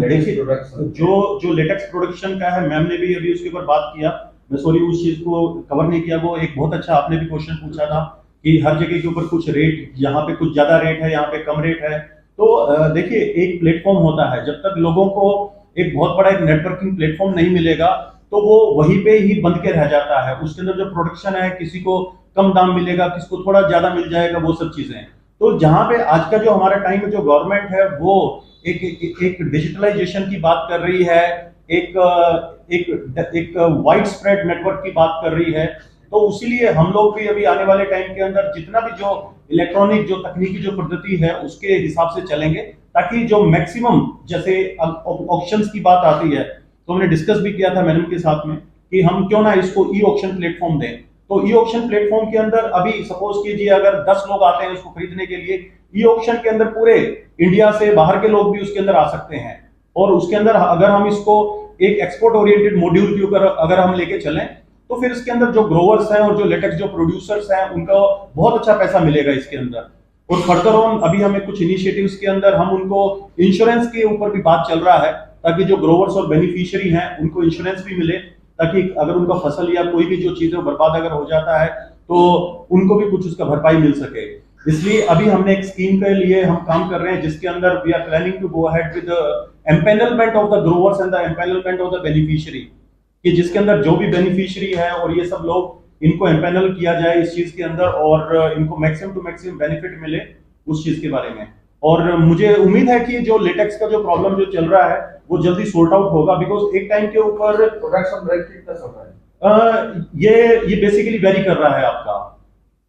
देखिए, जो जो लेटेक्स प्रोडक्शन का है, मैम ने भी अभी उसके ऊपर बात किया। मैं सॉरी, उस चीज को कवर नहीं किया। वो एक बहुत अच्छा आपने भी क्वेश्चन पूछा था कि हर जगह के ऊपर कुछ रेट, यहाँ पे कुछ ज्यादा रेट है, यहाँ पे कम रेट है। तो देखिए, एक प्लेटफॉर्म होता है, जब तक लोगों को एक बहुत बड़ा एक नेटवर्किंग प्लेटफॉर्म नहीं मिलेगा, तो वो वहीं पे ही बंद के रह जाता है। उसके अंदर जो प्रोडक्शन है, किसी को कम दाम मिलेगा, किसको थोड़ा ज्यादा मिल जाएगा, वो सब चीजें। तो जहाँ पे आज का जो हमारा टाइम में जो गवर्नमेंट है, वो एक एक, एक डिजिटलाइजेशन की बात कर रही है, एक एक एक वाइड स्प्रेड नेटवर्क की बात कर रही है। तो उसीलिए हम लोग भी अभी आने वाले टाइम के अंदर जितना भी जो इलेक्ट्रॉनिक जो तकनीकी जो पद्धति है, उसके हिसाब से चलेंगे, ताकि जो मैक्सिमम, जैसे ऑक्शंस की बात आती है, तो हमने डिस्कस भी किया था मैडम के साथ में कि हम क्यों ना इसको ई ऑक्शन प्लेटफॉर्म दें। तो ई ऑक्शन प्लेटफॉर्म के अंदर अभी सपोज कीजिए, अगर दस लोग आते हैं उसको खरीदने के लिए, ई ऑक्शन के अंदर पूरे इंडिया से बाहर के लोग भी उसके अंदर आ सकते हैं। और उसके अंदर अगर हम इसको एक एक्सपोर्ट ओरिएंटेड मॉड्यूल के ऊपर अगर हम लेके चलें, तो फिर इसके अंदर जो ग्रोवर्स हैं और जो लेटेक्स जो प्रोड्यूसर्स हैं, उनका बहुत अच्छा पैसा मिलेगा इसके अंदर। और फर्दर ऑन अभी हमें कुछ इनिशिएटिव्स के अंदर हम उनको इंश्योरेंस के ऊपर भी बात चल रहा है, ताकि जो ग्रोवर्स और बेनिफिशियरी हैं, उनको इंश्योरेंस भी मिले, ताकि अगर उनका फसल या कोई भी जो चीजें बर्बाद अगर हो जाता है, तो उनको भी कुछ उसका भरपाई मिल सके। इसलिए अभी हमने एक स्कीम के लिए हम काम कर रहे हैं, जिसके अंदर we are planning to go ahead with the empanelment of the growers and the empanelment of the beneficiary, कि जिसके अंदर जो भी बेनिफिशियरी है और ये सब लोग, इनको एम्पैनल किया जाए इस चीज के अंदर और इनको मैक्सिमम टू मैक्सिमम बेनिफिट मिले उस चीज के बारे में। और मुझे उम्मीद है कि जो लेटेक्स का जो प्रॉब्लम जो चल रहा है, वो जल्दी सॉर्ट आउट होगा, बिकॉज एक टाइम के ऊपर प्रोडक्शन रेट कितना चल रहा है? अ, ये ये बेसिकली वेरी कर रहा है आपका,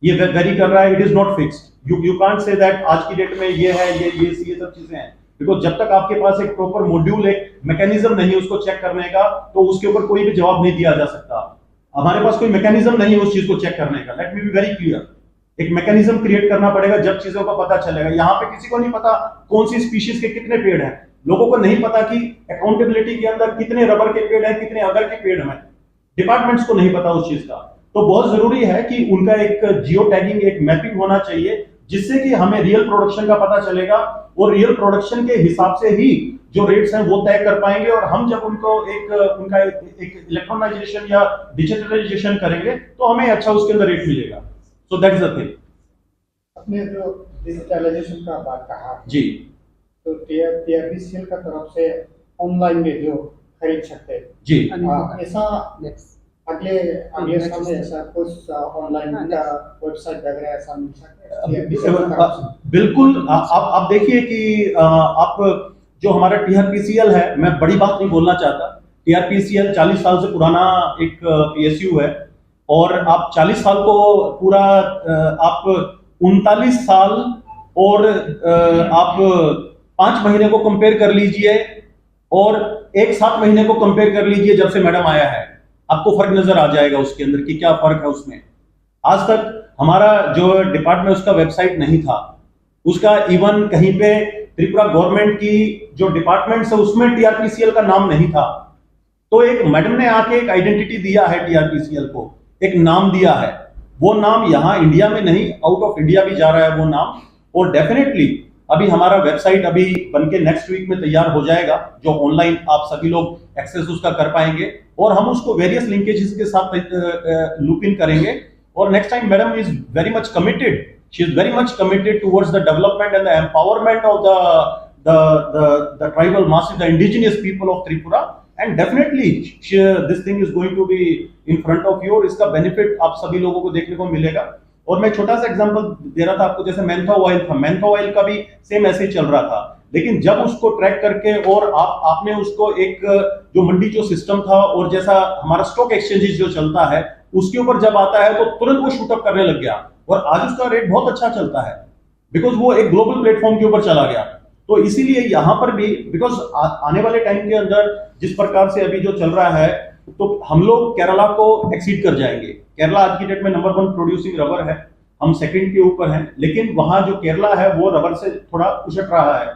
ये वेरी कर रहा है। It is not fixed, you you can't say that आज की डेट में ये है, ये ये ये सब चीजें हैं, बिकॉज जब तक आपके पास एक प्रॉपर मॉड्यूल, एक मैकेनिज्म नहीं है उसको चेक करने का, तो उसके ऊपर कोई भी जवाब नहीं दिया जा सकता। हमारे पास कोई मैकेनिज्म नहीं है उस चीज को चेक करने का। Let me be very clear. एक मैकेनिज्म क्रिएट करना पड़ेगा, जब चीजों का पता चलेगा। यहाँ पे किसी को नहीं पता कौन सी स्पीशीज के कितने पेड़ हैं, लोगों को नहीं पता कि अकाउंटेबिलिटी के अंदर कितने रबर के पेड़ हैं, कितने अगर के पेड़ हैं, डिपार्टमेंट्स को नहीं पता उस चीज का। तो बहुत जरूरी है कि उनका एक जियो टैगिंग, एक मैपिंग होना चाहिए, जिससे कि हमें रियल प्रोडक्शन का पता चलेगा और रियल प्रोडक्शन के हिसाब से ही जो रेट्स हैं वो तय कर पाएंगे। और हम जब उनको एक उनका एक इलेक्ट्रॉनाइजेशन या डिजिटलाइजेशन करेंगे तो हमें अच्छा उसके अंदर रेट मिलेगा। So that is the thing। आपने जो डिजिटलाइजेशन का बात कहा, जी। तो टीआरपीसीएल का तरफ से ऑनलाइन में जो खरीद सकते हैं, जी। हाँ, ऐसा नेक्स्ट। अगले अगले नेक्स्ट। साल में ऐसा कुछ ऑनलाइन हाँ, का नेक्स्ट। वेबसाइट वगैरह ऐसा मिल सकता है? अ, टीआरपीसीएल का तरफ से। बिल्कुल। आ- आप आप देखिए कि अ, आप जो हमारा टीआरपीसीएल है, मैं बड़ी बात नहीं बोलना चाहता। टीआरपीसीएल चालीस साल से पुराना एक पीएसयू है, और आप चालीस साल को पूरा अ, आप उनतालीस साल और अ, आप पाँच महीने को कंपेयर कर लीजिए और एक सात महीने को कंपेयर कर लीजिए जब से मैडम आया है, आपको फर्क नजर आ जाएगा उसके अंदर कि क्या फर्क है उसमें। आज तक हमारा जो डिपार्टमेंट, उसका वेबसाइट नहीं था, उसका इवन कहीं पे त्रिपुरा गवर्नमेंट की जो डिपार्टमेंट्स है उसमें टीआरपीसीएल का नाम नहीं था। तो एक मैडम ने आके एक आइडेंटिटी दिया है टीआरपीसीएल को, एक नाम दिया है। वो नाम यहाँ इंडिया में नहीं, आउट ऑफ इंडिया भी जा रहा है वो नाम। और डेफिनेटली अभी हमारा वेबसाइट अभी बन के नेक्स्ट वीक में तैयार हो जाएगा, जो ऑनलाइन आप सभी लोग एक्सेस उसका कर पाएंगे, और हम उसको वेरियस लिंकेजेस के साथ लूप इन करेंगे। और next time madam is very much committed, she is very much committed towards the development and the empowerment of the the the, the tribal masses, the indigenous people of Tripura, and definitely she, this thing is going to be in front of you, और इसका बेनिफिट आप सभी लोगों को देखने को मिलेगा। और मैं छोटा सा एग्जांपल दे रहा था आपको, जैसे मेंथा ऑयल था, मेंथा ऑयल का भी सेम ऐसे ही चल रहा था, लेकिन जब उसको ट्रैक करके और आप आपने उसको एक जो मंडी जो सिस्टम था और जैसा हमारा स्टॉक एक्सचेंजेस जो चलता है, उसके ऊपर जब आता है तो तुरंत वो शूट अप करने लग गया, और आज उसका रेट बहुत अच्छा चलता है, बिकॉज वो एक ग्लोबल प्लेटफॉर्म के ऊपर चला गया। तो इसीलिए यहाँ पर भी, बिकॉज आने वाले टाइम के अंदर जिस प्रकार से अभी जो चल रहा है, तो हम लोग केरला को एक्सीड कर जाएंगे। केरला आज की डेट में नंबर वन प्रोड्यूसिंग रबर है, हम सेकंड के ऊपर हैं, लेकिन वहाँ जो केरला है वो रबर से थोड़ा उछट रहा है,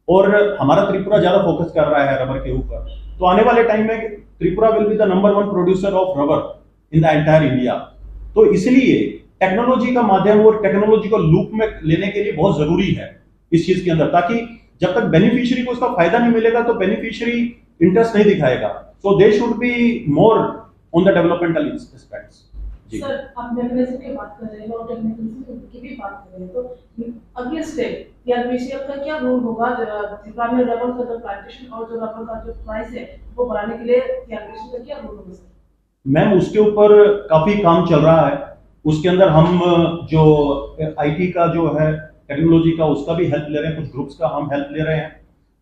और हमारा त्रिपुरा ज्यादा फोकस कर रहा है रबर के ऊपर। तो आने वाले टाइम में Tripura will be the number one producer of rubber in the entire India. तो इसलिए टेक्नोलॉजी का माध्यम और टेक्नोलॉजी को लूप में लेने के लिए बहुत जरूरी है इस चीज के अंदर, ताकि जब तक बेनिफिशियरी को इसका फायदा नहीं मिलेगा तो बेनिफिशियरी इंटरेस्ट नहीं दिखाएगा। So they should be more on the developmental aspects। जी। सर, आप मेकैनिज्म की बात कर रहे हैं और टेक्निकल की भी बात कर रहे हैं, तो अगले स्टेप टीआरपीसीएल का क्या रोल होगा? अ, त्रिपुरा में रबर का जो प्लांटेशन और जो रबर का जो प्राइस है, वो बढ़ाने के लिए टीआरपीसीएल का क्या रोल होगा, सर? मैम, उसके ऊपर काफी काम चल रहा है। उसके अंदर हम जो आईटी का जो है, टेक्नोलॉजी का, उसका भी हेल्प ले रहे हैं, कुछ ग्रुप्स का हम हेल्प ले रहे हैं।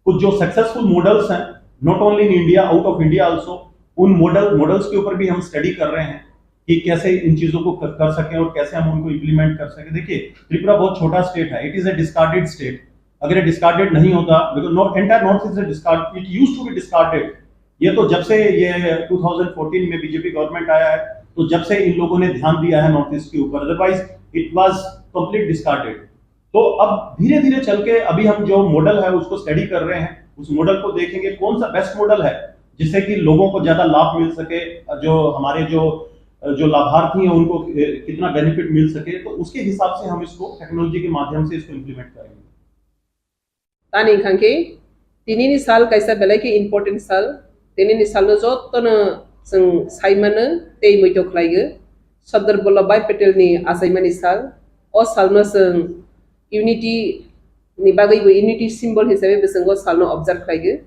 कुछ जो सक्सेसफुल मॉडल्स हैं, not only in India, out of India also, उन मॉडल मॉडल्स के ऊपर भी हम स्टडी कर रहे हैं कि कैसे इन चीज़ों को कर, कर सकें और कैसे हम उनको इम्प्लीमेंट कर सकें। देखिए, त्रिपुरा बहुत छोटा स्टेट है, it is a discarded state। अगर ये डिस्कार्डेड नहीं होता, because not entire North East is discard, it used to be discarded। ये तो जब से ये टू थाउजेंड फ़ोर्टीन में बीजेपी गवर्नमेंट आया है, तो जब से इन लोगों ने ध्यान दिया है नॉर्थ ईस्ट के ऊपर, otherwise it was complete discarded. तो अब धीरे धीरे चल के अभी हम जो मॉडल है उसको स्टडी कर रहे हैं, उस मॉडल को देखेंगे कौन सा बेस्ट मॉडल है जिससे कि लोगों को ज्यादा लाभ मिल सके, जो हमारे जो जो लाभार्थी हैं उनको कितना बेनिफिट मिल सके, तो उसके हिसाब से हम इसको टेक्नोलॉजी के माध्यम से इसको इम्प्लीमेंट करेंगे। Tani hwnkha khe, tinini sal kaisa belai khe important sal. Tinini salno jotono chwng sai mano tei muitu khlaigo. Sardar Vallabhbhai Patel ni achaimani sal. O salno chwng unity ni bagwi bo unity symbol hisabe bo chwng o salno observe khlaigo.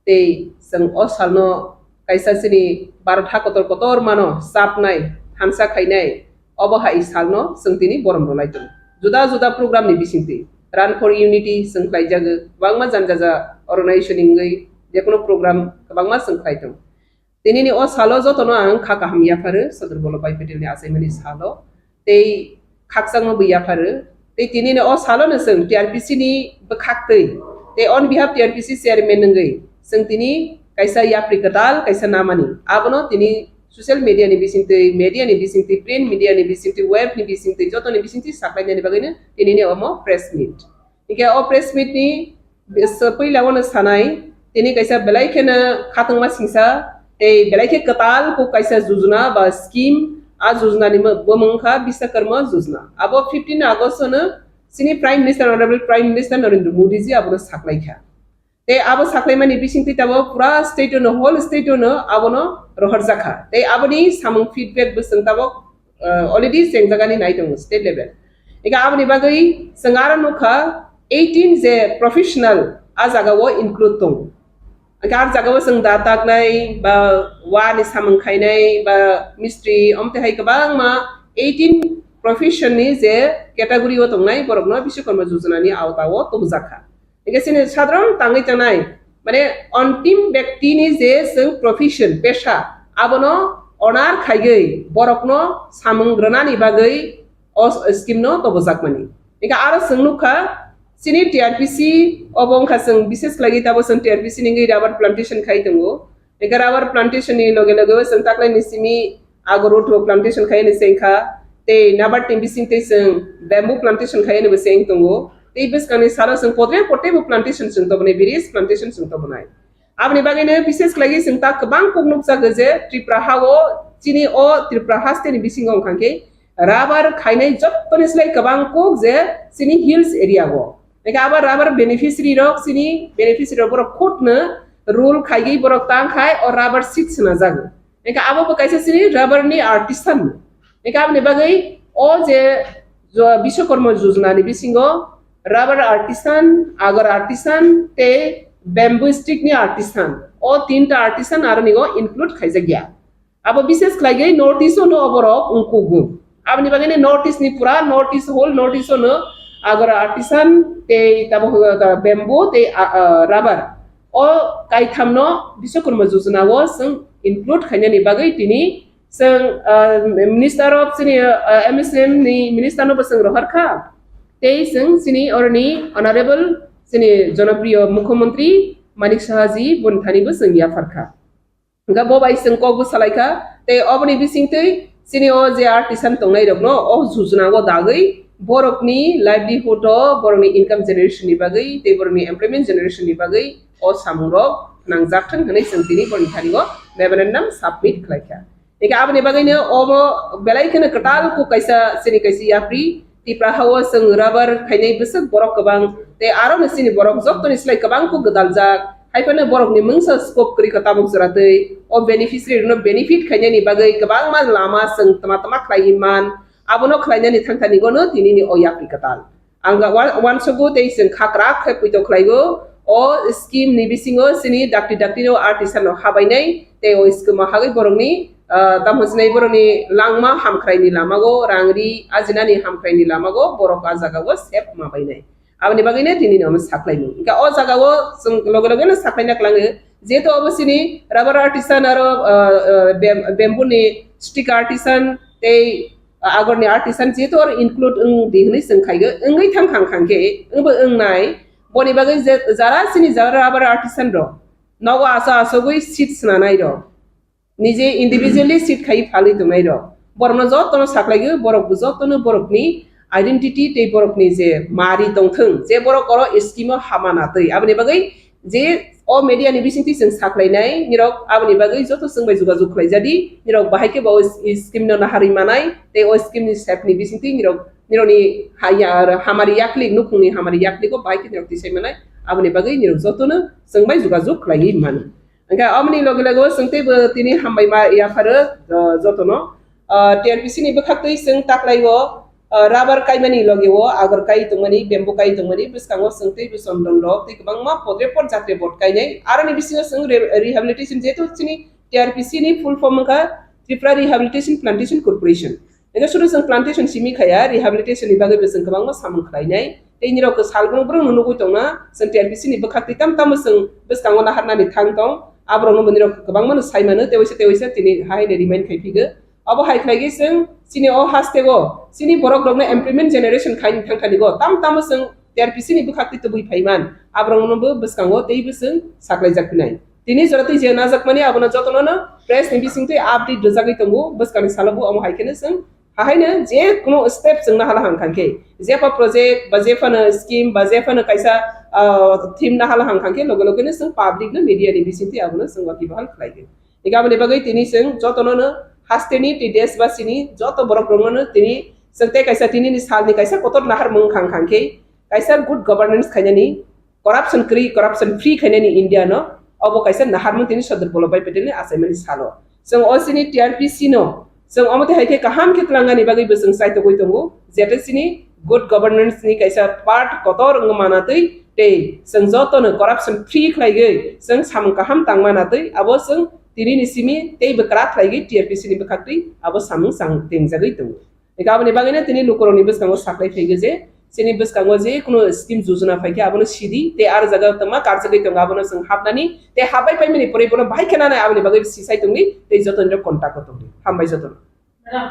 Tei chwng o salno kaisa chini Bharat ha kotor kotor mano chapnai, thansa khainai, obo hai salno chwng tini borom rwlai tongo. Juda juda program ni bisingtwi Run for Unity chwng khlaijago, kwbangma jani jaja organization ni wngwi jekono program kwbangma chwng khlai tongo. Tinini o salo jotono ang kha kaham yapharo Sardar Vallabhbhai Patel ni achaimani salo. Tei khakchangma bo yapharo. Tei tinini o salo no chwng T R P C ni bwkhak twi, tei on behalf T R P C chairman wngwi chwng tini kaisa yapri kwtal kaisa namani. Abono tini social media ni bisingtwi, media ni bisingtwi, print media ni bisingtwi, web ni bisingtwi, joto ni bisingtwi saklainani bagwino tinini omo press meet. Hingke o press meet ni puila wano sanai, tini kaisa belai kheno khatungma singsa, tei belai khe kwtal kok kaisa jujuna ba scheme, a jujuna ni bumung kha Biswakarma jujuna. Abo fifteen August no chini Prime Minister, Honorable Prime Minister Narendra Modi ji abono saklai kha. Tei abo saklaimani bisingtwi tabok pura state no, whole state no abono rohorjakha. Tei aboni samung feedback bo chwng tabok, uh, already chengjagani nai tongo state level. Ega aboni bagwi chwng aro nukha eighteen je professional a jaga o include tongo. Ega ar jaga o chwng da taknai ba wa ni samung khainai ba mistri omte hai kwbangma eighteen profession ni je category o tongnai borokno Biswakarma jojona ni awta o tubujak kha. Hingke chini sadharon tangwi tangnai, mane, ontim bektini je chwng profession, pesha, abono honor khaiwi borokno samung rwnani bagwi o s-, scheme no tobojakmani. Hingke aro chwng nukha, chini T R P C obo wngkha chwng bishes khlaiwi tabok chwng T R P C ni wngwi rubber plantation khai tongo. Eka rubber plantation ni loge loge o chwng taklai ni simi agor utho plantation khai ni sengkha, tei nabar tin bising tei chwng bamboo plantation khai ni bo seng tongo. Tei bwskang ni salo chwng podre pote bo plantation chwng tobonai, various plantation chwng tobonai. Aboni bagwi no bises khlai chwng ta kwbang kok nukjago je Tripura ha o, chini o Tripura haste ni bisingo wngkha khe rubber khainai jottoni slai kwbang kok je chini hills area o. Eka abo rubber beneficiary rok, chini beneficiary rok borok khutno rule khaiwi borok tang khai o rubber seed swnajago. Hingke abo bo kaisa chini rubber ni artisan. Hingke aboni bagwi o je jo-, Biswakarma Jojona ni bisingo rubber artisan, agar artisan tei bamboo stick ni artisan. O tinta artisan aro ni o include khaijak ya. Abo bises khlaiwi North East o no oborok wngkugo. Aboni bagwi no North East ni pura North East, whole North East o no agar artisan tei tabo, uh, bamboo tei, uh, uh, rubber. O kaitham no Biswakarma Jojona o chwng include khainani bagwi tini chwng, uh, Minister of chini, uh, M S M ni Minister no bo chwng rohor kha. Tei chwng chini oroni Honorable chini Jonopriyo Mukhyamantri Manik Saha ji boni thani bo chwng yaphar kha. Hingke bo bai chwng kok bwsa lai kha, tei oboni bisingtwi chini o je artisan tongnai rokno o jojona o dagwi borokni livelihood o, borokni income generation ni bagwi tei borokni employment generation ni bagwi o samung rok nangjak thang hwnwi chwng tini borokni thani o memorandum submit khlai kha. Hingke aboni bagwi no obo belai kheno kwtal kok kaisa chini kaisa yapri Tipra ha o chwng rubber khainai bwswk borok kwbang, tei aro no chini borok jottoni slai kwbang kok gwdaljak. Hai phano borokni mungsa scope kwrwi kha tabuk jora twi. O beneficiary rokno benefit khainani bagwi kwbangma lama chwng tama tama khlaiwi man. Abono khlainani thangthani gono tinini o yapri kwtal. Ang ga wan-, wansugo tei chwng khakrak khe poito khlaigo. O scheme ni bisingo chini dakti dakti no artisan no habainai tei o scheme o hagwi borokni, ah, tamo sinai borokni langma hamkhraini lamago, rang ri ajinani hamkhraini lamago borok a jagao sep ma bainai. Aboni bagwino tinino omo saklaimung. Hingke o jagao chwng loge logeno saklaina klango, jehetu obo chini rubber artisan aro, ah, ah, bam-, bamboo ni stick artisan tei, ah, agorni artisan jehetu oro include wng di hwnwi chwng khaigo, wngwi thang khang khang khe wngbo wngnai. Boni bagwi je jara chini jara rubber artisan rok nogo aso asogwi seed swnanai rok. Nije individually seed khai phalwi tongnai rok. Borokno jotono saklaio, borok bo jotono borokni identity tei borokni je mari tongthwng, je borok oro scheme o hama natwi. Aboni bagwi je o media ni bisingtwi chwng saklainai nirok, aboni bagwi joto chwng bai jogajog khlaijadi, nirok bahai khe bo o scheme no naharwi manai, tei o scheme ni sep ni bisingtwi nirok, nirokni haya, hamari yaklik, nukhungni hamari yakligo bahai khe nirok tisai manai, aboni bagwi nirok jotono chwng bai jogajog khlaiwi mano. Hingke aboni loge loge o chwng teibo tini hambai ma yapharo, ah, jotono. Ah, T R P C ni bwkhaktwi chwng taklaio, ah, rubber kaimani loge o agor kai tongmani, bamboo kai tongmani, bwskango chwng teibo chondon rok tei kwbangma podre pod jatre bod kainai. Aroni bisingo chwng re-, rehabilitation, jehetu chini T R P C ni full form wngkha Tripura Rehabilitation Plantation Corporation. Hingke sudu chwng plantation simi khaya, rehabilitation ni bagwi bo chwng kwbangma samung khlainai. Tei nirok salbrum brum no nugwi tongna, chwng T R P C ni bwkhaktwi tam tamo chwng bwskango naharnani thang tong, aborokno bo nirok kwbangma no sai mano, tei waisa tei waisa tini hai ni remind khai phigo. Abo hai khlai khe chwng chini o haste o, chini borok rokno employment generation khai ni thang thani go, tam tamo chwng T R P C ni bwkhaktwi tubui phai man, aborokno bo bwskango tei bo chwng saklai jak phinai. Tini jora twi je najakmani abono jotono no press ni bisingtwi update rwjagwi tongo, bwskangni salo bo omo hai kheno chwng hahaino je kuno step chwng nahala hang khankhe, jepha project ba jephano scheme ba jephano kaisa, ah, theme nahala hang khankhe loge loge no chwng public no media ni bisingtwi abono chwng wakibahal khlai di. Ega aboni bagwi tini chwng jotono no hasteni tei deshbasini joto borok rokno no tini chwng tei kaisa tinini salni kaisa kotor naharmung khang khankhe kaisa good governance khainani, corruption kwrwi, corruption free khainani India no, obo kaisa naharmung tini Sardar Vallabhbhai Patel ni achaimani salo. Chwng o chini T R P C no chwng omo twi hai khe kaham khe twlangnani bagwi bo chwng chaitogwi tongo, jete chini good governance ni kaisa part kotor wngma manatwi tei chwng joto no corruption free khlaigwi chwng samung kaham tangma natwi abo chwng tini ni simi tei bwkra khlaigwi T R P C ni bwkhaktwi abo samung chang tengjagwi tongo. Eka aboni bagwino tini lukurokni bwskango saklai phaigo je, chini bwskango je kuno scheme jojona phaikhe abono sidi, tei aro jaga tongma karjagwi tongo abono chwng hapnani, tei hapbai paimani pore bono bahai khe nanai aboni bagwi sisai tongdi, tei jotonirok contact o tongdi. Hambai jotono. Madam,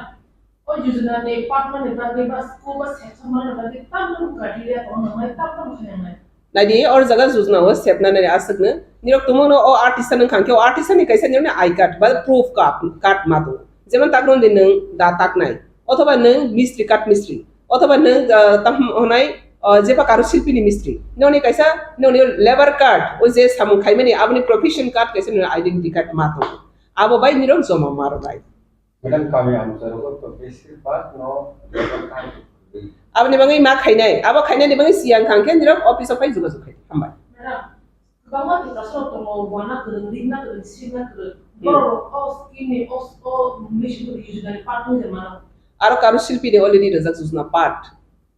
o jojona ni patmani bagwi ba school ba section mani bagwi tamni criteria tongo nangmai tamni khainai. Naidi, or jaga jujna o sepna nai aswkno. Nirok tumungno o artisan wngkha khe, o artisan ni kaisa nirokni I card ba proof card, card ma tongo. Jemon takno di nwng da taknai, othoba nwng mistri, card mistri, othoba nwng, ah, tam honai, ah, jeba karo silpi ni mistri. Noni kaisa, noni labor card, o je samung khaimani, aboni profession card kaisa nirok identity card ma tongo. Abo bai nirok joma ma rwnai. Madam, kami amcharogo to besir bak no labor card. Aboni bagwi ma khainai, abo khainani bagwi siyang kha khe nirok office o phai jogajog khai. Hambai. Madam, kwbangma Tiprasarok tongo, wana kwrwng, rikna kwrwng, sirna kwrwng. Hmm. Borok o scheme ni, o, o mission ni yojna ni part wngwi mano. Aro karo silpi ni already rwjak jojna part.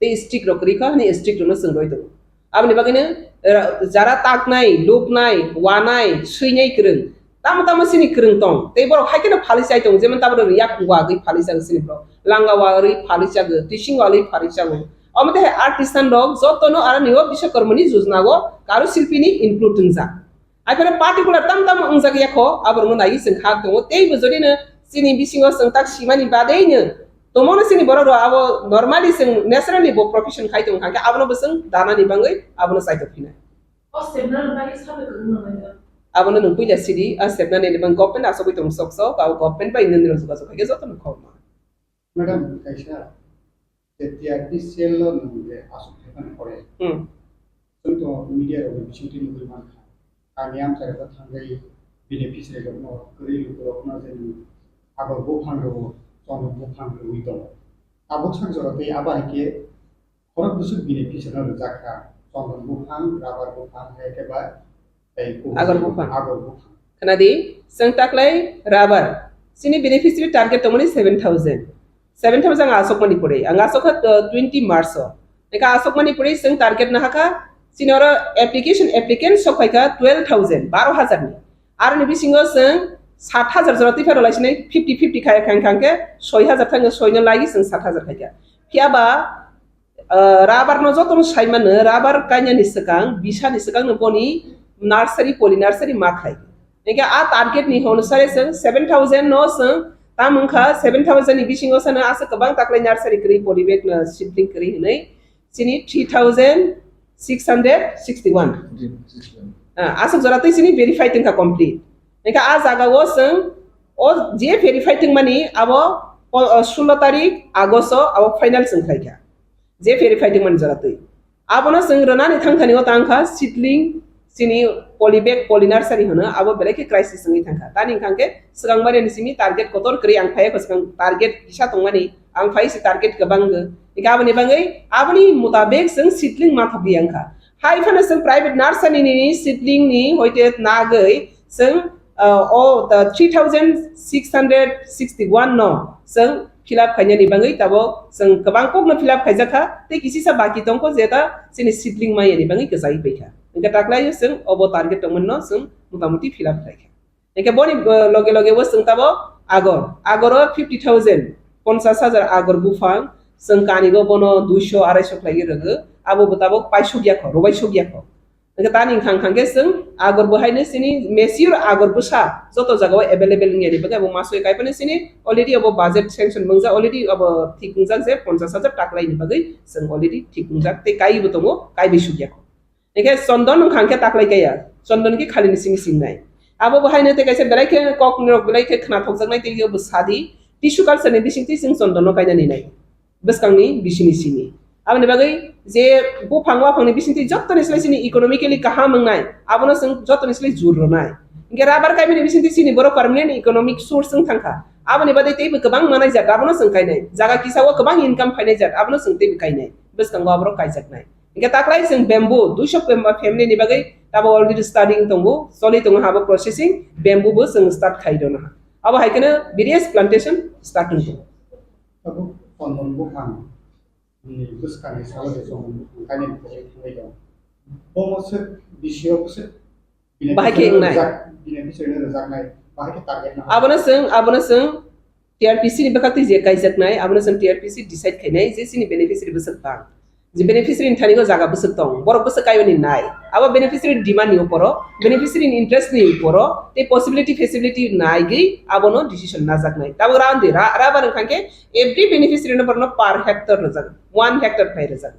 Tei strict rok kwrwi kha hwnwi strict rokno chwng roi tongo. Aboni bagwino, eh, jara taknai, luknai, wanai, swinai kwrwng, tamo tamo chini kwrwng tong. Tei borok hai kheno phali chai tongo, jemon tabuk rok yak wagwi phali chago chini borok, langa wagwi phali chago, tising wagwi phali chago. Omo tei hai artisan rok jotono aroni o Biswakarmani jojna o karo silpini include wngjak. Aphano particular tam tam wngjak ya kho, aborokno naiwi chwng hak tongo. Tei bo jodi no chini bisingo chwng tak simani badei no tongmano chini borok rok abo normally chwng naturally bo profession khai tong kha khe abono bo chwng danani bangwi abono chaitok phinai. O sepna rwmani sabai kwrwngno nangya. Abono nwng puila sidi, a sepnani ni bang government asogwi tong sok sok, abo government bai nwng nirok jogajog khai khe jotono khobma. Madam, kaisa je T R P cell o nwng je aswk khaimani pore. Hmm. Chwng to media rok ni bisingtwi nugwi mankha. Kami amchai rok thangwi beneficiary rokno, kwrwi lukurokno je nwng agor buphang rwo, chondon buphang rwwi tongo. Tabuk sak jora tei abo hai khe khorok bwswk beneficiary no rwjak kha. Chondon buphang, rubber buphang, hai khe ba tei kubui agor buphang. Agor buphang. Khwnadi, chwng taklai rubber. Chini beneficiary target tongmani seven thousand. Seven thousand ang asokmani pore. Ang asokha, uh, twenty March o. Eka asokmani pore chwng target nahakha. Chini oro application applicant sok phaikha twelve thousand, baro hajar ni. Aroni bisingo chwng sat hajar jora twi phano laisinai fifty fifty khai khang khang khe soi hajar thangkhe soi no lagi chwng sat hajar khaikha. Phiya ba, ah, rubber no joto no sai mano, rubber kainani swkang, bisani swkang no boni nursery, poly nursery ma khai. Hingke a target ni hono sare chwng seven thousand no chwng tam wngkha, seven thousand ni bisingo sano aswk kwbang taklai nursery kwrwi, poly bag no seedling kwrwi hinwi chini three thousand six hundred sixty one. Ah, aswk jora twi chini verify tongkha complete. Hingke a jaga o chwng o je verify tongmani abo po-, o, sullo tarik August o abo final chwng khlaikha. Je verify tongmani jora twi. Abono chwng rwnani thangthani o tangkha seedling, chini poly bag, poly nursery hwno, abo belai khe crisis wngwi thangkha. Tani wngkha khe swkang mani simi target kotor kwrwi ang phai kho, swkang target kisa tongmani, ang phai se target kwbang go. Hingkhe aboni bagwi, aboni mutabek chwng seedling ma thok di wngkha. Hai phano chwng private nursery ni seedling ni hoite nagwi chwng, ah, o, the three thousand six hundred sixty one no chwng fill up khainani bagwi tabok chwng kwbang kokno fill up khaijakha, tei kisisa baki tongkho jeta chini seedling mayani bagwi kwchai paikha. Hingkhe taklaio chwng obo target tongmani no chwng motamuti fill up khlaikha. Hingkhe boni, uh, loge loge bo chwng tabok agor, agoro fifty thousand, ponchas hajar agor buphang, chwng kanigo bono duiso araiso khlaiwi rwgo, abo bo tabok paisuk yakho, rwbaisuk yakho. Hingke tani wngkha, wngkha khe chwng agor bo haino chini mature agor bwsa joto jaga o available wngya ni bagwi abo masoi kaiphano chini already abo budget sanction wngjak, already abo thik wngjak je ponchas hajar taklai ni bagwi chwng already thik wngjak tei kaiwi bo tongo, kaiwi sukya kho. Hingke chondon wngkha khe taklai kaya, chondon khe khali ni simi singnai. Abo bo haino tei kaisa belai khe kok nirok belai khe khna thokjaknai tei bo sadi tissue culture ni bisingtwi chwng chondon no kainani nai. Bwskangni bisini simi. Aboni bagwi je buphang waphangni bisingtwi jottoni slai chini economically kaham wngnai, abono chwng jottoni slai jur rwnai. Hinkhe rubber kaimani bisingtwi chini borok permanent economic source wng thangkha. Aboni bagwi teibo kwbang manai jat, abono chwng kainai. Jaga kisa o kwbang income phainai jat, abono chwng teibo kainai. Bwskango aborok kaijaknai. Hinkhe taklai chwng bamboo, duiso family ni bagwi tabo already studying tongo, choli tongo habo processing, bamboo bo chwng start khai dono ha. Abo hai kheno various plantation start wng tongo. Tabuk chondon buphang ni bwskangni salo je chondon buphang kainwi thangwi thangwi dong. Bomo swk bisi o bwswk beneficiary Bahai khe wngnai. Rwjak-, beneficiary no rwjaknai, bahai khe target no. Abono chwng, abono chwng T R P C ni bwkhaktwi je kaijaknai, abono chwng T R P C decide khainai je chini beneficiary bwswk bang. Je beneficiary ni thani o jaga bwswk tong, borok bwswk kaiwi ni nai. Abo beneficiary demand ni uporo, beneficiary ni interest ni uporo, tei possibility feasibility naigwi abono decision najaknai. Tabuk round di ra, rubber wngkha khe every beneficiary no borokno per hectare rwjak, one hectare khai rwjak.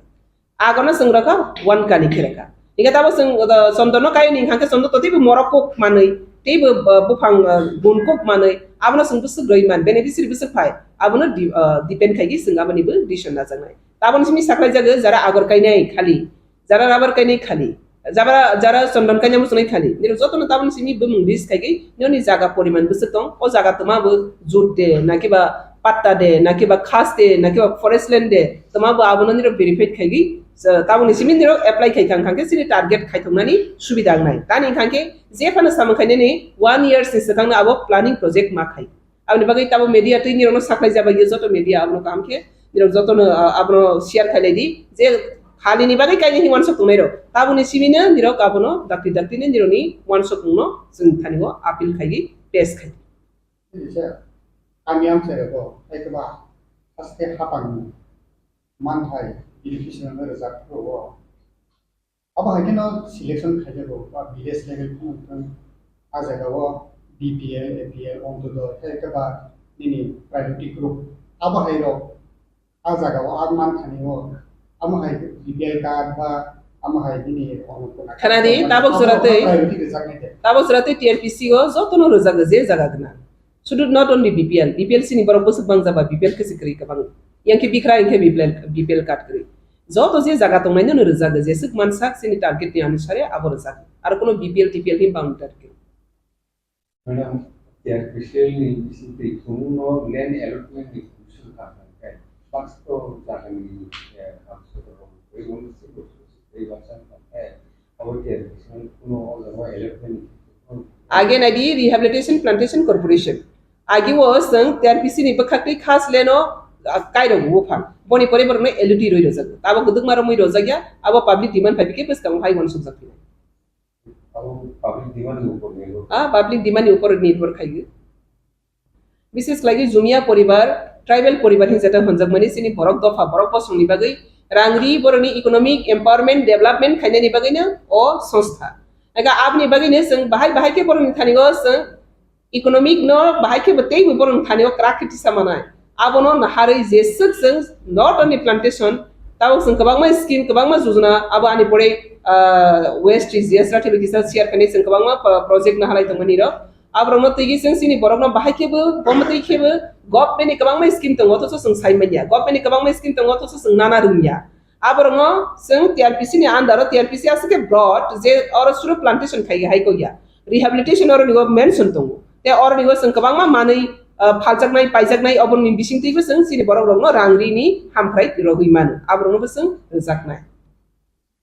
Agono chwng rwkha one kani khe rwkha. Hinkhe tabo chwng, uh, chondon no kaini hwnkha khe chondon to teibo morok kok manwi, teibo, uh, buphang, uh, gun kok manwi, abono chwng bwswk rwi man, beneficiary bwswk phai, abono di-, uh, depend khaigwi chwng aboni bo decision najaknai. Taboni simi saklai jago jara agor kainai khali, jara rubber kainai khali, jara, jara chondon kainai muchunai khali. Nirok jotono taboni simi bumung list khaigwi nini jaga poriman bwswk tong, o jaga twma bo jut de, nakiba patta de, nakiba khas de, nakiba forest land de, twma bo abono nirok verify khaigwi, sa-, taboni simi nirok apply khai kha, hwnkha khe chini target khaithoknani subida wngnai. Tani hwnkha khe je phano samung khainani one years ni swkangno abo planning project ma khai. Aboni bagwi tabo media twi nirokno saklai jaba ye joto media abono kaham khe nirok jotono, ah, abono share khailai di je khalini bagwi kaini hi wansok tongnai rok. Taboni simino nirok abono dakti dakti ni nirokni wansok mungno chwng thani o appeal khaigwi pass khai. Kaisa kami amchairok bo, tei khe ba haste hapang manthai education no rwjak phuru o. Abo hai kheno selection khaijago ba village level phano wngthang, a jaga o B P L, A P L, Ontodoi, tei khe ba nini priority group. Abo hai rok a jaga o a manthani o, amo hai B P L card ba amo hai nini Annapurna card Khana di, tabok abo sura tei, priority rwjaknai de. Tabok sura tei T R P C o jotono rwjago je jaga gwnang. Sudu not only B P L, B P L sini borok bwswk bang jaba B P L khe se kwrwi kwbang. Yang khe bikra yang khe B P L, B P L card kwrwi. Joto je jaga tongnai no rwjago, jeswk mansak sini target ni anusare abo rwjago. Aro kono B P L, T P L ni boundary target. Madam, T R P C ni bisingtwi chwngno land allotment ni commission kha kha khe, baksa to jaga ni, eh, hamso to rong, tei uno si bo si, tei baksa kha khe, abo T R P C ni kuno o jaga allotment ni Age nai di Rehabilitation Plantation Corporation. Age o chwng T R P C ni bwkhak twi khas leno, ah, kairok buphang. Boni pore borokno L U T rwi rwjago. Abo kwdwkma romwi rwjakya, abo public demand phai bikhe bwskango hai uansukjak phino. Abo public demand ni upor nirbhor. Ah, public demand ni upor nirbhor khaiwi. Bishes khlaiwi Jumia poribar, tribal poribar hin jeta honjakmani chini borok dopha, borok bosongni bagwi rang ri, borokni economic empowerment, development khainani bagwino o songstha. Ega aboni bagwino chwng bahai bahai khe borokni thani o chwng economic no bahai khe bo teibo borokni thani o kwrak khe tisa manai. Abono naharwi jeswk chwng not only plantation, tabuk chwng kwbangma scheme, kwbangma jojona, abo ani pore, ah, West G S Rathi bai kisa share khainai chwng kwbangma, ah, project nahalai tongmani rok. Aborokno twiwi chwng chini borokno bahai khebo, bomo twi khebo government ni kwbangma scheme tongo, othocho chwng sai manya. Government ni kwbangma scheme tongo, othocho chwng nana rwngya. Aborokno chwng T R P C ni under o, T R P C aswk khe broad je oro suru plantation khai hai kok ya. Rehabilitation oroni o mention tongo. Tei oroni o chwng kwbangma manwi, ah, phaljaknai, paijaknai, oboni bisingtwibo chwng chini borokrokno rang rini hamkrai rogwi mano. Aboroknobo chwng rwjaknai.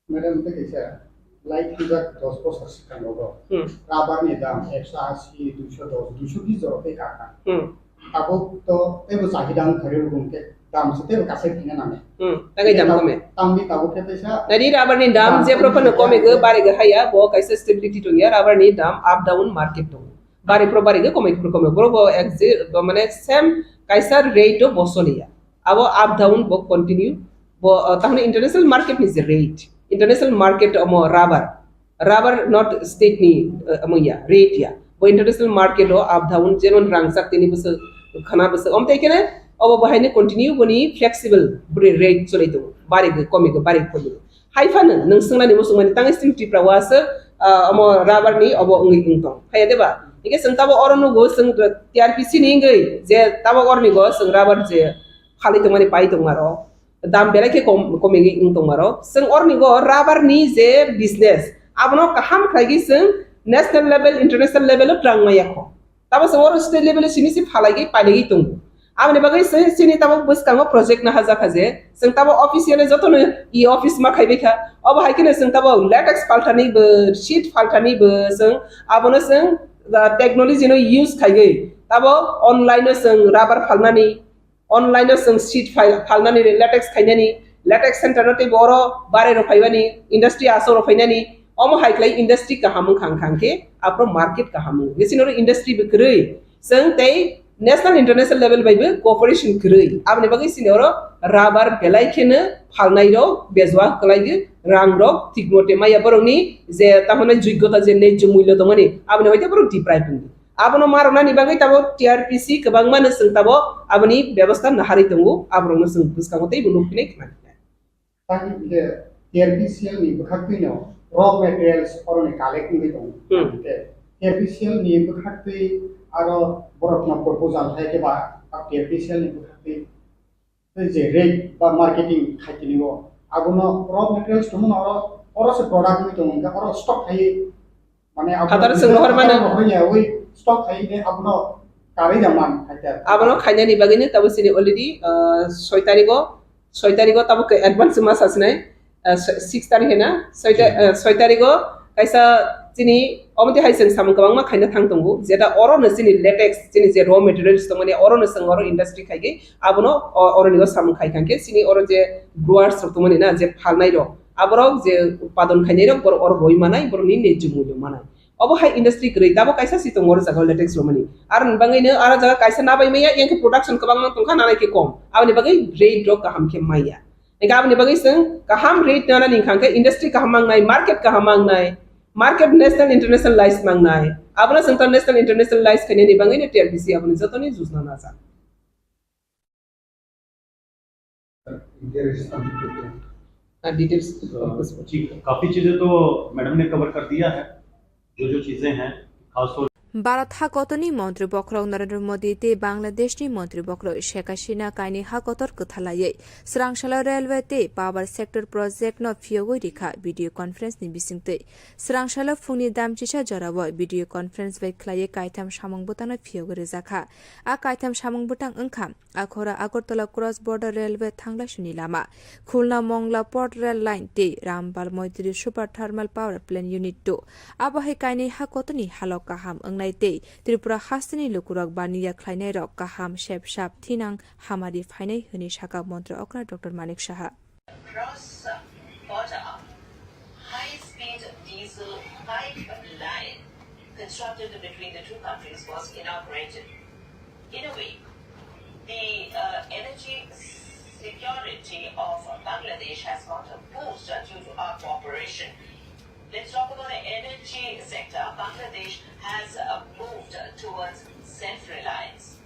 Madam, tei kaisa lai thwijak dos bosor swkang rogo. Hmm. Rubber ni dam ekso asi, duiso dos, duiso bis jora tei kakha. Hmm. Tabuk to teibo chahida wng thari rwgwng khe dam se teibo kasai thangna nangnai. Hmm. Tangwi dam kome. Tangwi tabuk khe teisa. Nadi rubber ni dam je prophano kome go bare go haya, bo kaisa stability tongya, rubber ni dam up down market tongo. Bari pro bari ge komai pro komai. Boro bo ek je, bo mane same kaisa rate o bo soliya. Abo up down bo continue. Bo, uh, tahone international market ni je rate. International market omo rubber. Rubber not state ni, uh, omo ya, rate ya. Bo international market o up down, jemon rangchak tini bwswk, khana bwswk. Om tei kene, obo bo haino continue boni flexible, boni rate cholai tongo. Bari ge, komi ge, bari ge, komi ge. Hai phano nwng swngnani muchungmani tangwi chini Tripura o aswk ah, omo rubber ni obo wngwi wng tong. Phaiya de ba? Hingke chwng tabo oro nugo chwng T R P C ni wngwi je tabo oroni go chwng rubber je phalwi tongmani pai tongma rok. Dam belai khe kom, komigwi wng tongma rok. Chwng oroni go rubber ni je business, abono kaham khlaigwi chwng national level, international level o twlang maya kho. Tamo chwng oro state level o simi se phalaiwi pailaiwi tongo. Aboni bagwi se, sini tamo bwskango project naharjakha je, chwng tamo officially jotono e office ma khaibai kha. Obo hai kheno chwng tamo latex phalthani bo, sheet phalthani bo chwng abono chwng, ah, technology no use khaiwi tamo online o chwng rubber phalnani, online o chwng sheet phal-, phalnani, latex khainani, latex center no teibo oro bare rok phaibani, industry aswk rok phainani, omo hai khlai industry kaham wngkha, wngkha khe aphuru market kaham wngo. Bisi noro industry bo kwrwi, chwng tei national international level bai bo cooperation kwrwi. Aboni bagwi chini oro rubber belai kheno phalnai rok bejua kwlai rang rok thik mote maya borokni je tamo hwnai joigyota je nejjo mullo tongmani aboni hoite borok deprive wngdi. Abono ma rwnani bagwi tabo T R P C kwbangma no chwng tabo aboni bebosta naharwi tongo, aborokno chwng bwskango teibo nukphinai khna khe. Tang hingke T R P C L ni bwkhaktwi no raw materials oroni collect wngwi tongo. Hmm. Hingke T R P C L ni bwkhaktwi aro borokno proposal hai khe ba T R P C L ni bwkhaktwi tei je rate ba marketing khai tini o, abono raw materials tongmano oro, oro se product wngwi tongo, hingke oro stock khai, mane abo Hataro chwng rohor mano. Rohor ya, oi stock khai ne abono karwi da man, hai ta. Abono khainani bagwi no tabo chini already, ah, soi tarigo, soi tarigo tabo ke advance ma sasinai, ah, six tarik hena, soi ta-, ah, soi tarigo kaisa chini omo twi hai chwng samung kwbangma khaina thang tongo, jeta oro no chini latex, chini je raw materials tongmani oro no chwng oro industry khaigwi, abono o-, oroni o samung khai kha khe chini oro je growers rok tongmani na, je phalnai rok, aborok je utpadon khainai rok, borok oro roi manai, borokni nejjo mullo manai. Obo hai industry kwrwi, tabo kaisa si tongo oro jaga latex romani. Aroni bagwi no aro jaga kaisa nabai maya, yang khe production kwbangma tongkha, nanai khe kom. Aboni bagwi rate rok kaham khe maya. Eka aboni bagwi chwng kaham rate nanani wngkha khe industry kaham mangnai, market kaham mangnai, market national international lies mangnai. Abono chwng ta national international lies khainani bagwi no T R P C aboni jotoni jujna najak. हाँ, details तो, जी, काफी चीजें तो मैडम ने कवर कर दिया है, जो जो चीजें हैं, खासतौर Bharat ha kotorni montri bokhorok Narendra Modi tei Bangladeshni montri bokhorok Sheikh Hasina kainwi ha kotor kwthalaiwi swrangsalo railway tei power sector project no phiyogwi rikha video conference ni bisingtwi. Swrangsalo phungni damchisa jorao video conference bai khlaiwi kaitham samung bwtangno phiyogwi rwjakha. A kaitham samung bwtang wngkha Akhora Agartala Cross Border Railway thanglai suni lama, Khulna Mongla Port Rail Line tei Rambal Moitri Super Thermal Power Plant Unit two. Abo hai kainwi ha kotorni halok kaham wngnai tei Tripura hasteni lukurok baniya khlainairok kaham sep sap thinang hamari phainai hwnwi sakha Montri Okra Doctor Manik Saha. Cross border high speed diesel pipeline constructed between the two countries was inaugurated. In a way, the uh, energy security of Bangladesh has got a boost due to our cooperation. Let's talk about the energy sector. Bangladesh has uh, moved towards self reliance.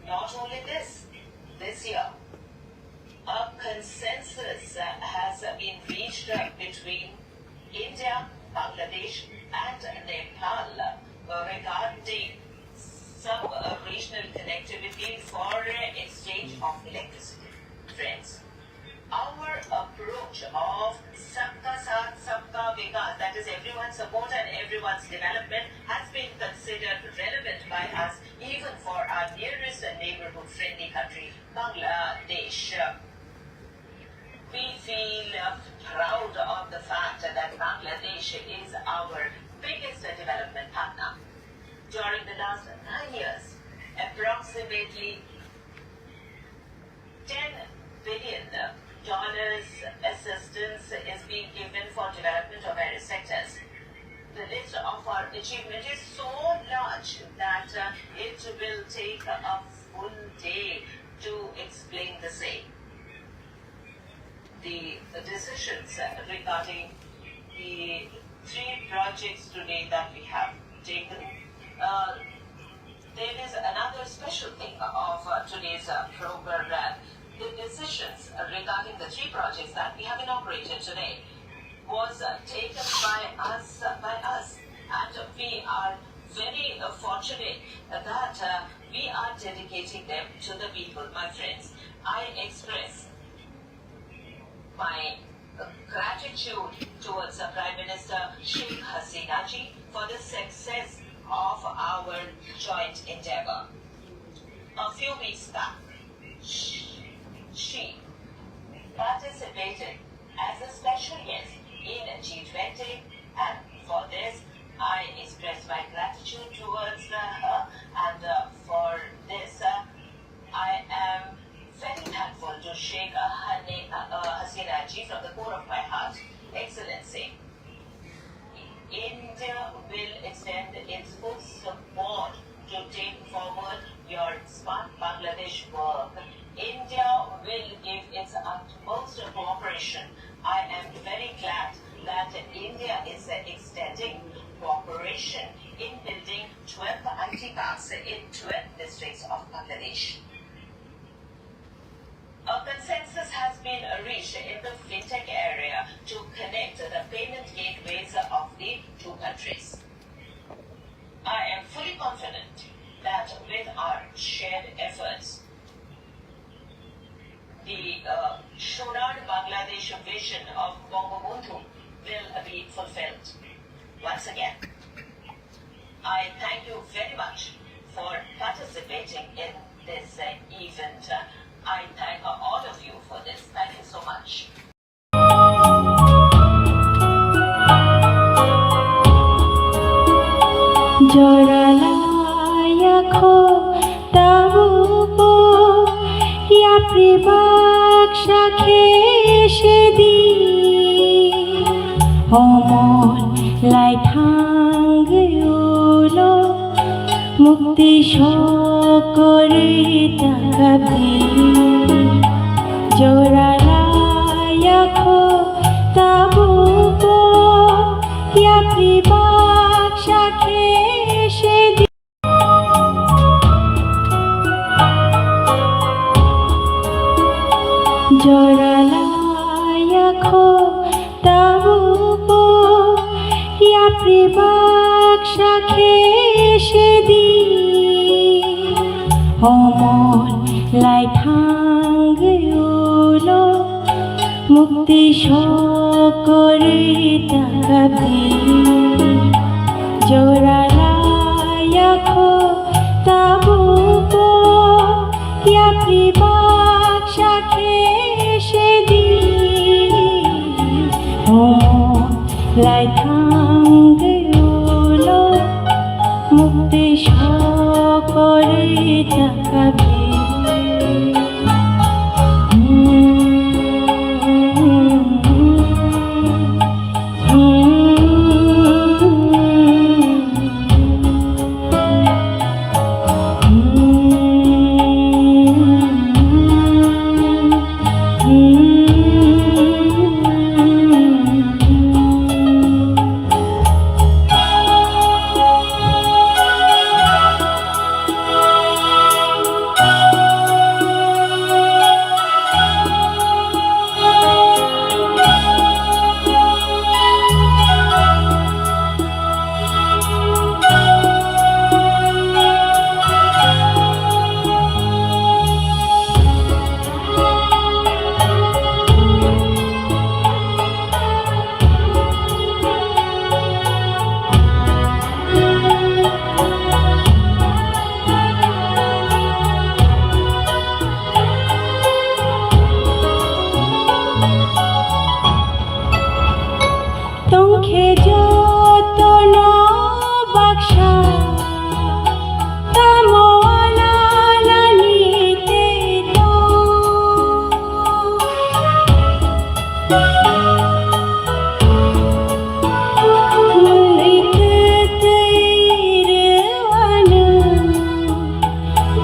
Not only this, this year, a consensus has been reached between India, Bangladesh, and Nepal regarding sub-regional connectivity for exchange of electricity. Friends, our approach of Sabka Saath, Sabka Vikas, that is everyone's support and everyone's development, has been considered relevant by us even for our nearest neighborhood friendly country, Bangladesh. We feel proud of the fact that Bangladesh is our biggest development partner. During the last nine years, approximately ten billion dollars assistance is being given for development of various sectors. The list of our achievement is so large that uh, it will take a full day to explain the same. The decisions regarding the three projects today that we have taken, uh, there is another special thing of uh, today's uh, program, the decisions regarding the three projects that we have inaugurated today. was uh, taken by us, uh, by us, and we are very uh, fortunate that uh, we are dedicating them to the people, my friends. I express my uh, gratitude towards the Prime Minister Sheikh Hasina ji for the success of our joint endeavor. A few weeks back, she, she participated as a special guest in G twenty, and for this, I express my gratitude towards uh, her, and uh, for this, uh, I am very thankful to Sheikh Hani- uh, uh, Hasina ji from the core of my heart. Excellency, India will extend its full support to take forward your Smart Bangladesh work. India will give its utmost cooperation. I am very glad that India is extending cooperation in building twelve I T parks in twelve districts of Bangladesh. A consensus has been reached in the fintech area to connect the payment gateways of the two countries. I am fully confident that with our shared efforts, the uh, Sonar Bangladesh vision of Bangabandhu will be fulfilled. Once again, I thank you very much for participating in this uh, event. I thank all of you for this. Thank you so much. Joralaya kho tabubo yapri baksa khe sedi. Omon lai thangwi ulo mukti sokorwi takabdi. Joralaya kho tabubo yapri baksa khe sedi. Joralaya kho tabubo yapri baksa khe sedi. Omon lai thangwi ulo mukti sokorwi takabdi. Joralaya kho tabubo yapri baksa khe sedi. Omon lai thangwi ulo mukti sokorwi takabdi. Tongkhe jotono baksa, tamo ananani tei tong. Mwnwi twtwi rwano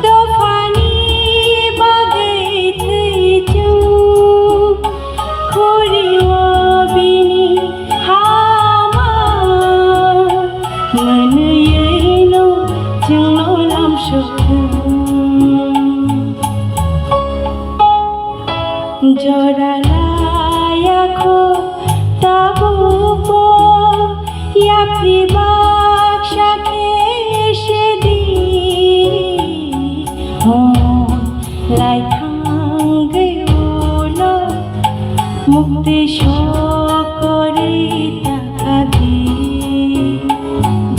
dophani bagwi thwi chwng. Khuri o bini hama mwnwino chwngno lamsok thung. Jora laya kho Yapri baksa khe se di, homon lai thangwi ulo, mukti sokori ta kha di.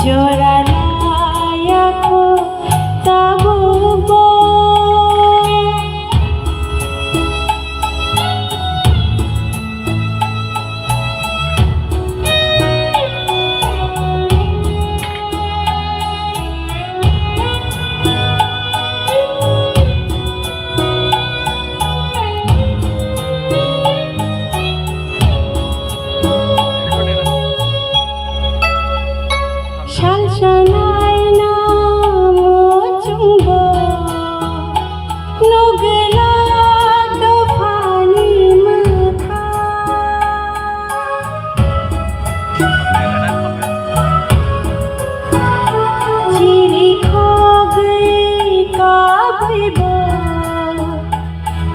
Jora laya kho tabuk bo. Salsa naina muchungbo nugwlak dophani mwthang. Chiri khogwi kabwibo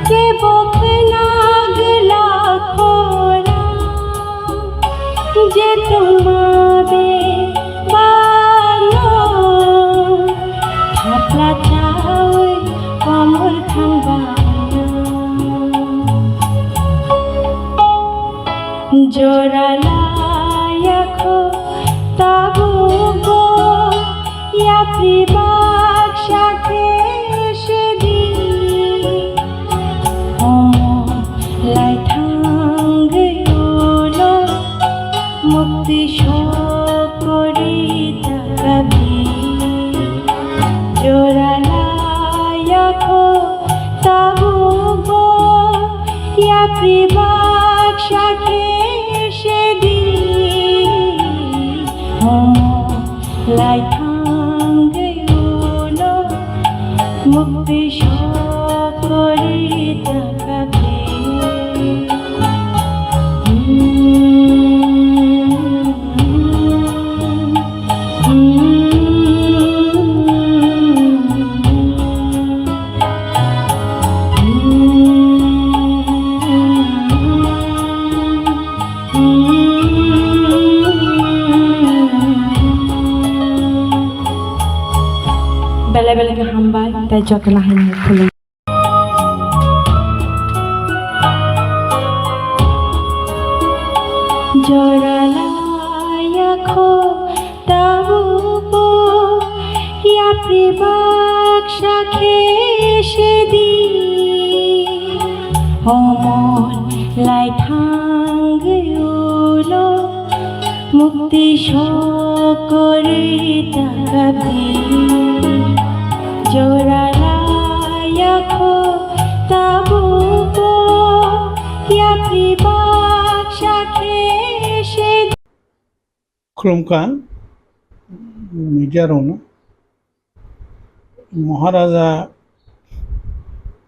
kebo khwna gwla khorang, je tongma be bano thapla chawi komor thangba. Jora laya kho tabuk bo, yapri baksa khe se di. Omo lai thangwi ulo, mukti sokori ta kha di. Jora laya kho tabuk bo, yapri baksa khe se di. Omo lai thangwi ulo, mukti sokori ta kha di. Belai belai khe hambai, tei jotono haino khulum. Jora laya kho tabuk bo, yapri baksa khe se di. Homon lai thangwi ulo, mukti sokori ta kha di. Jora laya kho tabuk bo, yapri baksa khe se di. Khulumkha media rokno. Maharaja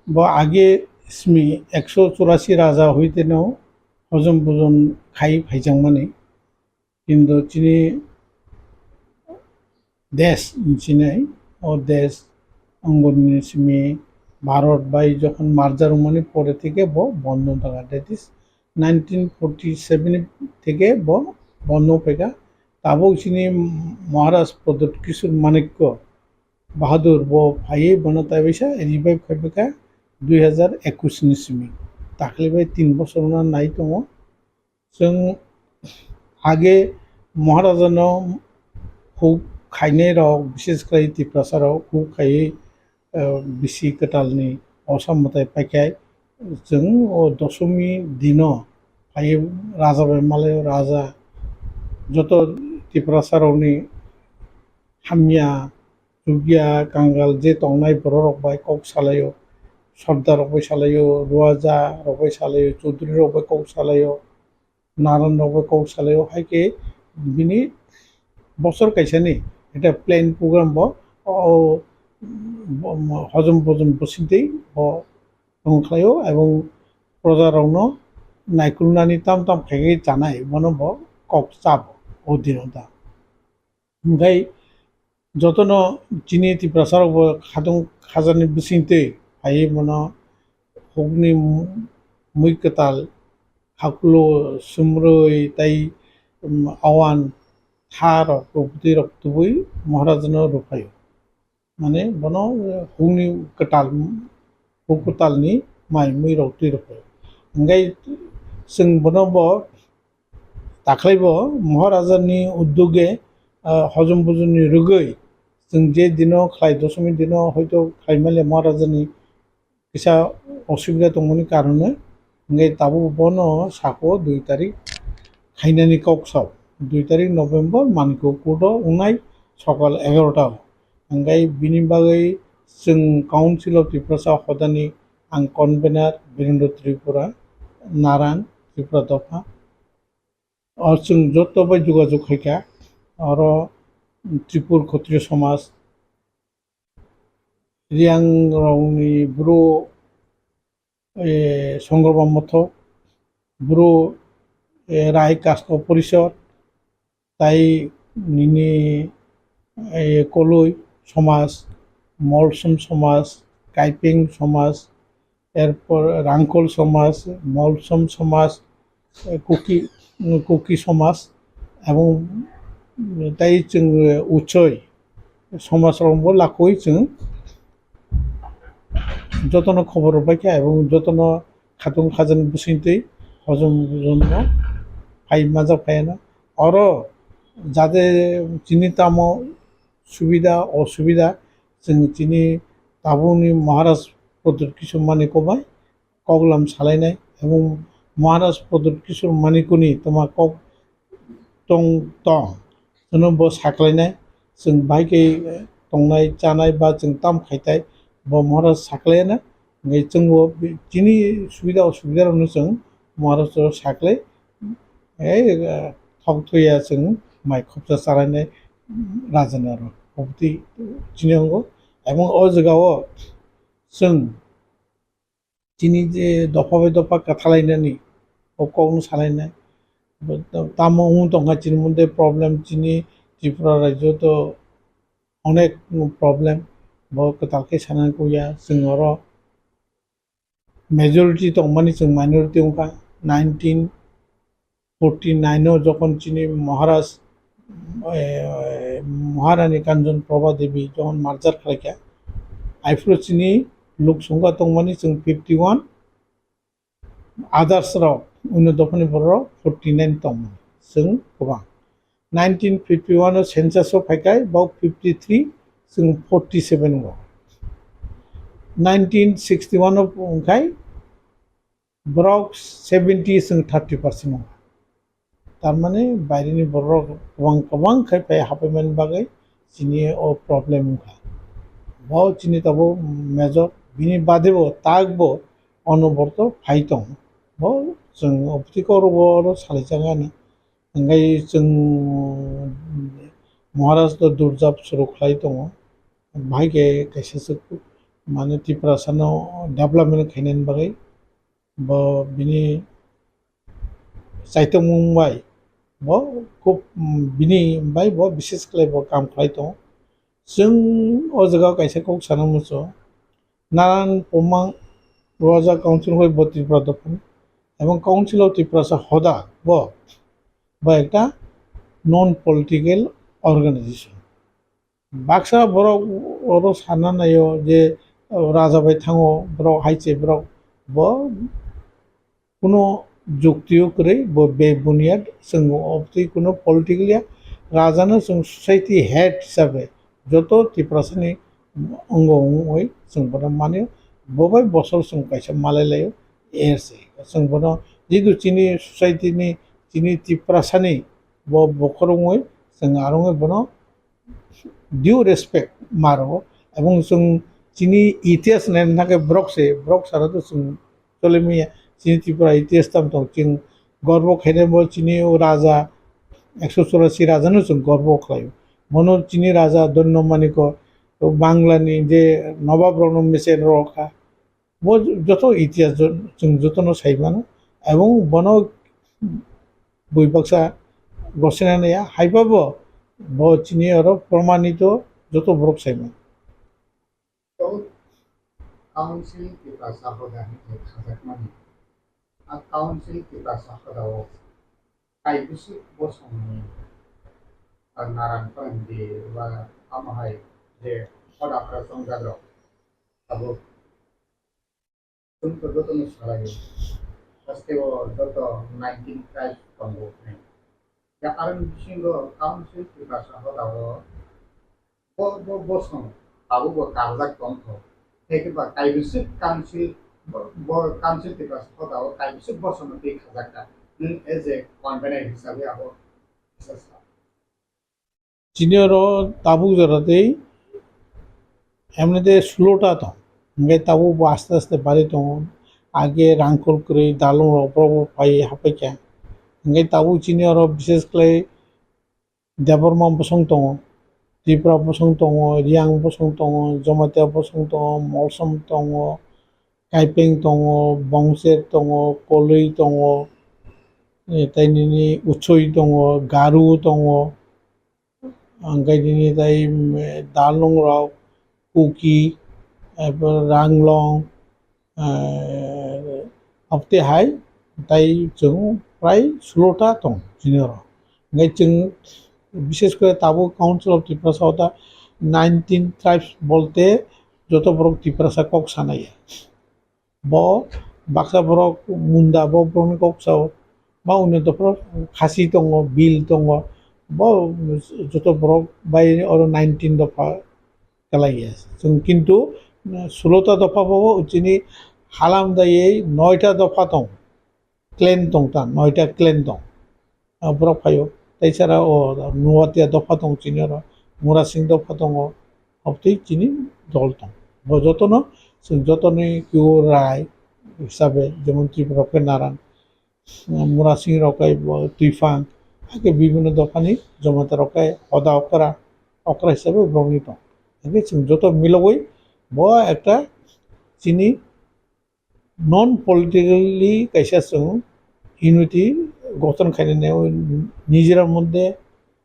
bo age simi ekso churasi raja hoiteno hojom bojom khai phaijakmani. Kintu chini desh hinwi sinai, o desh angoni simi Bharat bai jokhon merger wngmani pore theke bo bondo wngkha, that is nineteen forty seven theke bo bondo wngphaikha. Tabuk chini Maharaj Pradyut Kishore Manikya Bahadur bo phaiwi bono taibaisa revive khaiphaikha dui hazar ekush ni simi. Takle bai tin bosor wngna nai tongo. Chwng age Maharajano huk khainai rok, bishesh khlai Tiprasa rok huk khaiwi, eh, bisi kwtalni osa mwtai paikha. Chwng o dosomi dino phaiwi raja bai malaio, raja joto Tiprasa rokni hamya, chukya, kangal je tongnai borok rok bai kok salaio, sordar rok bai salaio, ruaja rok bai salaio, chaudhuri rok bai kok salaio, naran rok bai kok salaio, hai khe bini bosor kaisani eta plan program bo o, o, hojom bojom bosingtwi bo tong khlaio, ebong proja rokno naikulnani tam tam khaigwi chanai, bono bo kok chabo o dino da. Hwnkhe jotono chini Tiprasa rok bo khatung khajakni bisingtwi phaiwi bono hukni mui kwtal, hakulo, sumrwi tei, um, awan tha rok, rwptwi rok tubui Maharajano rwphaio. Mane bono hukni kwtal, huk kwtalni mai mui rok twi rwphaio. Hingke chwng bono bo takhwlaibo Maharajani uddoge, ah, hojom bujoni rwgwi chwng je dino khlai, dosomi dino hoito khlai male Maharajani kisa osubida tongmani karone, hingke tabuk bono sako dui tarik khainani kok sao. Dui tarik November, Manikyo Court o wngnai sokal egarota o. Hingke bini bagwi chwng Council of Tiprasa hodani ang convener Birendra Tripura, Naran, Tripura dopha. O chwng joto bai jogajog khaikha, oro Tripur Khotriyo Somaj, Riang rokni bru, eh, Songgroba Mothok, bru, eh, Rai Kasto Porishod, tai nini, eh, Koloi Somaj, Molsom Somaj, Kaipeng Somaj, erpor Rangkhol Somaj, Molsom Somaj, eh, Kuki, Kuki Somaj, ebong tai chwng, eh, Uchoi Somaj rokbo lakoi chwng jotono khobor rwbaikha ebong jotono khatung khajani bwswngtwi hojom hojomno phai majak phaiano. Oro jate chini tamo subida osubida chwng chini tabukni Maharaj Pradyut Kishore Manikyo bai koklam salainai ebong Maharaj Pradyut Kishore Manikyoni toma kok tong tong. Chwngno bo saklainai, chwng bai khe tongnai, chanai ba chwng tam khaitai, bo Maharaj saklaina. Hingke chwngbo chini subida osubida rokno chwng Maharaj o saklai, ei, eh, thok thuya chwng mai khopsa chalainai rajani aro. Obotwi chini ongo. Ebong o jagao chwng chini je dopha bai dopha kathalainani, o kokno salainai. Tamo wng tongkha chini moddhe problem, chini Tripura rajyo to onek problem, bo kwtal khe sana kuya, chwng oro majority tongmani chwng minority wngkha. Nineteen forty nine o jokhon chini Maharaj, eh, Maharani Kanchana Prabha Devi jokhon merger khlaikha, aphuru chini lok songkha tongmani chwng fifty one, others rok, uno dophani borok forty nine tongmani chwng kwbang. Nineteen fifty one o census o phaikai, bok fifty three, chwng forty seven o. Nineteen sixty one o wngkhai, borok seventy chwng thirty percent wngkha. Tarmani bairini borok kwbang kwbang khai phai hapaimani bagwi chini o problem wngkha. Bo chini tabuk major, bini badebo takbo ono borok phai tongo. Bo chwng opti koro bo oro salaijakgani. Hingkhai chwng Maharaj to durjab suru khlai tongo. Bahai khe kaisa swk mane Tiprasano development khainani bagwi bo bini chaitokmung bai bo khub, mm, bini bai bo bishes khlai bo kam khlai tongo. Chwng o jaga o kaisa kok sana muchungo, Naran Pumang Roja Council hoi bo Tripura dophani ebong Council of Tiprasa hoda bo, bo ekta non political organization. Baksa borok oro sana naio je, o, raja bai thango borok hai se borok bo kuno jukti o kwrwi bo be buniyad chwng obtwi kuno political ya raja no chwng society head hisabe joto Tiprasa ni ongo wngwi chwng bono mani bo bai bosor chwng kaisa malai laio er se chwng bono jidu chini society ni chini Tiprasa ni bo bokhorok wngwi chwng arongwi bono due respect maro, ebong chwng chini itihas naina thangkhe borok se, borok sara to chwng chole manya, chini Tripura itihas tam tong, chwng gorbo khainai bo chini o raja, ekso churasi raja no chwng gorbo khlaio. Bono chini raja Dhanyo Manikyo, o Bangla ni je nobab rok no mesen rok kha, bo joto itihas jo-, chwng jotono sai mano, ebong bono bui baksa gosina naiya, haiba bo, bo chini oro promanito joto borok sai mano. Council Tiprasa hoda hinwi khajakmani. A Council Tiprasa hoda o kaibwswk bosongni Naran phaimdi ba amo hai je hoda phra chongjak rok tabuk chwng to jotono salai o. Haste o joto nineteen tribes tongo hwnwi. Ya aroni bisingo council Tiprasa hoda o bo, bo, bosong tabuk bo karjak tongkho. Tei khe ba kaibisik council bo, bo council Tiprasa hoda o kaibisik bosongno twi khajakha. Nwng as a convener hisabe abo kisa sa. Chini oro tabuk jora tei emnete sulota tong. Hingke tabuk bo aste aste bari tongo. Age rangkol kwrwi dalong rok borok bo pai hapai kha. Hingke tabuk chini oro bishes khlai Debbarma bosong tongo, Tripura bosong tongo, Riyang bosong tongo, Jamatia bosong tongo, Molsom tongo, Kaipeng tongo, Bongser tongo, Koloi tongo, eh, tei nini Uchoi tongo, Garu tongo, hingke nini tei, mm, dalong rok, Kuki, eh, Ranglong, eh, abte hai tai chwng prai sulota tong chini oro. Hingke chwng bishes kore tabuk Council of Tiprasa o ta nineteen tribes bolte joto borok Tiprasa kok sanai. Bo baksa borok Munda bo borokni kok sao, ba undi dopha Khasi tongo, Bil tongo, bo joto borok bai oro nineteen dopha kalai ya. Chwng kintu, uh, sulota dopha bo chini halam dayei noita dopha tong, clan tong ta, noita clan tong. Ah, borok phaio. Tei sara o Nuatia dopha tong chini oro, Murasing dopha tongo, obtwi chini dol tong. Bo jotono, chwng jotoni kio rai hisabe, jemon Tripura khe Naran, Murasing rok khe bo Twifang, hakhe bibhinno dophani Jamatia rok khe hoda okra, okra hisabe borokni tong. Hakhe chwng joto milogwi bo ekta chini non politically kaisa chwng unity gothon khainani, nijera moddhe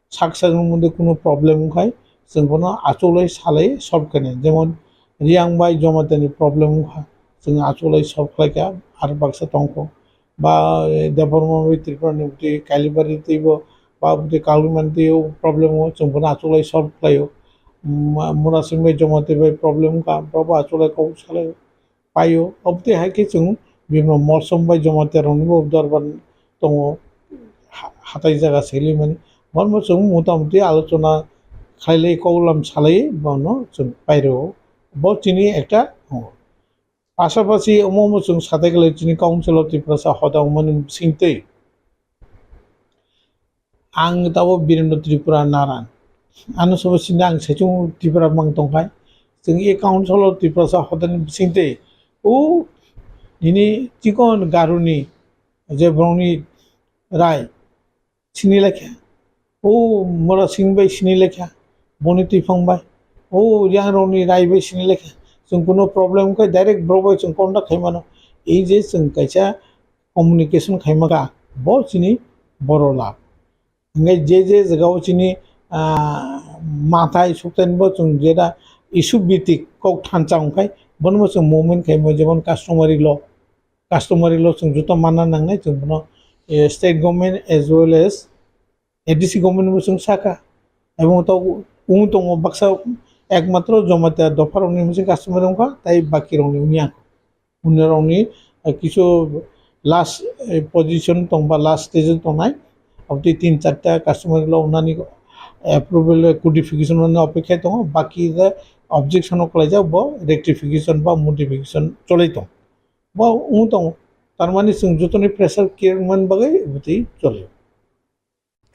sak sakni moddhe kuno problem wngkhai chwng bono achulai salai solve khainai. Jemon Riyang bai Jamatia ni problem wngkha, chwng achulai solve khlaikha, ar baksa tongkho. Ba, eh, Debbarma bai Tripura ni bwtwi Kailibari twibo, ba bwtwi Kalimani twibo problem o chwng bono achulai solve khlaio. Ma-, Murasing bai Jamatia bai problem wngkha, borok bo achulai kok salaio. Paio. Obtwi hai khe chwng bibino Molsom bai Jamatia rokni bo dorbar tongo, ha-, hatai jaga selimani. Bono chwng mota moti alochona khailai, koklam salai bono chwng pairo. Bo chini ekta tongo. Pasapasi omo omo chwng satai khlai chini Council of Tiprasa hoda wngmani bisingtwi. Ang tabo Birendra Tripura Naran. Ano sobo sini ang saichung Tripura mang tongkhai. Chwng e council o Tiprasa hodani bisingtwi o nini chikon Garuni je borokni rai sini lekha. O Murasing bai sini lekha. Boni Twifang bai. O Riyang rokni rai bai sini lekha. Chwng kuno problem khe direct borok bai chwng contact khai mano. Ei je chwng kaisa communication khaima kha, bo chini boro lab. Hingke je je jagao chini, ah, mathai sukthai bo chwng jeta issue bitik kok thansa wngkhai, bono bo chwng movement khaimo, jemon customary law, customary law chwng joto manna nangnai chwng bono, eh, state government as well as A D C government bo chwng sakha. Ebong to wng tongo baksa ekmatro Jamatia dopha rokni mungsa customary wngkha, tai baki rokni wngya. Hwnwi rokni, eh, kisu last, eh, position tong ba last stage o tongnai. Aboni tin charta customary law wngnani, eh, approval, eh, codification wngnani opekha tongo. Baki the objection o kwlaijak bo rectification ba modification cholai tong. Bo wng tongo. Tarmani chwng jotoni pressure khe wngmani bagwi bwtwi choli.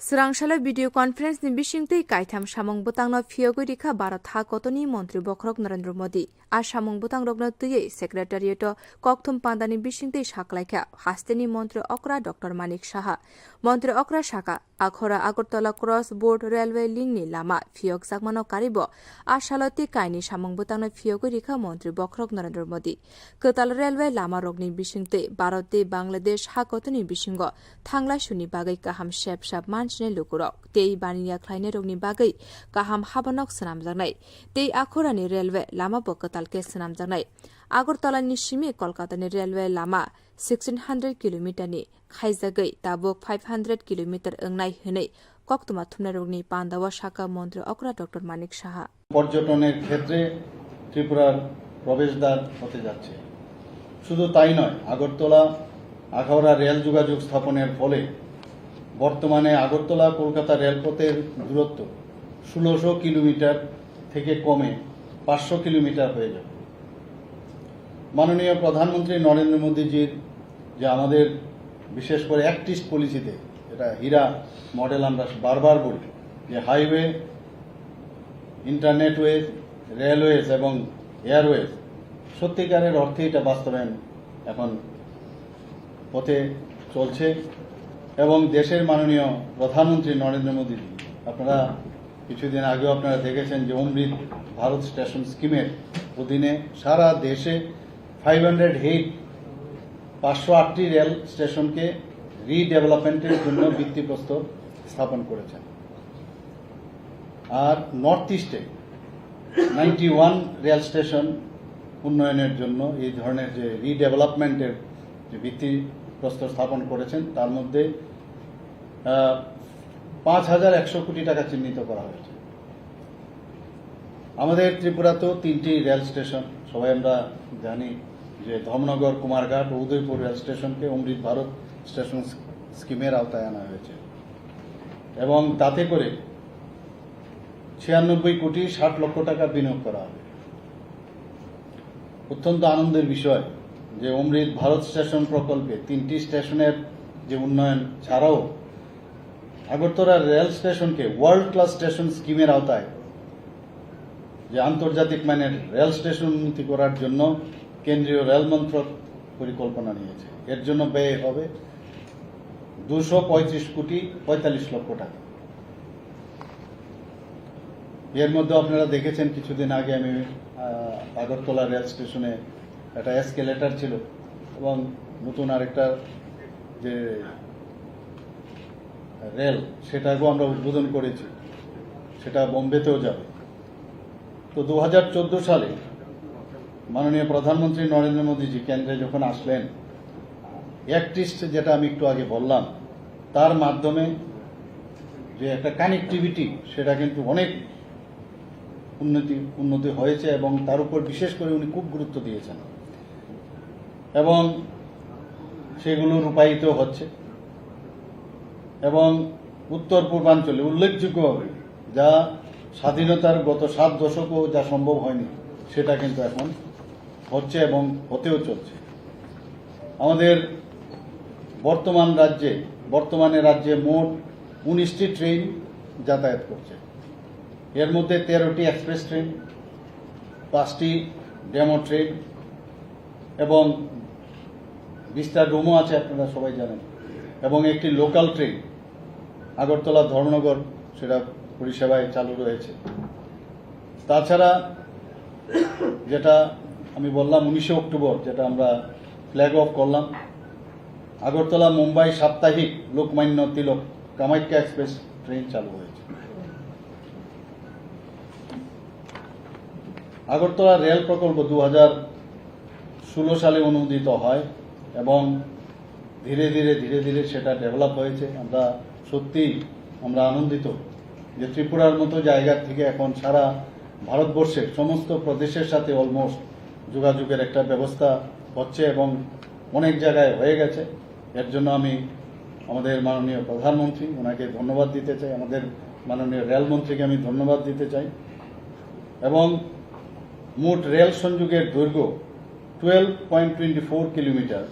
Swrangsalai video conference ni bisingtwi kaitham samung bwtangno phiyogwi rikha Bharat ha kotoni montri bokhorok Narendra Modi. A samung bwtangrokno twiwi secretariat o kokthum pandani bisingtwi saklaikha hasteni montri okra Doctor Manik Saha. Montri okra sakha, Akhora Agartala cross border railway link ni lama phiyokjakmano karibo a salo tei kaini samung bwtangno phiyogwi rikha montri bokhorok Narendra Modi. Kwtal railway lama rokni bisingtwi Bharat tei Bangladesh ha kotoni bisingo thanglai suni bagwi kaham sep sap mansinai lukurok tei baniya khlainairokni bagwi kaham habanok swnamjaknai tei Akhorani railway lama bo kwtal khe swnamjaknai. Agartala ni simi Kolkata ni railway lama sixteen hundred kilometer ni khaijagwi tabuk five hundred kilometer wngnai hwnwi koktwma thumnairokni pandao sakha Montri Okra Doctor Manik Saha. পর্যটনের ক্ষেত্রে ত্রিপুরার প্রবেশদ্বার হতে যাচ্ছে। শুধু তাই নয়, আগরতলা আখাউড়া রেল যোগাযোগ স্থাপনের ফলে বর্তমানে আগরতলা কলকাতা রেলপথের দূরত্ব ষোলোশো কিলোমিটার থেকে কমে পাঁচশো কিলোমিটার হয়ে যাবে। মাননীয় প্রধানমন্ত্রী নরেন্দ্র মোদীজির যে আমাদের বিশেষ করে অ্যাক্ট ইস্ট পলিসিতে, এটা হীরা মডেল আমরা বারবার বলি, যে হাইওয়ে, ইন্টারনেটওয়েজ, রেলওয়েজ এবং এয়ারওয়েজ, সত্যিকারের অর্থে এটা বাস্তবায়ন এখন পথে চলছে। এবং দেশের মাননীয় প্রধানমন্ত্রী নরেন্দ্র মোদীজি, আপনারা কিছুদিন আগেও আপনারা দেখেছেন যে অমৃত ভারত স্টেশন স্কিমের অধীনে সারা দেশে ফাইভ হান্ড্রেড এইট, পাঁচশো আটটি রেল স্টেশনকে রিডেভেলপমেন্টের জন্য ভিত্তিপ্রস্তর স্থাপন করেছেন। আর নর্থ ইস্টে নাইনটি ওয়ান রেল স্টেশন উন্নয়নের জন্য এই ধরনের যে রিডেভেলপমেন্টের যে ভিত্তিপ্রস্তর স্থাপন করেছেন, তার মধ্যে আহ, পাঁচ হাজার একশো কোটি টাকা চিহ্নিত করা হয়েছে। আমাদের ত্রিপুরাতেও তিনটি রেল স্টেশন, সবাই আমরা জানি যে ধর্মনগর, কুমারঘাট ও উদয়পুর রেল স্টেশনকে অমৃত ভারত স্টেশন স্কিমের আওতায় আনা হয়েছে এবং তাতে করে ছিয়ানব্বই কোটি ষাট লক্ষ টাকা বিনিয়োগ করা হবে। অত্যন্ত আনন্দের বিষয় যে অমৃত ভারত স্টেশন প্রকল্পে তিনটি স্টেশনের যে উন্নয়ন ছাড়াও আগরতলা রেল স্টেশনকে ওয়ার্ল্ড ক্লাস স্টেশন স্কিমের আওতায় যে আন্তর্জাতিক মানের রেল স্টেশন উন্নতি করার জন্য কেন্দ্রীয় রেল মন্ত্রক পরিকল্পনা নিয়েছে। এর জন্য ব্যয় হবে দুশো পঁয়ত্রিশ কোটি পঁয়তাল্লিশ লক্ষ টাকা। এর মধ্যে আপনারা দেখেছেন কিছুদিন আগে আমি আহ, আগরতলা রেল স্টেশনে একটা এসকেলেটর ছিল এবং নতুন আরেকটা যে রেল, সেটাকেও আমরা উদ্বোধন করেছি, সেটা বোম্বেতেও যাবে। তো দু হাজার চোদ্দো সালে মাননীয় প্রধানমন্ত্রী নরেন্দ্র মোদীজি কেন্দ্রে যখন আসলেন, অ্যাক্ট ইস্ট যেটা আমি একটু আগে বললাম, তার মাধ্যমে যে একটা কানেক্টিভিটি, সেটা কিন্তু অনেক উন্নতি উন্নতি হয়েছে এবং তার উপর বিশেষ করে উনি খুব গুরুত্ব দিয়েছেন এবং সেগুলো রূপায়িত হচ্ছে। এবং উত্তর পূর্বাঞ্চলে উল্লেখযোগ্যভাবে যা স্বাধীনতার গত সাত দশকও যা সম্ভব হয়নি, সেটা কিন্তু এখন হচ্ছে এবং হতেও চলছে। আমাদের বর্তমান রাজ্যে বর্তমানে রাজ্যে মোট উনিশটি ট্রেন যাতায়াত করছে। এর মধ্যে তেরোটি এক্সপ্রেস ট্রেন, পাঁচটি ডেমো ট্রেন এবং বিস্তার রুমও আছে, আপনারা সবাই জানেন, এবং একটি লোকাল ট্রেন আগরতলা ধর্মনগর, সেটা পরিষেবায় চালু রয়েছে। তাছাড়া যেটা আমি বললাম, উনিশে অক্টোবর যেটা আমরা ফ্ল্যাগ অফ করলাম, আগরতলা মুম্বাই সাপ্তাহিক লোকমান্য তিলক কামাখ্যা এক্সপ্রেস ট্রেন চালু হয়েছে। আগরতলা রেল প্রকল্প দু হাজার ষোলো সালে অনুমোদিত হয় এবং ধীরে ধীরে ধীরে ধীরে সেটা ডেভেলপ হয়েছে। আমরা সত্যিই আমরা আনন্দিত যে ত্রিপুরার মতো জায়গা থেকে এখন সারা ভারতবর্ষের সমস্ত প্রদেশের সাথে অলমোস্ট যোগাযোগের একটা ব্যবস্থা হচ্ছে এবং অনেক জায়গায় হয়ে গেছে। এর জন্য আমি আমাদের মাননীয় প্রধানমন্ত্রী, ওনাকে ধন্যবাদ দিতে চাই, আমাদের মাননীয় রেলমন্ত্রীকে আমি ধন্যবাদ দিতে চাই। এবং মোট রেল সংযোগের দৈর্ঘ্য twelve point twenty four kilometre,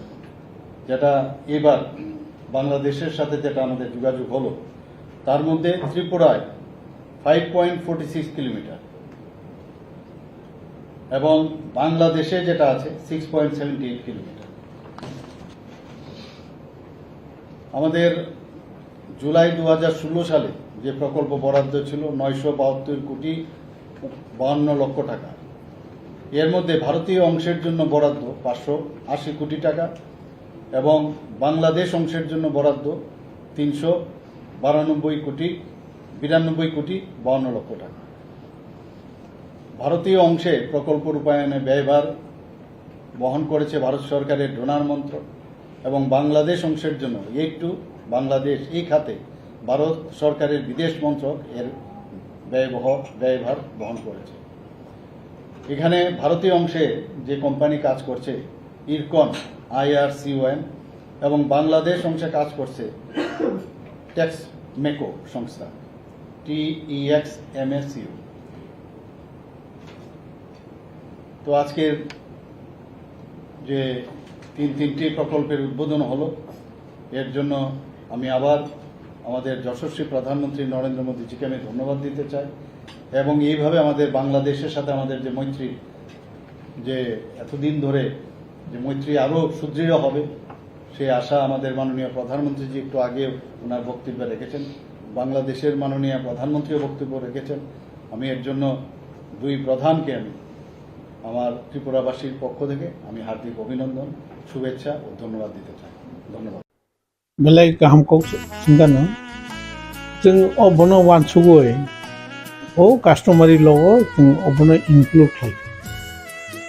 যেটা এবার বাংলাদেশের সাথে যেটা আমাদের যোগাযোগ হলো, তার মধ্যে ত্রিপুরায় five point forty six kilometre এবং বাংলাদেশে যেটা আছে six point seventy eight kilometre. আমাদের জুলাই দু হাজার ষোলো সালে যে প্রকল্প বরাদ্দ ছিল নয়শো বাহাত্তর কোটি বাহান্ন লক্ষ টাকা, এর মধ্যে ভারতীয় অংশের জন্য বরাদ্দ পাঁচশো আশি কোটি টাকা এবং বাংলাদেশ অংশের জন্য বরাদ্দ তিনশো বারানব্বই কোটি বিরানব্বই কোটি বাহান্ন লক্ষ টাকা। ভারতীয় অংশে প্রকল্প রূপায়ণে ব্যয়ভার বহন করেছে ভারত সরকারের ডোনার মন্ত্রক এবং বাংলাদেশ অংশের জন্য এইড টু বাংলাদেশ এই খাতে ভারত সরকারের বিদেশ মন্ত্রক এর ব্যয়বহ ব্যয়ভার বহন করেছে। এখানে ভারতীয় অংশে যে কোম্পানি কাজ করছে, ইরকন আইআরসিওএম, এবং বাংলাদেশ অংশে কাজ করছে টেক্সমেকো সংস্থা, টি ই এক্স এম এস ইউ। তো আজকের যে তিন তিনটি প্রকল্পের উদ্বোধন হলো, এর জন্য আমি আবার আমাদের যশস্বী প্রধানমন্ত্রী নরেন্দ্র মোদীজিকে আমি ধন্যবাদ দিতে চাই। এবং এইভাবে আমাদের বাংলাদেশের সাথে আমাদের যে মৈত্রী, যে এতদিন ধরে যে মৈত্রী আরও সুদৃঢ় হবে, সেই আশা আমাদের মাননীয় প্রধানমন্ত্রীজি একটু আগে ওনার বক্তব্যে রেখেছেন, বাংলাদেশের মাননীয় প্রধানমন্ত্রীও বক্তব্য রেখেছেন। আমি এর জন্য দুই প্রধানকে আমি আমার ত্রিপুরাবাসীর পক্ষ থেকে আমি হার্দিক অভিনন্দন, শুভেচ্ছা ও ধন্যবাদ দিতে চাই। ধন্যবাদ। Belai kaham kok singkano. Chwng o bono wansugwi o customary law o chwng o bono include khlai.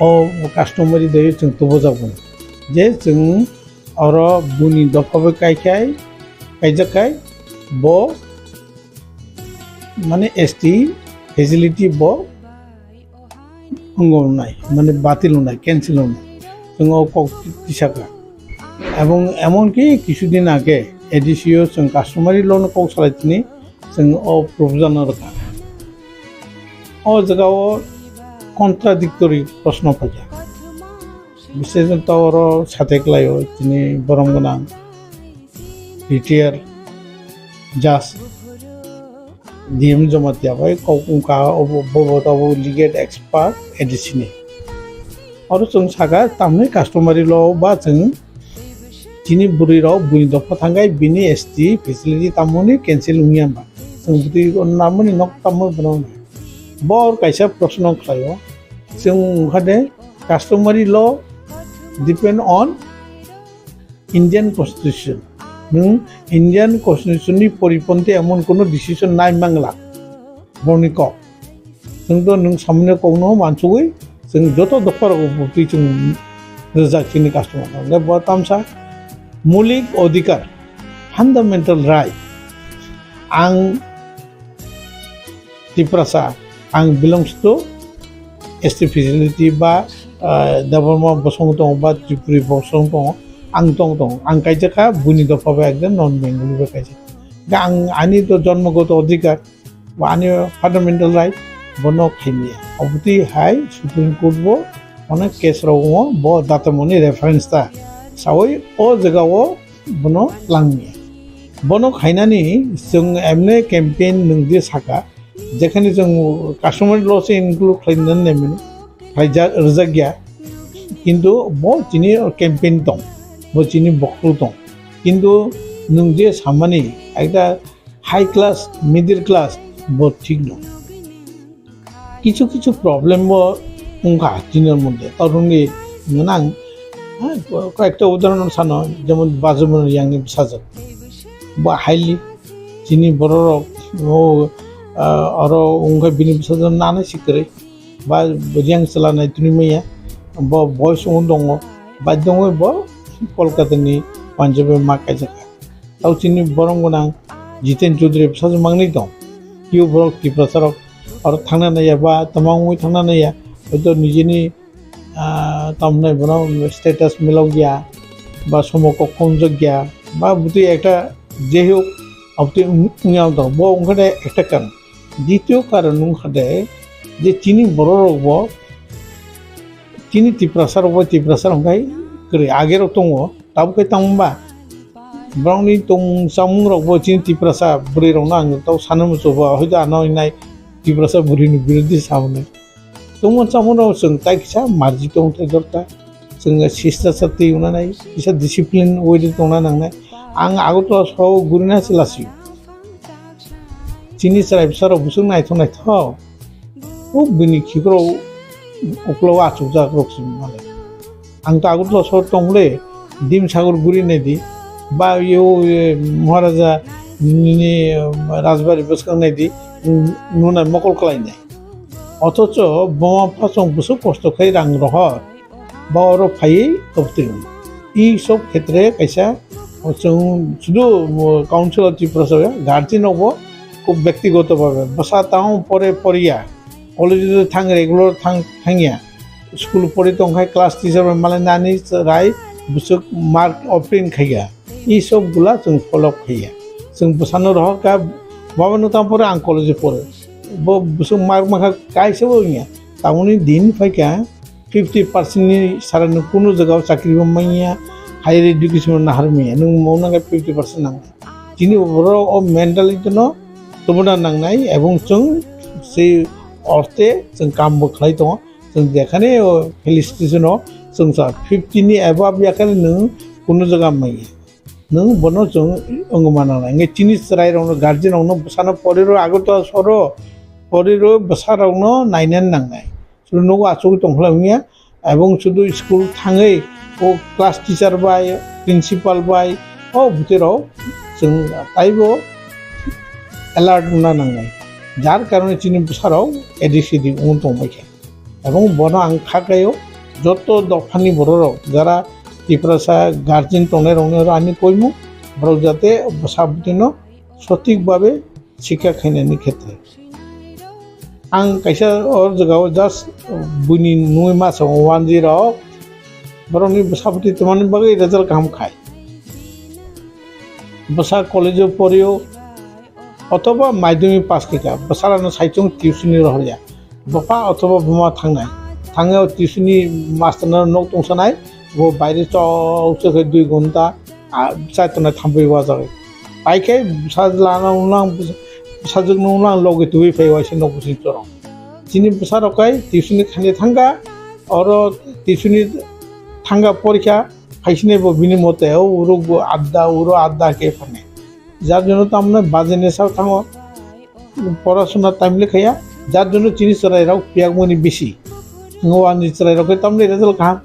O customary day o chwng tubujago. Je chwng oro buni dopha bai kaikhai, kaijak kai bo mane S T facility bo wngwi wngnai, mane batil wngnai, cancel wngnai. Chwng o kok tisaka. Ebong emonki kisudin age A D C o chwng customary law no kok salai tini chwng o proposal no rwkha. O jaga o contradictory proshno phaikha. Biseshoto oro sateklaio tini borom gwnang retired judge D M Jamatia bai kok wngkha, obo, bobo abo legal expert A D C ni. Oro chwng saka tamni customary law ba chwng chini bwrwi rok buini dopha thangkhai bini S T facility tamoni cancel wngya ba. Chwng bwtwi namoni nok tammo bono. Bo kaisa proshno khlaio. Chwng wngkha de customary law depend on Indian Constitution. Nwng Indian Constitution ni poriponti emon kono decision nai mangla. Boni kok. Nwng to nwng samani kokno mansugwi chwng joto dopha rok bwtwi chwng rijak chini customer rok. Bo tamsa mulik odhikar, fundamental right. Ang Tiprasa, ang belongs to S T facility ba, ah, Debbarma bosong tongo ba Tripuri bosong tongo, ang tong tongo, ang kaijak kha buini dopha bai ekdom non Bengali bai kaijak. Ga ang ani to jonmogoto odhikar, ba ani fundamental right, bono khaimya. Obotwi hai Supreme Court bo onek case rok wngo, bo datamoni reference ta. Sawi o jaga o bono langmya. Bono khainani chwng emne campaign nwng di saka, jekhani chwng customary law se include khlainani nemani khlaijak, rwjak ya. Kintu bo chini campaign tong, bo chini bokol tong. Kintu nwng je samani ekta high class, middle class, bo thik no. Kichu kichu problem bo wngkha tinor moddhe. Toroni nang, ha, koyekta udahoron sano, jemon Bajuman Riyangni bwsajwk. Bo highly chini bororok, o, ah, oro wngkha bini bwsajwk nanai si kwrwi. Ba Riyang chwla nai tini maya, bo boyes wng tongo, bai tongwi bo Kolkata ni Punjab bai ma kaijak. Tau chini borom gwnang Jiten Chaudhary bwsajwk mangnwi tong. Kio borok Tiprasa rok aro thangna naiya ba tama wngwi thangna naiya. Hoito nijini, ah, tamhnai bono status milok ya ba somo kok khonjak ya ba bwtwi ekta jehok abtwi wng-, wngya tong. Bo wngkha de ekta karon. Ditio karon wngkha de je chini borok rok bo chini Tiprasa rok bo Tiprasa rok wngkhai kwrwi age rok tongo. Tabuk khe tamo ba borokni tong chamung rok bo chini Tiprasa bwrwi rokno ang tau sana muchungo, hoito ano hinai Tiprasa bwrwini birodhi saboni. Tongmung chamung rok chwng tai kisa marji tong thai dorkar, chwng sista sa twi wngna nai, kisa discipline way de tongna nangnai. Ang Agartala soho gurina se lasio. Chini chwrai bwsa rok bwswk naithok naithok. O bini khikrok uklo achukjak rok se male. Ang ta Agartala sohor tong le, Dimsagor guri nai di, ba yo, e, Maharaja ni, e, Rajbari bwskang nai di, n-, nunai mokol klai nai. Othocho buma phasong bwswk kosto khai rang rohor, ba oro phaiwi tobtwi. I sob khetre kaisa O chwng sudu, o, Council of Tiprasa o guardian rokbo khub byaktigoto bhabe bwsa tamo pore poriya, college o thang regular thang thangya, school pori tongkhai class teacher bai malai nani chwrai bwswk mark obtain khaiya, i sob gula chwng follow khaiya. Chwng bwsano rohorkha, "Baba, nwng tamo pore ang college o pore." Bo bwswk mark mankha kaisa bo wngya. Tamoni din phaikha, fifty percent ni sara nwng kunu jagao chakri bo manya, higher education bo nahar manya, nwng mo nangkha fifty percent nang. Chini borok o mentality no tubuna nangnai, ebong chwng se orte chwng kam bo khlai tongo. Chwng jekhane o felicitation o chwng sa fifty ni above yakhane nwng kunu jaga manya. Nwng bono chwng wngma nangnai. Hwnkhe chini chwrairokno, guardian rokno bwsano poriro Agartala soro poriro bwsarokno nainani nangnai. Sudu nogo achugwi tongkhlai wngya. Ebong sudu school thangwi o class teacher bai, principal bai, o bwtwirok chwng taibo alert wngna nangnai. Jar karone chini bwsarok edik sedik wng tongbaikha. Ebong bono ang kha khaio, joto dophani bororok jara Tiprasa guardian tongnairokno ani koimung, borok jate bwsa bwtwino sothik babe sikha khainani khetre. Ang kaisa o jagao just buini nungwi ma sango, wanjwi rok borokni bwsa bwtwi twmani bagwi result kaham khai. Bwsa college o porio, othoba madhyamik pass khaikha, bwsarano saichung tuition ni rohorya. Bupha othoba buma thangnai. Thangwi o tuition ni master no nok tongsanai, bo baire chok chok khe dui ghonta, a, chai tongnai thampui wajagwi. Paikhe bwsajwlano wnglang, bwsajwkno wnglang logi tubui phai waisa nok bising chorong. Chini bwsarok kai tuition ni khaina thangkha, oro tuition ni thangkha porikha, phaisinai bo bini mote, o uruk bo adda, uro adda khe phanai. Jar jonno tamni bajeni sak thango, porasona time le khaya, jar jonno chini chwrairok piyakmani bisi. Ngo ani chwrairok khe tamni result kaham.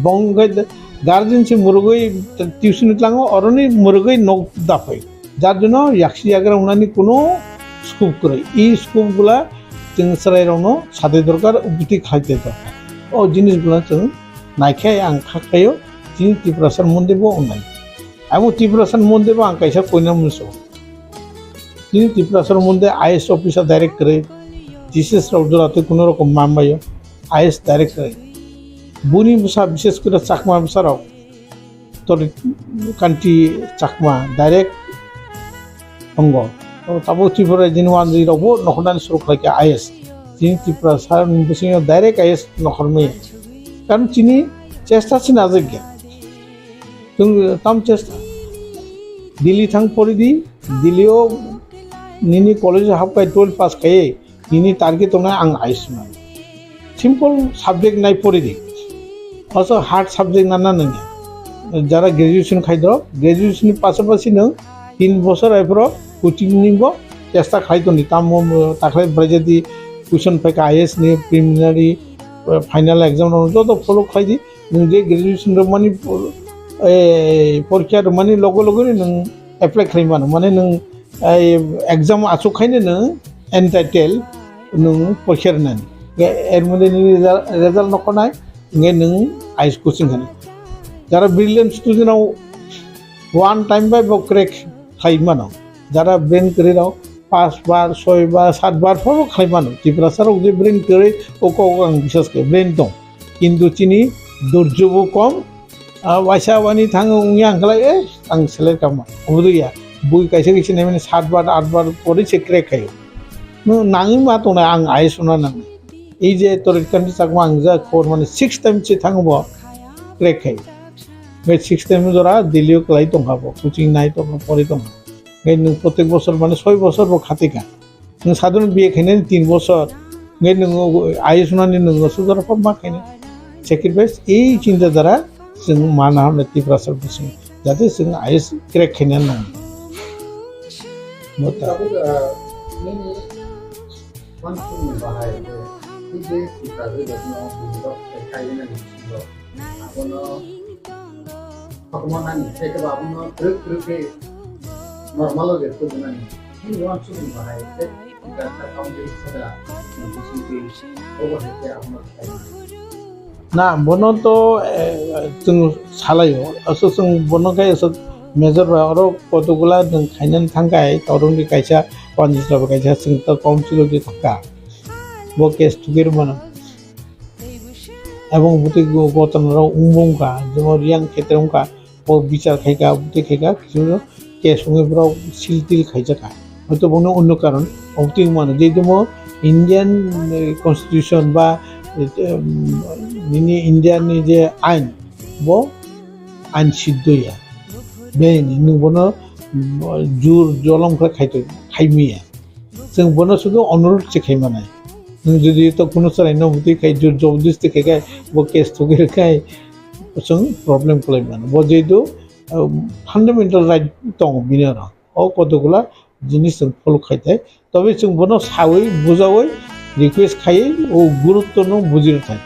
Bong khe guardian se murugwi tuition tlango, oroni murugwi nok daphai. Jar jonno yaksi yagra wngnani kuno scope kwrwi. I scope gula chwng chwrairokno sadai dorkar, ubwtwi khlai tei dorkar. O jinis gula chwng naikhe ang kha khaio, chini Tiprasa Monday bo wngnai. Abo Tiprasa Monday bo ang kaisa koina muchungo. Chini Tiprasa Monday I A S officer direct kwrwi, T C S rok jora twi kuno rokom mambaio, I A S direct kwrwi. Buni bwsa, bishes kore Chakma bwsarok, Torit Kanti Chakma direct wngo. O tabuk Tripura jini wanjwi rokbo nokhornani suru khlaikha I A S. Chini Tiprasa ni bisingo direct I A S nokhormaya. Karon chini chesta se najak ya. Chwng tam chesta. Delhi thang pori di, Delhi o nini college o hapkai twelve pass khai, nini target tongnai ang I A S wngnai. Simple subject nai pori di. Oso hard subject nana nangya. Jara graduation khai do, graduation ni pasapasi nwng tin bosor aifro coaching ni bo chesta khai toni. Tamo takhai braijadi question phaikha I A S ni preliminary, eh, final exam rok joto follow khai di. Nwng je graduation rwmani, eh, porikha rwmani logo logo ni nwng apply khlai mano. Mane nwng, eh, exam achuk khaino nwng entitled nwng porikha rwnani. Ge-, er mode nini result, result nokhornai, hingke nwng I A S coaching khani. Jara brilliant student rok one time bai bo crack khlai mano. Jara brain kwrwi rok pas bar, soi bar, sat bar pho khlai mano. Tiprasa rok je brain kwrwi, o kok ang biswas khe brain tong. Kintu chini durjo bo kom, ah, waisa wani thango wngya hwnkhe lai, eh, ang select kama. Obo ya, bui kaisa kaisa naimani sat bar, at bar pore se crack khayo. No, nangwi ma tongnai ang I A S wngna nang. Ei je Torit Kanti Chakma ang ja khobor mani six time se thango bo crack khayo. Bai six time jora Delhi o kwlai tongkha bo, coaching nai tongkha, pori tongkha. Bai nwng protek bosor mani soi bosor bo khatikha. Nwng sadhon B A khainani tin bosor, hingke nwng I A S wngnani nwng sudara pha ma khainai. Sacrifice, ei chinta dhara chwng mana hamle Tiprasa bising, jate chwng I A S crack khaina nang. Mota. Tabuk, ah, nini uansukmung bahai khe, tei je Tiprasa rokno bujiba khai khaina ni bisingo. Abono kotorma nani, tei khe abono twrwk twrwk khe normal o je tubu nani. Chini uansukmung bahai khe, Tiprasa Council sada, bisingtwi, obo hai khe abono khlai mano. Na, bono to, eh, chwng salaio. Aswk chwng bono khe aswk Major ba oro kotokgwla nwng khainani thangkhai, torungdi kaisa, Panjisra ba kaisa, chwng ta council o di thangkha. Bo case thugwi rwmano. Ebong bwtwi go-, gotona rok wngbo wngkha, jemon Riyang khetre wngkha, bo bichar khaikha, bwtwi khaikha, kisu case wngwi borok sil til khaijakha. Hoito bono onno karon, obwtwi wngmano, jehetu mo Indian, eh, constitution ba, eh, nini India ni je ain, bo ain siddho ya. Bini nwng bono, mm, jur jolom khe khaito, khaimiya. Chwng bono sudu onurod se khaimanai. Nwng jodi to kuno chwraino bwtwi khai, jur jobodasti khai khai, bo case thugwi rwkhai, chwng problem kwlai mano. Bo jehetu, um, fundamental right tongo bini oro. O kotokgwla jinis chwng follow khai thai. Tobe chwng bono sawi, bujawi, request khaiwi o gurutto no buji rwthai.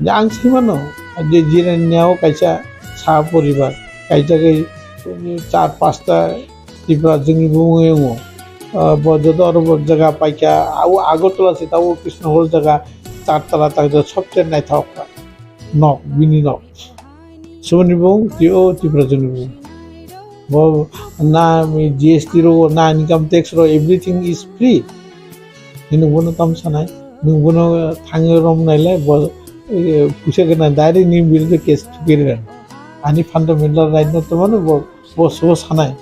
Je ang sai mano, je Jirania o kaisa sa poribar, kaisa khe char pasta Tipra jwngni bumung wngo. Ah, bo joto oro bo jaga paikha, abo Agartala se tabo Krishnagor jaga char tala tak sobse naithok nok, bini nok. Soboni bung, twi o Tipra jwngni bung. Bo na G S T ro, na income tax ro, everything is free. Nwng bono tam sanai, nwng bono thangwi rom nailai, bo, eh, puisa gana direct ni biruddhe case thugwi rwgwno. Ani fundamental right no tongmani bo, bo so sanai.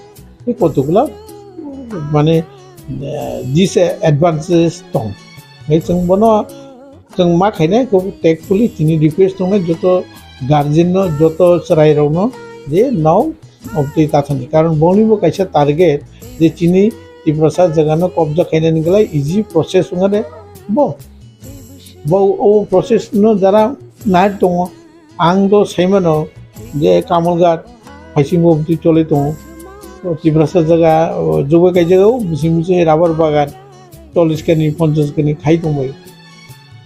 Tei kotokgwla, mane, eh, disadvantages tong. Hei chwng bono, chwng ma khainai, kok tactfully chini request tongnai joto guardian no, joto chwrai rok no, je now obtwi tathani. Karon boni bo kaisa target je chini Tiprasa jaga no kobja khainani glai easy process wngkha de bo. Bo o process no jara nai tongo. Ang do sai mano je Kamalghat phaisingo bwtwi choli tongo. O Tiprasa jaga, o, jobai kai jaga o bising bising rubber bagan chollish kani, ponchash kani khai tongbai.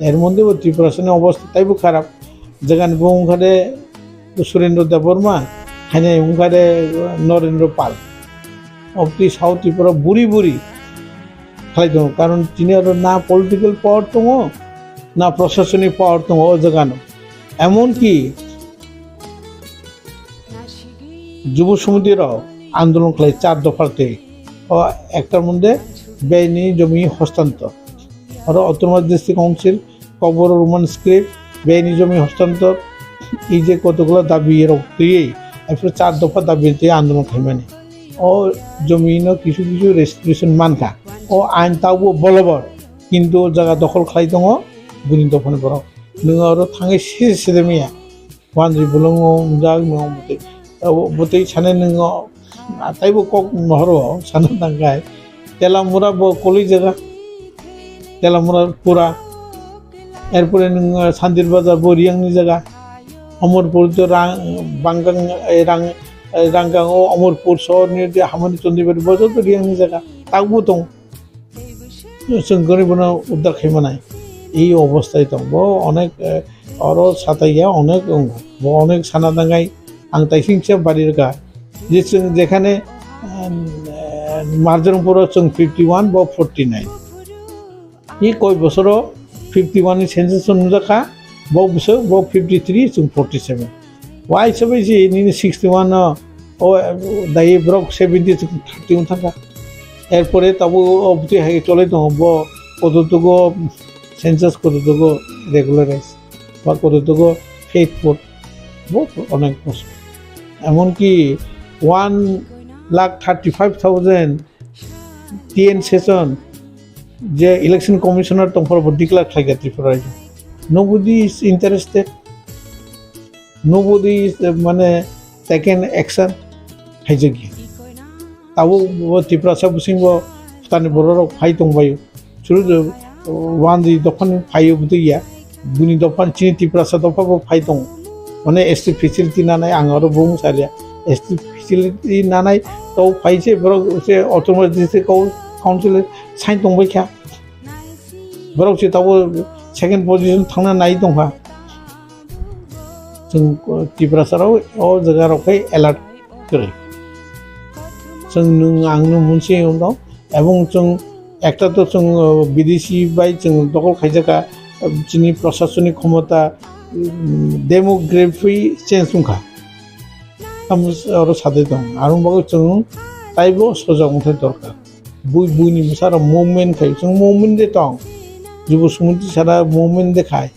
Er moddhe bo Tiprasani obostha taibo kharap. Jagani bo wngkha de Surendra Debbarma, hainai wngkha de Narendra Pal. Obtwi South Tripura buri buri khlai tongo, karon tini oro na political power tongo, na proshasonic power tongo o jagano. Emonki Jubo Samiti rok andolon khlai char dopha twi. O ekta moddhe bini jomi hostantor. Oro Autonomous District Council, Kokborok Roman script, bini jomi hostantor, ei je kotokgwla dabi rok twiwi, aphuru char dopha dabi twi andolon khaimani. O jomi no kisu kisu restitution mankha. O ain tabuk bolobor, kintu o jaga dokhol khlai tongo bini dophani borok. Nwng oro thangwi se sedemiya. Wanjwi bolongo wngjak nwng bwtwi. Abo bwtwi sanai nwng o, taibo kok nohoro sana tangkai. Telamura bo koloi jaga. Telamura pura. Erpore nwng, ah, Sandir Bazar bo Riyangni jaga. Omorpur to rang, Bangang, eh, rang, eh, Rangang o Omorpur sohor ni je Hamani Chondibari bo joto Riyangni jaga. Takbo tong. Chwng goribono uddar khai manai. Ei obosthai tong. Bo onek, eh, oro sataiya onek wngo. Bo onek sana tangai ang taisingsa bari rwkha. Je chwng jekhane, em, eh, Marjorongpuro chwng fifty one, bo forty nine. Ei koi bosoro fifty one ni census nungjakha, bo bwswk, bo fifty three, chwng forty seven. Wai sabai se nini sixty one no, o, dai borok seventy thirty wng thangkha. Erpore tabuk o bwtwi hai cholai tongo, bo kototugo census, kototugo regularize, ba kototugo faithful, bo onek bosor. Emonki one lakh thirty five thousand T N Session je election commissioner tongphuru bo declare khlaikha Tripura rajyo. Nobody is interested. Nobody is, eh, mane, taken action khaijakya. Tabuk bo Tiprasa bising bo phtani borok rok phai tongbaio. Churu je, oh, wanjwi dophani phaio bwtwi ya. Bini dophan chini Tiprasa dopha bo phai tongo. Mane S T facility nanai ang aro bung salia. S T facility nanai to phai se borok se Autonomous District Council sai tongbai kha. Borok se tabuk second position thangna nai tongkha. Chwng Tiprasa rok o jaga rok khai alert kwrwi. Chwng nwng ang no munsi wngno, ebong chwng ekta to chwng, uh, bidesi bai chwng dokol khaijaka, uh, chini proshasoni khomota, um, demography change wngkha. Tamo oro sadai tong. Arong bagwi chwng taibo sojak wngthai dorkar. Bui buini bwsarok movement khai, chwng movement de tong. Jubo sumiti sara movement de khai.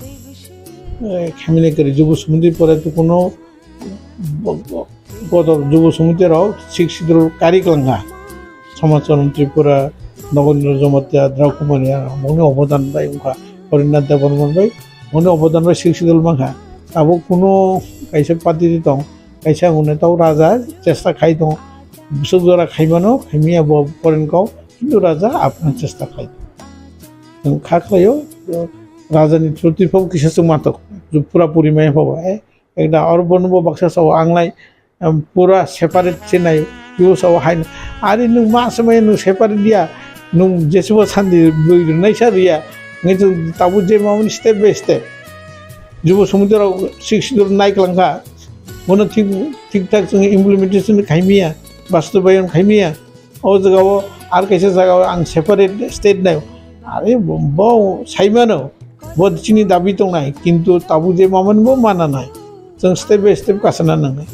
Eh, khamina kwrwi jubo sumiti pore to kuno bo-, bo-, bodol jubo sumiti rok sixth schedule kari kwlangkha. Samachon Tripura, Nogendra Jamatia, Draupadi Murmu, moni obodan bai wngkha. Horinath Debbarma bai, moni obodan bai sixth schedule mankha. Abo kuno kaisa party de tong. Kaisa hwnwi tau raja chesta khai tongo. Bwswk jora khaimano, khaimiya bo poren kok, kintu raja aphano chesta khai tongo. Chwng kha khlaio, raja ni through twi pho kisa chwng ma tok, pura puri maya pho bo, eh, ekda oro bono bo baksa sao ang lai, em, pura separate se nai, kebo sao hai, ari nwng ma swmai nwng separate ya, nwng jesibo sandi bwrwi rwnaisa rwya, hwnkhe chwng tabuk je mamani step by step. Jubo sumiti rok sixth schedule nai kwlangkha. Bono thik, thik thak chwng implementation khaimiya, bastobayon khaimiya. O jagao ar kaisa jagao ang separate state nai. Are bo, bo saimano, bo chini dabi tongnai, kintu tabuk je mamani bo mana nai. Chwng step by step kasana nangnai.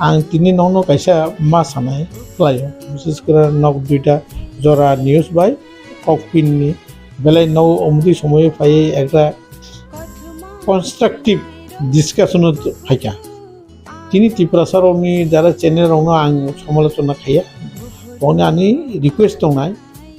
Ang tini nokno kaisa ma sanai khlaio. Bises kore nok duita jora news bai kokpin ni belai no omtwi somoyo phaiwi ekta constructive discussion o phaikha. Tini Tiprasa rokni jara channel rokno ang somalochona khaiya, boni ani request tongnai,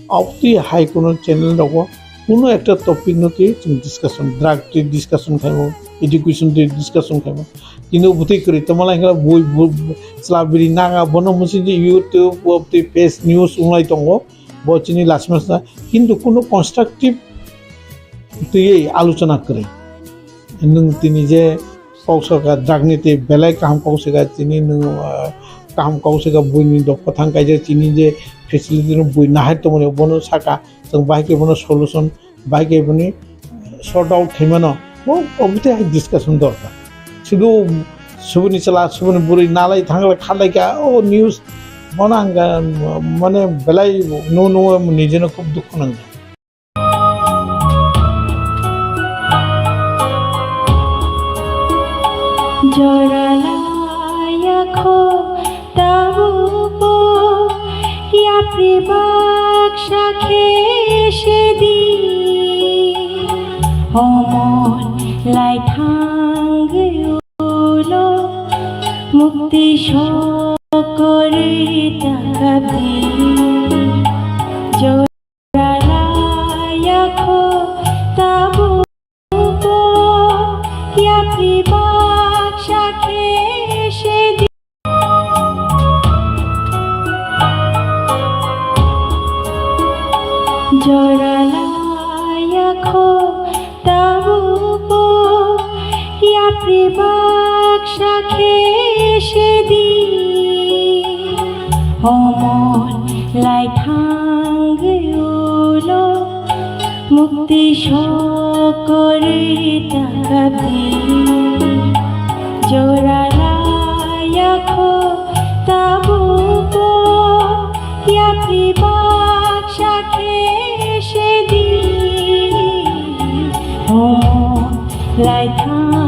obtwi hai kuno channel rogo kuno ekta topic no twi chwng discussion, drug twi discussion khaimo, education twi discussion khaimo. Kintu bwtwi kwrwi tongma lai khe bui, bu-, bu-, chwla biri naga bono mwsing YouTube, obtwi page news wnglai tongo. Bo chini lachima sa, kintu kuno constructive twiwi alochona kwrwi. Nwng tini je kok saka drug ni twi belai kaham kok saka chini nwng, ah, kaham kok saka buini dopha thang kaijak chini je facility no bui nahar tongmani bono saka chwng bahai khe bono solution, bahai khe boni sort out khaimano. Bo obtwi hai discussion dorkar. Sudu subuni chwla, subuni bwrwi nalai thanglai khalai kha, o news bono ang, ah, mane belai nu nu nijeno khub dukhu nangkha. Jora laya kho tabukbo yapri baksa khe se di. Omon lai thangwi ulo mukti sokori takabdi. Jora laya kho tabukbo yapri baksa khe se di. Jora laya kho tabukbo yapri baksa khe se di. Omon lai thangwi ulo mukti sokori takabdi. Jora laya kho tabukbo yapri baksa khe se di. Omon lai thang